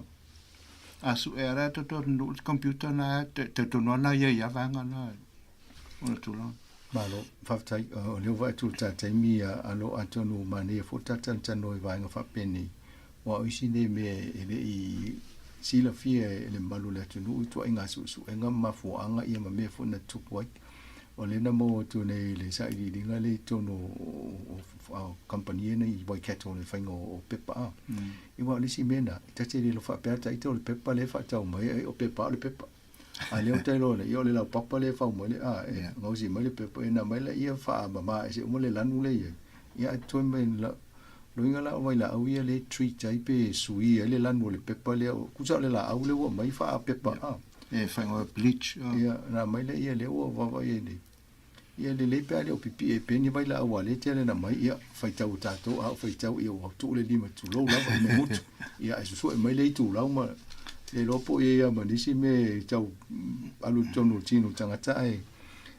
A sue lava le tatou atunuu i le computer na, talitonu lava na i ai lava vaega na o le tulaga. Malo, faafetai. O lea ua vaai atu i le ta taimi, alo, atonu manaia foi le ta talatalanoa i vaega faapenei. Aua o isi nei mea e le i silafia e le mamalu o le atunuu i ituaiga suesuega ma mafuaaga ia ma mea foi na tutupu ai. O lea na maua atu nei i le sailiiliga lea i totonu o kamupani ia nei i Waikato i le faiga o pepa a. Aua o le isi mea lena, ta te le iloa faapea ta ita o le pepa lea e faatau mai ai o pepa o le pepa. A lea ua ta iloa nei, ia o le laupapa lea e fau mai le, a, e gaosi mai le pepa, ia na aumai laia faamama ese uma le lanu lea e i ai. Ia ae totoe mai la, loiga la o vailaau ia lea e treat ai pe sui ai le lanu o le pepa lea, tusa o le laau lea ua aumai faapepa, a. E faiga o bleach. Ia, na aumai laia lea ua vaavaai ai nei. Ia lelei pe a le o pipii ai pea ni vailaau a lea tele na aumai, ia faitau e tatou, a o faitau ia ua tuu le lima tulou lava i mamutu. Ia ae susue mai le itulau ma le iloa po o i ai lava ma nisi mea e tau alu i totonu o tino o tagata ae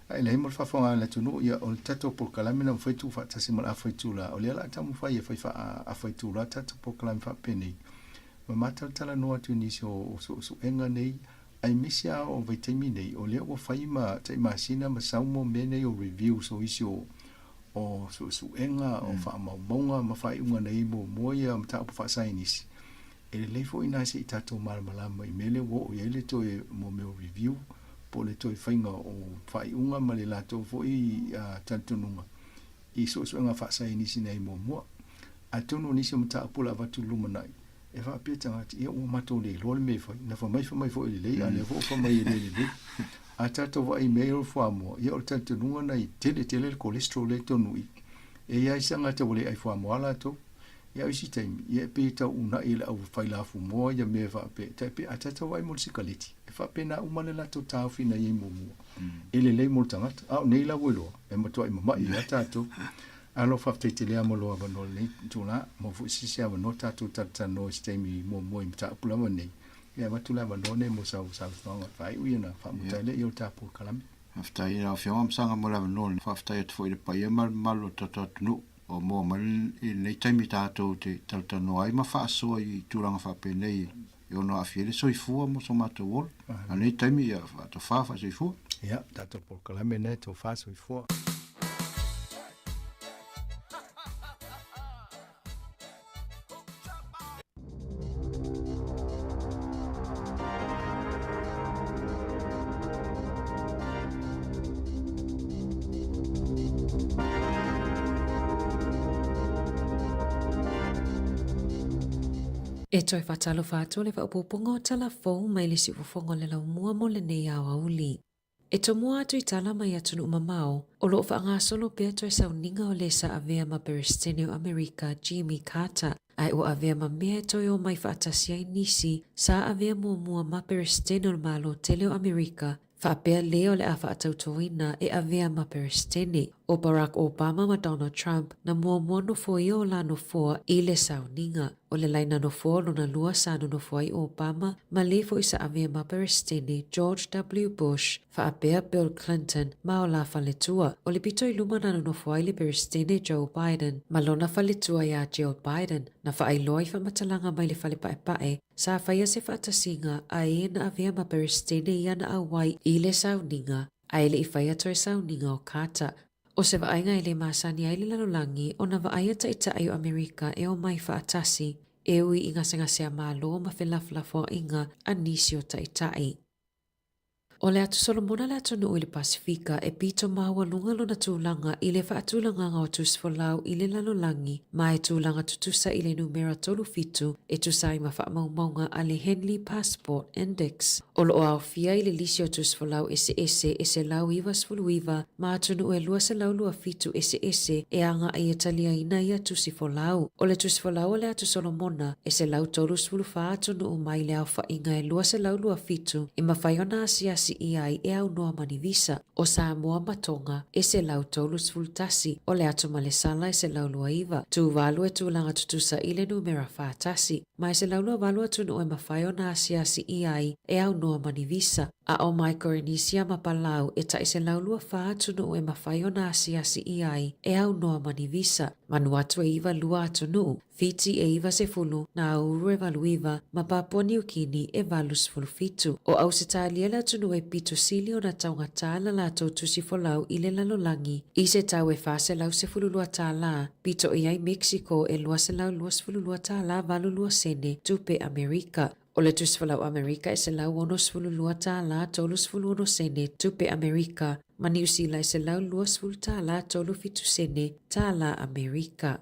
ae leai mo le faafofoga a le atunuu. Ia o le tatou polokalame na mafai tuufaatasi ma le afa itula, o lea o le a taumafai e fai faa-afa itula tatou polokalame faapenei ma matalatalanoa atu i nisi o suesuega nei aemaise lava o vaitaimi nei o lea ua fai ma tai masina ma sau mo mea nei o reviews o isi o o suesuega, o faamaumauga ma faaiuga na i ai muamua ia mataupu faasaienisi. E lelei foi ina se i tatou malamalama i mea lea ua oo i ai le toe mo mea o review. po o le toe faiga o faaiuga ma le latou foi talitonuga i suesuega faasaienisi na i ai muamua. Atonu o nisi o mataupu o le a avatu i le lumanai, e faapea tagata, ia ua matou le iloa le mea e fai. Na fai mai fai mai foi e lelei, a o lea foi ua fai mai e le lelei. A tatou vaai i mea ia o le fuamoa, ia o le talitonuga na i tele tele le cholesterol lea i totonu i i. E i ai isi tagata ua le ai fuamoa latou. Ia o isi taimi, ia e pei e tau uunai e le au fai lafumoa ia mea faapea, tai pei a tatou vaai mo le sikaleti, e faapena uma le latou taofi na i ai muamua. E lelei mo le tagata. A o nei la ua iloa, e matuai mama'i lava tatou. Alo, faafetai tele lava mo lou avanoa i lenei itula. Maua foi se isi avanoa tatou talatalanoa i se taimi muamua i mataupu lava nei. Ia, avatu le avanoa lenei mo sau saunoaga e faaiu ia ona faamuta ai lea i o ta polokalame. Faafetai i lau Afioga Masaga mo le avanoa. Faafetai atu foi i le paia ma le mamalu o le tatou atunuu o moa mai i lenei taimi tatou te talatalanoa ai ma faasoa i tulaga faapenei e ono aafia ai le soifua mo so matou ola. A o lenei taimi ia faatofa faasoifua. Ia, tatou polokalame lena e tofa soifua. E toe faatalofa atu le faaopoopoga o tala fou mai le siufofoga o le laumua mo lenei aoauli. E tomua atu i tala mai atunuu mamao, o lo o faagasolo pea toe sauniga o le sa avea ma Peresetene o Amerika Jimmy Carter, ae ua avea ma mea e toe omai faatasi ai nisi sa avea muamua ma Peresetene o le Malo tele o Amerika, faapea lē o le a faatautoina e avea ma Peresetene o Barack Obama ma Donald Trump na muamua nofoia o la nofoa i le sauniga. O le laina nofoa lona lua sa nonofo ai ʻo Obama ma lē foʻi sa avea ma Peresetene George W. Bush, faapea Bill Clinton ma o la faletua. O le pito i luma na nonofo ai le Peresetene Joe Biden ma lona faletua iā Jill Biden na faailoa i faamatalaga mai le fale paepae sa faia se faatasiga a e na avea ma Peresetene ia na ʻauai i le sauniga ae le i faia toe sauniga o Carter. ʻO se vaaiga e le masani ai le lalolagi o nā vaai a taitai o ʻAmerika e omai faatasi, e ui i gasegasea malo ma felafolafoaiga a nisi o taitai. ʻO le Atu Solomona le atunuu i le Pasefika e pito maualuga lona tulaga i le faatulagaga o tusifolau i le lalolagi ma e tulaga tutusa i le numera 37 e tusa ai ma faamaumauga a le Henley Passport Index. O lo o aofia i le lisi o tusifolau eseese e 199 ma atunuu e 227 eseese e agai e taliaina ia tusifolau. O le tusifolau o le Atu Solomona e 134 atunuu mai le aofaiga e 227 e mafai ona asiasi i ai e aunoa ma ni visa. ʻO Samoa ma Tonga e 131, ʻo le Atu Malesala e 129, Tuvalu e tulaga tutusa i le numera 41, ma e 128 atunuu e mafai ona asiasi i ai e aunoa ma ni visa. A ʻo Maikorenisia ma Palau e tai 124 atunuu e mafai ona asiasi i ai e aunoa ma ni visa. Vanuatu e 92 atunuu, Fiti e 90, Nauru e 89, ma Papua Niu Kini e 87. ʻO ʻAusetalia le atunuu e pito sili ona taugatā la latou tusi folau i le lalolagi i se tau e $412 tālā, pito i ai Mexico e $222 tālā 82 sene tupe ʻAmerika. ʻO le tusi folau ʻAmerika e $162 tālā 36 sene tupe ʻAmerika, ma Niu Sila e $120 tālā 37 sene tālā ʻAmerika.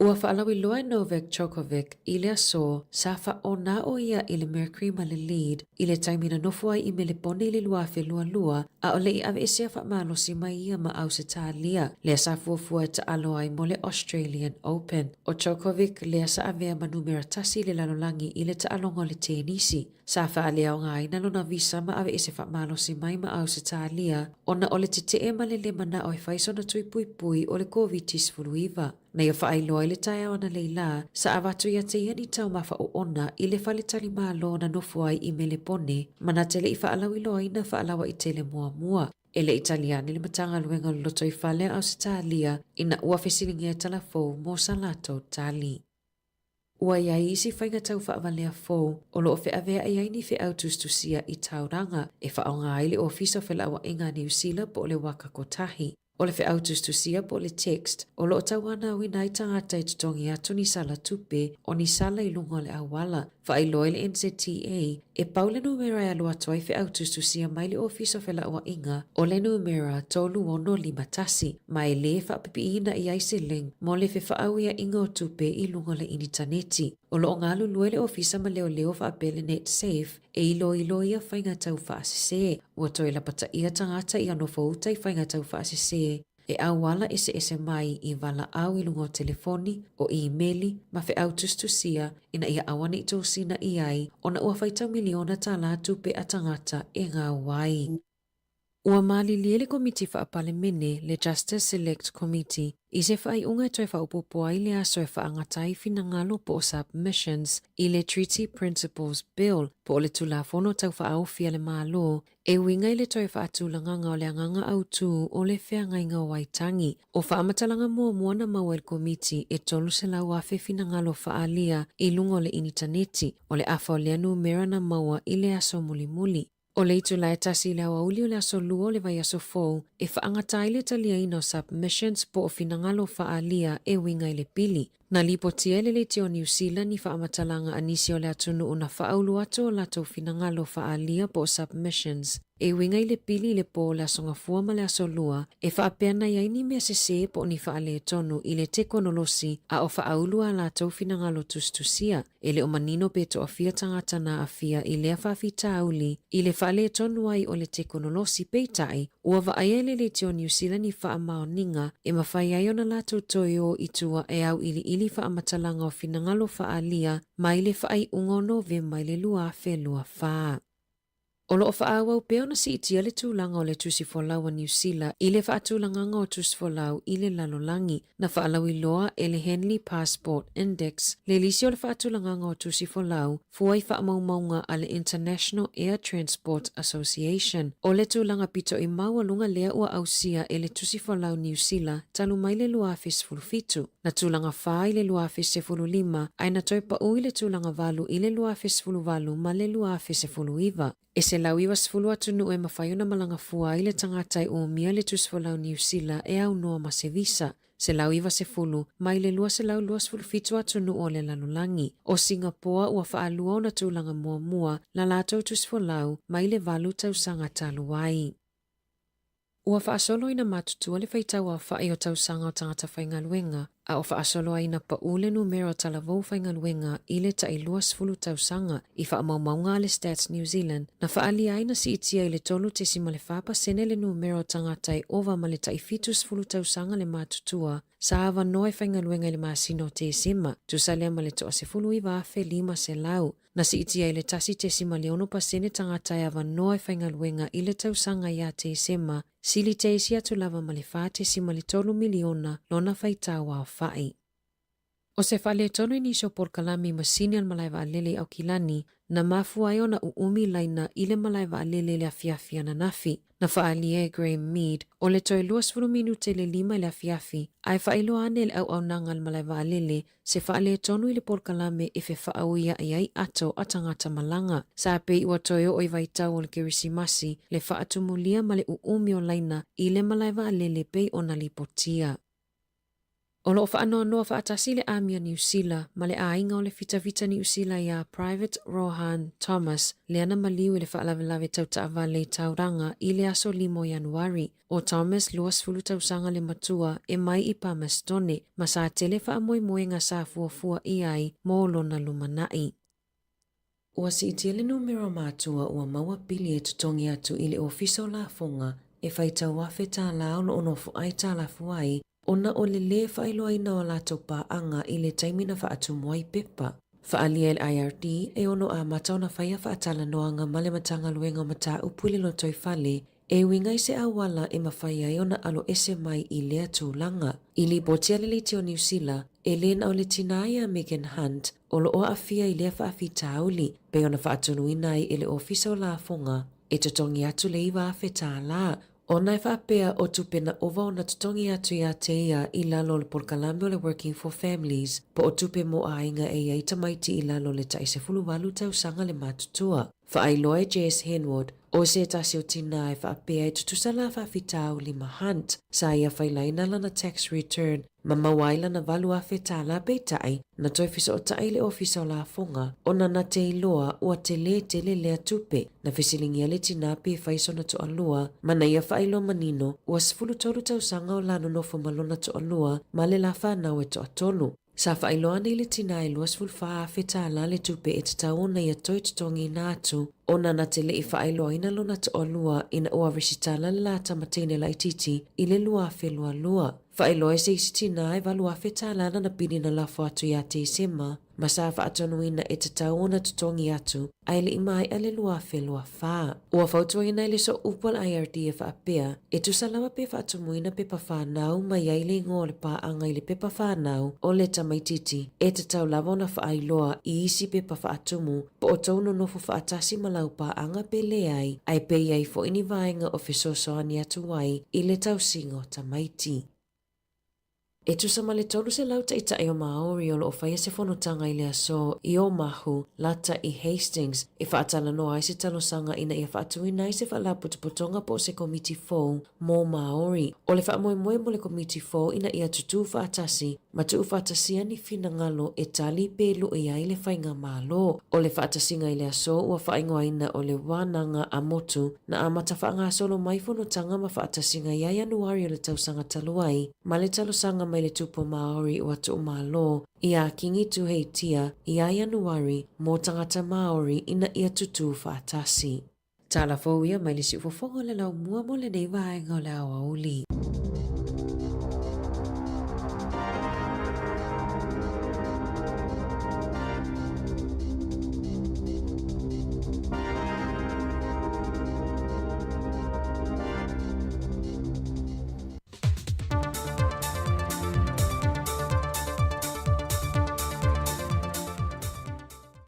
Ua faalauiloa e Novak Djokovic i le aso sa faaona ʻo ia i le Mercury ma le Lead i le taimi na nofo ai i Melepone i le 2022, ʻaʻole i ʻaweʻesea faamalosi mai ia ma ʻAusetalia, lea sa fuafua e taʻalo ai mo le Australian Open. ʻO Djokovic lea sa avea ma numera tasi i le lalolagi i le taʻaloga o le tenisi. Sa faaleaogaina lona visa ma ʻaweʻese faamalosi mai ma ʻAusetalia ona o le teteʻe ma le lē manaʻo e fai sona tui puipui o le Koviti-19. Na ia faailoa i le taeao analeila, sa avatu iā te ia ni taumafa oona i le faletalimalo na nofo ai i Melepone ma na te le i faalauiloaina faalauaitele muamua. E le i tali ane le Matagaluega o le Lotoifale a ʻAusetalia ina ua fesiligia e Talafou mo sa latou tali. Ua i ai isi faiga tau faavalea fou o lo o feaveai ai ni feau tusitusia i Tauranga e faaaoga ai le Ofisa o Felauaiga a Niu Sila po o le Waka Kotahi. O le feau tusitusia po o le text o lo o tauanauina ai tagata e totogi atu ni sala tupe o ni sala i luga o le auala. Faailoa i le NZTA E pau le numera e alu atu ai feau tusitusia mai le Ofisa o Felauaiga, o le numera 3651, ma e lē faapipiiina i ai se link mo le fefaauiaʻiga o tupe i luga o le initaneti. O lo o galulue le Ofisa ma Leoleo faapea le Netsafe e iloilo ia faiga taufaasese. Ua toe lapataia tagata i nofouta i faiga taufaasese e auala eseese mai i valaau i luga o telefoni, o imeli, ma feau tusitusia ina ia aua ne i tosina i ai ona ua faitau miliona tālā tupe a tagata e gau ai. Ua malilie le Komiti Faa-Palemene, le Justice Select Committee, i se faaiuga e toe faaopoopo ai le aso e faagata ai finagalo po o submissions i le Treaty Principles Bill po o le Tulafono Tau Faaofi a le Malo e uiga i le toe faatulagaga o le agaga autū o le feagaiga o Waitangi. O faamatalaga muamua na maua e le Komiti e 300,000 finagalo faaalia i luga o le initaneti, o le afa o lea numera na maua i le aso mulimuli. O le itula e tasi i le aoauli o le aso lua o le vaiaso fou e faagata ai le taliaina o submissions po o finagalo faaalia e uiga i le pili. Na lipotia e le Leitio o Niu Sila ni faamatalaga a nisi o le atunuu na faaulu atu o latou finagalo faaalia po o submissions e uiga i le pili i le pō o le Aso Gafua ma le Aso Lua e faapea na i ai ni mea sesē po o ni faaletonu i le tekonolosi a o faaulu a latou finagalo tusitusia. E le o manino pe toafia tagata na aafia i lea faafitauli i le faaletonu ai o le tekonolosi, peitai, ua vaaia e le Leitio Niu Sila ni faamaoniga e mafai ai ona latou toe o i tua e auiliili faamatalaga o finagalo faaalia mai le faaiuga o Novema i le 2024. O lo o faaauau pea ona siitia le tulaga o le tusi folau a Niu Sila i le faatulagaga o tusi folau i le lalolagi. Na faalauiloa e le Henley Passport Index le lisi o le faatulagaga o tusi folau fua i faamaumauga a le International Air Transport Association. O le tulaga pitoʻi maualuga lea ua ausia e le tusi folau Niu Sila talu mai le 2017. Na tulaga 4 i le 2015 ae na toe paʻu i le tulaga 8 i le 2018 ma le 2019. E 190 atunuu e mafai ona malaga fua ai le tagata e umia le tusifolau Niu Sila e aunoa ma se visa. 190 mai le 227 atunuu o le lalolagi. O Singapoa ua faalua ona tulaga muamua la latou tusifolau mai le valu tausaga talu ai. Ua faasolo ina matutua le faitau aofaʻi o tausaga o tagata faigaluega, a o faasolo ai ina paʻu le numera o talavou faigaluega i le taʻi 20 tausaga i faamaumauga a le Stats New Zealand, na faaalia ai na siitia i le 3.4 pasene le numera o tagata e ova ma le taʻi 70 tausaga le matutua sa avanoa e faigaluega i le masina o Tesema, tusa lea ma le toa 19,500. Na siitia i le 1.6 pasene tagata e avanoa e faigaluega i le tausaga ia Tesema, sili te isi atu lava ma le 4.3 miliona lona faitau aofaʻi. O se faaletonu i nisi o polokalame masini a le malae vaalele i Aukilani, na mafua ai ona ʻuʻumi laina i le malae vaalele i le afiafi ananafi. Na faaalia e Graeme Mead, o le toe 20 minute i le lima i le afiafi, ae faailoa ane e le auaunaga a le malae vaalele se faaletonu i le polokalame e fefaauiaʻi ai ato a tagata malaga. Sa pei ua toe oo i vaitau o le Kerisimasi le faatumulia ma le ʻuʻumi o laina i le malae vaalele pei ona lipotia. O lo o faanoanoa faatasi le Āmia Niu Sila ma le aiga o le fitafita Niu Sila iā Private Rohan Thomas lea na maliu i le faalavelave tau taavale i Tauranga i le aso 5 o Ianuari. ʻO Thomas 20 tausaga le matua e mai i Palmerstone ma sa tele faamoemoega sa fuafua ʻia ai mo lona lumanaʻi. Ua siitia le numera o matua ua maua pili e totogi atu i le Ofisa o Lafoga e faitau afe tālā o lo o nofo aitalafu ai ona o le lē faailoaina o a latou paaga i le taimi na faatumu ai pepa. Faaalia e le IRD e ono amata ona faia faatalanoaga ma le Matagaluega o Mataupu i le Lotoifale e uiga i se auala e mafai ai ona alo ese mai i lea tulaga. I lipotia le Leitio Niu Sila, e lē na o le tinā iā Megan Hunt o lo o aafia i lea faafitauli, pei ona faatonuina ai e le Ofisa o Lafoga e totogi atu le 9,000 tālā Ona e faapea o tupe na ova ona totogi atu iā te ia i lalo o le polokalame o le Working for Families po o tupe mo aiga e i ai tamaiti i lalo o le taʻi 18 tausaga le matutua. Faailoa e Jess Henwood, o se tasi o tinā e faapea e tutusa la faafitauli ma Hunt, sa ia failaina lana tax return ma maua ai lana $8,000 peitai na toe fesootai le Ofisa o Lafoga ona na te iloa ua telē tele lea tupe. Na fesiligia le tinā pe fai sona toalua ma na ia faailoa manino ua 13 tausaga o la nonofo ma lona toalua ma le la fanau e toatolu. Sa faailoa nei le tinā e $24,000 le tupe e tatau ona ia toe totogiina atu ona na te le i faailoaina lona toalua ina ua resitala le la tama teine laitiiti i le 2022. Faailoa e se isi tinā e $8,000 lana pili na lafo atu ia Tesema ma sa faatonuina e tatau ona totogi atu ae le i maea le 2024. Ua fautuaina e le Sooupu a le IRD e faapea, e tusa lava pe faatumuina pepa fanau ma i ai le igoa o le paaga i le pepa fanau o le tamaitiiti, e tatau lava ona faailoa i isi pepa faatumu po o tou nonofo faatasi ma lau paaga pe leai, ae pe i ai foi ni vaega o fesoasoani atu ai i le tausiga o tamaiti. E tusa ma le 300 taitai o Māori o loo faia se fonotaga i le aso i Omahu, lata i Hastings, e faatalanoa ai se talosaga ina ia faatuina ai se faalapotopotoga po o se komiti fou mō Māori. O le faamoemoe mo le komiti fou ina ia tutū faatasi ma tuufaatasia ni finagalo e tali pe lui ai le faigamalo. O le faatasiga i le aso ua faaigoaina o le Wānanga a Motu na amata faagasolo mai fonotaga ma faatasiga ia Ianuari o le tausaga talu ai ma le talosaga mai le Tupu Māori ua tuumalo iā Kingi Tuheitia ia Ianuari mō tagata Māori ina ia tutū faatasi. Tala fou ia mai le siufofoga o le laumua mo lenei vaega o le aoauli.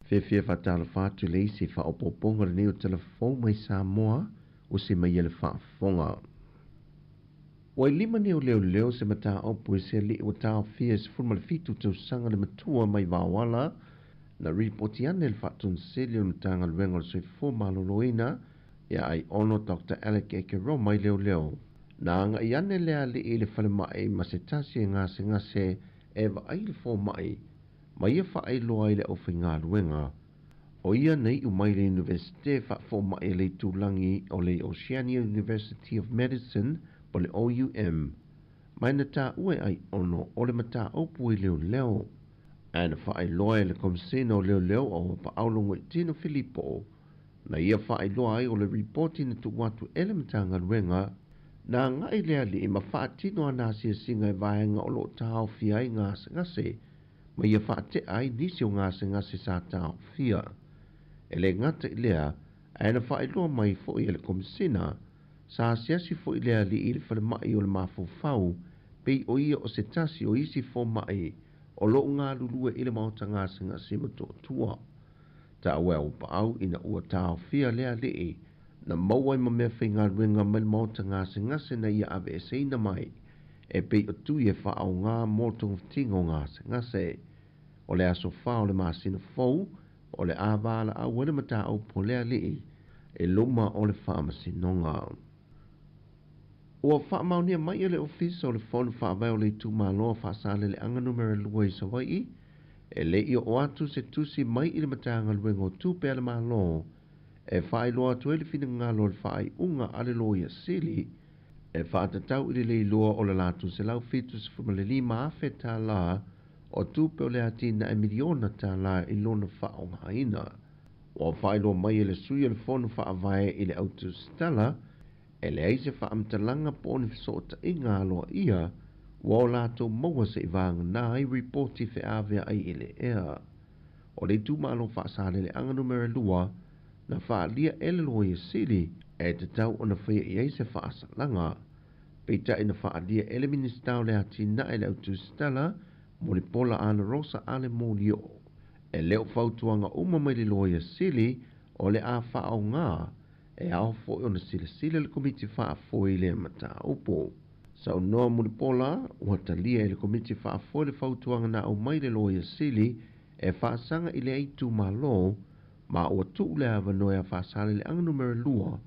Fiafia faatalofa atu i le isi faaopoopoga lenei o tala fou mai Samoa ua se mai ai le faafofoga. Ua i lima nei o leoleo se mataupu i se alii ua taofia i 17 tausaga le matua mai Vaoala na ripoti ane le Faatoneseli o le Matagaluega o le Soifua Maloloina ia Aiono Dr Alec Ekeroma mai leoleo. Na agai ane le alii i le falemai ma se tasi e gasegase e vaai i le fomai ma ia faailoa ai le aufaigaluega. O ia na iu mai le Iunivesite Faafomai a le Itulagi o le Oceania University of Medicine po o le OUM, ma e na taua e Aiono o le mataupu i leoleo. Ae na faailoa e le Komisena o Leoleo o Auapaau Logoitino Filipo na ia faailoa ai o le ripoti na tuu atu e le Matagaluega na agai le alii ma faatino ana asiasiga i vaega o loo taofia ai gasegase ma ia faatea ai nisi o gasegase sa taofia. E le gata i lea, ae na faailoa mai foi e le Komisena sa asiasi foi le alii i le falemai o le mafaufau pei o ia o se tasi o isi fomai o loo galulue i le maota gasegase Motootua. Taua e Auapaau ina ua taofia le alii na maua ai ma mea faigaluega mai le maota gasegase na ia aveeseina mai e pei o tui e faaaoga mo le togafitiga o gasegase. O le aso 4 o le masina fou o le a valaau ai le mataupu a le alii e luma o le faamasinoga. Ua faamaonia mai e le Ofisa o le Fono Faavae o le Itumalo Faasaleleaga Numera 2 i Savaii e le i oo atu se tusi mai i le Matagaluega o Tupe a le Malo e faailoa atu ai le finagalo o le faaiuga a le Loia Sili e faatatau i le leiloa o le latou $175,000 o tupe o le atinae miliona tala i lona faaaogaina. Ua faailoa mai e le sui o le Fono Faavae i le autusitala e leai se faamatalaga po o ni fesootaiga aloaia ua o latou maua se'i vagana ai ripoti feavea'i i le ea. O le itumalo Faasaleleaga Numera 2 na faaalia e le Loia Sili e tatau ona faia i ai se faasalaga. Peitai na faaalia e le Minisita o le Atinae le autusitala Mulipola Ana Rosa Ale Molioo. E le o fautuaga uma mai le Loia Sili o le a faaoga e ao foi ona silasila le Komiti Faafoe i lea mataupu. Saunoa Mulipola ua talia e le Komiti Faafoe le fautuaga na aumai le Loia Sili e faasaga i lea itumalo. Ma ua tuu le avanoa ia Faasaleleaga Nu.2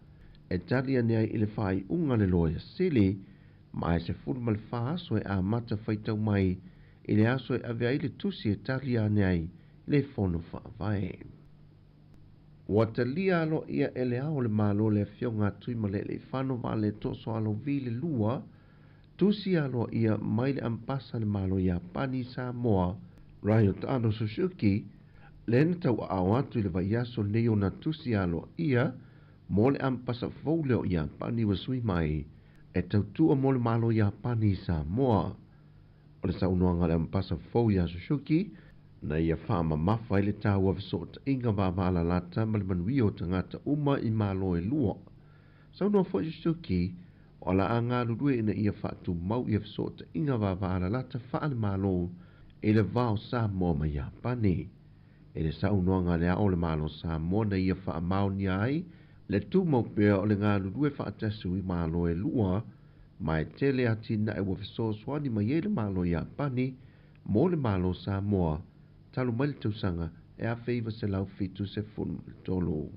e tali ane ai i le faaiuga a le Loia Sili, ma e 14 aso e amata faitau mai i le aso e ave ai le tusi e tali ane ai i le Fono Faavae. Ua talia aloaia e le Ao o le Malo le Afioga a Tuimalealiifano Vaaletoa Sualauvi le lua tusi aloaia mai le Ampasa a le Malo Iapani i Samoa, Ryotaro Suzuki, lea na tauaao atu i le vaiaso lenei ona tusi aloaia mo le ampasa fou lea o Iapani ua sui mai e tautua mo le Malo Iapani i Samoa. O le saunoaga a le ampasa fou iā Suzuki, na ia faamamafa ai le taua fesootaiga vaavaalalata ma le manuia o tagata uma i Malo e lua. Saunoa foi Suzuki, o le a galulue ina ia faatumau ia fesootaiga vaavaalalata faale-Malo i le va o Samoa ma Iapani. I le saunoaga a le Ao o le Malo Samoa na ia faamaonia ai le tumau pea o le galulue faatasi o i Malo e lua, ma e tele atinae ua fesoasoani mai ai le Malo Iapani mo le Malo Samoa talu mai le tausaga e 1973.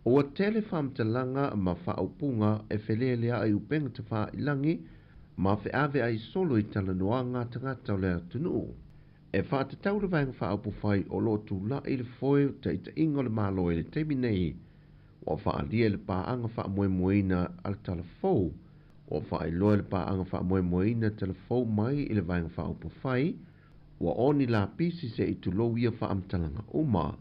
Ua tele faamatalaga ma faaupuga e feleeleaʻi i upega tafailagi ma feaveai solo i talanoaga a tagata o le atunuu. E faatatau le Vaega Faaupufai o lo o tulai i le foe o taitaiga o le Malo i le taimi nei, ua faaalia i le paaga faamoemoeina a le Talafou, ua faailoa i le paaga faamoemoeina Talafou mai i le Vaega Faaupufai, ua oni lapisi se i tulou ia faamatalaga uma.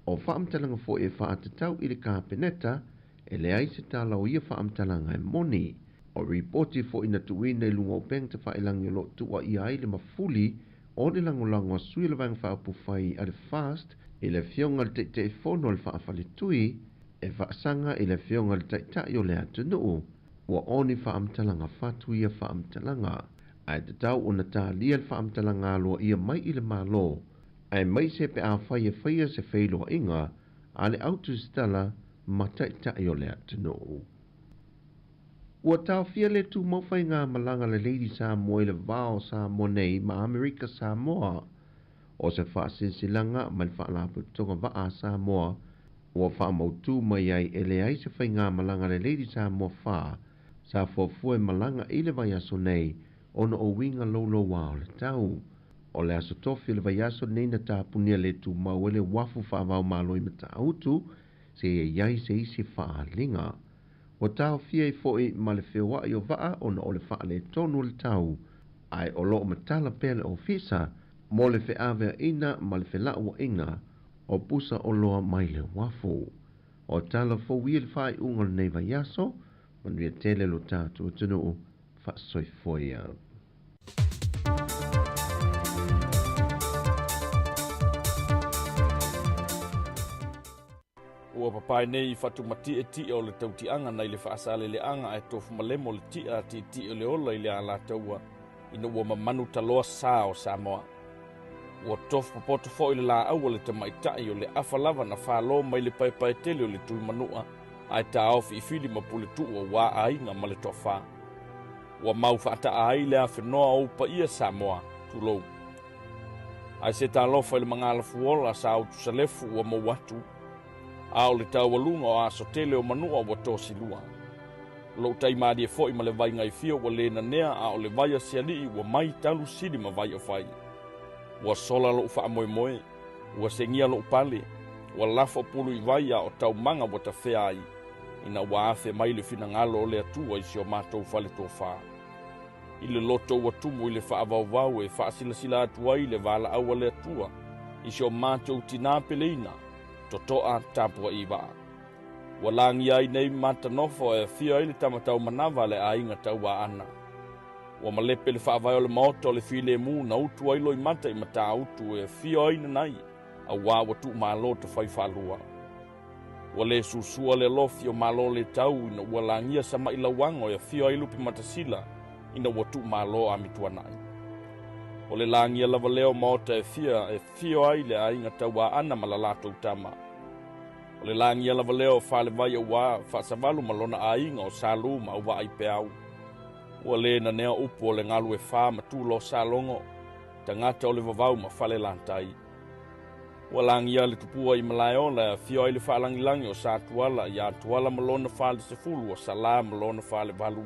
O faamatalaga foi e faatatau i le Kapeneta, e leai se tala o ia faamatalaga e moni. O ripoti foi na tuuina i luga o upega tafailagi o lo o tuuaia ai le mafuli o le lagolago a sui o le Vaega Faaupufai a le FAST i le Afioga i le Taitaifono a le Faafaletui e faasaga i le Afioga i le Taitai o le atunuu, ua oni faamatalaga fatu ia faamatalaga, ae tatau ona talia le faamatalaga aloaia mai i le Malo, aemaise pe afai e faia se feiloaiga a le autusitala ma Taitai o le atunuu. Ua taofia le tumau faigamalaga a le Lady Samoa i le va o Samoa nei ma Amerika Samoa. O se faasilasilaga mai le Faalapotopotoga Vaa a Samoa ua faamautu mai ai e leai se faigamalaga a le Lady Samoa 4 sa fuafua e malaga i le vaiaso nei ona o uiga louloua o le tau. O le aso tofi o le vaiaso lenei na tapunia le tumau ai le uafu faava-o-Malo i Matautu seia i ai se isi faaaliga. Ua taofia ai foi ma le feoai o vaa ona o le faaletonu o le tau, ae o lo o matala pea le ofisa mo le feaveaiina ma le felauaiga o pusa oloa mai le uafu. O tala fou ia i le faaiuga o lenei vaiaso, manuia tele lo tatou atunuu faasoifua ia. Ua papae nei i fatumatietie o le tautiaga nai le faasaleleaga ae tofu malemo le tia a tietie o le ola i le alataua ina ua mamanu taloa sa o Samoa. Ua tofu popoto foi le laau a le tamaitai o le afa lava na falo mai le paepaetele o le Tuimanua ae taofi i fili ma puletuu aua aiga ma le toafa. Ua mau faataa ai le afenoa o ou paia Samoa, tulou. Ae se talofa i le magalafuola sa utusalefu ua mou atu, a o le taualuga o aso tele o manua ua tosilua. Lou tai malie foi ma le vai gaifia ua le nanea a o le vai a se alii ua mai talu sili ma vai o fai. Ua sola lou faamoemoe, ua segia lou pale, ua lafo pulu i vai a o taumaga ua tafea ai, ina ua afe mai le finagalo o le Atua i si o matou fale tofa. I le loto ua tumu i le faavaovao e faasilasila atu ai le valaau a le Atua i si o matou tinā peleina, totoa tapua'i vaa. Ua lagia ai nei matanofo e afio ai le tamatau manava a le aiga Tauaana. Ua malepe le faavae o le maota o le filemu na utu ai loimata i Matautu e afio ai nanai, auā ua tuumalo tafai faalua. Ua le susua le alofi o Malo le tau ina ua lagia sama'i lauago e afio ai lupe matasila ina ua tuumalo Amituana'i. O le lagia lava lea o maota e fia e afio ai le aiga Tauaana ma la latou tama. O le lagia lava lea o Falevai auā Faasavalu ma lona aiga o Salū ma Auvaaaipeau. Ua le nanea upu o le galu e fa ma tulo salogo, tagata o le vavau ma Falelatai. Ua lagia le tupua i Malaeola e afio ai le faalagilagi o Sa Tuala ia Tuala ma lona falesefulu o Salā ma lona falevalu,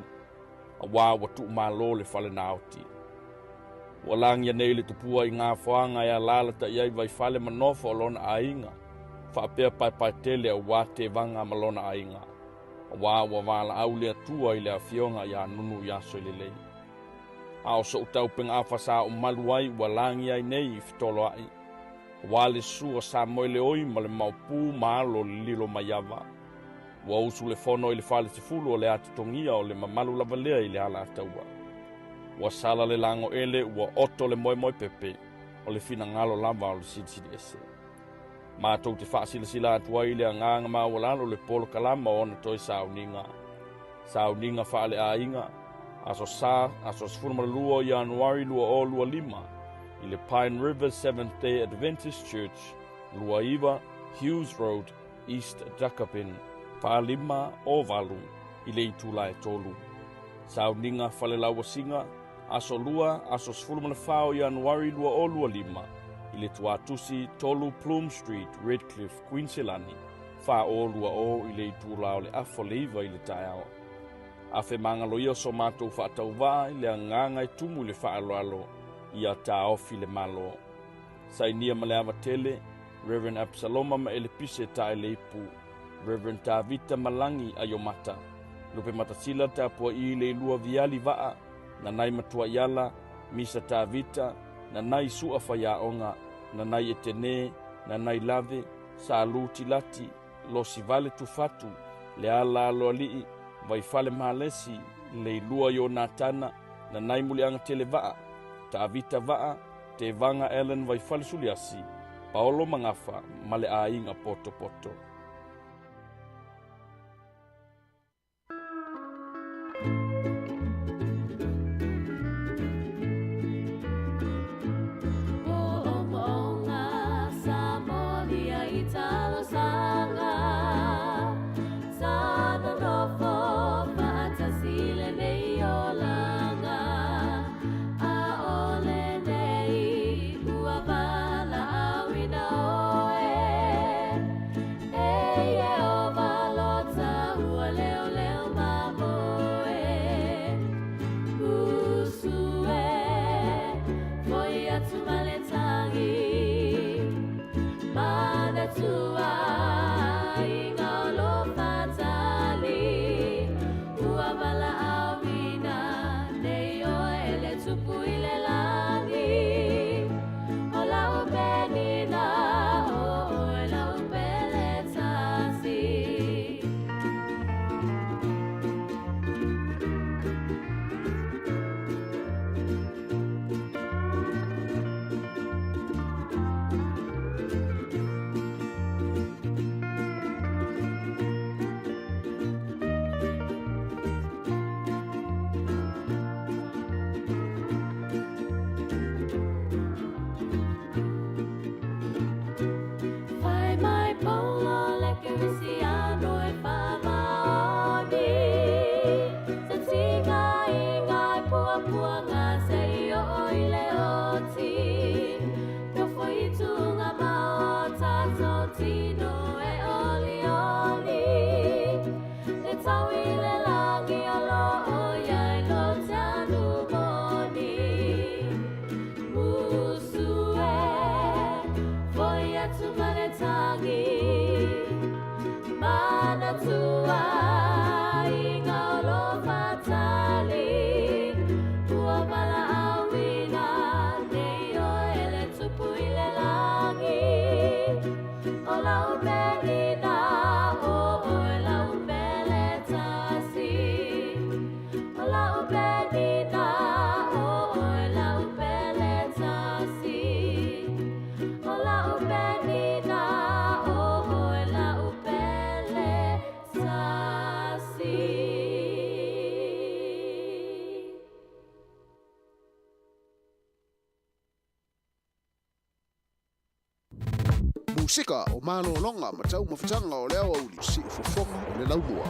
auā ua tuumalo le fale naoti. Ua lagia nei le tupua i Gafoaga e alalata'i ai Vaifale ma nofo o lona aiga, faapea Paepaetele auā Tevaga ma lona aiga, auā ua valaau le Atua i le afioga iā Nunu i aso e lelei. A o so'u taupegaafa sa ou malu ai ua lagia ai nei i fetoloa'i, auā le susu o Samoeleoi ma le Maopu ma alo o le Lilomaiava. Ua usu le fono i le falesefulu o le atitogia o le mamalu lava lea i le Alataua. Ua sala le lagoele ua oto le moemoepepe, o le finagalo lava o le Silisili Ese. Matou te faasilasila atu ai i le agaga maualalo le polokalama o ona toe sauniga. Sauniga faaleaiga, Aso Sa, aso 12 o Ianuari 2025, i le Pine River Seventh-day Adventist Church, 29 Hughes Road, East Dakabin, 45 o 8, i le itula e 3. Sauniga falelauasiga, Aso Lua, aso 14 o Ianuari 2025, i le Tuatusi 3 Plume Street, Redcliffe, Kuiniselani, 4020 i le itula o le afa o le 9 i le taeao. Afe magalo ia so matou faatauvaa i le agaga e tumu i le faaaloalo ia taofi le Malo. Sainia ma le ava tele, Rev. Absaloma ma Elepise Taeleipu, Rev. Tavita Malagi Aiomata, Lupematasila tapua'i le ilua Viali Vaa, Nanai Matuaiala, Misa Tavita, Nanai Su'a Faiaoga, Nanai Etene, Nanai Lave, Salu Tilati, Losivale Tufatu, Leala Aloalii, Vaifale Malesi, Leilua Ionatana, Nanai Muliagatele Vaa, Tavita Vaa, Tevaga Allen Vaifale Suliasi, Paolo Magafa ma le aiga potopoto. Musika o malologa ma taumafataga o le aoauli siufofoga o le laumua.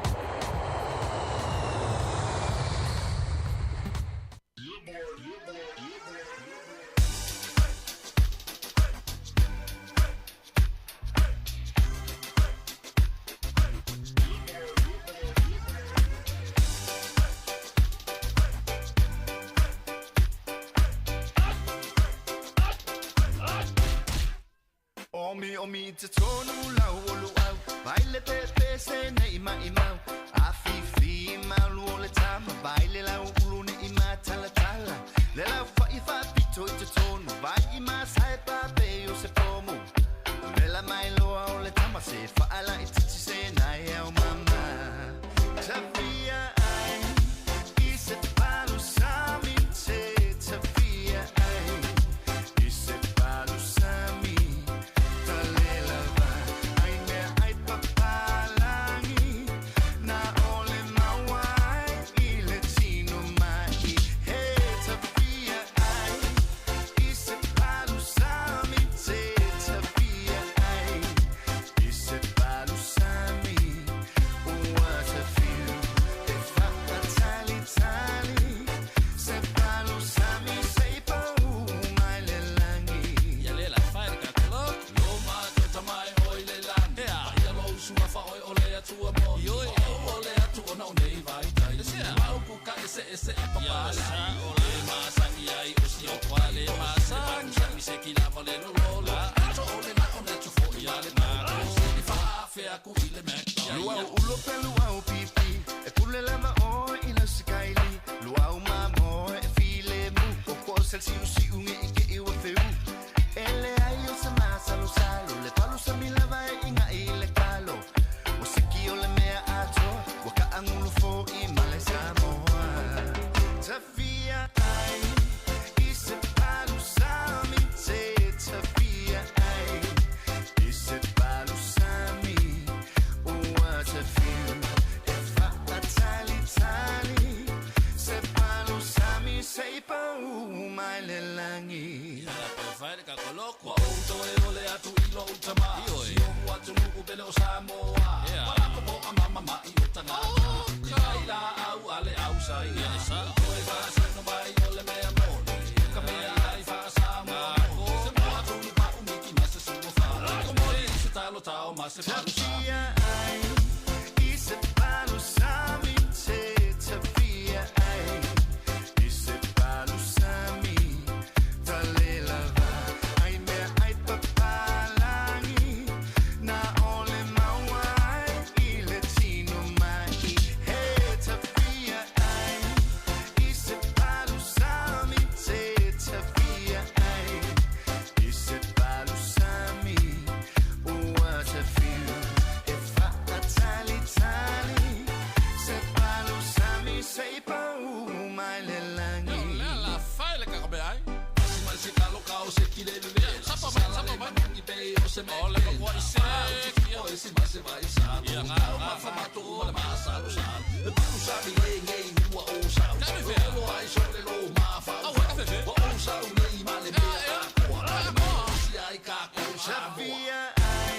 totonu lau o luau Vai le pepe se nei mai mau A fifi malu o le tama Vai le lau ulu ne i matala tala Le lau fai fa pito i totonu Vai i masai pa pe o se pomu Vela mai loa o le tama se Faala i titi se nai au mama Tafia ai I se palu sami te Tafia ai I se palu sami Talela va ai mea ai papalangi Na ole maua ai i le tino mai He tafia ai I se palu sami te Tafia ai I se palu sami Ua tafiu E whaatali tali Se palu sami se pau mai le langi Ia le la fai le kakolo Lo ma tota mai oi le lani Ia lo usua fa oi o le atua mo Ioi O o le atu ona o nei vai tai Mau ku ka ese ese e papa sa o le ma sa i ai o si o kwa le ma sa Sa mi se ki lava le lo lo la Ato o le na o ne tu fo i ale na I fa afe aku i le Mac Luau ulo pe luau pipi E pule lava o i la sakaili Luau mamo e file mu Koko sel siu siu nge i ke iwa feu Ele ai o se masalo salo Le palu sa milava e inga i le kalo O siki o le mea atoa Waka angulu fo i male Samoa Tafia ai I se palu sami te Tafia ai I se palu sami Ua tafiu E whaatali tali Se palu sami se pau mai le langi Ia la pe fai le kakolo Kua o toe o le atu i lo utama Si o atu nuku pele o Samoa Wala ko po a mama mai o tangata I kai la au ale au sa ia Toe fa sa no mai o le mea moni Ka mea ai fa Samoa Se mo atu ni pa umiki ma se suo fa Ko mori se talo tao ma se palu sami Tafia ai I se palu sami te Tafia ai I se palu sami Talela va ai mea ai papalangi Na ole maua ai i le tino mai He tafia ai I se palu sami te Tafia ai I se palu sami Ua tafiu E whaatali tali Se palu sami se pau mai le langi Le la fai le kakabe ai Si mai se kalo kao se ki le le Sapa mai sapa mai i pe o se me O le kwa i se O e si ma se vai sa Ia nga ma fa ma tu ma le ma sa lo sa Le palu sami le ngei ua o sa Lo ai so le lo ma fa O o sa u nei ma le mea a koa Le ma si ai ka ko Samoa Tafia ai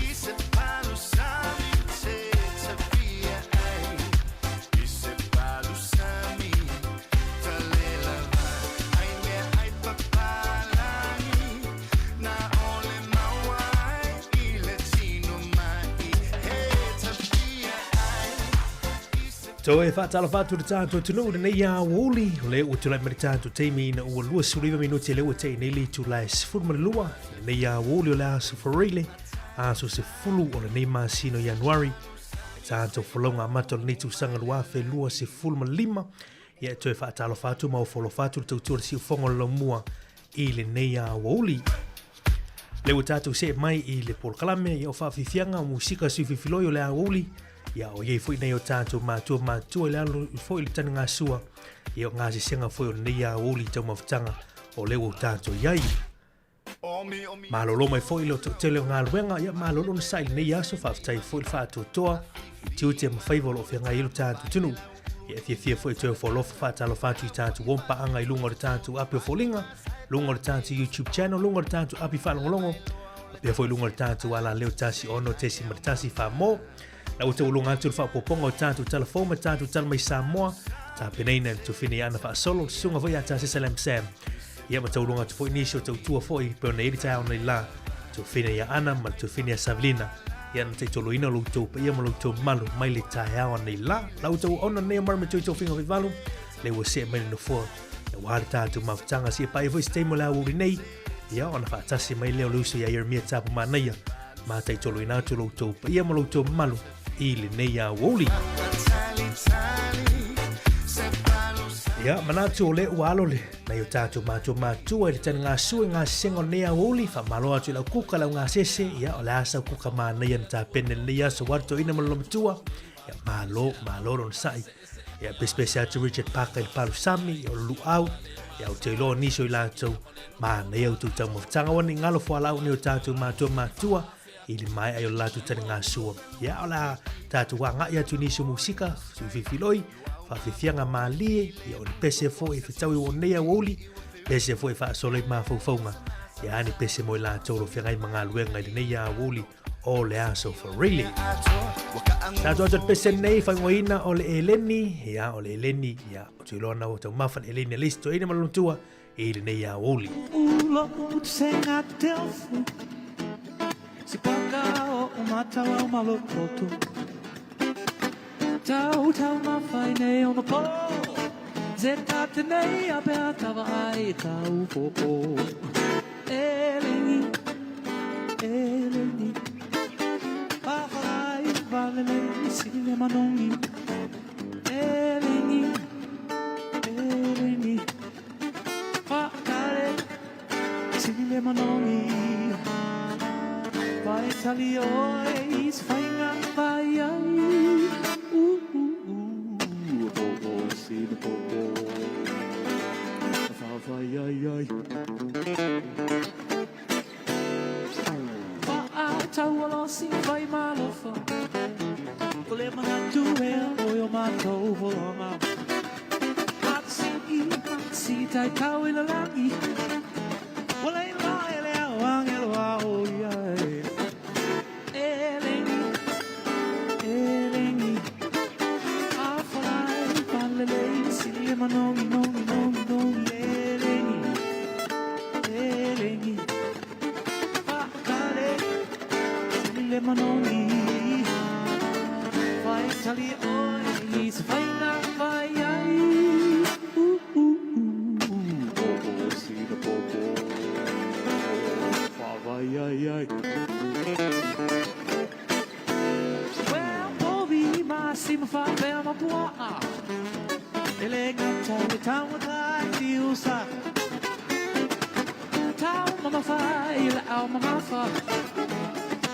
I se palu sami te Tafia ai I se palu sami Talela va ai mea ai papalangi Na ole maua ai i le tino mai He tafia ai Toe whaatalofa atu le tātou atunuu lenei aoauli o le ua tulai mai le tātou taimi ina ua 29 minuti le ua te'i nei le itula e 12 lenei aoauli o le aso Fereile aso 10 o lenei masina o Ianuari le tātou folauga amata o lenei tausaga 2025. Ia e toe faatalofa atu ma ofo atu le tautua le siufoga o le laumua i lenei aoauli. Le ua tātou see mai i le polokalame ia o faafiafiaga o musika suififiloi o le aoauli ia o iai foi nei o tātou matua matua i le alo foi le tanigasua ia o gasesega foi o lenei aoauli i taumafataga o le ua tātou iai. Malolo mai foi le toatele o galuega ia malolo na sa'i lenei aso faafetai foi le faatoatoa i tiute ma faiva o loo feagai ai lo tatou atunuu. Ia e fiafia foi toe folofa faatalofa atu i tatou ompaaga i luga o le tatou api o foliga, luga o le tatou YouTube channel, luga o le tatou api faalogologo, faapea foi luga o le tatou alaleo 16.1 Faamo. La ua taualoga atu le faaopoopoga o tatou tala fou ma tatou tala mai Samoa, tapenaina e le tofina ia Ana Faasolo, le susuga foi ia Tasesa Lam Sam. Ia ma taualoga atu foi nisi o tautua foi pe ona i le taeao nei la, tofina ia Ana ma le tofina ia Savelina. Ia na taitoloina lo outou paia ma lo outou mamalu mai le taeao nei la. La ua tauauna nei o mara ma toe tofiga faivalu, le ua see mai le nofoa. Ia ua le tatou mafutaga si e paia foi se taimi o le aoauli nei. Ia, ona faatasi mai lea o le uso ia Ieremia Tapu Manaia, mataitoloina atu lo outou paia ma lo outou mamalu i lenei aoauli. Ia, manatu o le ua alo le nai o tātou mātua mātua i le tani ngā sue ngā sesega o lenei aoauli, whamalo atu i lau kuka lau ngā sese, ia, o le asa kuka mānaia na tā pene lenei aso waru ina ma lo matua, ia, malo, malo lona sai. Ia, pesepese atu Richard Parker i le palu sami, ia, o le luau, ia, o te iloa nisi o i latou, mānaia o tau mafutaga ua ni ngalo fualau ni o tātou mātua mātua, i le mai ai o le latou tani ngā sua. Ia, o la tātou wā ngai atu nisi o musika, suififiloi, whawhiwhianga mālie, ia o ni pese fo i whitau i o nei au uli, pese fo i whaasolo i māwhauwhaunga. Ia, ni pese mo i latou lo whiangai mga luenga i le nei au uli, o le aso Farili. Tātou atu pese nei whaingoina o le Eleni, ia o le Eleni, ia o te iloa na o tau mafa le Eleni a to ina maluntua i le nei au uli. Ulo utsenga telfu Si paka o umatawa o malopoto Tau tau mawhai nei o mapo Ze tate nei a pea tawa ai tau po o Eleni, eleni Pawharai valele sile manongi Eleni, eleni Whakare sile manongi Vai tali oe i se whainga vai ai Uh, uh, uh, po po si le po po Wha vai ai ai Wha a tau alo si vai malofa Ko le manatu e o o mātou holonga Matsi i matsi tai tau i la langi Wala i la ele au angelo a o ia e Eleni, eleni A wharai palele si le manongi nongi nongi nongi Eleni, eleni Whakare si le manongi Whai tali oe i se whainga whai ai Uh, uh, uh, po po si le po po Wha vai ai ai Well, povi ma si ma wha pea ma pua'a Ele ngata le taumata i te usa Tau mama whai le au mama wha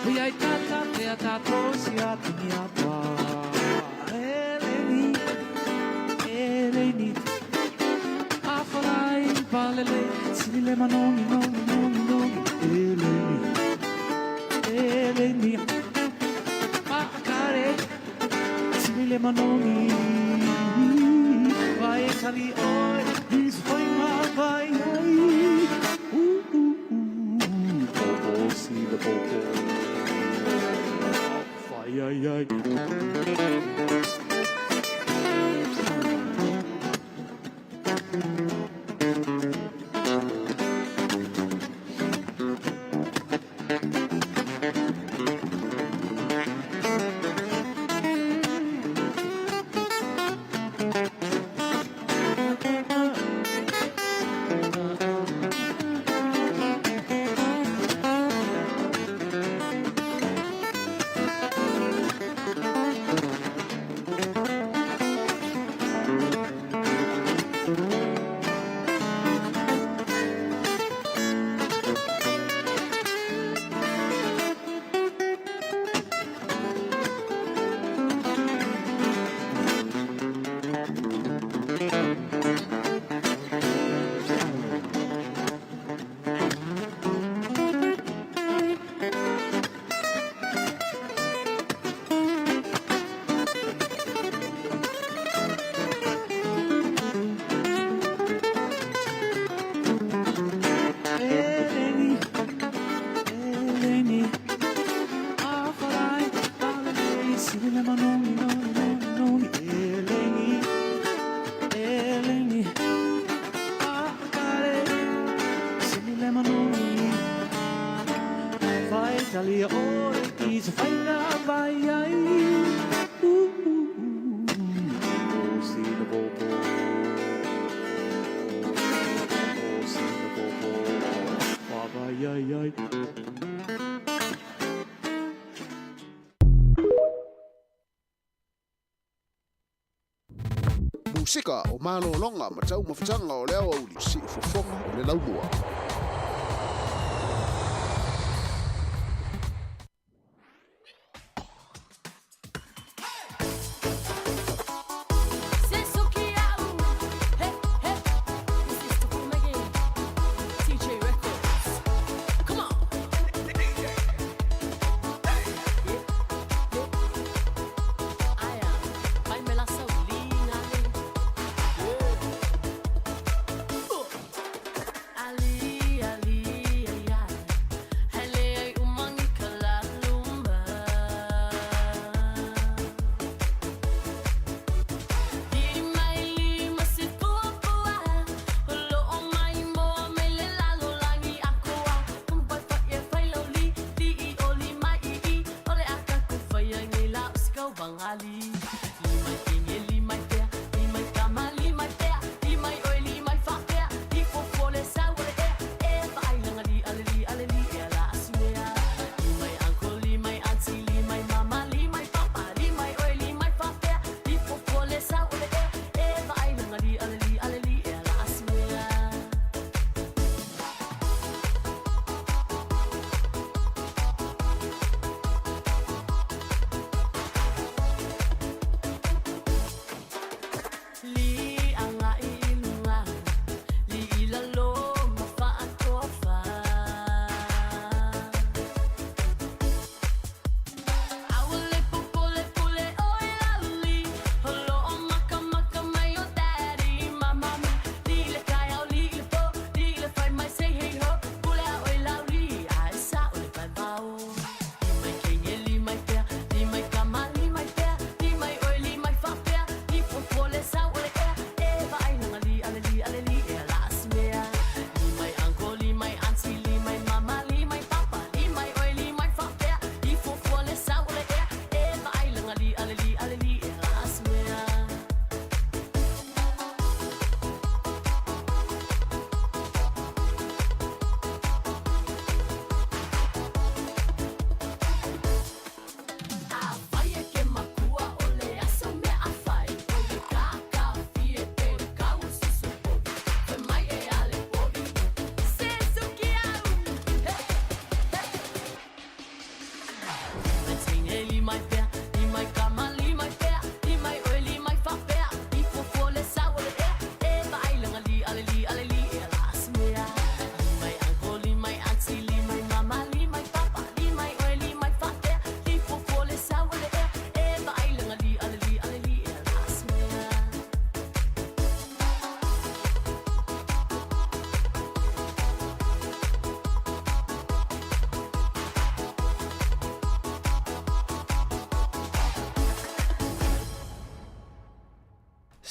Hui ai tata pea tātou si a tingi a pā Eleni, eleni A wharai palele Si le manongi nongi nongi nongi Eleni, eleni Maakare Si le manongi Vai tali oe I se whainga vai ai Uh, uh, uh Po po si le po po Whai ai ai Eleni, eleni A wharai palele si le manongi nongi nongi nongi Eleni, eleni A kare si le manongi Vai tali oe i se whainga vai ai Uh, uh, uh Po si le po po Po si le po po Wha Musika o malologa ma taumafataga o le aoauli siufofoga o le laumua.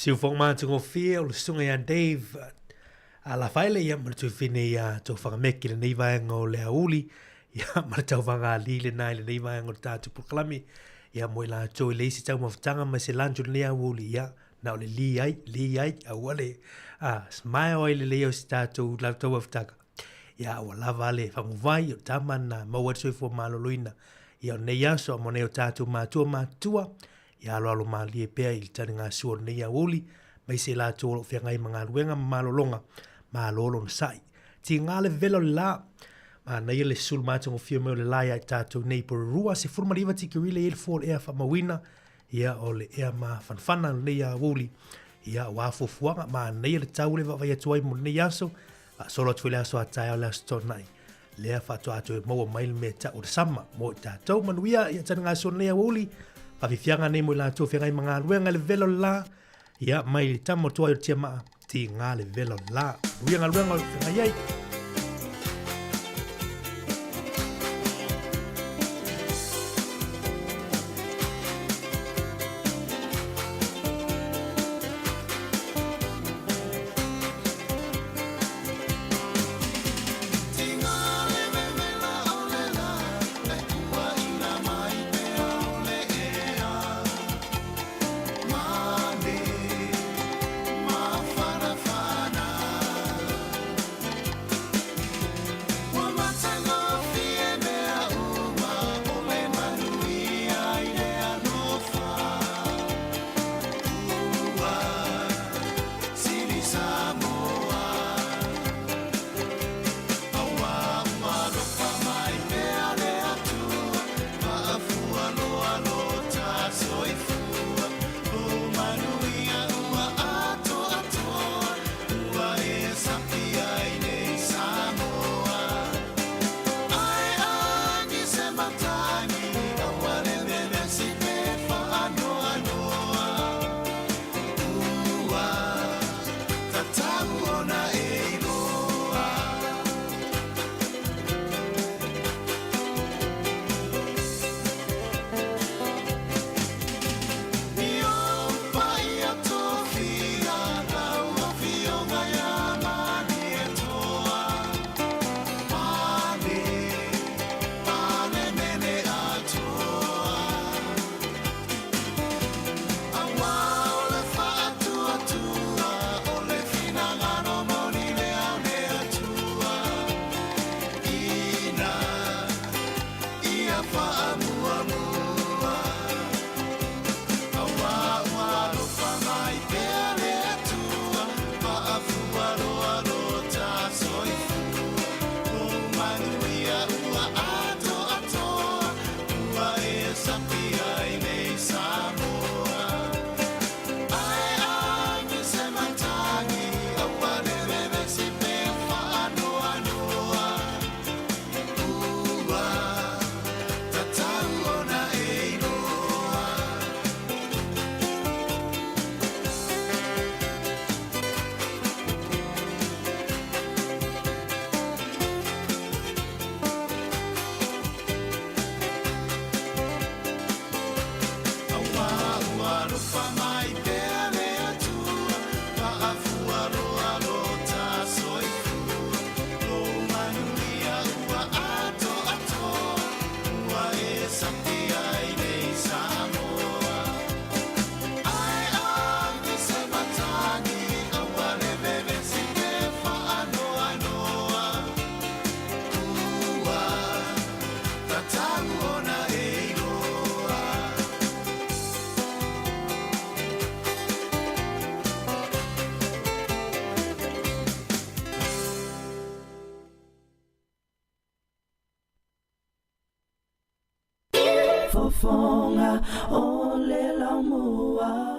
Siufoga matagofie o le susuga ia Dave Alafaele ia ma le tuafine ia Tofagameki lenei vaega o le auli ia ma le tauvaga alii lena i lenei vaega o le tatou polokalame ia mo i latou e leai se taumafataga ma se lanjo lenei auli ia na o le li ai li ai aua le a smile ai lelei o se tatou taumafataga ia ua lava le faguvai o tama na maua ai le soifua maloloina ia o lenei aso mo nei o tatou matua matua Ia aloalo malie pea i le taligasua o lenei aoauli, aemaise i latou o lo o feagai ma galuega ma malologa, malo lona sa'i. Tiga le vevela o le la, manaia le sulu matagofie mai o le la ia i tatou nei Porirua, 19 tikeri le i ai le fua o le ea faamauina, ia o le ea mafanafana o lenei aoauli, ia aua fuafuaga, manaia le tau le vaavaai atu ai mo lenei aso, faasolo atu foi le aso a taeao le aso Toonai. Lea faatoa toe maua mai le mea tau o le sama mo i tatou. Manuia ia taligasua o lenei aoauli, faafiafiaga nei mo i latou feagai ma galuega i le vela o le la, ia mai le tama o tuai o le tiamaa, tiga le vela o le la. Manuia galuega o feagai ai. Fofoga o le laumua.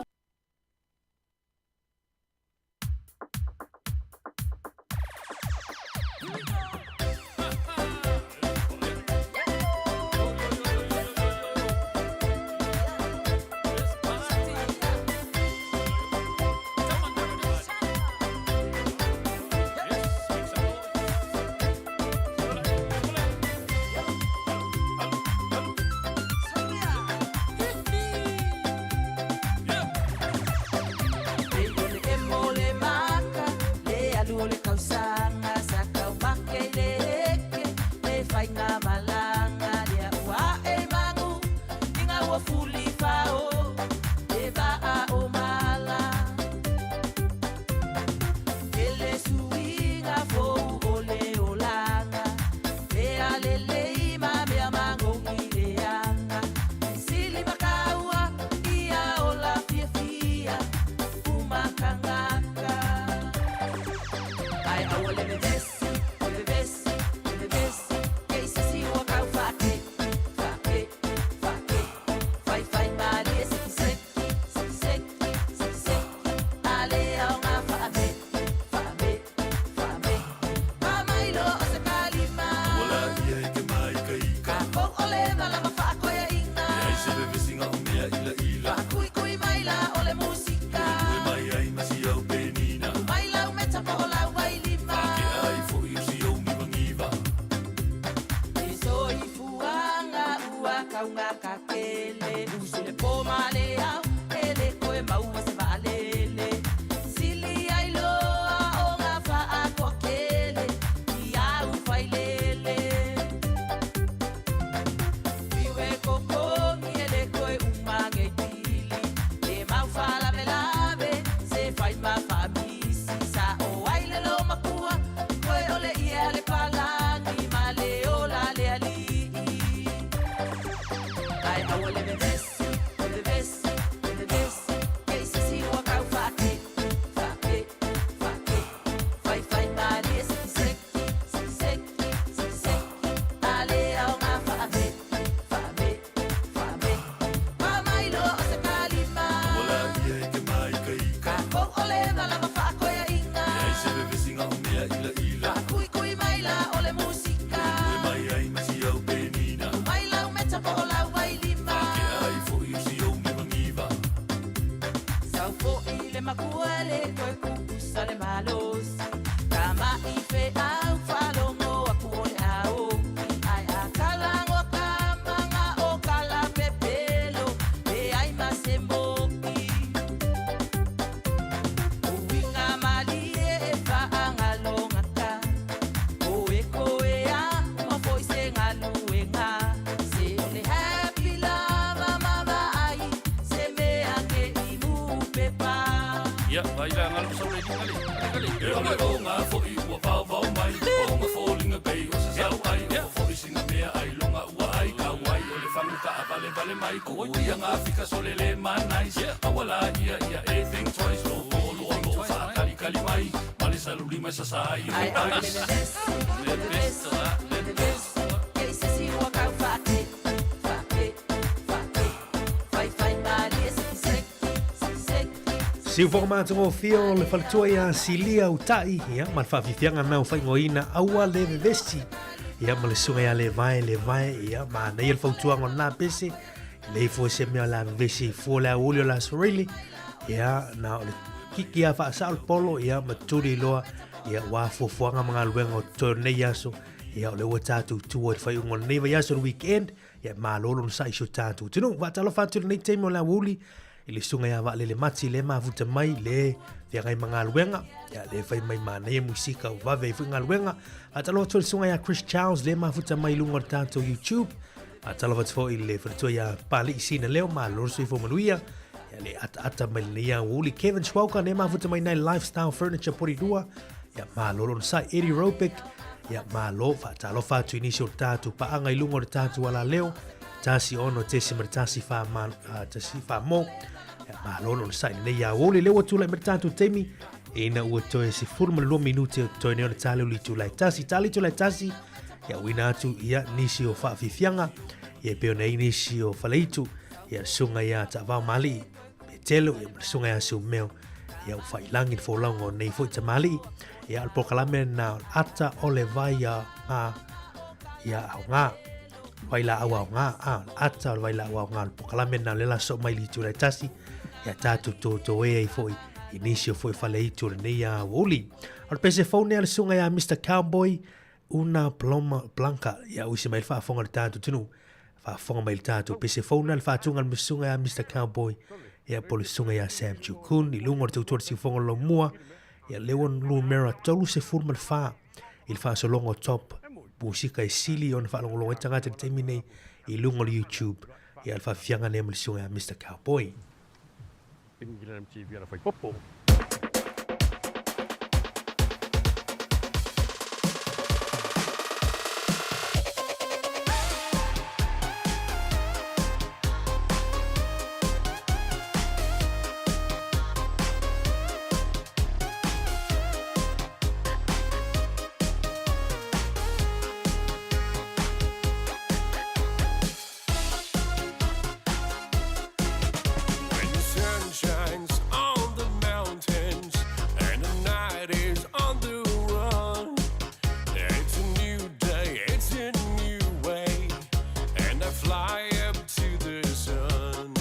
Siufoga matagofie o le faletua ia Silia Uta'i, ia, ma le faafiafiaga na o faaigoaina Aua le Vevesi, ia, ma le susuga ia Levae Levae, ia, manaia le fautuaga o lena pese, e leai foi se mea o le a vevesi ai fua le aoauli o le Aso Faraile, ia, na o le kiki lava faasao le polo, ia, ma tuli loa, ia, aua fuafuaga ma galuega o totoe o lenei aso, ia, o lea ua tatou tua i le faaiuga o lenei vaiaso, le weekend, ia, malo le onosai i si o tatou atunuu. Faatalofa atu i lenei taimi o le aoauli, i le susuga ia Vaalele Mati le mafuta mai le feagai ma galuega, ia le fai mai manaia musika o vave ai foi galuega. Faatalofa atu i le susuga ia Chris Charles le mafuta mai i luga o le tatou YouTube. Faatalofa atu foi i le faletua ia Pali'i Sina Leo, malo le soifua manuia. Ia le ataata mai lenei aoauli. Kevin Schwalka le mafuta mai nai Lifestyle Furniture Porirua. Ia malo le onosai. Eddie Robic, ia malo. Faatalofa atu i nisi o le tatou paaga i luga o le tatou alaleo. 16.1 14 mo. Ia malo le onosai lenei aoauli. Lea ua tulai mai le tatou taimi ina ua toe 12 minute o totoe nei o le tali o le itula e tasi. Tali itula e tasi, ia uina atu ia nisi o faafiafiaga. Ia e pei ona i ai nisi o faleitu, ia le susuga ia Taavao Maali'i Petelo, ia ma le susuga ia Sumeo, ia ua faiilagi le folauga o nei foi tamalii. Ia o le polokalame lena o le ata o le vai a ngā, ia aoga, vai laau aoga, a, o le ata o le vai laau aoga, o le polokalame lena o lea o le a sosoo mai i le itula e tasi, ia tatou totoe ai foi i nisi o foi faleitu o lenei aoauli. O le pese fou nei a le susuga ia Mister Cowboy, Una Paloma Blanca, ia usi mai le faafofoga a le tatou atunuu, faafofoga mai le tatou pese fou na le faatuga le susuga ia Mr Cowboy, ia po le susuga ia Sam Chukun, i luga o le tautua le siufofoga o lomua, ia lea ua numera 34 i le faasologa o top musika e sili ona faalogologo ai tagata i le taimi nei i luga o le YouTube, ia le faafiafiaga lea ma le susuga ia Mr Cowboy. When the sun shines on the mountains and the night is on the run, it's a new day, it's a new way, and I fly up to the sun.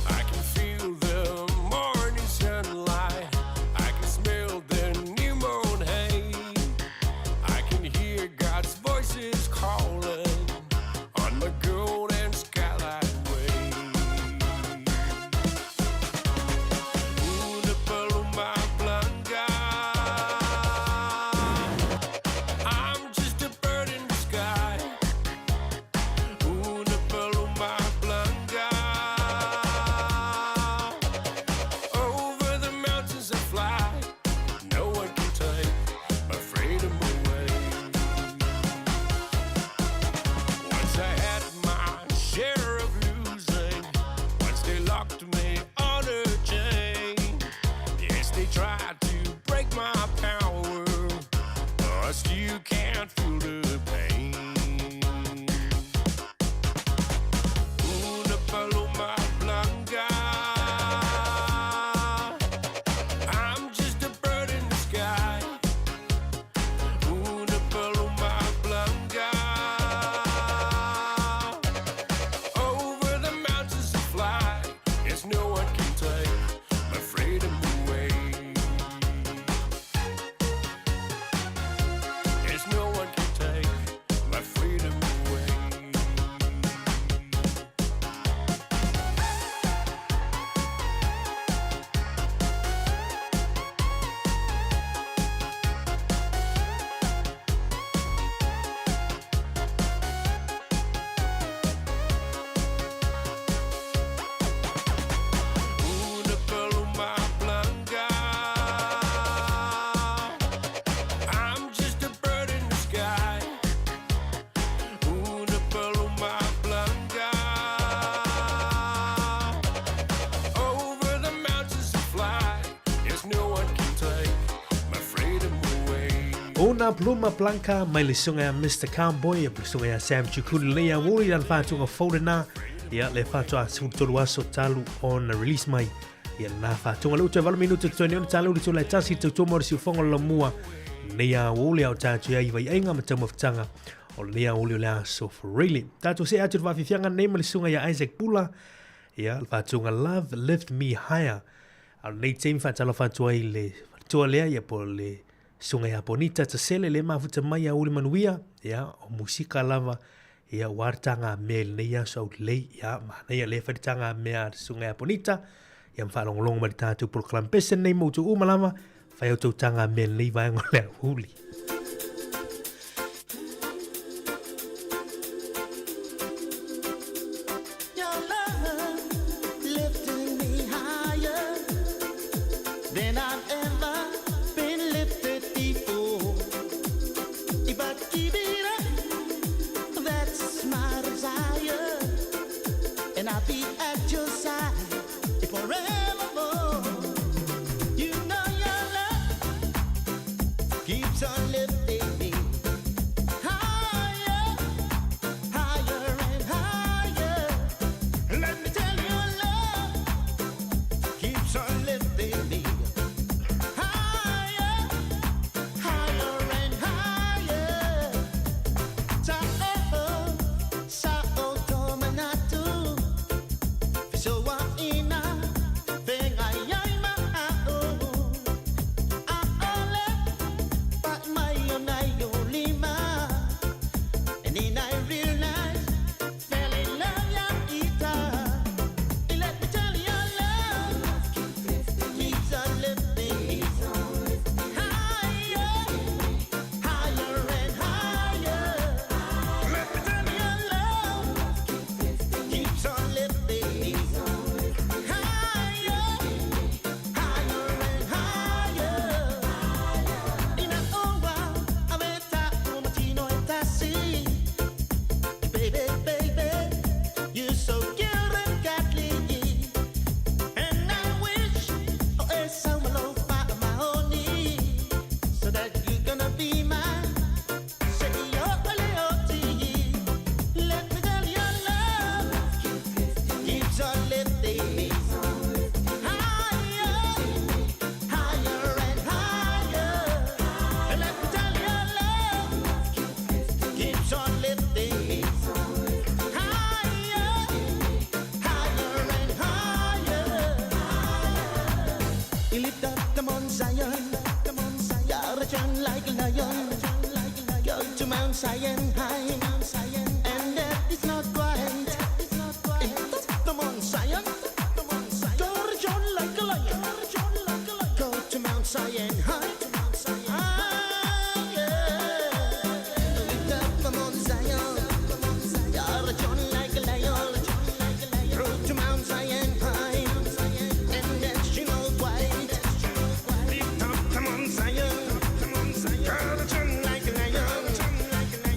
I can feel the morning sunlight, I can smell the new moon hay, I can hear God's voices calling on my golden skylight way. Una paloma blanca. I'm just a bird in the sky. Una paloma blanca. Over the mountains I fly. No one can take my freedom away. Once I had my share of losing. Once they locked me on a chain. Yes, they tried to break my power, but I still can't feel the pain. Una paloma blanca. I'm just a bird in the sky. Una paloma blanca. Over the mountains I fly. Yes, no one can take my freedom away. Yes, no one can take my freedom away. Una paloma blanca. I'm just a bird in the sky. Una paloma blanca. Over the mountains I fly. Yes, no one can take my freedom away. Una Pluma Blanca mai le susuga ia Mister Cowboy, ia le susuga ia Sam Chukuni lenei aoauli lana faatuga fou lena, ia le faatoa 13 aso talu ona release mai ia lena faatuga. Le utu e 8 minutu totoe nei ona tala uli tula e tasi tautua mo le siufofoga o le lamua lenei aoauli a o tatou ai i vaiaiga ma taumafataga o lenei aoauli o le aso Freely. Tatou see atu i le faafiafiaga nei ma le susuga ia Isaac Pula, ia le faatuga Love Lift Me Higher. A o lenei taimi faatalofa atu ai i le faletua lea ia po o le Susuga ia Bonita Tasele le mafuta mai a Uli Manuia, ia, o musika lava, ia, ua tanga mea i lenei aso au lelei, ia, manaia le whai tanga mea a te susuga ia Bonita, ia mwhaalongolongo mai le tātou polokalame pese nei mō tō uma lava, whai au tau tanga mea i lenei vaenga o le au huli. Your love lifted me higher than I've ever been lifted before. If I keep it up, that's my desire, and I'll be at your side forevermore. You know your love keeps on lifting me higher. Zion. Gotta run like a lion. Go to Mount Zion high. And that is not quiet. Lift up the Mount Zion. Gotta run like a lion. Go to Mount Zion high. Ah, yeah. Lift up the Mount Zion. Gotta run like a lion. Go to Mount Zion high. And that's you know white. Lift up the Mount Zion. Gotta run like a lion.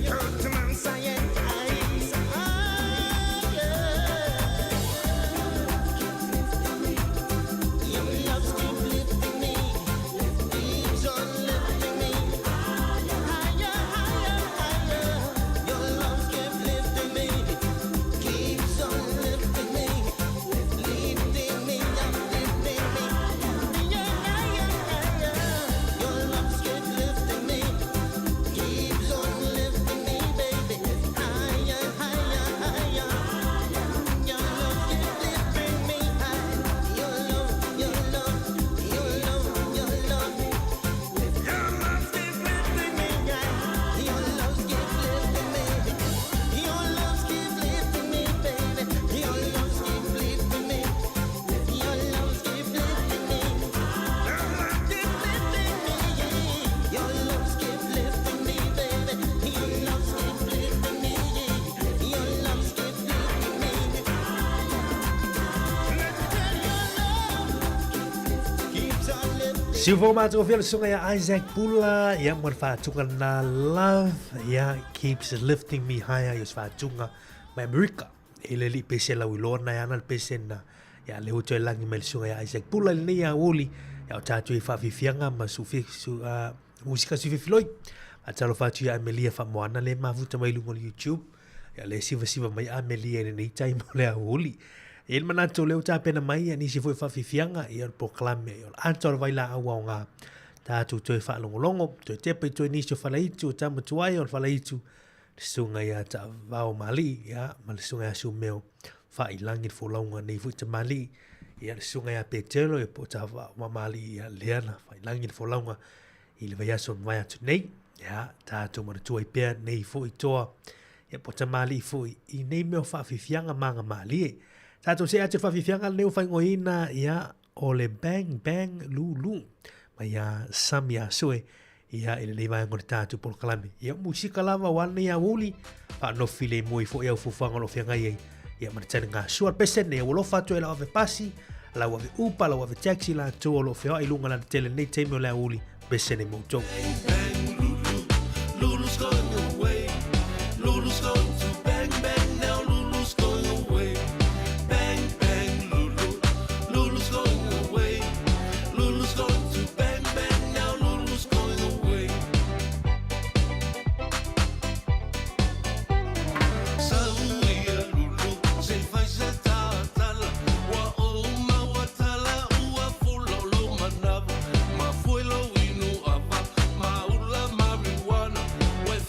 Go to Mount Zion high. Ah, yeah. Your love's keep lifting me. Keeps on lifting me. Higher, higher, higher. Your love keep lifting me. Keeps on lifting me. Lifting me up, lifting me. Yeah, higher, higher. Your love keep lifting me. Keeps on lifting me, baby. Higher, higher, higher. Your love keep lifting me high. Your love, your love, your love, your love. Your love keep lifting me high. Your love keep lifting me. Your love keep lifting me, baby. Your love keep lifting me. Your love keep lifting me. Your love keep lifting me. Your love keep lifting me, baby. Your love keep lifting me. Your love keep lifting me. Let me tell you, love keeps on lifting. Siufoga matagofie le susuga ia Isaac Pula ia ma le faatuga lena Love ia keeps lifting me higher i o se faatuga mai Amerika i le alii pese lauiloa na e ana le pese na ia le ua toe lagi mai le susuga ia Isaac Pula i lenei aoauli ia o tatou i faafiafiaga ma su, su, musika suifefiloi. Faatalofa atu ia Amelia Faamoana le mafuta mai luga o le YouTube. Ia le sivasiva mai Amelia i lenei taimi o le aoauli. E i ai le manatu o lea ua tapena mai ia nisi foi faafiafiaga ia o le polokalame o le ata o le vailaau aoga. Tatou toe faalogologo, toe tepa i toe nisi o falaitu o tama tuai o le falaitu, le susuga ia Taavao Mali'i, ia, ma le susuga ia Sumeo Faailagi le folauga nei foi tamalii, ia le susuga ia Petelo ia po o Taavao Mamali'i ia Leana Faailagi le folauga i le vaiaso ua mavae atu nei. Ia, tatou manatua ai pea nei foi toa, ia po o tamalii foi i nei mea o faafiafiaga ma agamalie. Tatou see atu i le faafiafiaga lenei ua faaigoaina, ia, o le Bang Bang Lulu mai ia Sami Asoe, ia, i lenei vaega o le tatou polokalame. Ia, o musika lava ua lenei aoauli, faanofi filemu ai foi au fuafuaga o lo o feagai ai, ia, ma le taligasua. Le pesene, ua alofa atu ai lau ave pasi, lau ave upa, lau ave taxi latou o lo o feoai i luga o le alatele i lenei taimi o le aoauli, pesene mo outou. Lulu's going away. Lulu's going to bang bang now. Lulu's going away. Bang bang Lulu. Lulu's going away. Lulu's going to bang bang now. Lulu's going away. Sau ia Lulu se i fai se tatala. Ua ou maua tala ua fula o lou manava. Mafue lou inu ava ma ula marijuana. Ua e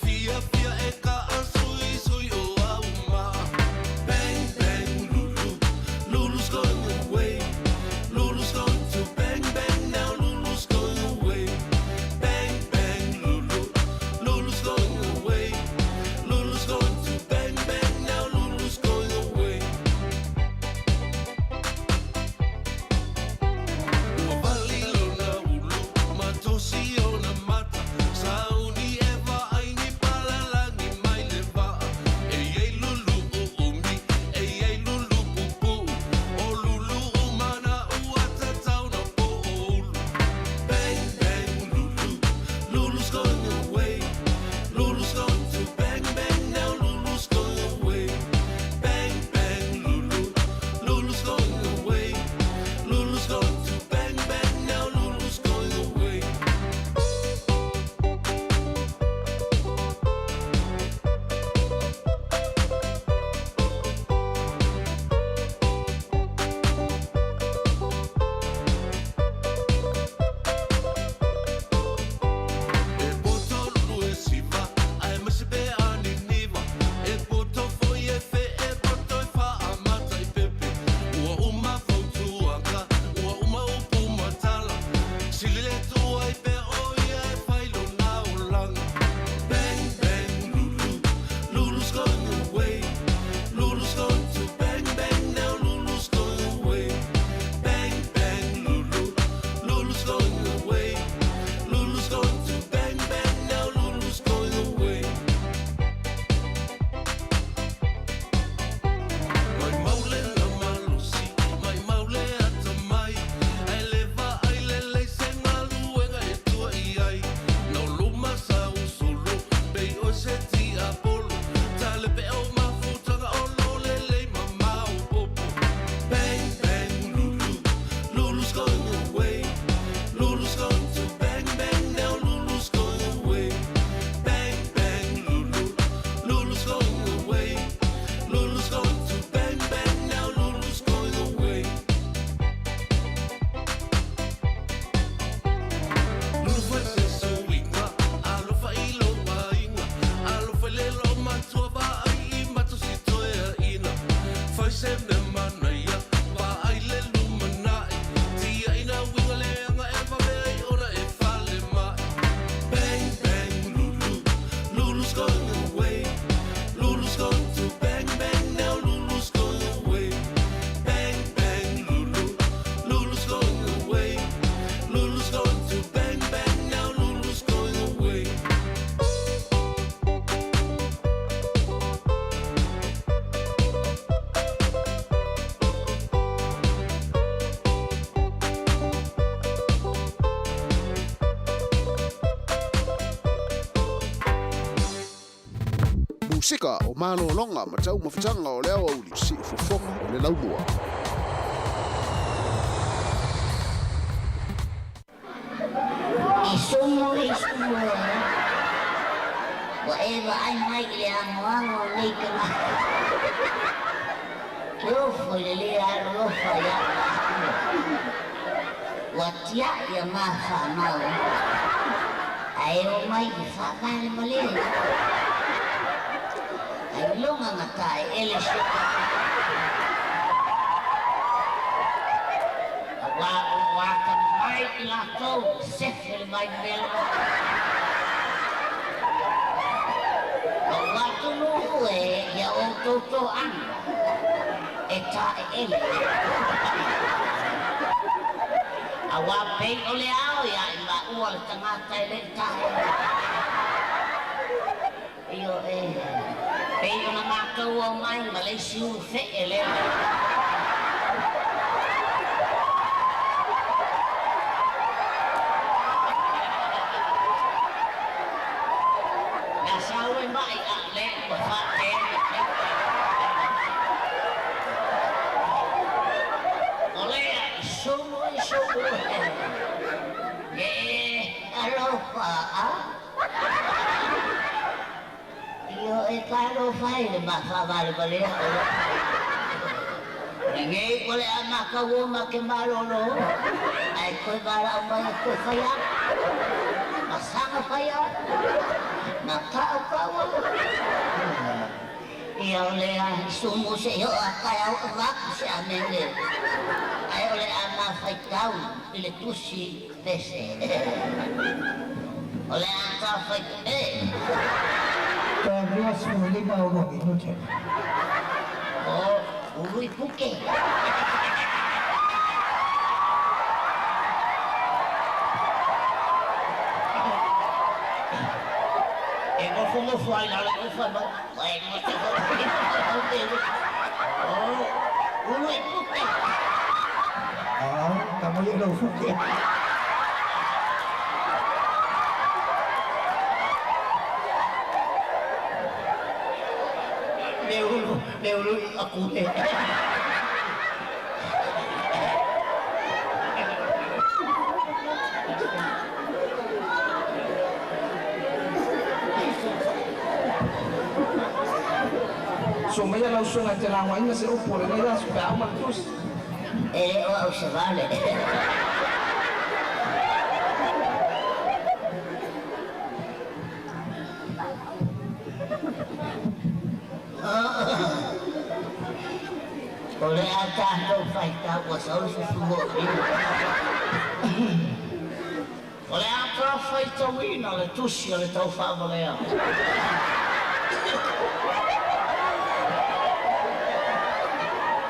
Musika o malologa ma taumafataga o le aoauli siufofoga o le laumua. I sumu i sumu e Ua e vaai mai i le anoano o nei tagata. Ke ofo i le lē alolofa iā maua. Ua tia'i a ma fanau ae omai i faavalevalea. Ailoga gata ele si o Auā o loo atamamai i latou sefe le vaimela. Lou atunuu e ia outou toaga e taeele. Auā pei o le ao iā i maua le tagata e le'i taeele. Ioe, pei ona matou omai ma le isi ulu fee lea. Na sau e ma'i a le ua faapea na tauta. O lea i sumu i sumu e alofa a. Ioe talofa e le ma faavalevalea o loo Lenei ua le a matauo ma ke malolo ae toe valaau mai e toe fai atu ma saga fai atu ma tautau atu. Ia o lea i sumu se'i oo a taeao avatu se amene ae o le a mafaitau i le tusi pese. O le a tafaitau e. Toe 25 o lua minute. O ulu i puke. E nofonofo ai lalo i fai mai. Ua e O ulu i puke. Ah, tamo i lau fuke. Le ulu, le ulu i aku le. So mai lau usoga e te lagoaina se upu o lenei aso pe a uma le tusi. E le o au se vale. O le a tatou faitau ua sau le susu o lima. O le a ta faitauina le tusi o le taufaavalea.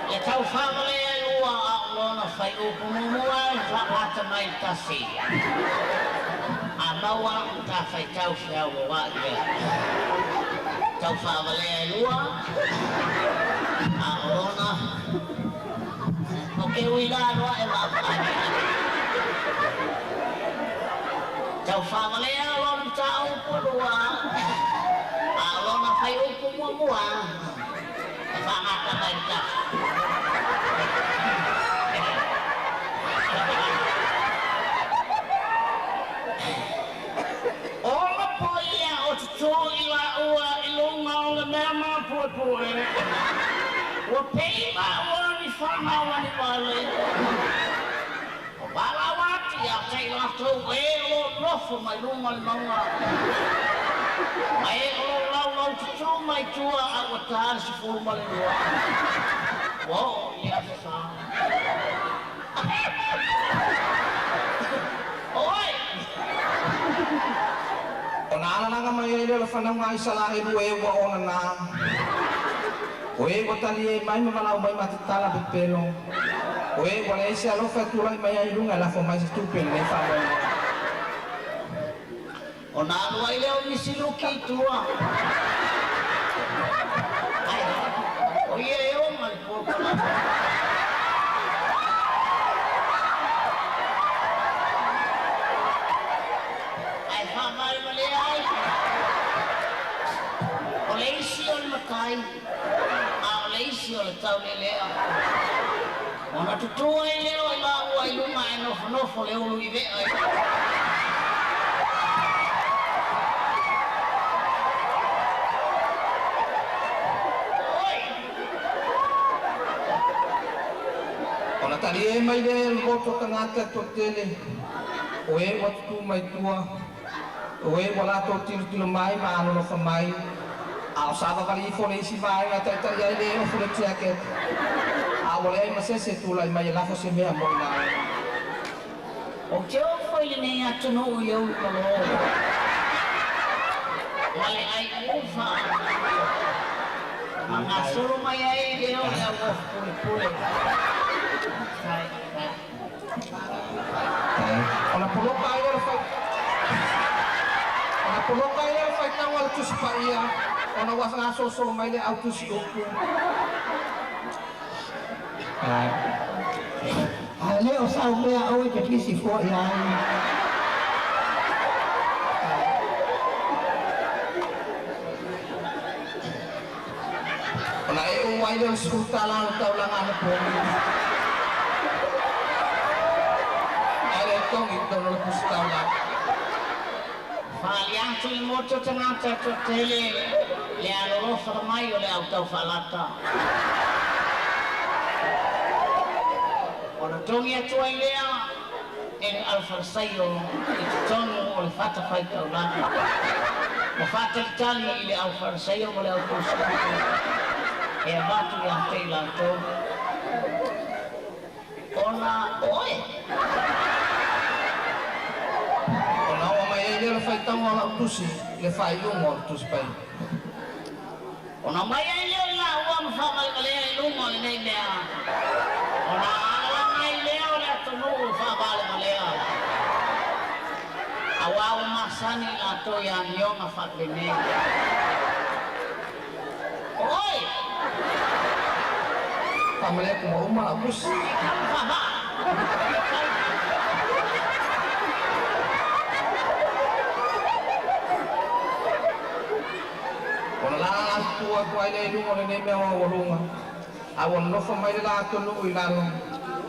Le taufaavalea e lua a o lona faiupu muamua e faagata mai le tasi. A maua ta faitau feauaua'i lea. Taufaavalea e lua a o lona o ke ui la noa e vaavaai. Taufaavalea lona mataupu e lua a o lona faiupu muamua e faagata mai le tasi. Ona po ia o tutū i laua i luga o le mea mapuepue. Ua pei maua ni faga o lani vale. O valaau atu ia te i latou e o loo nofo mai luga o le mauga. Ma e o loo laulau tutū mai tua a ua tā le 12. Ua oo i le aso sa. O ai! Ona alalaga mai ai lea o le fanauga a Isalaelu e ua ona na. O e ua talie mai ma valaau mai ma tatala pepelo. O e ua leai se alofa e tulai mai ai i luga e lafo mai se tupe i lenei faamoemoe. Ona alu ai lea o Misiluki i tua. Ai, o ia e oga le polokalame. Ae faavalevalea ai. O le isi o fetalai, a o le isi o le taulelea. Ona tutū ai lea o i laua i luga ae nofonofo le ulu i vea i. Oi! Ona taliē mai lea e le loto o tagata e toatele, o e ua tutū mai tua, o e ua latou tilotilo mai ma alolofa mai, a o savavali ifo le isi vaega e taita'i ai le ofu le tiakete, a ua leai ma se isi e tulai mai e lafo se mea mo i laua. Ou te ofo i lenei atunuu i le ulu malo ma le ai ufa ma gasolo mai ai lea o le auofu pulepule. Faafetai. Ona poloka ai lea o le fai Ona poloka ai lea o le faitauga a le Tusi Paia, ona ua gasolosolo mai le au tusi upu. A le o sau mea aua e te pisi fua i ai. Ona e ou ai lea o le $10 o le taulaga anapogi. Ae le togi i totonu o le pusi taulaga. Faali atu i le motu o tagata e toatele le alolofa mai o le au taufaalata. Ona togi atu ai lea e le aufalesaio i totonu o le fatafaitaulaga. Ma faatalitali i le aufalesaio ma le autusiupu e avatu ia te i latou. Ona oe! Ona oo mai ai lea o le faitauga o lau tusi i le faaiuga o le Tusi Paia. Ona omai ai lea o i laua ma faamalemalea i luga o lenei mea, ona alalaga ai lea o le atunuu faavalevalea, auā ua masani i latou i amioga faapenei. O oe! Faamalie atu ua uma lau tusi. Ona lala tutu atu ai lea i luga o lenei mea maualuga, a ua nonofo mai le la atunuu i lalo.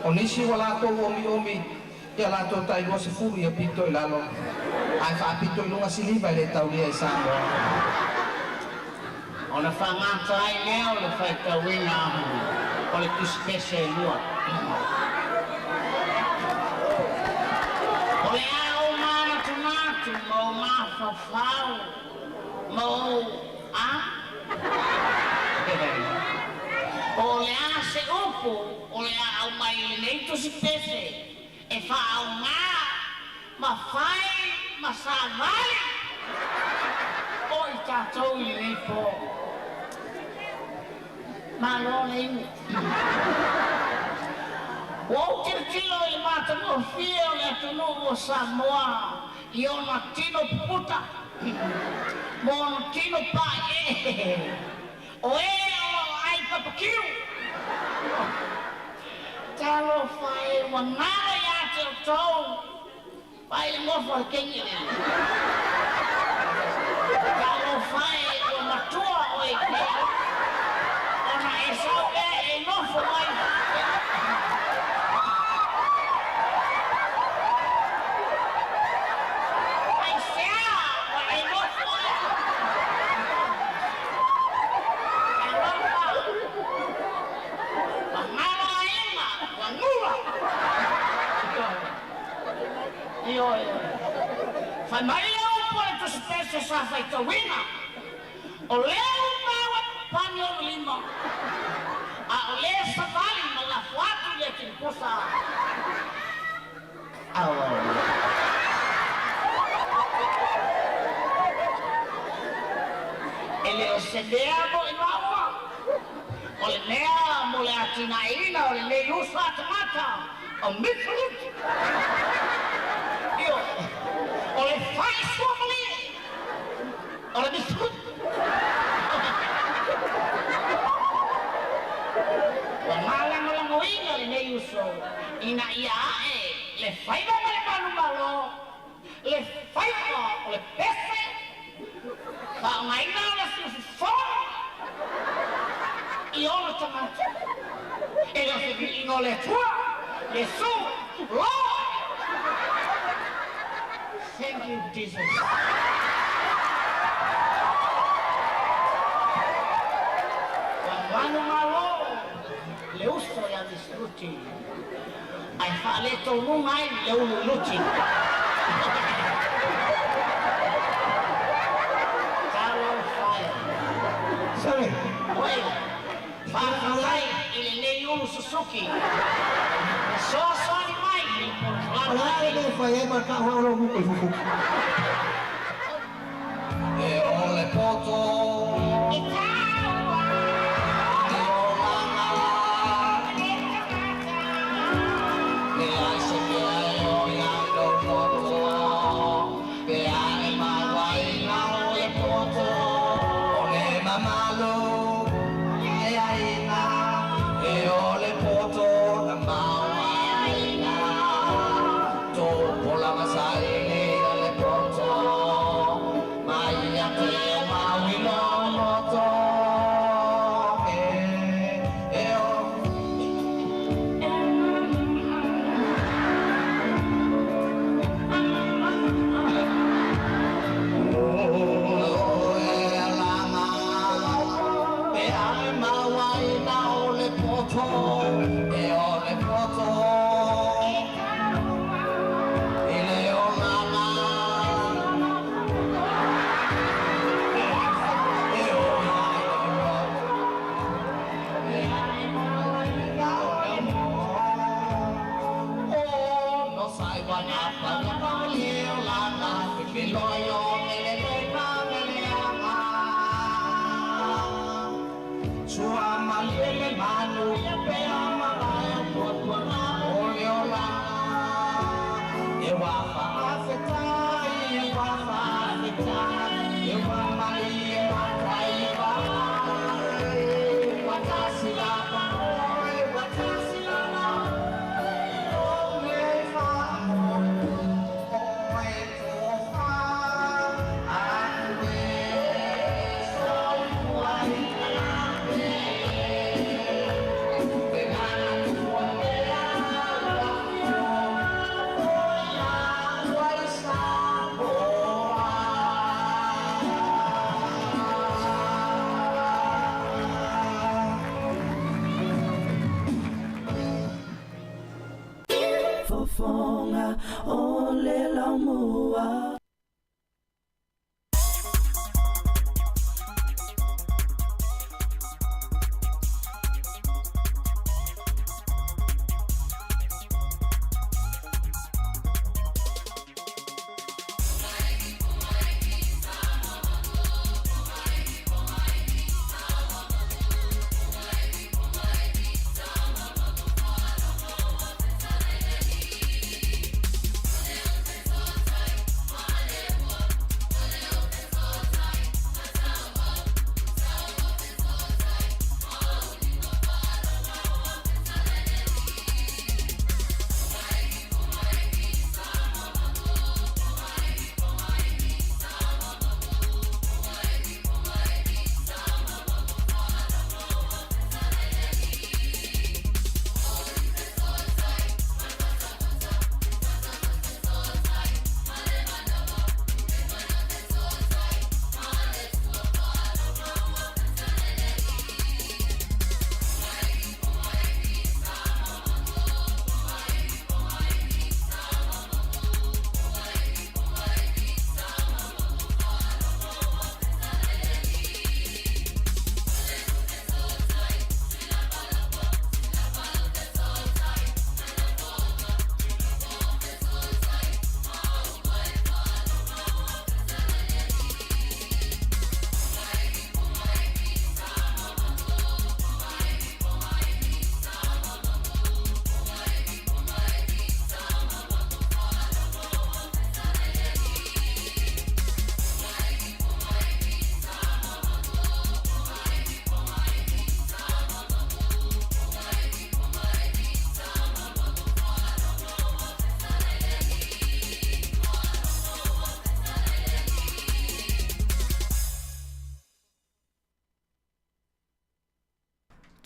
O nisi ua latou omiomi i a latou tai 20 ia pito i lalo, ae faapito i luga siliva e le taulia i Samoa. Ona faagata ai lea o le faitauina o le tusipese e lua. O le a ou manatunatu ma ou mafaufau ma ou a? Po o le a se upu o le a aumai i lenei tusipese e faaaoga ma fai ma savali o i tatou i lenei po. Malo le inu. Ua ou tilotilo i le matagofie o le atunuu o Samoa i ona tino puputa ma ona tino paeee o e o lo o ai papakiu. Talofa e, ua galo ia te outou Vaai le nofo a le keiki lea. Talofa e, ua matua oe i te ona e sau ea e nofo mai faapea. Aisea ua e nofo ai? Talofa, ua galo aiga, ua gula. Ioe. Fai mai le upu a le Tusi Pese sa faitauina, O lea ua maua pani o lima, a o lea savali ma lafo atu i le tilipusa. Auau. E le o se mea mo i maua, o le mea mo le atinaeina o lenei uso a tagata o Miflut. Ioe, o le fai suamalie o le Miflut. Ua malagolagoina lenei uso ina ia ae le faiva ma le manumalo, le faiva o le pese, faaaogaina o le siufofoga. i ona tagata. E le o se viiga o le Atua, Iesu, Lord. Thank you, Jesus. Ua manumalo le uso ia Miss Luti, ae faaletaunuga ai le ulu luti. Talofa e. Sorry. Oi, faafetai i lenei ulu Susuki. Fesoasoani mai i le O le a le mea e fai ai ma tau au lou muku i fufuki? E o le poto E taua Le olaga Le tagata Leai se mea e oi ai lou loto Pe a e mau ai na o le poto O le mamalu le aiga E o le poto na mau aiga Tupulaga saili le poto Ma ia te mau i lou loto E, e o Fofoga o le laumua. Thank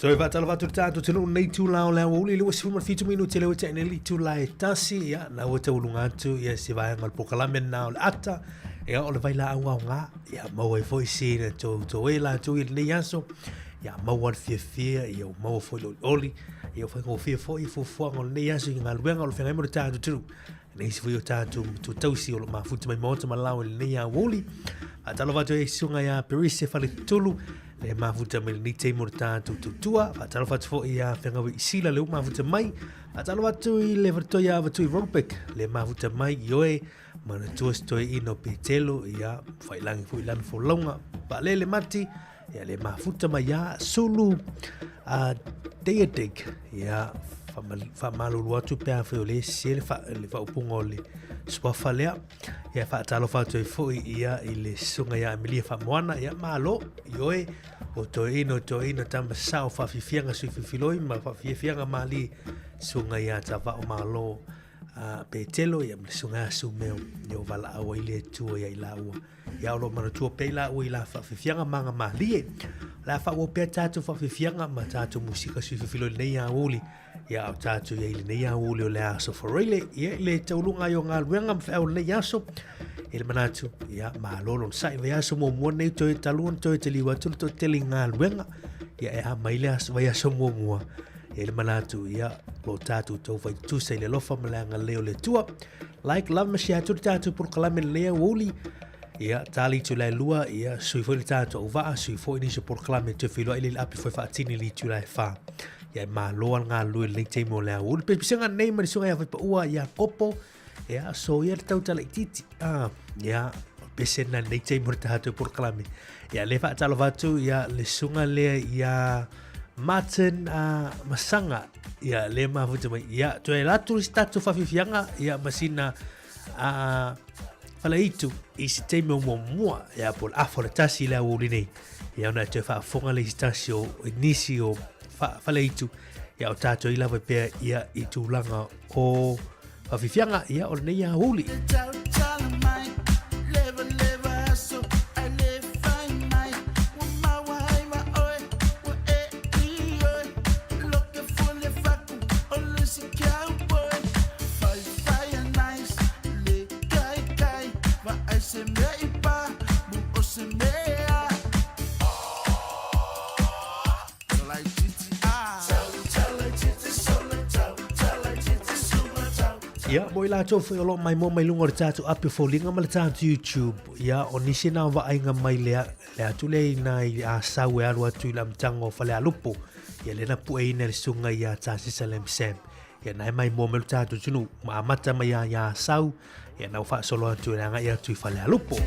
Toe faatalofa atu le tatou atunuu nei itula o le aoauli 27 minute lea ua tea nei le itula e tasi ia na ua tauluga atu ia se vaega o le polokalame lena o le ata ia o le vailaau aoga ia maua ai foi sina tou toe latou i lenei aso ia maua le fiafia ia ua maua foi le olioli ia ua faigofie foi fuafuaga o lenei aso i galuega o lo feagai ma le tatou atunuu le isi foi o tatou matua tausi o lo o mafuta mai maota ma lao i lenei aoauli. Faatalofa atu ai susuga ia Perise Faletutulu, le mafuta mai lenei taimi o le tatou tautua. Faatalofa atu foi ia Feagaui Isila le ua mafuta mai. Faatalofa atu i le faletoa ia Avatui Robeck, le mafuta mai i oe, manatua se toeaina o Petelo, ia failangi foi lana folauga. Paalele Mati, ia le mafuta mai ia Sulu a Deadig, ia faamalulu atu pe afai o lea e sese le, fa, le faaupuga o le suafa lea. Ia faatalofa atu ai foi ia i le susuga ia Amelia Faamoana, ia malo i oe o toeaina o toeaina tama sao faafiafiaga sui filifiloi ma faafiafiaga malie susuga ia Tavao Malo a Petelo ia ma le susuga ia Sumeo ia o valaau ai le Atua ia i laua. Ia o lo o manatua pea i laua i la faafiafiaga ma aga malie. O le a faaauau pea tatou faafiafiaga ma tatou musika sui filifiloi i lenei aoauli. Ia o tatou i ai i lenei aoauli o le aso Faraile. Ia i le tauluga ai o galuega ma feau o lenei aso. I le manatu, ia malo lona sa'i vaiaso muamua nei toe talu ona toe taliu atu le toatele i galuega. Ia e a mai le aso vaiaso muamua. Ia i le manatu, ia lo tatou tau fai tutusa i le alofa ma le agalelei o le Atua. Like, love ma share atu le tatou polokalame lenei aoauli. Ia, tali itula e lua, ia, sui foi le tatou auvaa, sui foi nisi o polokalame toe feiloai le i le api foi faatini i le itula e whā. Ia, e malo a le galulue i lenei taimi o le aoauli. Pesepesega nei ma le susuga ia Whaipaua ia Kopo, ia, so ia le tautala itiiti. Ah, ia, pese na lenei taimi o le tatou polokalame. Ia, le faatalofa atu, ia, le susuga lea ia Martin Masanga, ia, le mafuta mai. Ia, toe latu le tatou whawhiwhianga, ia, masina Faleitu i se taimi o muamua, ia, po o le afa o le tasi i le aoauli nei. Ia, ona e toe faafofoga le isi tasi o nisi o Faleitu, ia, o tatou i lava pea, ia, i tulaga o whawhiwhianga, ia, o lenei aoauli. Ia, mo i latou foi o lo o maimoa mai luga o le tatou api o foliga ma le tatou YouTube, ia, o nisi na o vaaiga mai le, le atu lea i nā i Asau e alu atu i le amataga o Falealupo, ia lea na pueina e le susuga ia Tasisa Lam Sam. Ia, na e maimoa mai lo tatou atunuu, ma amata mai ia ia Asau, ia na ua faasolo atu e le agai atu i Falealupo.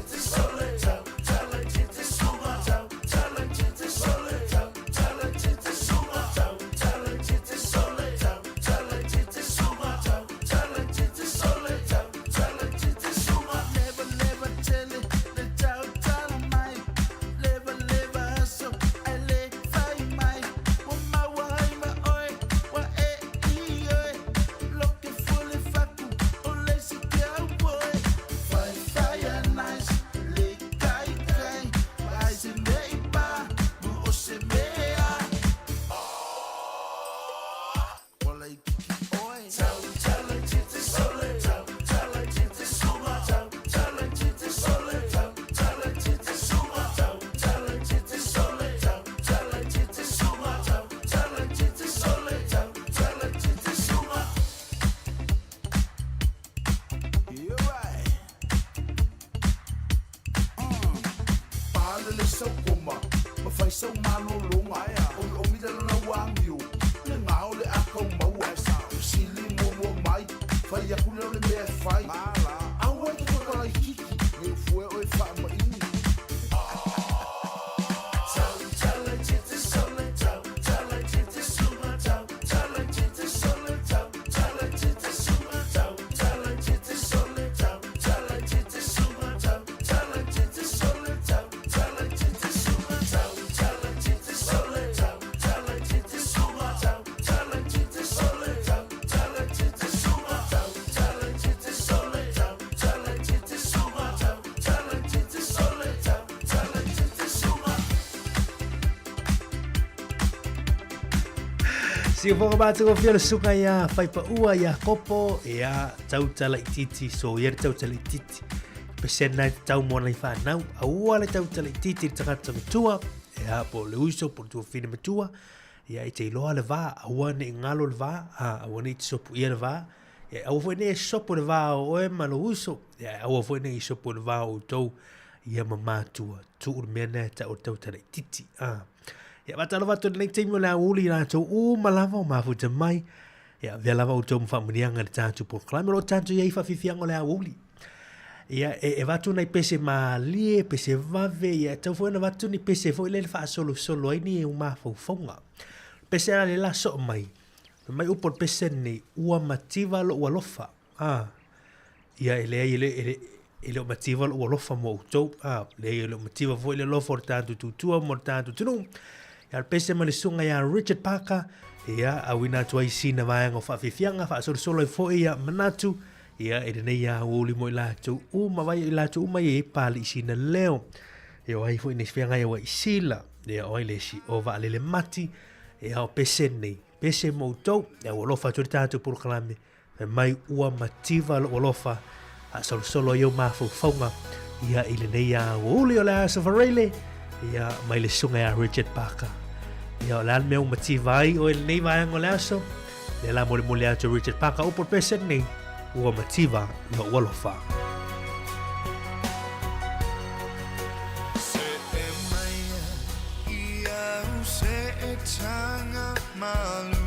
Siufoga matagofie le susuga iā Faipaua iā Kopo, ia tautala itiiti, so ia le tautala itiiti. Pesene na e tatau mo nai whanau, aua le tautala itiiti le tagata matua, ia po le uso po le tuafine matua, ia e te iloa le va, aua ne i ngalo le va, a, aua ne i te sopu ia le va, ia aua foi ne i sopo le va o oe ma lou uso, ia aua foi ne i sopo le va o outou ia ma matua, tuu le mea lena e tau o le tautala itiiti, a. Ia faatalofa atu i lenei taimi o le aoauli i latou uma lava o mafuta mai. Ia avea lava outou ma faamanuiaga i le tatou polokalame o lo o tatou i ai i faafiafiaga o le aoauli. Ia e avatu nai pese malie, pese vave, ia e tatau foi ona avatu ni pese foi lele faasolosolo ai ni mafaufauga. Pese la le la soo mai, fai mai upu o le pese lenei, ua mativa lou alofa. A, ia e leai e le, e le, e le o mativa lou alofa mo outou. A, leai e le o mativa foi le alofa o le tatou tutua mo le tatou atunuu. Ia le pese ma le susuga ia Richard Parker, ia auina atu ai sina vaega o faafiafiaga, faasolosolo ai foi ia manatu, ia i lenei aoauli mo i latou uma, vai i latou uma ia i pali i sina leo. Ia o ai foi nei feagai au ai sila, ia o ai le isi o vaalele mati, ia o pese nei, pese mo outou, ia ua alofa atu ai le tatou polokalame, Fai mai ua mativa lou alofa a solosolo ai ou mafaufauga ia i lenei aoauli o le Aso Faraile ia mai le susuga ia Richard Parker. Ia o le a le mea ua mativa ai oe i lenei vaega o le aso? Lea la molimoli atu e Richard Parker upu o le pese lenei, ua mativa lou alofa. Se e mai i au se e tanga malu.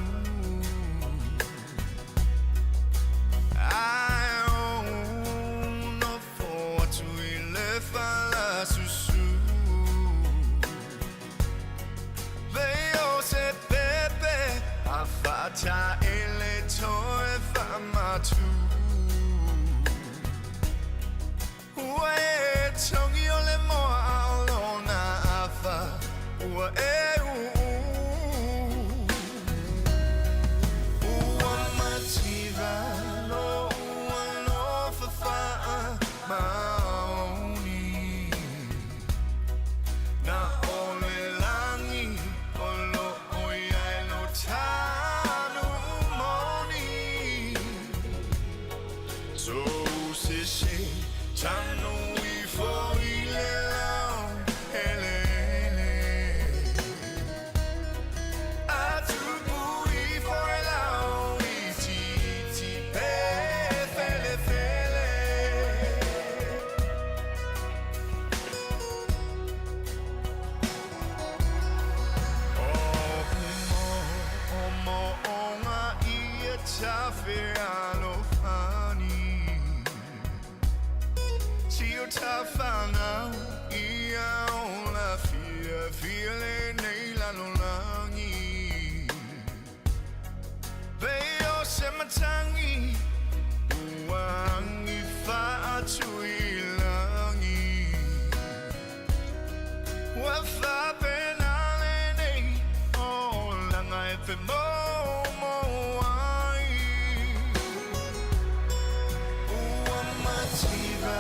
Ua mativa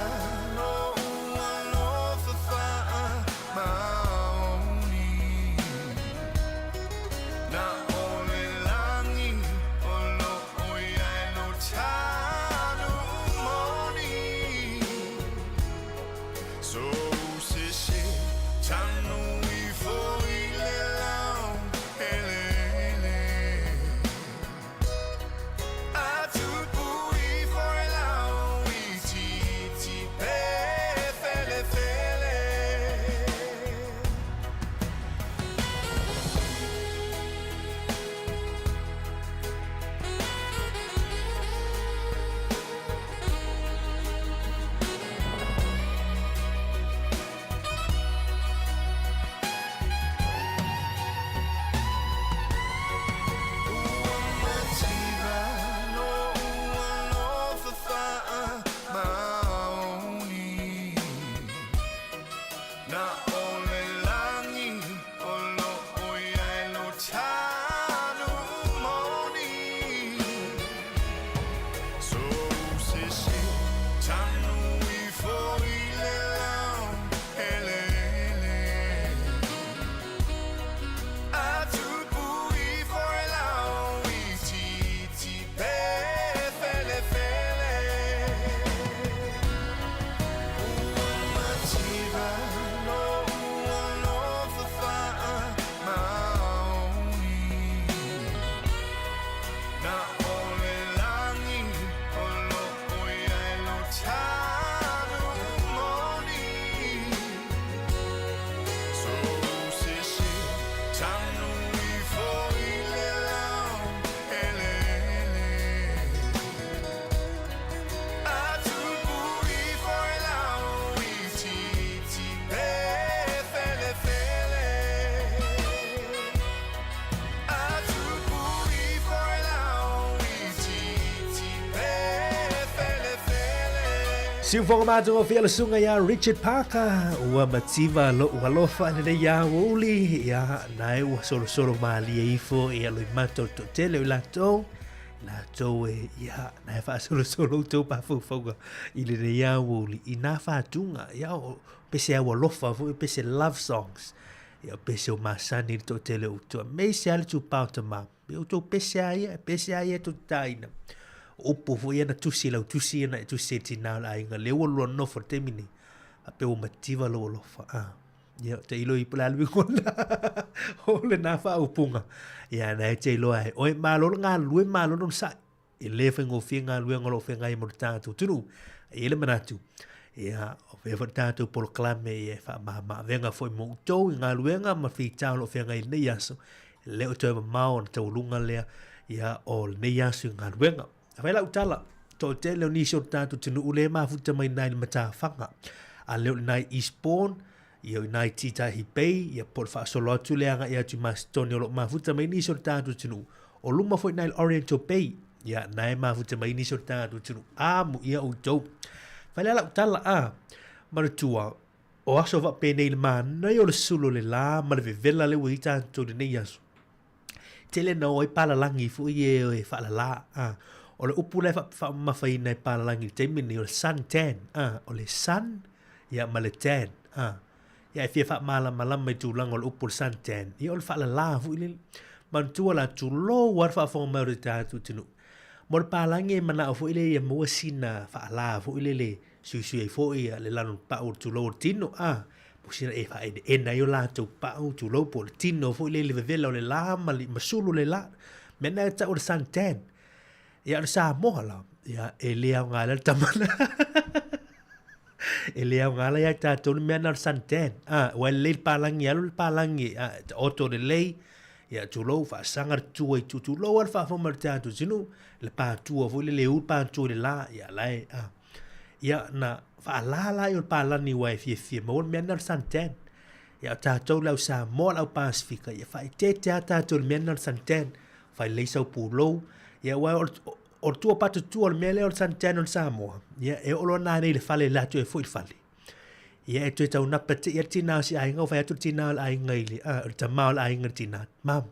lou alofa faamaoni Na o le lagi o loo i ai lo tanu moni So se se tanu ifo i le lao eleele Siufoga matagofie le susuga ia Richard Parker, ua mativa lo'u alofa i lenei aoauli, ia nae ua solosolo malie ifo ia loimata o le toatele o i latou, latou e ia nae faasolosolo outou mafaufauga i lenei aoauli i nā fatuga, ia o pese au alofa foi, pese love songs, ia pese o masani i le toatele o outou, aemaise lava le itupa o tama. Ia outou pese a ia, pese a ia tou te tāina. O upu foi ia na tusi lau tusi ia na e tusi e tinā o le aiga. Lea ua lua nofo le taimi nei. A pe ua mativa lou alofa. Ah. Ia, te ilo i pula alu ngona. O le nā whaaupunga. Ia, na e te iloa e. Oe, malo le galulue, malo le onosai. E lē faigofie galuega o lo o feagai ai mo le tatou atunuu. E i ai le manatu, ia, o fea foi le tatou polokalame ia e faamāmāavega foi mo outou i galuega ma fita o lo o feagai i lenei aso, e le o toe mamao ona taualuga lea ia o lenei aso i galuega. E fai lau tala, toatele o nisi o le tatou atunuu lea e mafuta mai i le matafaga, a le o i ina i Eastbourne, ia o i ina i Titahi Bay, ia po o le faasolo atu lea agai atu i Masetone o lo o mafuta mai nisi o le tatou atunuu, o luma foi i ina i le Oriental Bay, ia na e mafuta mai nisi o le tatou atunuu, amuia outou. Fai lea lau tala, a, manatua, o aso faapenei i le manaia o le sulu o le la ma le vevela lea ua i ai tatou i lenei aso. Tele na o ai palalagi foi e e faalala. A, o le upu la e faamamafaina e palalagi i le taimi lenei o le sun tan. A, o le sun ia ma le tan. A, ia e fia faamalamalama i tulaga o le upu o le sun tan. Ia o le faalala foi lele. Manatua la, tulou lava le faafofoga mai o le tatou atunuu. Mo le palagi e manao foi lea ia maua sina faalā foi lele suisui ai foi le lanu pau o le tulou o le tino, a, po sina e faaenaena ai o latou pau tulou po o le tino foi lele vevela o le lā ma le ma sulu o le lā. Mea na e tau o le suntan. Ia o le Samoa la, ia e le aoga la le tama lea. E le aoga la ia i tatou le mea na o le suntan. A, ua e lelei le palagi, alu le palagi, a, taoto lelei, ia tulou faasaga le tua i tu, tulou lava le faafofoga mai o le tatou atunuu, le patua foi lele e u le patua i le lā, ia la e, a. Ia na faalā la i o le palani ua e fiafia maua le mea na o le suntan. Ia o tatou le au Samoa le au Pasifika, ia faaeteete lava tatou i le mea na o le suntan. Fai lelei sau pulou, ia aua o le, o le tua patatua o le mea lea o le suntan o le Samoa, ia e oo loa nanei i le fale latou e foi i le fale. Ia e toe taunapa te ia le tinā o si aiga, ua fai atu le tinā o le aiga i le, a, o le tamā o le aiga i le tinā, Mum,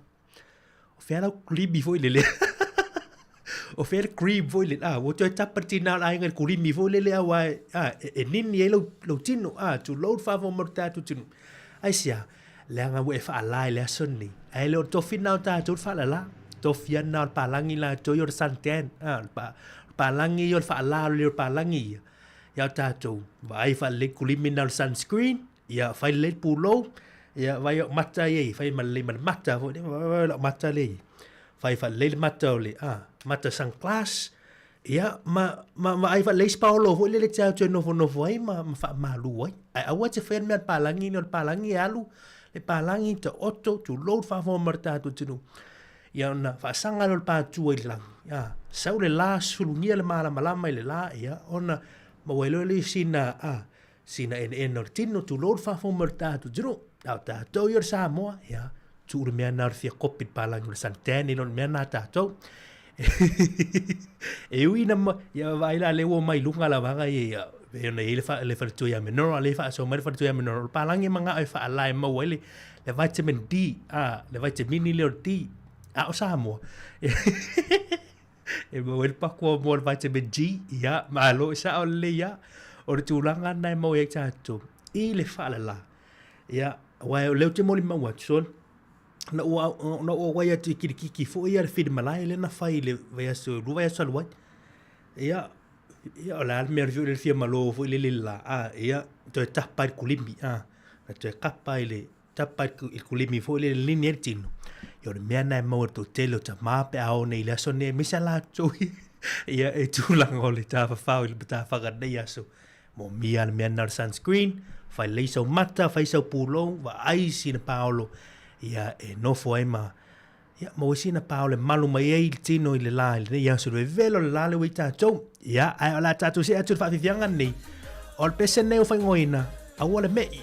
o fea lau kulimi foi lele? o fea le cream foi lele? A, ua toe tapa le tinā o le aiga i le kulimi foi lele aua e, a, e, e nini ai lau, lau tino, a, tulou le faafofoga mai o le tatou atunuu. Aisea? Leaga ua e faalā i le aso lenei, ae le o le tofi lena o tatou le faalala. Tofi lava lena o le palagi latou ia o le suntan, a, o le pa, palagi ia o le faalā o le palagi ia. Ia o tatou, vaai faalelei kulimi na o le sunscreen, ia fai lelei le pulou, ia vai au mata ia i, fai ma lelei ma le mata foi, vai lau mata lea i. Fai faalelei le mata o le, a, mata sunglass, ia ma, ma vaai faalelei si paolo foi lele te au toe nofonofo ai ma, ma faamalu ai. Ae aua e te faia le mea a le palagi, o le palagi e alu, le palagi taoto, tulou le faafofoga mai o le tatou atunuu. Ia ona faasaga lea o le patua i le lagi. A, sau le la, sulugia le malamalama i le la, ia ona maua ai loa lea sina, a, sina enaena o le tino, tulou le faafofoga mai o le tatou atunuu. A o tatou ia o le Samoa, ia, tuu le mea na o le fia kopi le palagi o le suntan i lo le mea na tatou. E ui ina ma, ia vaai la lea ua mai luga lavaga ia, ia, pei ona i ai le, fa, le faletua ia Menora, lea e faasoa mai le faletua ia Menora, o le palagi e manao e faalae maua ai le, le vitamin D, a, le vitamini lea o le D, a o Samoa. e maua ai le pakoa mo le vitamin G, ia, malo e sao lelei ia. O le tulaga lena e maua ai tatou i le faalala. Ia, aua o lea ou te molimau atu, sol, na ua, na ua auai atu i kilikiki foi ia le Fidimalae lea na fai i le vaiaso, lua vaiaso talu ai. Ia, ia o le a le mea o le fia malo foi lele i le la, a, ia, toe tapa i le kulimi, a, na toe kapa i le, tapa i le kulimi foi lele nini ai le tino. Ia o le mea na e maua i le toatele o tama pe a o nei i le aso nei, aemaise lava latou ia e tulaga o le tafafao i le matafaga i lenei aso. Moomia le mea lena o le sunscreen, fai lelei sau mata, fai sau pulou, vaai sina paolo ia e nofo ai ma ia maua ai sina paolo e malu mai ai le tino i le la i lenei aso i le vevelo o le la lea ua i tatou. Ia, ae o le a tatou see atu i le faafiafiaga lenei. O le pese lenei ua faaigoaina, aua le me'i.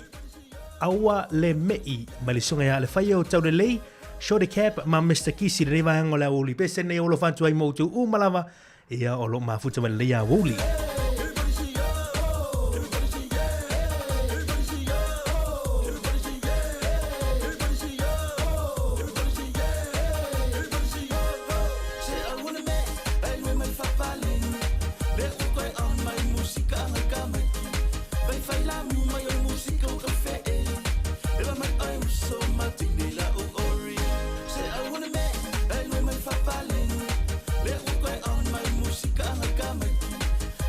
Aua le me'i mai le susuga ia Alefaia o Taulelei, Shorty Cap ma Mister Kisi i lenei vaega o le aoauli. Pese lenei o alofa atu ai mo outou uma lava, ia o lo o mafuta mai lenei aoauli. Le ua toe aumai musika agai tamaiti Faifai lamu mai o le musika ua kafe'e E va mai oe uso ma tinei la'u ori Se aua le mea e lue mai faapaleni Le ua toe aumai musika agai tamaiti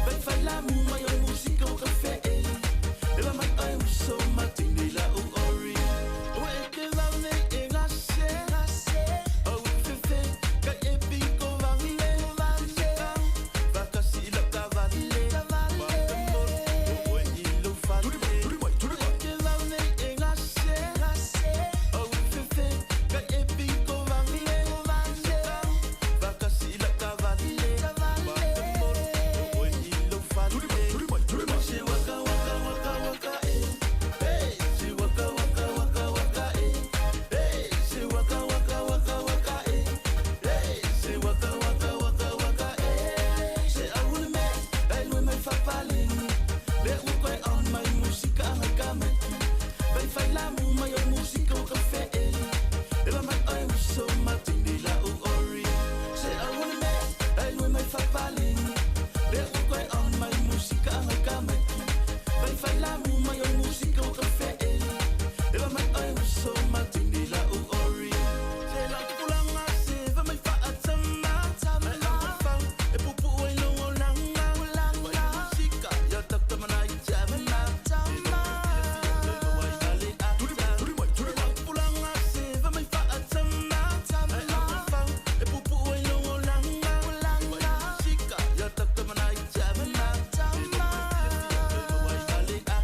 Faifai lamu mai o le musika ua kafe'e E va mai oe uso ma tinei la'u ori Ua e te vau nei e gase Au e fefe kai e piko vale Faatasi i lau taavale Ma te motu o oe i lou fale Ua e te vau nei e gase Au e fefe kai e piko vale Faatasi i lau taavale Ma te motu o oe i lou fale Se waka waka waka waka e Hey se waka waka waka waka e Hey se waka waka waka waka e Hey se waka waka waka waka e Se aua le mea e lue mai faapaleni Le ua toe aumai musika agai tamaiti Faifai lamu mai o le musika ua kafe'e E va mai oe uso ma tinei la'u ori Se aua le mea e lue mai faapaleni Le ua toe aumai musika agai tamaiti Faifai lamu mai o le musika ua kafe'e E va mai oe uso ma tinei la'u ori Se lau tupulaga se va mai fa'atama Ae au e pupu'u ai lou olaga Ua i musika ia tatamanai tama E maua ai ma le ata Se lau tupulaga se va mai fa'atama Ae au e pupu'u ai lou olaga Ua i musika ia tatamanai tama E maua ai ma le ata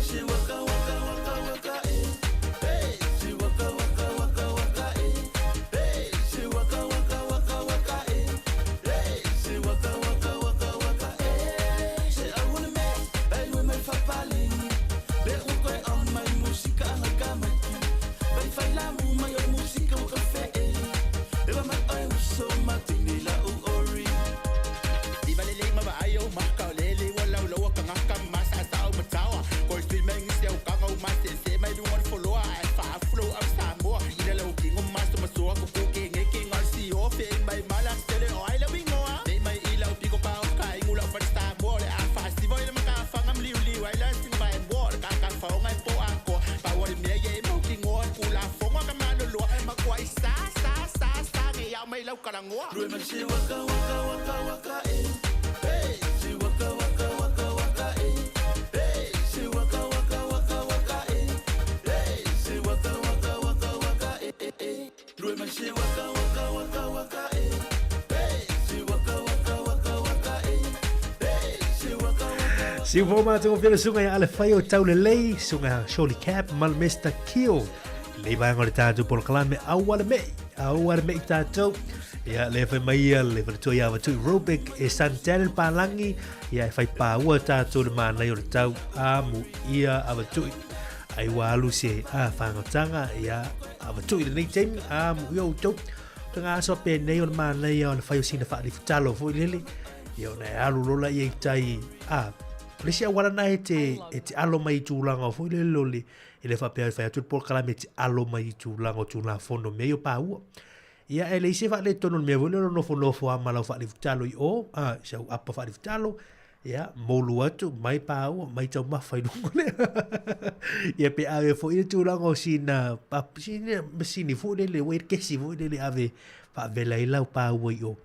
Se waka waka waka waka e Hey se waka waka waka waka e Hey se waka waka waka waka e Hey se waka waka waka waka e Se aua le mea e lue mai faapaleni Le ua toe aumai musika agai tamaiti Faifai lamu mai o le musika ua kafe'e E va mai oe uso ma tinei la'u ori Iva lelei ma vaai o maka o lele ua laulaua kagaka ma sa'asa'o mataoa Koe sui mai gisi aukaga o masese mai luga o le foloa ae fa'afu lou au Samoa Ina lau kigo masomasoa kuku kegeke ga o le siofe Fe'i mai ma le asele o ai lau igoa Nei mai i lau piko kaokaaigu lau fale Samoa O le a fa'asiva o i le matafaga ma liuliu ai la siga vaemoa O le kakafaoga e po akoa Pau o le mea ia e mautinoa le kulafogo a ka maloloa E makua'i sa sa sa sa Nei ao mai lau kalagoa Lue mai se waka waka waka waka e Hey se waka waka waka waka e Hey se waka waka waka waka e Hey se waka waka waka waka e e Lue mai se waka waka waka waka e Hey se waka waka waka waka e Hey se waka waka Siu fo mātou o whira sunga ia ale whai o taulelei, sunga Shirley Cap ma le Mr. Keel. Lei vaega o le tātou polokalame auale mei, auale mei tātou. Ia, le whai mai ia, le whare ia watu Robic e Santana le pālangi, ia e whai pāua tātou le mānai o le tau a mu ia a watu ai wā alu se a whangotanga, ia a watu i le nei taimi, a mu ia o tau. Te ngā aso pe nei o le mānai o le whai o sina whaariwhitalo fo i lele, ia ona e alu lola ia i tai, a, o le isi auala na e te, e te alo mai i tūlanga o fo i lele o le, e le whapea whai atu le polokalame e te alo mai i tūlanga o tūlafono mea i o pāua. Ia e leai se faaletonu o le mea foi lea o le nofonofo lava ma lau faalifutalo i o, a, si au apa faalifutalo, ia, moulu atu, mai pāua, mai taumafa i luga lea. Ia pe ave foi le tulaga o sina, sina masini foi lele, ua i le kesi foi lele ave faavela ai lau pāua i o.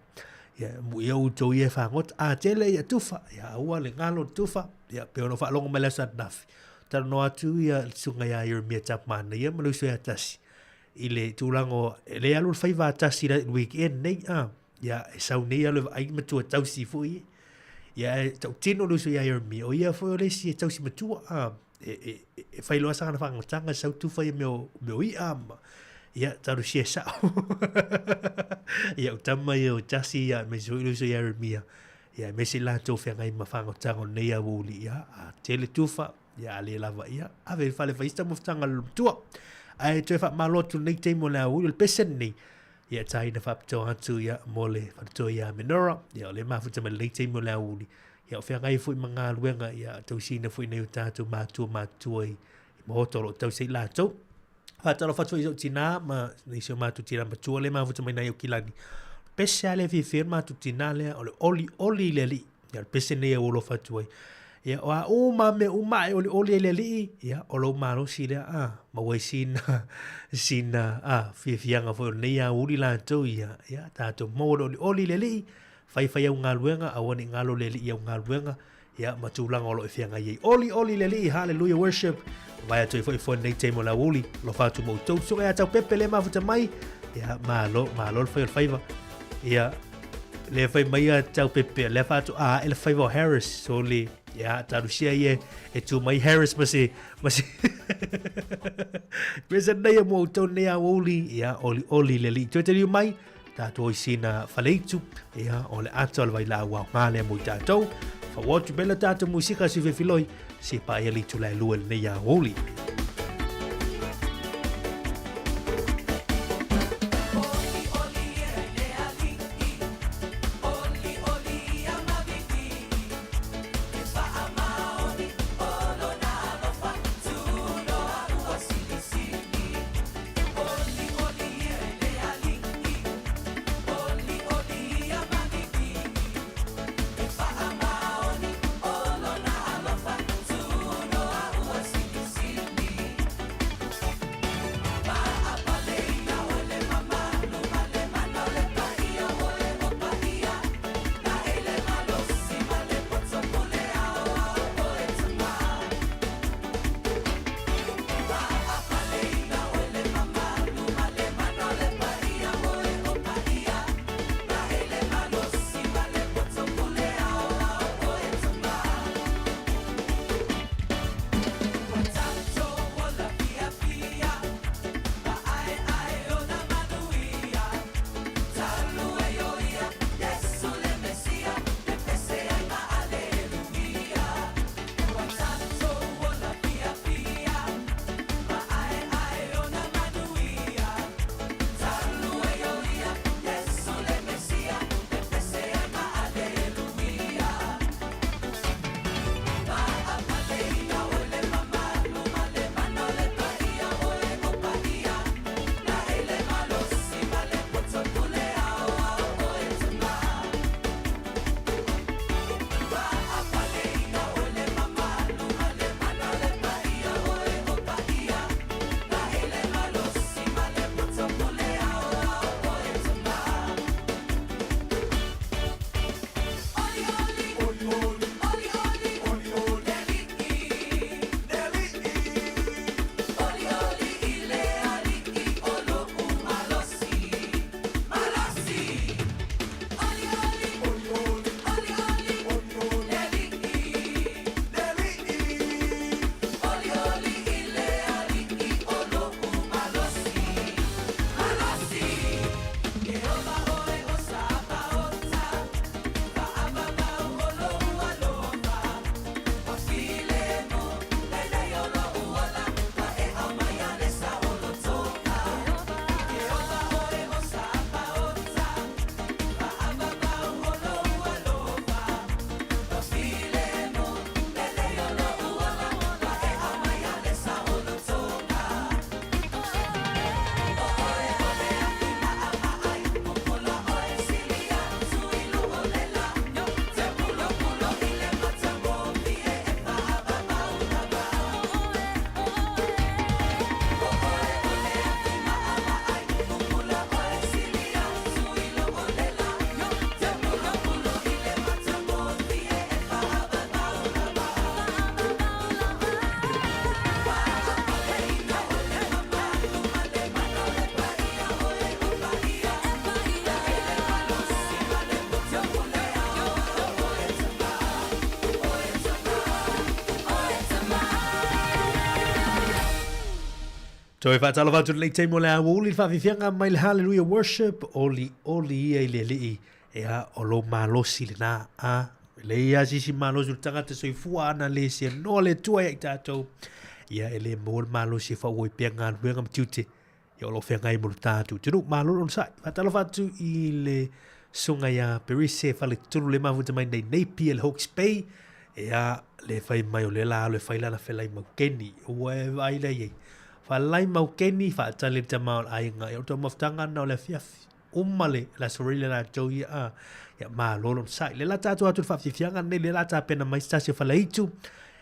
Ia, muia outou ia e fagota, a tele ia tufa, ia aua le galo le tufa, ia pe ona faalogo mai le aso ananafi. Talanoa atu ia le susuga ia Jeremia Chapman ia ma le uso ia tasi. I le tulaga o, e le alu le faiva a tasi le weekend nei, a, ia, e sau nei alu e vaai matua tausi foi e. Ia, e tautino le uso ia Jeremia, o ia foi o le isi e tausi matua, a, e, e, e whai loa sangana whangatanga, sau tufa ia meo, meo i'a, ma, ia, taru sia sao. Ia, o tama ia o Jasi, ia, me se foi le uso ia Jeremia. Ia, me se latou feagai ma whangatanga o nei a wuli, ia, a tele tufa, Ia, a le lava ia, ave i le fale whaista mo whtanga le matua. Ae toe whaamalo atu nei taimi o le aouli o le pese nei. Ia, tāina whaapitoa atu ia mo le wharetoa ia Menora. Ia, o le mafuta mai lenei taimi o le aouli. Ia, o wheangai foi ma ngā luenga, ia, tausina foi nei o tātou mātua mātua i, i mahoto o lo tausa i lātou. Whātalo whatu i sau tinā, ma nei si o mātou tinā matua le mafuta mai nei o kilani. pese lava lea e fiafia ai le matou tinā lea, o le olioli i le Alii. Ia, o le pese lenei e ou alofa atu ai. Ia, o a uma lava mea uma a e olioli ai i le Alii, ia, o lou malosi lea, a, maua ai sina, sina, a, fiafiaga foi o lenei aoauli latou, ia, ia, tatou maua le olioli i le Alii, faifai au galuega, aua ne i galo le Alii i au galuega, ia, ma tulaga o lo o e feagai ai. Olioli i le Alii, hallelujah worship, vae atu ai foi foi lenei taimi o le aoauli, alofa atu ma outou. Susuga ia Taupepe le mafuta mai, ia, malo, malo le fai o le faiva. Ia, le fai mai ia Taupepe, lea faatoa ae le faiva o Harris, soli, ia, talusia ia e tu mai Harris ma se, ma se, Pesa nei mo outou nei aoauli, ia, olioli le Alii. Toe taliu mai, tatou i sina faleitu, ia, o le ata o le vailaau aoga lea mo i tatou. Faaauau atu pea le tatou musika si fefiloi, se paia le itula e lua i lenei aoauli. Toe faatalofa atu lenei taimi o le aoauli le faafiafiaga mai le Hallelujah Worship, oli oli ia i le Alii, ea o lou malosi lena, a e leai lava se isi malosi o le tagata soifua ana le seanoa le Atua ia i tatou, ia e le maua le malosi e faaauau ai pea galuega ma tiute ia o lo o feagai mo le tatou atunuu. Malo le onosai. Faatalofa atu i le susuga ia Perise Faletolu le mafuta mai nei Napier le Hawke's Bay. Ea le fai mai o le la alo e fai lana felai maukeni. Ua e vaai lea i ai. Falai maukeni, faatali le tama o le aiga. Ia o tau mafutaga na o le afiafi. Uma le le Aso Lile latou ia a ia malo le onosai. Lea la tatou atu le faafiafiaga lenei lea la tapena mai se tasi o faleaitu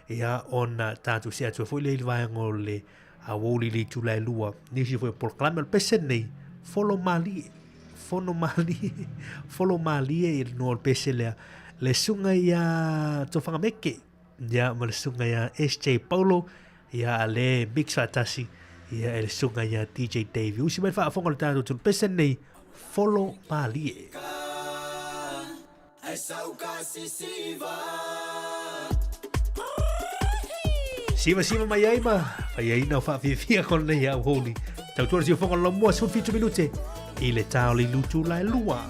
ia ona tatou see atu ai foi lea i le vaega o le aoauli i le itula e lua nisi foi o polokalame o le pese lenei folo malie fono malie folo malie i le noa o le pese lea le susuga ia Tofagameke ia ma le susuga ia SJ Paulo ia a le mix faatasi ia e le susuga ia DJ Davey. Usi mai le faafofoga o le tatou tunu pese lenei folo malie. Siva siva mai ai ma fai ai nau whaafiafia kon nei au holi. Tautua le siufonga lo mua 17 minute i le tao le lutu la e lua.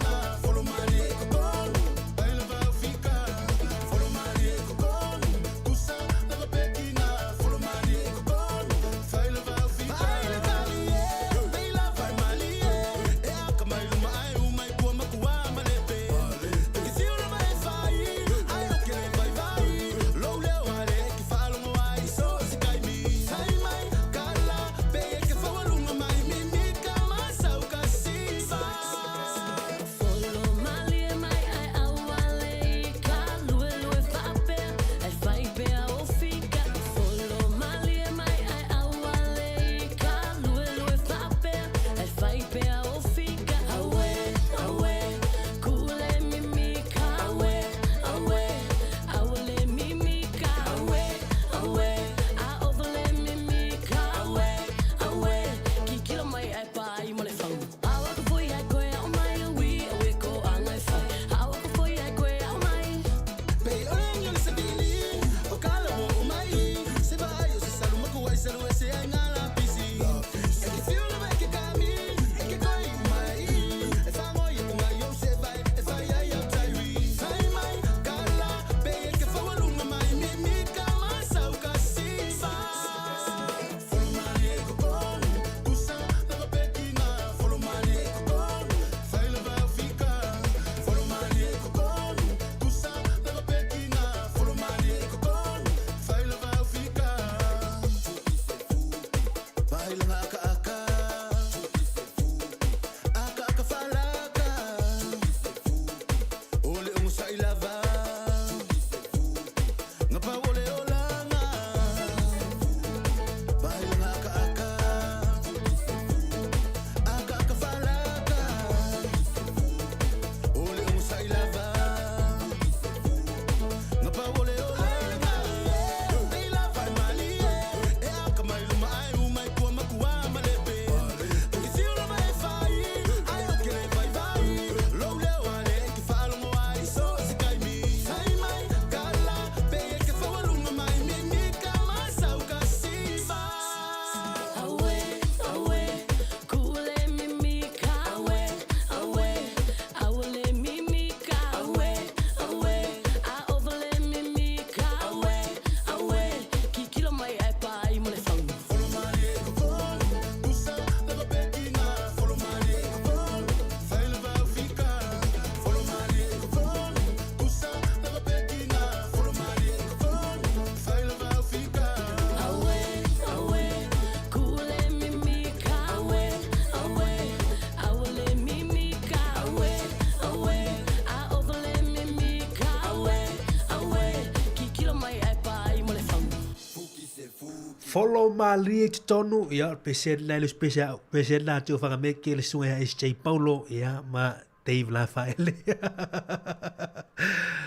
Follow malie i totonu, ia, o le pese lena e le pese au, pese lena a Tio Whangameke, le susuga ia SJ Paulo, ia, ma Dave Lafaele.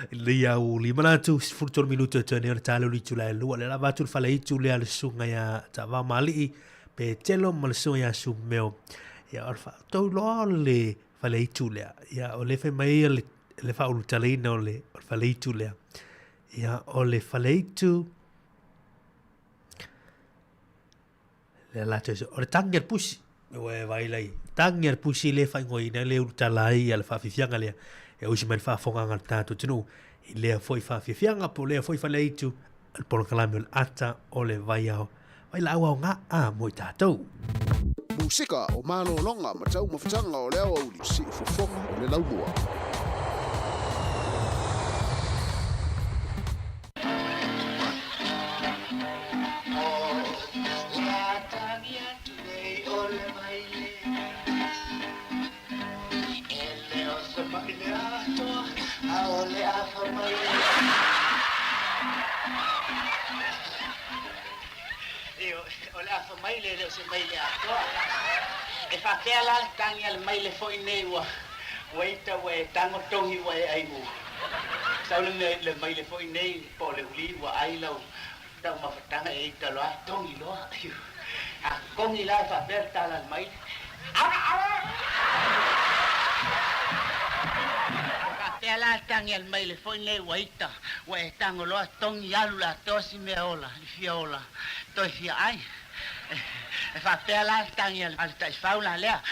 I lenei aoauli. Manatu, 13 minute o toe nei o le tale o le itula e lua. Le lava atu le faleitu lea le susuga ia Taavao Maali'i, Petelo ma le susuga ia Sumeo. Ia, o le faatauloa o le faleitu lea. Ia, o le fai mai ia le, le faaulutalaina o le, o le faleitu lea. Ia, o le faleitu Lea la te o le tangi a le pusi. Ua e vai lai. Tangi a le pusi le whaingoina le ulutala ai a le whaafifianga lea. E usi mai le whaafonga le tātou tunu. I lea foi whaafifianga po lea foi whaleitu a le polokalame o le ata o le vaiao. Vai la au ngā a mo i tātou. Musika o malologa ma taumafataga o le aoauli, siufofoga o le laumua. afa maile. Ioe, o le afa maile e le o se maile atoa. E faapea la le tagi a le maile foi nei ua ua ita ua e tago togi ua e ai ua sau le mea le maile foi nei po o le ulī ua ai lau taumafataga e ita loa e togi loa. A kogi la e faapea le tala a le maile. Faapea la le tagi a le maile foi nei ua ita ua e tago loa togi alu le atoa si mea ola i fia ola toe fia ai. E faapea la le tagi a le taifau la lea.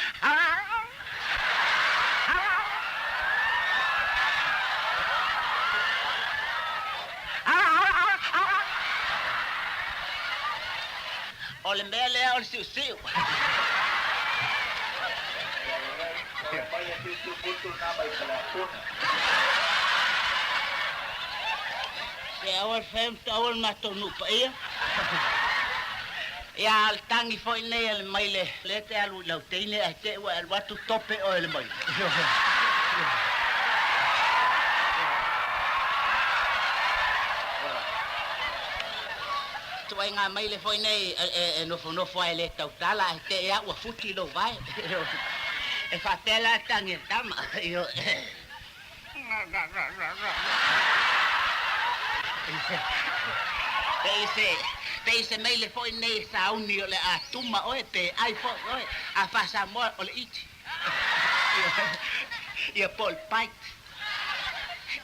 O le mea lea o le siusiu. Se aua le fai aua le matou nuu paia. Ia a o le tagi foi lenei a le maile lea e te alu i lau teine ae te i ua e alu atu tope oe e le maile. Ituaiga maile foi nei e nofonofo lava e le tautala ae te i lava ua futi lou vae. E faapea la le tagi a le tama. Pei se, pei se maile foi nei e sauni o le a tuma oe pe ai foi oe, a faa-Samoa o le iti. Ia po o le bite.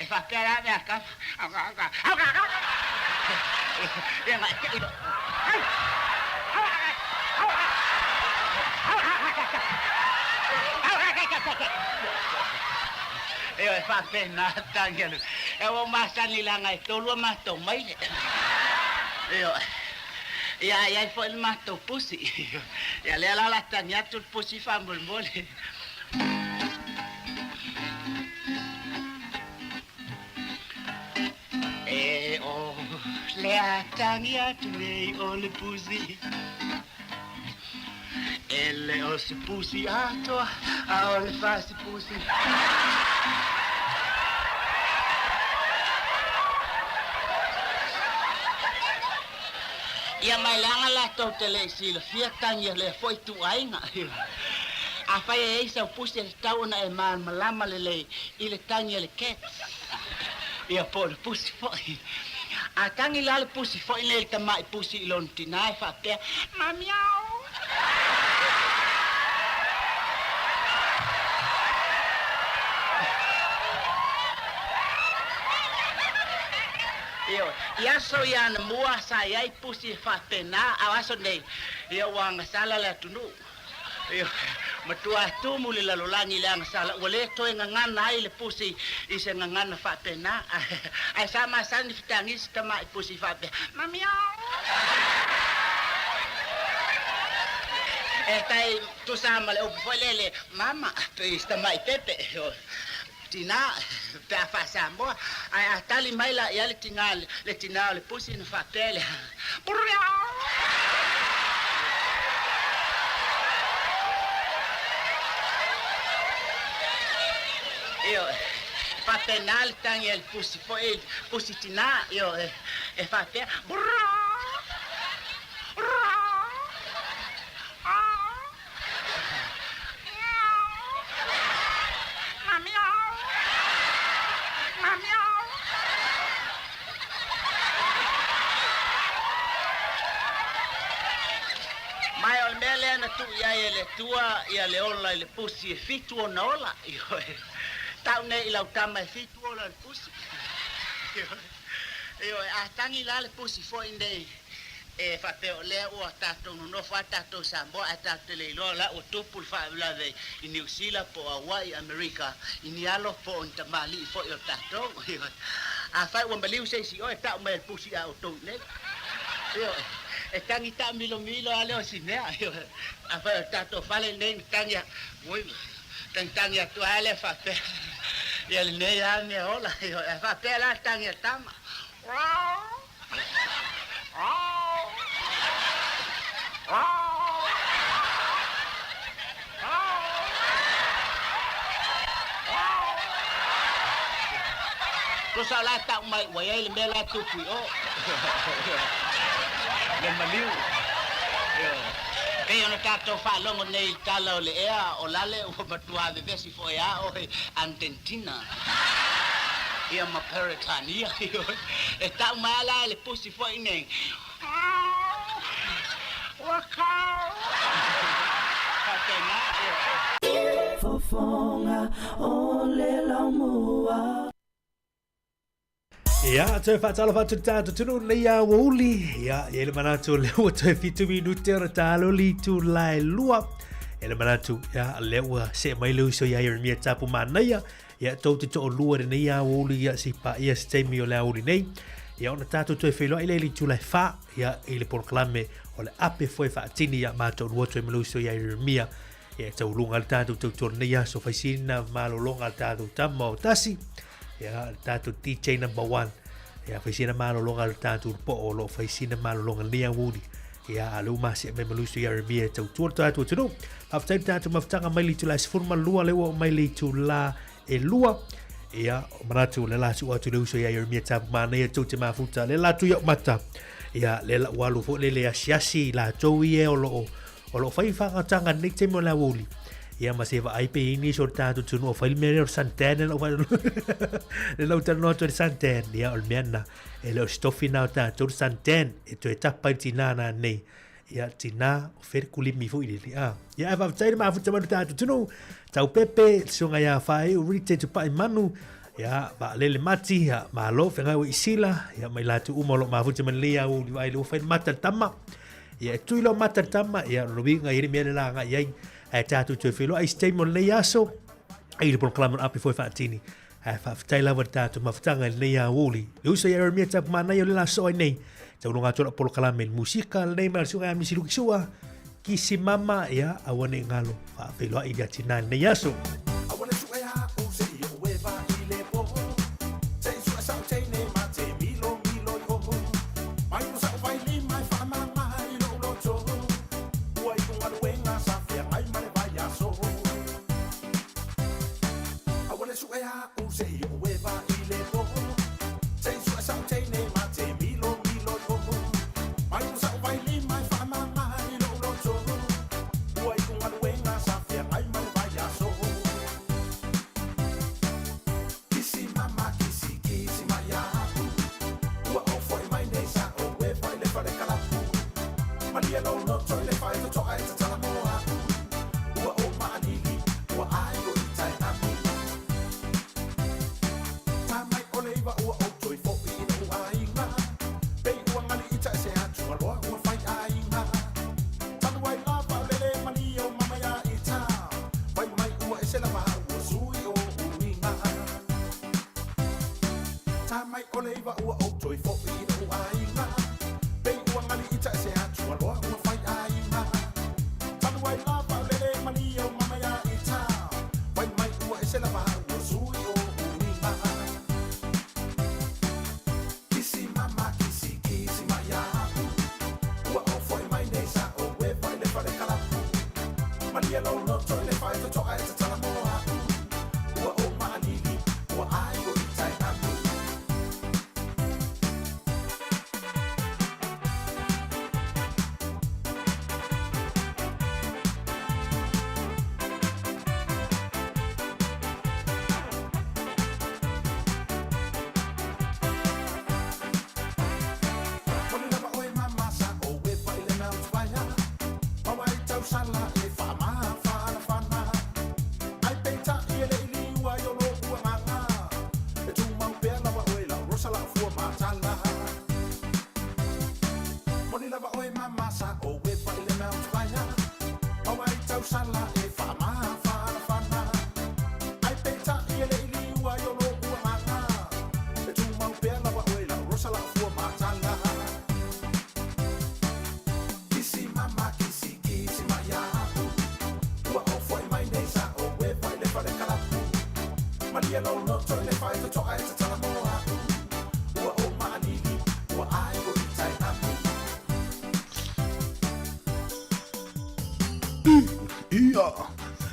E faapea la mea a tama. Ia Ioe, e faapena tagi a le. E ua ou masani leaga e tolu a matou maile. Ioe. Ia, a i ai foi le matou pusi. Ia, lea la o le a tagi atu le pusi faamolemole. E o le a tagi atu nei o le pusi. E le o se pusi atoa, a o le fasi pusi. Ia mai leaga latou te le i silafia tagi a lea foi ituaiga. Afai e i ai sau pusi e tatau ona e malamalama lelei i le tagi a le cat, ia po o le pusi foi. A tagi la le pusi foi nei le tamai pusi i lona tinā e faapea, Mamiao! Ioe, i aso ia anamua sa i ai pusi e faapena, a o aso nei, ia ua agasala le atunuu. Ioe, matua tumu le lalolagi i le agasala, ua le toe gagana ai le pusi i se gagana faapena. Ae sa masani fetagi si tamai pusi faapea, Mamiao! E tai tusa ma le upu foi lele, Mama, pei si tamai pepe, tinā, pe a faa-Samoa. Ae a tali mai la i ai le tinā, le tinā o le pusi ona faapea lea, Brrrr! Ioe, e faapena le tagi a le pusi foi, pusi tinā, ioe, e faapea, Brrrr! Mai o le mea lea na tuu i ai e le Atua ia le ola i le pusi e fitu ona ola. Ioe. Tau nei i lau tama e fitu ola o le pusi. Ioe. Ioe, a tagi la le pusi foi nei E faapea o lea ua tatou nonofo lava tatou i Samoa ae tatou te le iloa la ua tupu le faalavelave i Niu Sila po o Hawaii, Amerika, i ni alo po o ni tamalii foi o tatou. Afai ua maliu se isi oe, tau mai e le pusi a outou i nei. Ioe, e tagi taamilomilo lava lea o si mea. Ioe, afai o le tatou fale lenei na tagi a, oi, tagitagi atu lava lea faapea, ia lenei lava mea ola. Ioe, ae faapea la le tagi a le tama. Tusa o la e ta'u mai ua i ai le mea la e tupu i o. Le maliu. Ioe. Pei ona tatou faalogo nei i le tala o le ea o Lale ua matuā vevesi foi a oe Antentina ia ma Peretania. Ioe. E ta'u mai a la e le pusi foi nei. Ua kau. Faapena, ioe. Fofoga o le laumua. Ia, toe whaatalofa atu le tātou tunu nei a uli. Ia, ia le manatu le ua toe fitu minute ona tālo li tu lae lua. Ia le manatu, ia, le ua se mai le uso ia Jeremia tapu manaia. Ia, tou te to lua le nei a uli ia si pa ia se taimi o le auli nei. Ia, ona tātou toe whailoa i le li tu lae wha. Ia, i le polokalame o le ape foe whaatini ia mātou lua toe mai le uso ia Jeremia. Ia, taulunga le tātou tautua nei aso whaisina malolonga le tātou tama o tasi. Ia, le tātou DJ number one. Ia, whaisina malolonga le tātou po o lo whaisina malolonga nei auli. Ia, a le uma se me malusu ia Jeremia e tautua le tātou tunu. Whaftai le tātou mafutanga mai le tula sefulu ma lua le ua mai le tula e lua. Ia, o manatu le la su atu le uso ia Jeremia tapu mānei e tau te mafuta. Le la tu ia mata. Ia, le la ualu fo le le asiasi la tau i e o lo O lo o fai whakatanga nei taimi o le aoauli. Ia ma se vaai pe ini so tātou tunu o fai le mea lea o le suntan le lau le lau talanoa atu i le suntan. Ia o le mea na e le o se tofi na o tātou le suntan e toe tapa i le tinā nā nei. Ia tinā o fea le kulimi foi lele a. Ia ae faafetai le mafuta mai lo tātou tunu. Tau pepe, le susuga ia Whaeu Rite Tupai Manu, ia Vaalele Mati, ia malo whengai o Isila, ia mai lātou uma o lo mafuta mai lenei aoauli vaai le ua fai le mata le tama. Ia e tui loa mata le tama, ia lona uiga i le mea le la agai ai, ae tātou toe wheloa i se taimi o lenei aso, i le polokalame o le ape foi whaatini. Ae faafetai lava le tātou mafutaga i lenei aoauli. Le uso ia Eremia Tapu Manaia o le la soa ai nei, tauloga atu la polokalame le musika lenei mai le susuga ia Misi Luki Sua, kisi mama, ia aua ne i galo, faafeiloai i le atinā i lenei aso.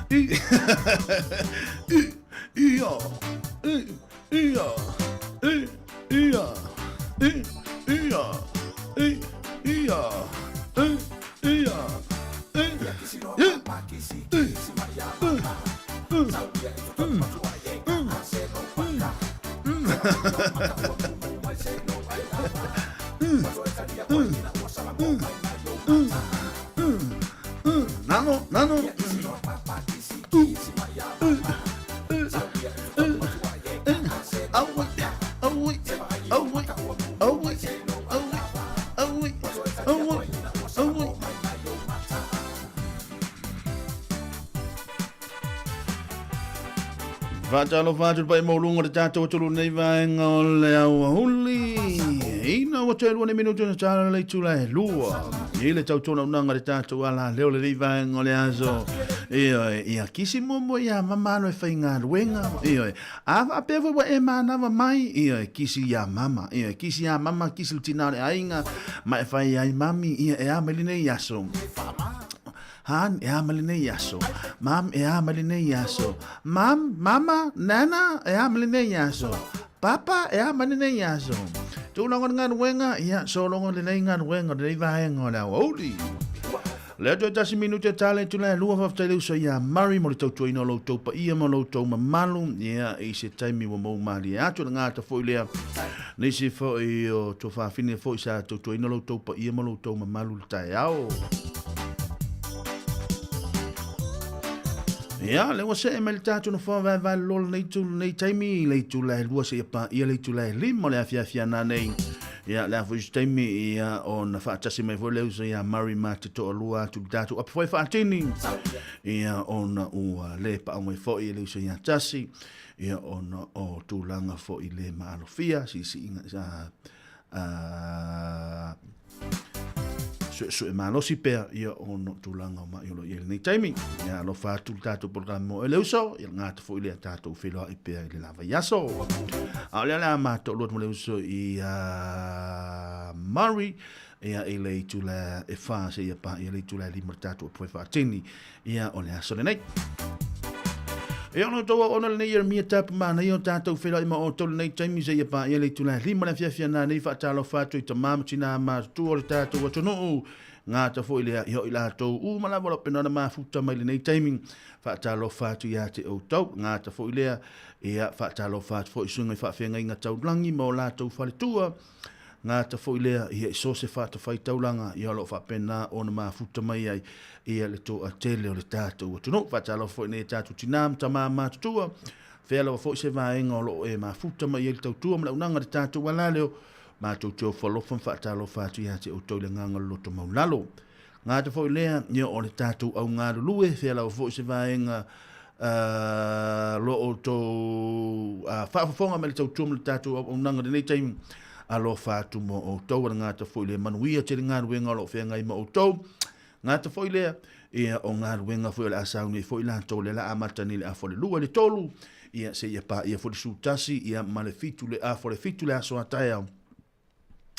I, I, I, I, I, I, ia, i, ia, i, ia, i, ia, i, i, i, i, Nano, nano. Faatalofa atu le paia maualuga o le tatou atunuu nei vaega o le aoauli. Ina ua toe 2 minuti ona tala le itula e 2. I le tautuanaunaga le tatou ala leo le nei vaega o le aso. Ioe, ia kisi muamua ia mama alo e faigaluega. Ioe, a faapea foi ua e manava mai, ioe, kisi ia mama. Ioe, kisi ia mama, kisi le tina o le aiga, ma e fai ai mami, ia e a mai lenei aso. Han, e a mai lenei aso. Mam, e a mai lenei aso. Mam, mama, nana, e a mai lenei aso. Papa, e a mai lenei aso. Tūlanga le galuega, ia, sologa lenei galuega, lenei vaega o le aoauli. Lea toe tasi minute tale tula e lua faafetai le uso ia Murray mo le tautuaina o lo outou paia ma lo outou mamalu ia i se taimi ua mou malie atu le gata foi lea nisi foi o tuafafine foi sa tautuaina lo outou paia ma lo outou mamalu le taeao. Ia, le ua see mai le tātou na wha vae vae lolo nei tū nei taimi, le itu la e lua se ia pā ia le itu la e lima o le afiafi ana nei. Ia, le afu isu taimi, ia, o na whaatasi mai foi le uso ia Murray mā te toa lua atu le tātou api foi whaatini. Ia, o na ua le paa mai foi le uso ia tasi, ia, o na o tūlanga foi le maalofia, si si inga, a suesue malosi pea ia ona o tulaga o maʻi o lo o i ai lenei taimi. Ia alofa atu le tatou polokalame mo e le uso, ia gata foi lea tatou feiloai pea i le lava i aso. A o lea le a matou lua atu ma le uso i a Murray, ia i le itula e 4 seia paia le itula e 5 le tatou apu faatini ia o le aso lenei. E ono tou auauna lenei Ieremia Tapu manaia o tatou feiloai ma outou lenei taimi seia paia le itula e 5 le afiafi ana nei faatalofa atu i tamā ma tinā matutua o le tatou atunuu gata foi lea i o i latou uma lava o lo o pena ona mafuta mai lenei taimi faatalofa atu ia te outou gata foi lea ia faatalofa atu foi i suiga i faafeagaiga taulagi ma o latou faletua Gata foi lea ia i so se fatafaitaulaga ia o lo o faapena ona mafuta mai ai ia le toatele o le tatou atunuu. Faatalofa foi nei tatou tinā ma tamā matutua, fea lava foi se vaega o lo o e mafuta mai ai le tautua ma le auaunaga i le tatou alaleo, matou te ofo alofa ma faatalofa atu ia te outou i le agaga o le loto maulalo. Gata foi lea ia o le tatou au galulue, fea lava foi se vaega lo outou faafofoga mai le tautua ma le tatou auaunaga i lenei taimi, alofa atu mo outou, a le gata foi le manuia tele galuega o lo o feagai ma outou. Gata foi lea, ia o galuega foi o le a sauni ai foi latou lea la amata nei le afa o le 2 i le 3, ia seia paia foi le 11, ia ma le 7 le afa o le 7 le aso a taeao.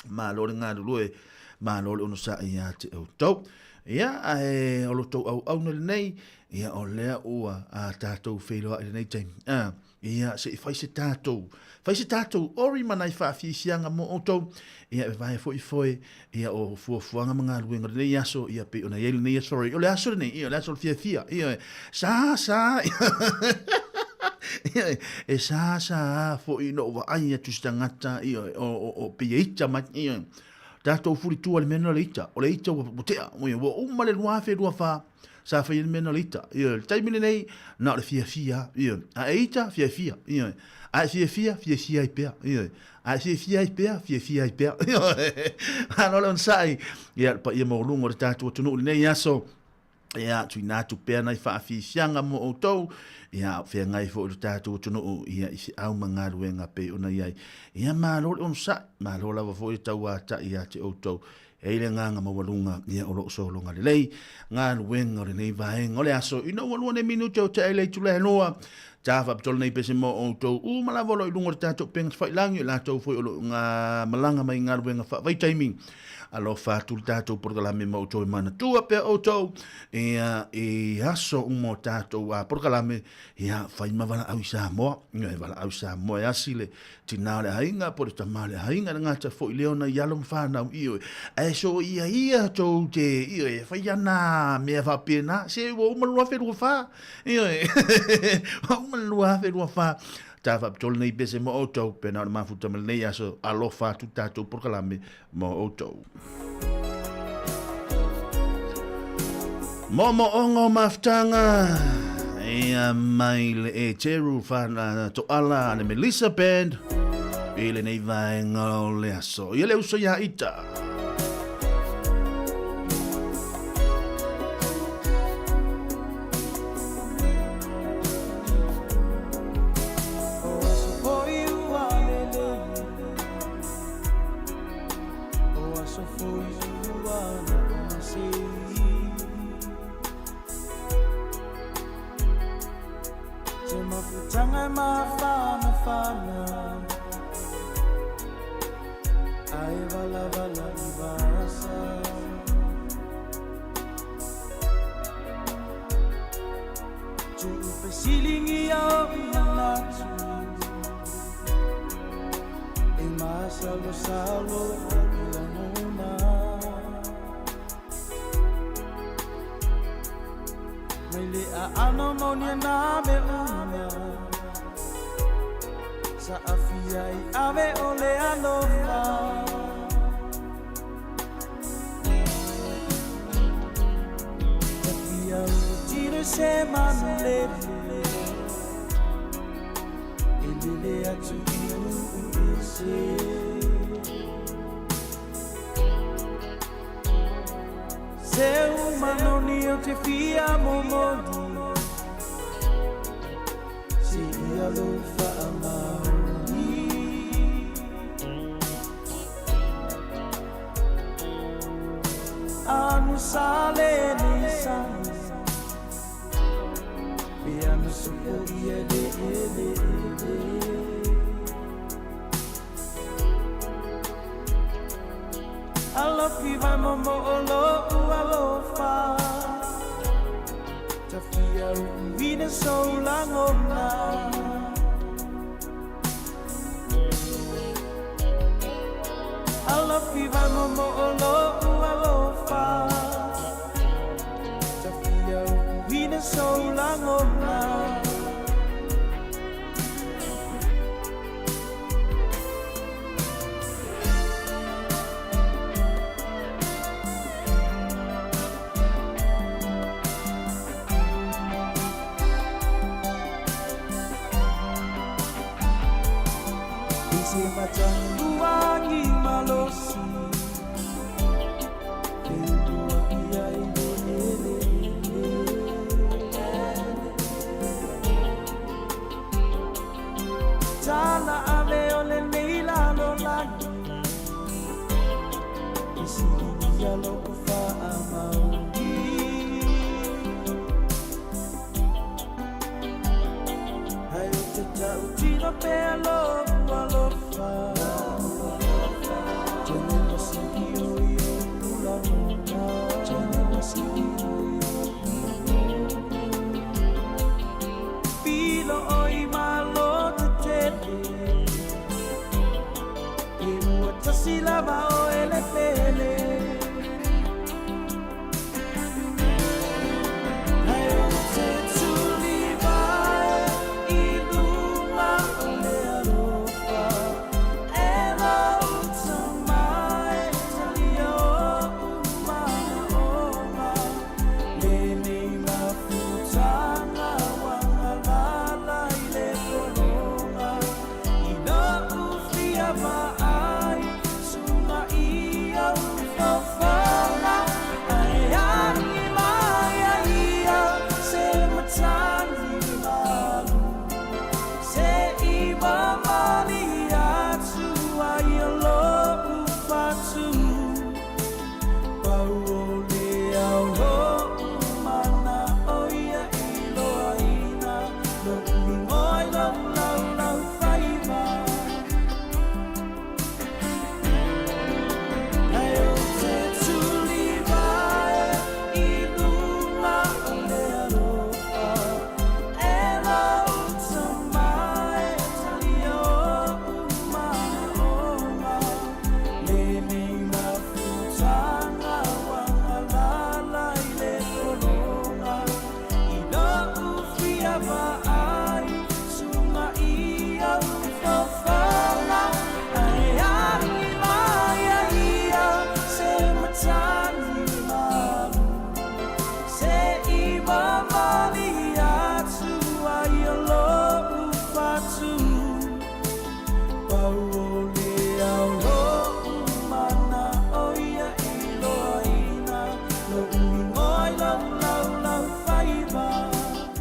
Malo le galulue, malo le onosai ia te outou. Ia, ae o lo tou auauna lenei, ia o lea ua a tatou feiloai lenei taimi. A, ia, se i fai se tatou, fai se tatou ori ma nai faafiafiaga mo outou. Ia, e vae foi foe, ia o fuafuaga ma galuega o lenei aso, ia pei ona i ai lenei aso, sorry, o le aso lenei, ia o le aso o le fiafia, ia, sa, sa, Ia, e sa sa a foi ina ou vaai atu i se tagata, ia, o pei e ita mai, ia, tatou fulitua i le mea lena o le ita, o le ita ua tea, ia, ua uma le 2024, sa fai ai le mea lena o le ita, ia, le taimi lenei, na o le fiafia lava, ia, a e ita, fiafia, ia, a e fiafia, fiafia ai pea, ia, a e fiafia ai pea, fiafia ai pea, ia, malo le onosai, ia, le paia maualuga o le tatou atunuu i lenei aso, Ia, tuuina atu pea nai faafiafiaga mo outou, ia, feagai foi lo tatou atunuu, ia, i feau ma galuega pei ona i ai. Ia, malo le onosai, malo lava foi le tauatai ia te outou. E i le agaga maualuga, ia, o lo o sologa lelei galuega o lenei vaega o le aso. Ina ua 2 nei minute o tea i le itula e 2, ta faapitoa lenei pese mo outou uma lava o lo o i luga o le tatou upega tafailagi, o latou foi o lo o malaga mai i galuega faavaitaimi. Alofa atu le tatou polokalame ma outou e manatua pea outou, ia, i aso uma o tatou a polokalame, ia, fai ma valaau i Samoa, ia, e valaau i Samoa e asi le tinā o le aiga po o le tama o le aiga, e le gata foi lea ona i alo ma fanau, ioe, ae so ia ia tou te, ioe, e fai ana mea faapena, se ua uma le 2024, ioe, ua uma le 2024, Ta faapitoa lenei pese mo outou, pena o le mafuta ma lenei aso, alofa atu tatou polokalame mo outou. Moomooga o mafutaga ia mai le Eteru whana toala le Melissa Band i lenei vaega o le aso. Ia le uso ia ita.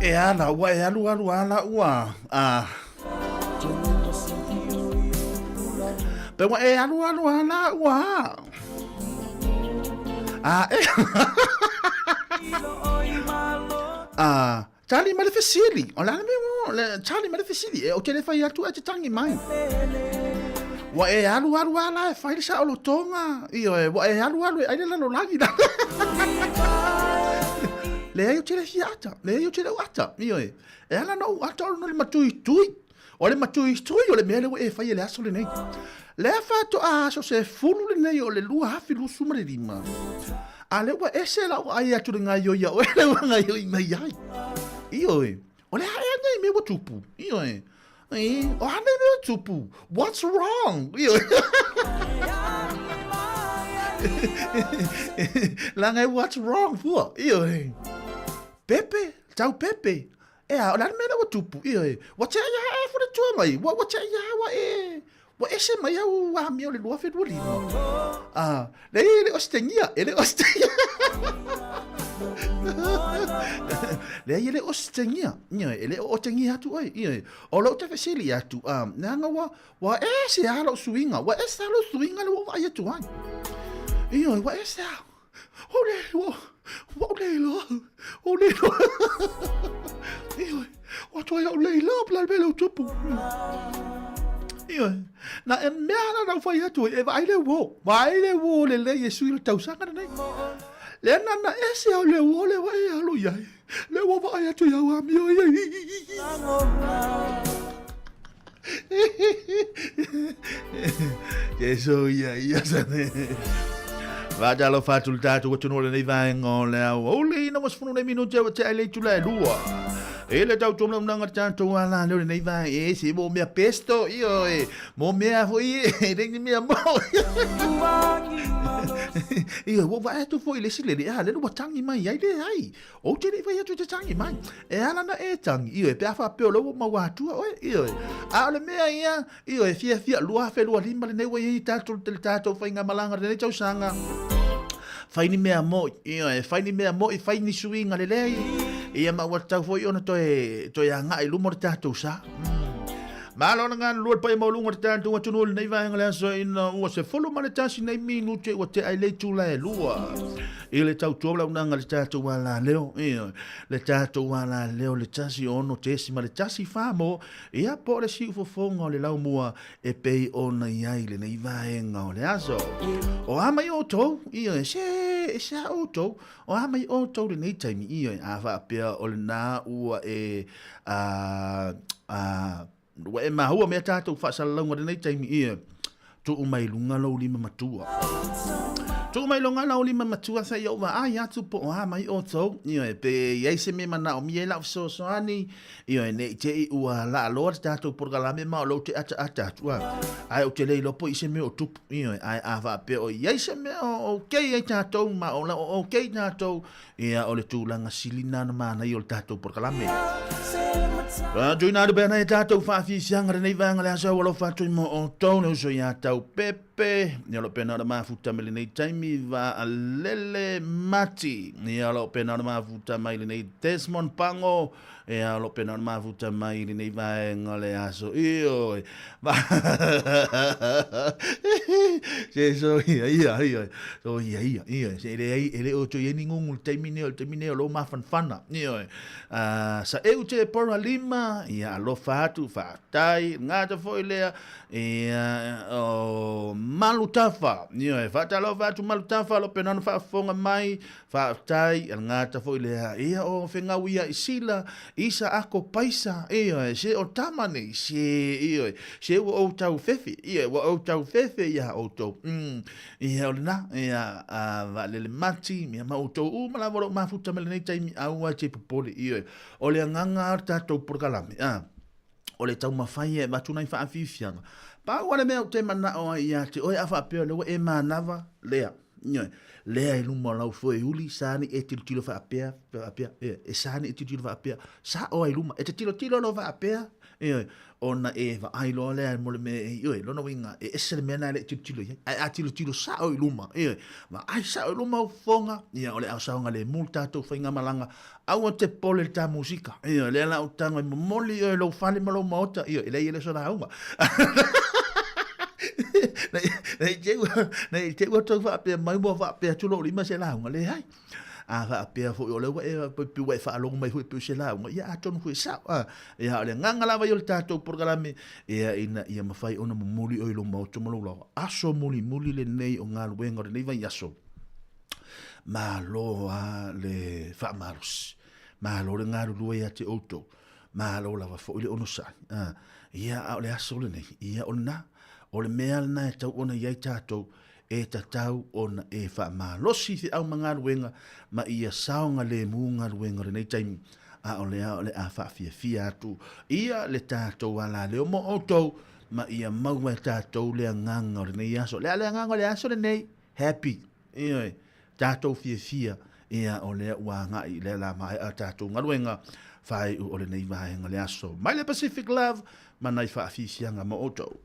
E ala, ua e alu alu ala ua, a. Pe ua e alu alu ala ua. A e. A, tali mai le fesili. O le a le mea ua, le, tali mai le fesili. E, ou te le fai atu e te tangi mai. Ua e alu alu ala e fai le saolotoga. Ioe, ua e alu alu e ai le lalolagi la. Leai ou te le fia ata. Leai ou te le ata. Ioe. E ala na ou ata ona o le matuitui. O le matuitui o le mea lea ua e fai e le aso lenei. Lea faatoa aso 10 lenei o le 2025. A lea ua ese lau vaai atu i le gaoioi a oe lea ua gaoioi mai ai. Ioe. O le a ea nei mea ua tupu? Ioe. E, o a nei mea ua tupu? What's wrong? Ioe. Leaga e what's wrong fua. Ioe. Pepe, tau pepe. E a, o le a le mea lea ua tupu? Ioe. Ua tea ia e fole tua mai. Ua, ua tea ia ua e... Ua ese mai au amio o le 2025. Ah, leai e le o se tegia, e le o se tegia. Leai e le o se tegia, ioe, e le o otegia atu oe, ioe. O lou te fesili atu, ah, leaga ua, ua ese lava lou suiga, ua ese lava lou suiga lea ua ou vaai atu ai. Ioe, ua ese lava. O le, ua, ua ou le iloa, ua ou le iloa. Ioe, ua toe ou le iloa po o le a le mea lea ua tupu. Ioe, na e mea la na ou fai atu ai, e vaai le uo, vaai le uo lelei e sui le tausaga lenei. Lea na na ese au le uo lea ua e alu i ai. Lea ua vaai atu i au amio ia. Jesu ia ia sa ne. Faatalofa atu le tatou atunuu o lenei vaega o le aoauli ina ua 10 nei minute ua tea i le itula e lua. E le tau tūmaunaga le tatou ala leo lenei vaega e se mo mea pesto io e mo mea foi e le ni mea mo. Io ua vaai atu foi i le isi lele a lele ua tangi mai ai le ai. Ou te le i fai atu e te tangi mai. E ala na e tangi, ioe, pe a faapea o lea ua maua atua oe, ioe. A o le mea ia, ioe, fiafia, 2025 lenei ua i ai tatou, le tatou faigamalaga lenei tausaga. Fai ni mea moi, ioe, fai ni mea moi, fai ni suiga lelei, ia ma ua tatau foi ona toe, toe agai i luma o le tatou sa. Malo le galulue le paia maualuga o le tatou atunuu i lenei vaega o le aso ina ua 11 nei minute ua tea ai le itula e lua i le tautua o launaga le tatou alaleo, ioe, le tatou alaleo le 106.14 mo ia po o le siufofoga o le laumua e pei ona i ai lenei vaega o le aso. O a mai outou, ioe, se e se a outou, o a mai outou lenei taimi, ioe, a faapea o lena ua e a, a, ua e maua mea tatou faasalalauga lenei taimi, ioe, tuu mai luga lou lima matua. Tuu mai luga lou lima matua se i ou vaai atu po o a mai outou, ioe, pe i ai se mea manaomia ai lau fesoasoani, ioe, ne i te i ua laaloa le tatou polokalame ma o lou te ataata atu, a, ae ou te le iloa po i se mea o tupu, ioe, ae a faapea o i ai se mea o okay ai tatou ma o la o okay tatou, Ia, o le tulaga sili na na manaia o le tatou polokalame. Tuuina atu pea nai a tatou faafiafiaga lenei vaega le aso alofa atu i mo outou le uso ia tau pepe. Ia o lo pena o le mafuta mai lenei taimi vaalele mati. Ia o lo pena o le mafuta mai lenei Desmond Pango. Ia o lo pena o le mafuta mai lenei vaega le aso. Ioe. Se so ia ia ia. So ia ia ia. Se leai e le o toe i ai ni gugu i le taimi nei o le taimi nei o lou mafanafana. Ioe. Sa eu te pora lima, ia alofa atu, faafetai, gata foi lea, ia o Malutafa. Ioe, faatalofa atu Malutafa, lo pena ona faafofoga mai, Faafetai, e gata foi lea, ia o fegau ia i sila, isa ako paisa, ioe, se o tama nei, se, ioe, se ua ou tau fefe, ioe, ua ou tau fefe ia outou, ia o lena, ia, a, vaalele mati, ia ma outou uma lava o loo mafuta mai lenei taimi, aua e te popole, ioe, o le agaga o le tatou polokalame, a, o le taumafai e avatu nai faafiafiaga. Pau lava le mea ou te manao ai ia te oe a faapea o lea ua e manava, lea, Ioe, lea i luma o lau foe uli, sa ni e tilotilo faapea, faapea, e, e sa ni e tilotilo faapea, sa oa i luma, e te tilotilo loa faapea, Ioe, ona e vaai loa lea mo le mea e, ioe, lona uiga, e ese le mea lena e le i tilotilo i ai, ae a tilotilo sao i luma, ioe, vaai sao i luma au fofoga, ia, o le a saogalemu le tatou faigamalaga, aua te popole i le ta musika, ioe, lea la ou tago e momoli oe i lou fale ma lou maota, ioe, e leai e le o se lauga. Nei te i ua tau faapea mai ua faapea atu lou lima se lauga, leai. A faapea foi o lea ua e pei ua e faalogo mai foi pei o se lauga, ia atonu foi e sao. A, ia o le agaga lava ia o le tatou polokalame, ia ina ia mafai ona momoli oe i lou maota ma lou laoa. Aso mulimuli lenei o galuega o lenei vaiaso. Malo a le faamalosi. Malo le galulue ia te outou. Malo lava foi le onosai. A, ia a o le aso lenei, ia o lena. O le mea lena e tau ona i ai tatou, e tatau ona e faamalosi i feau ma galuega ma ia saogalemu galuega o lenei taimi, a o lea o le a faafiafia atu ia le tatou alaleo mo outou ma ia maua e tatou le agaga o lenei aso. O le a le agaga o le aso lenei? Happy. Ioe, tatou fiafia, ia o lea ua agai i lea la maea tatou galuega faaiu o lenei vaega o le aso. Mai le Pacific Love ma nai faafiafiaga mo outou.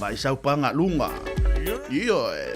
Vai sau panga lunga. Ioe.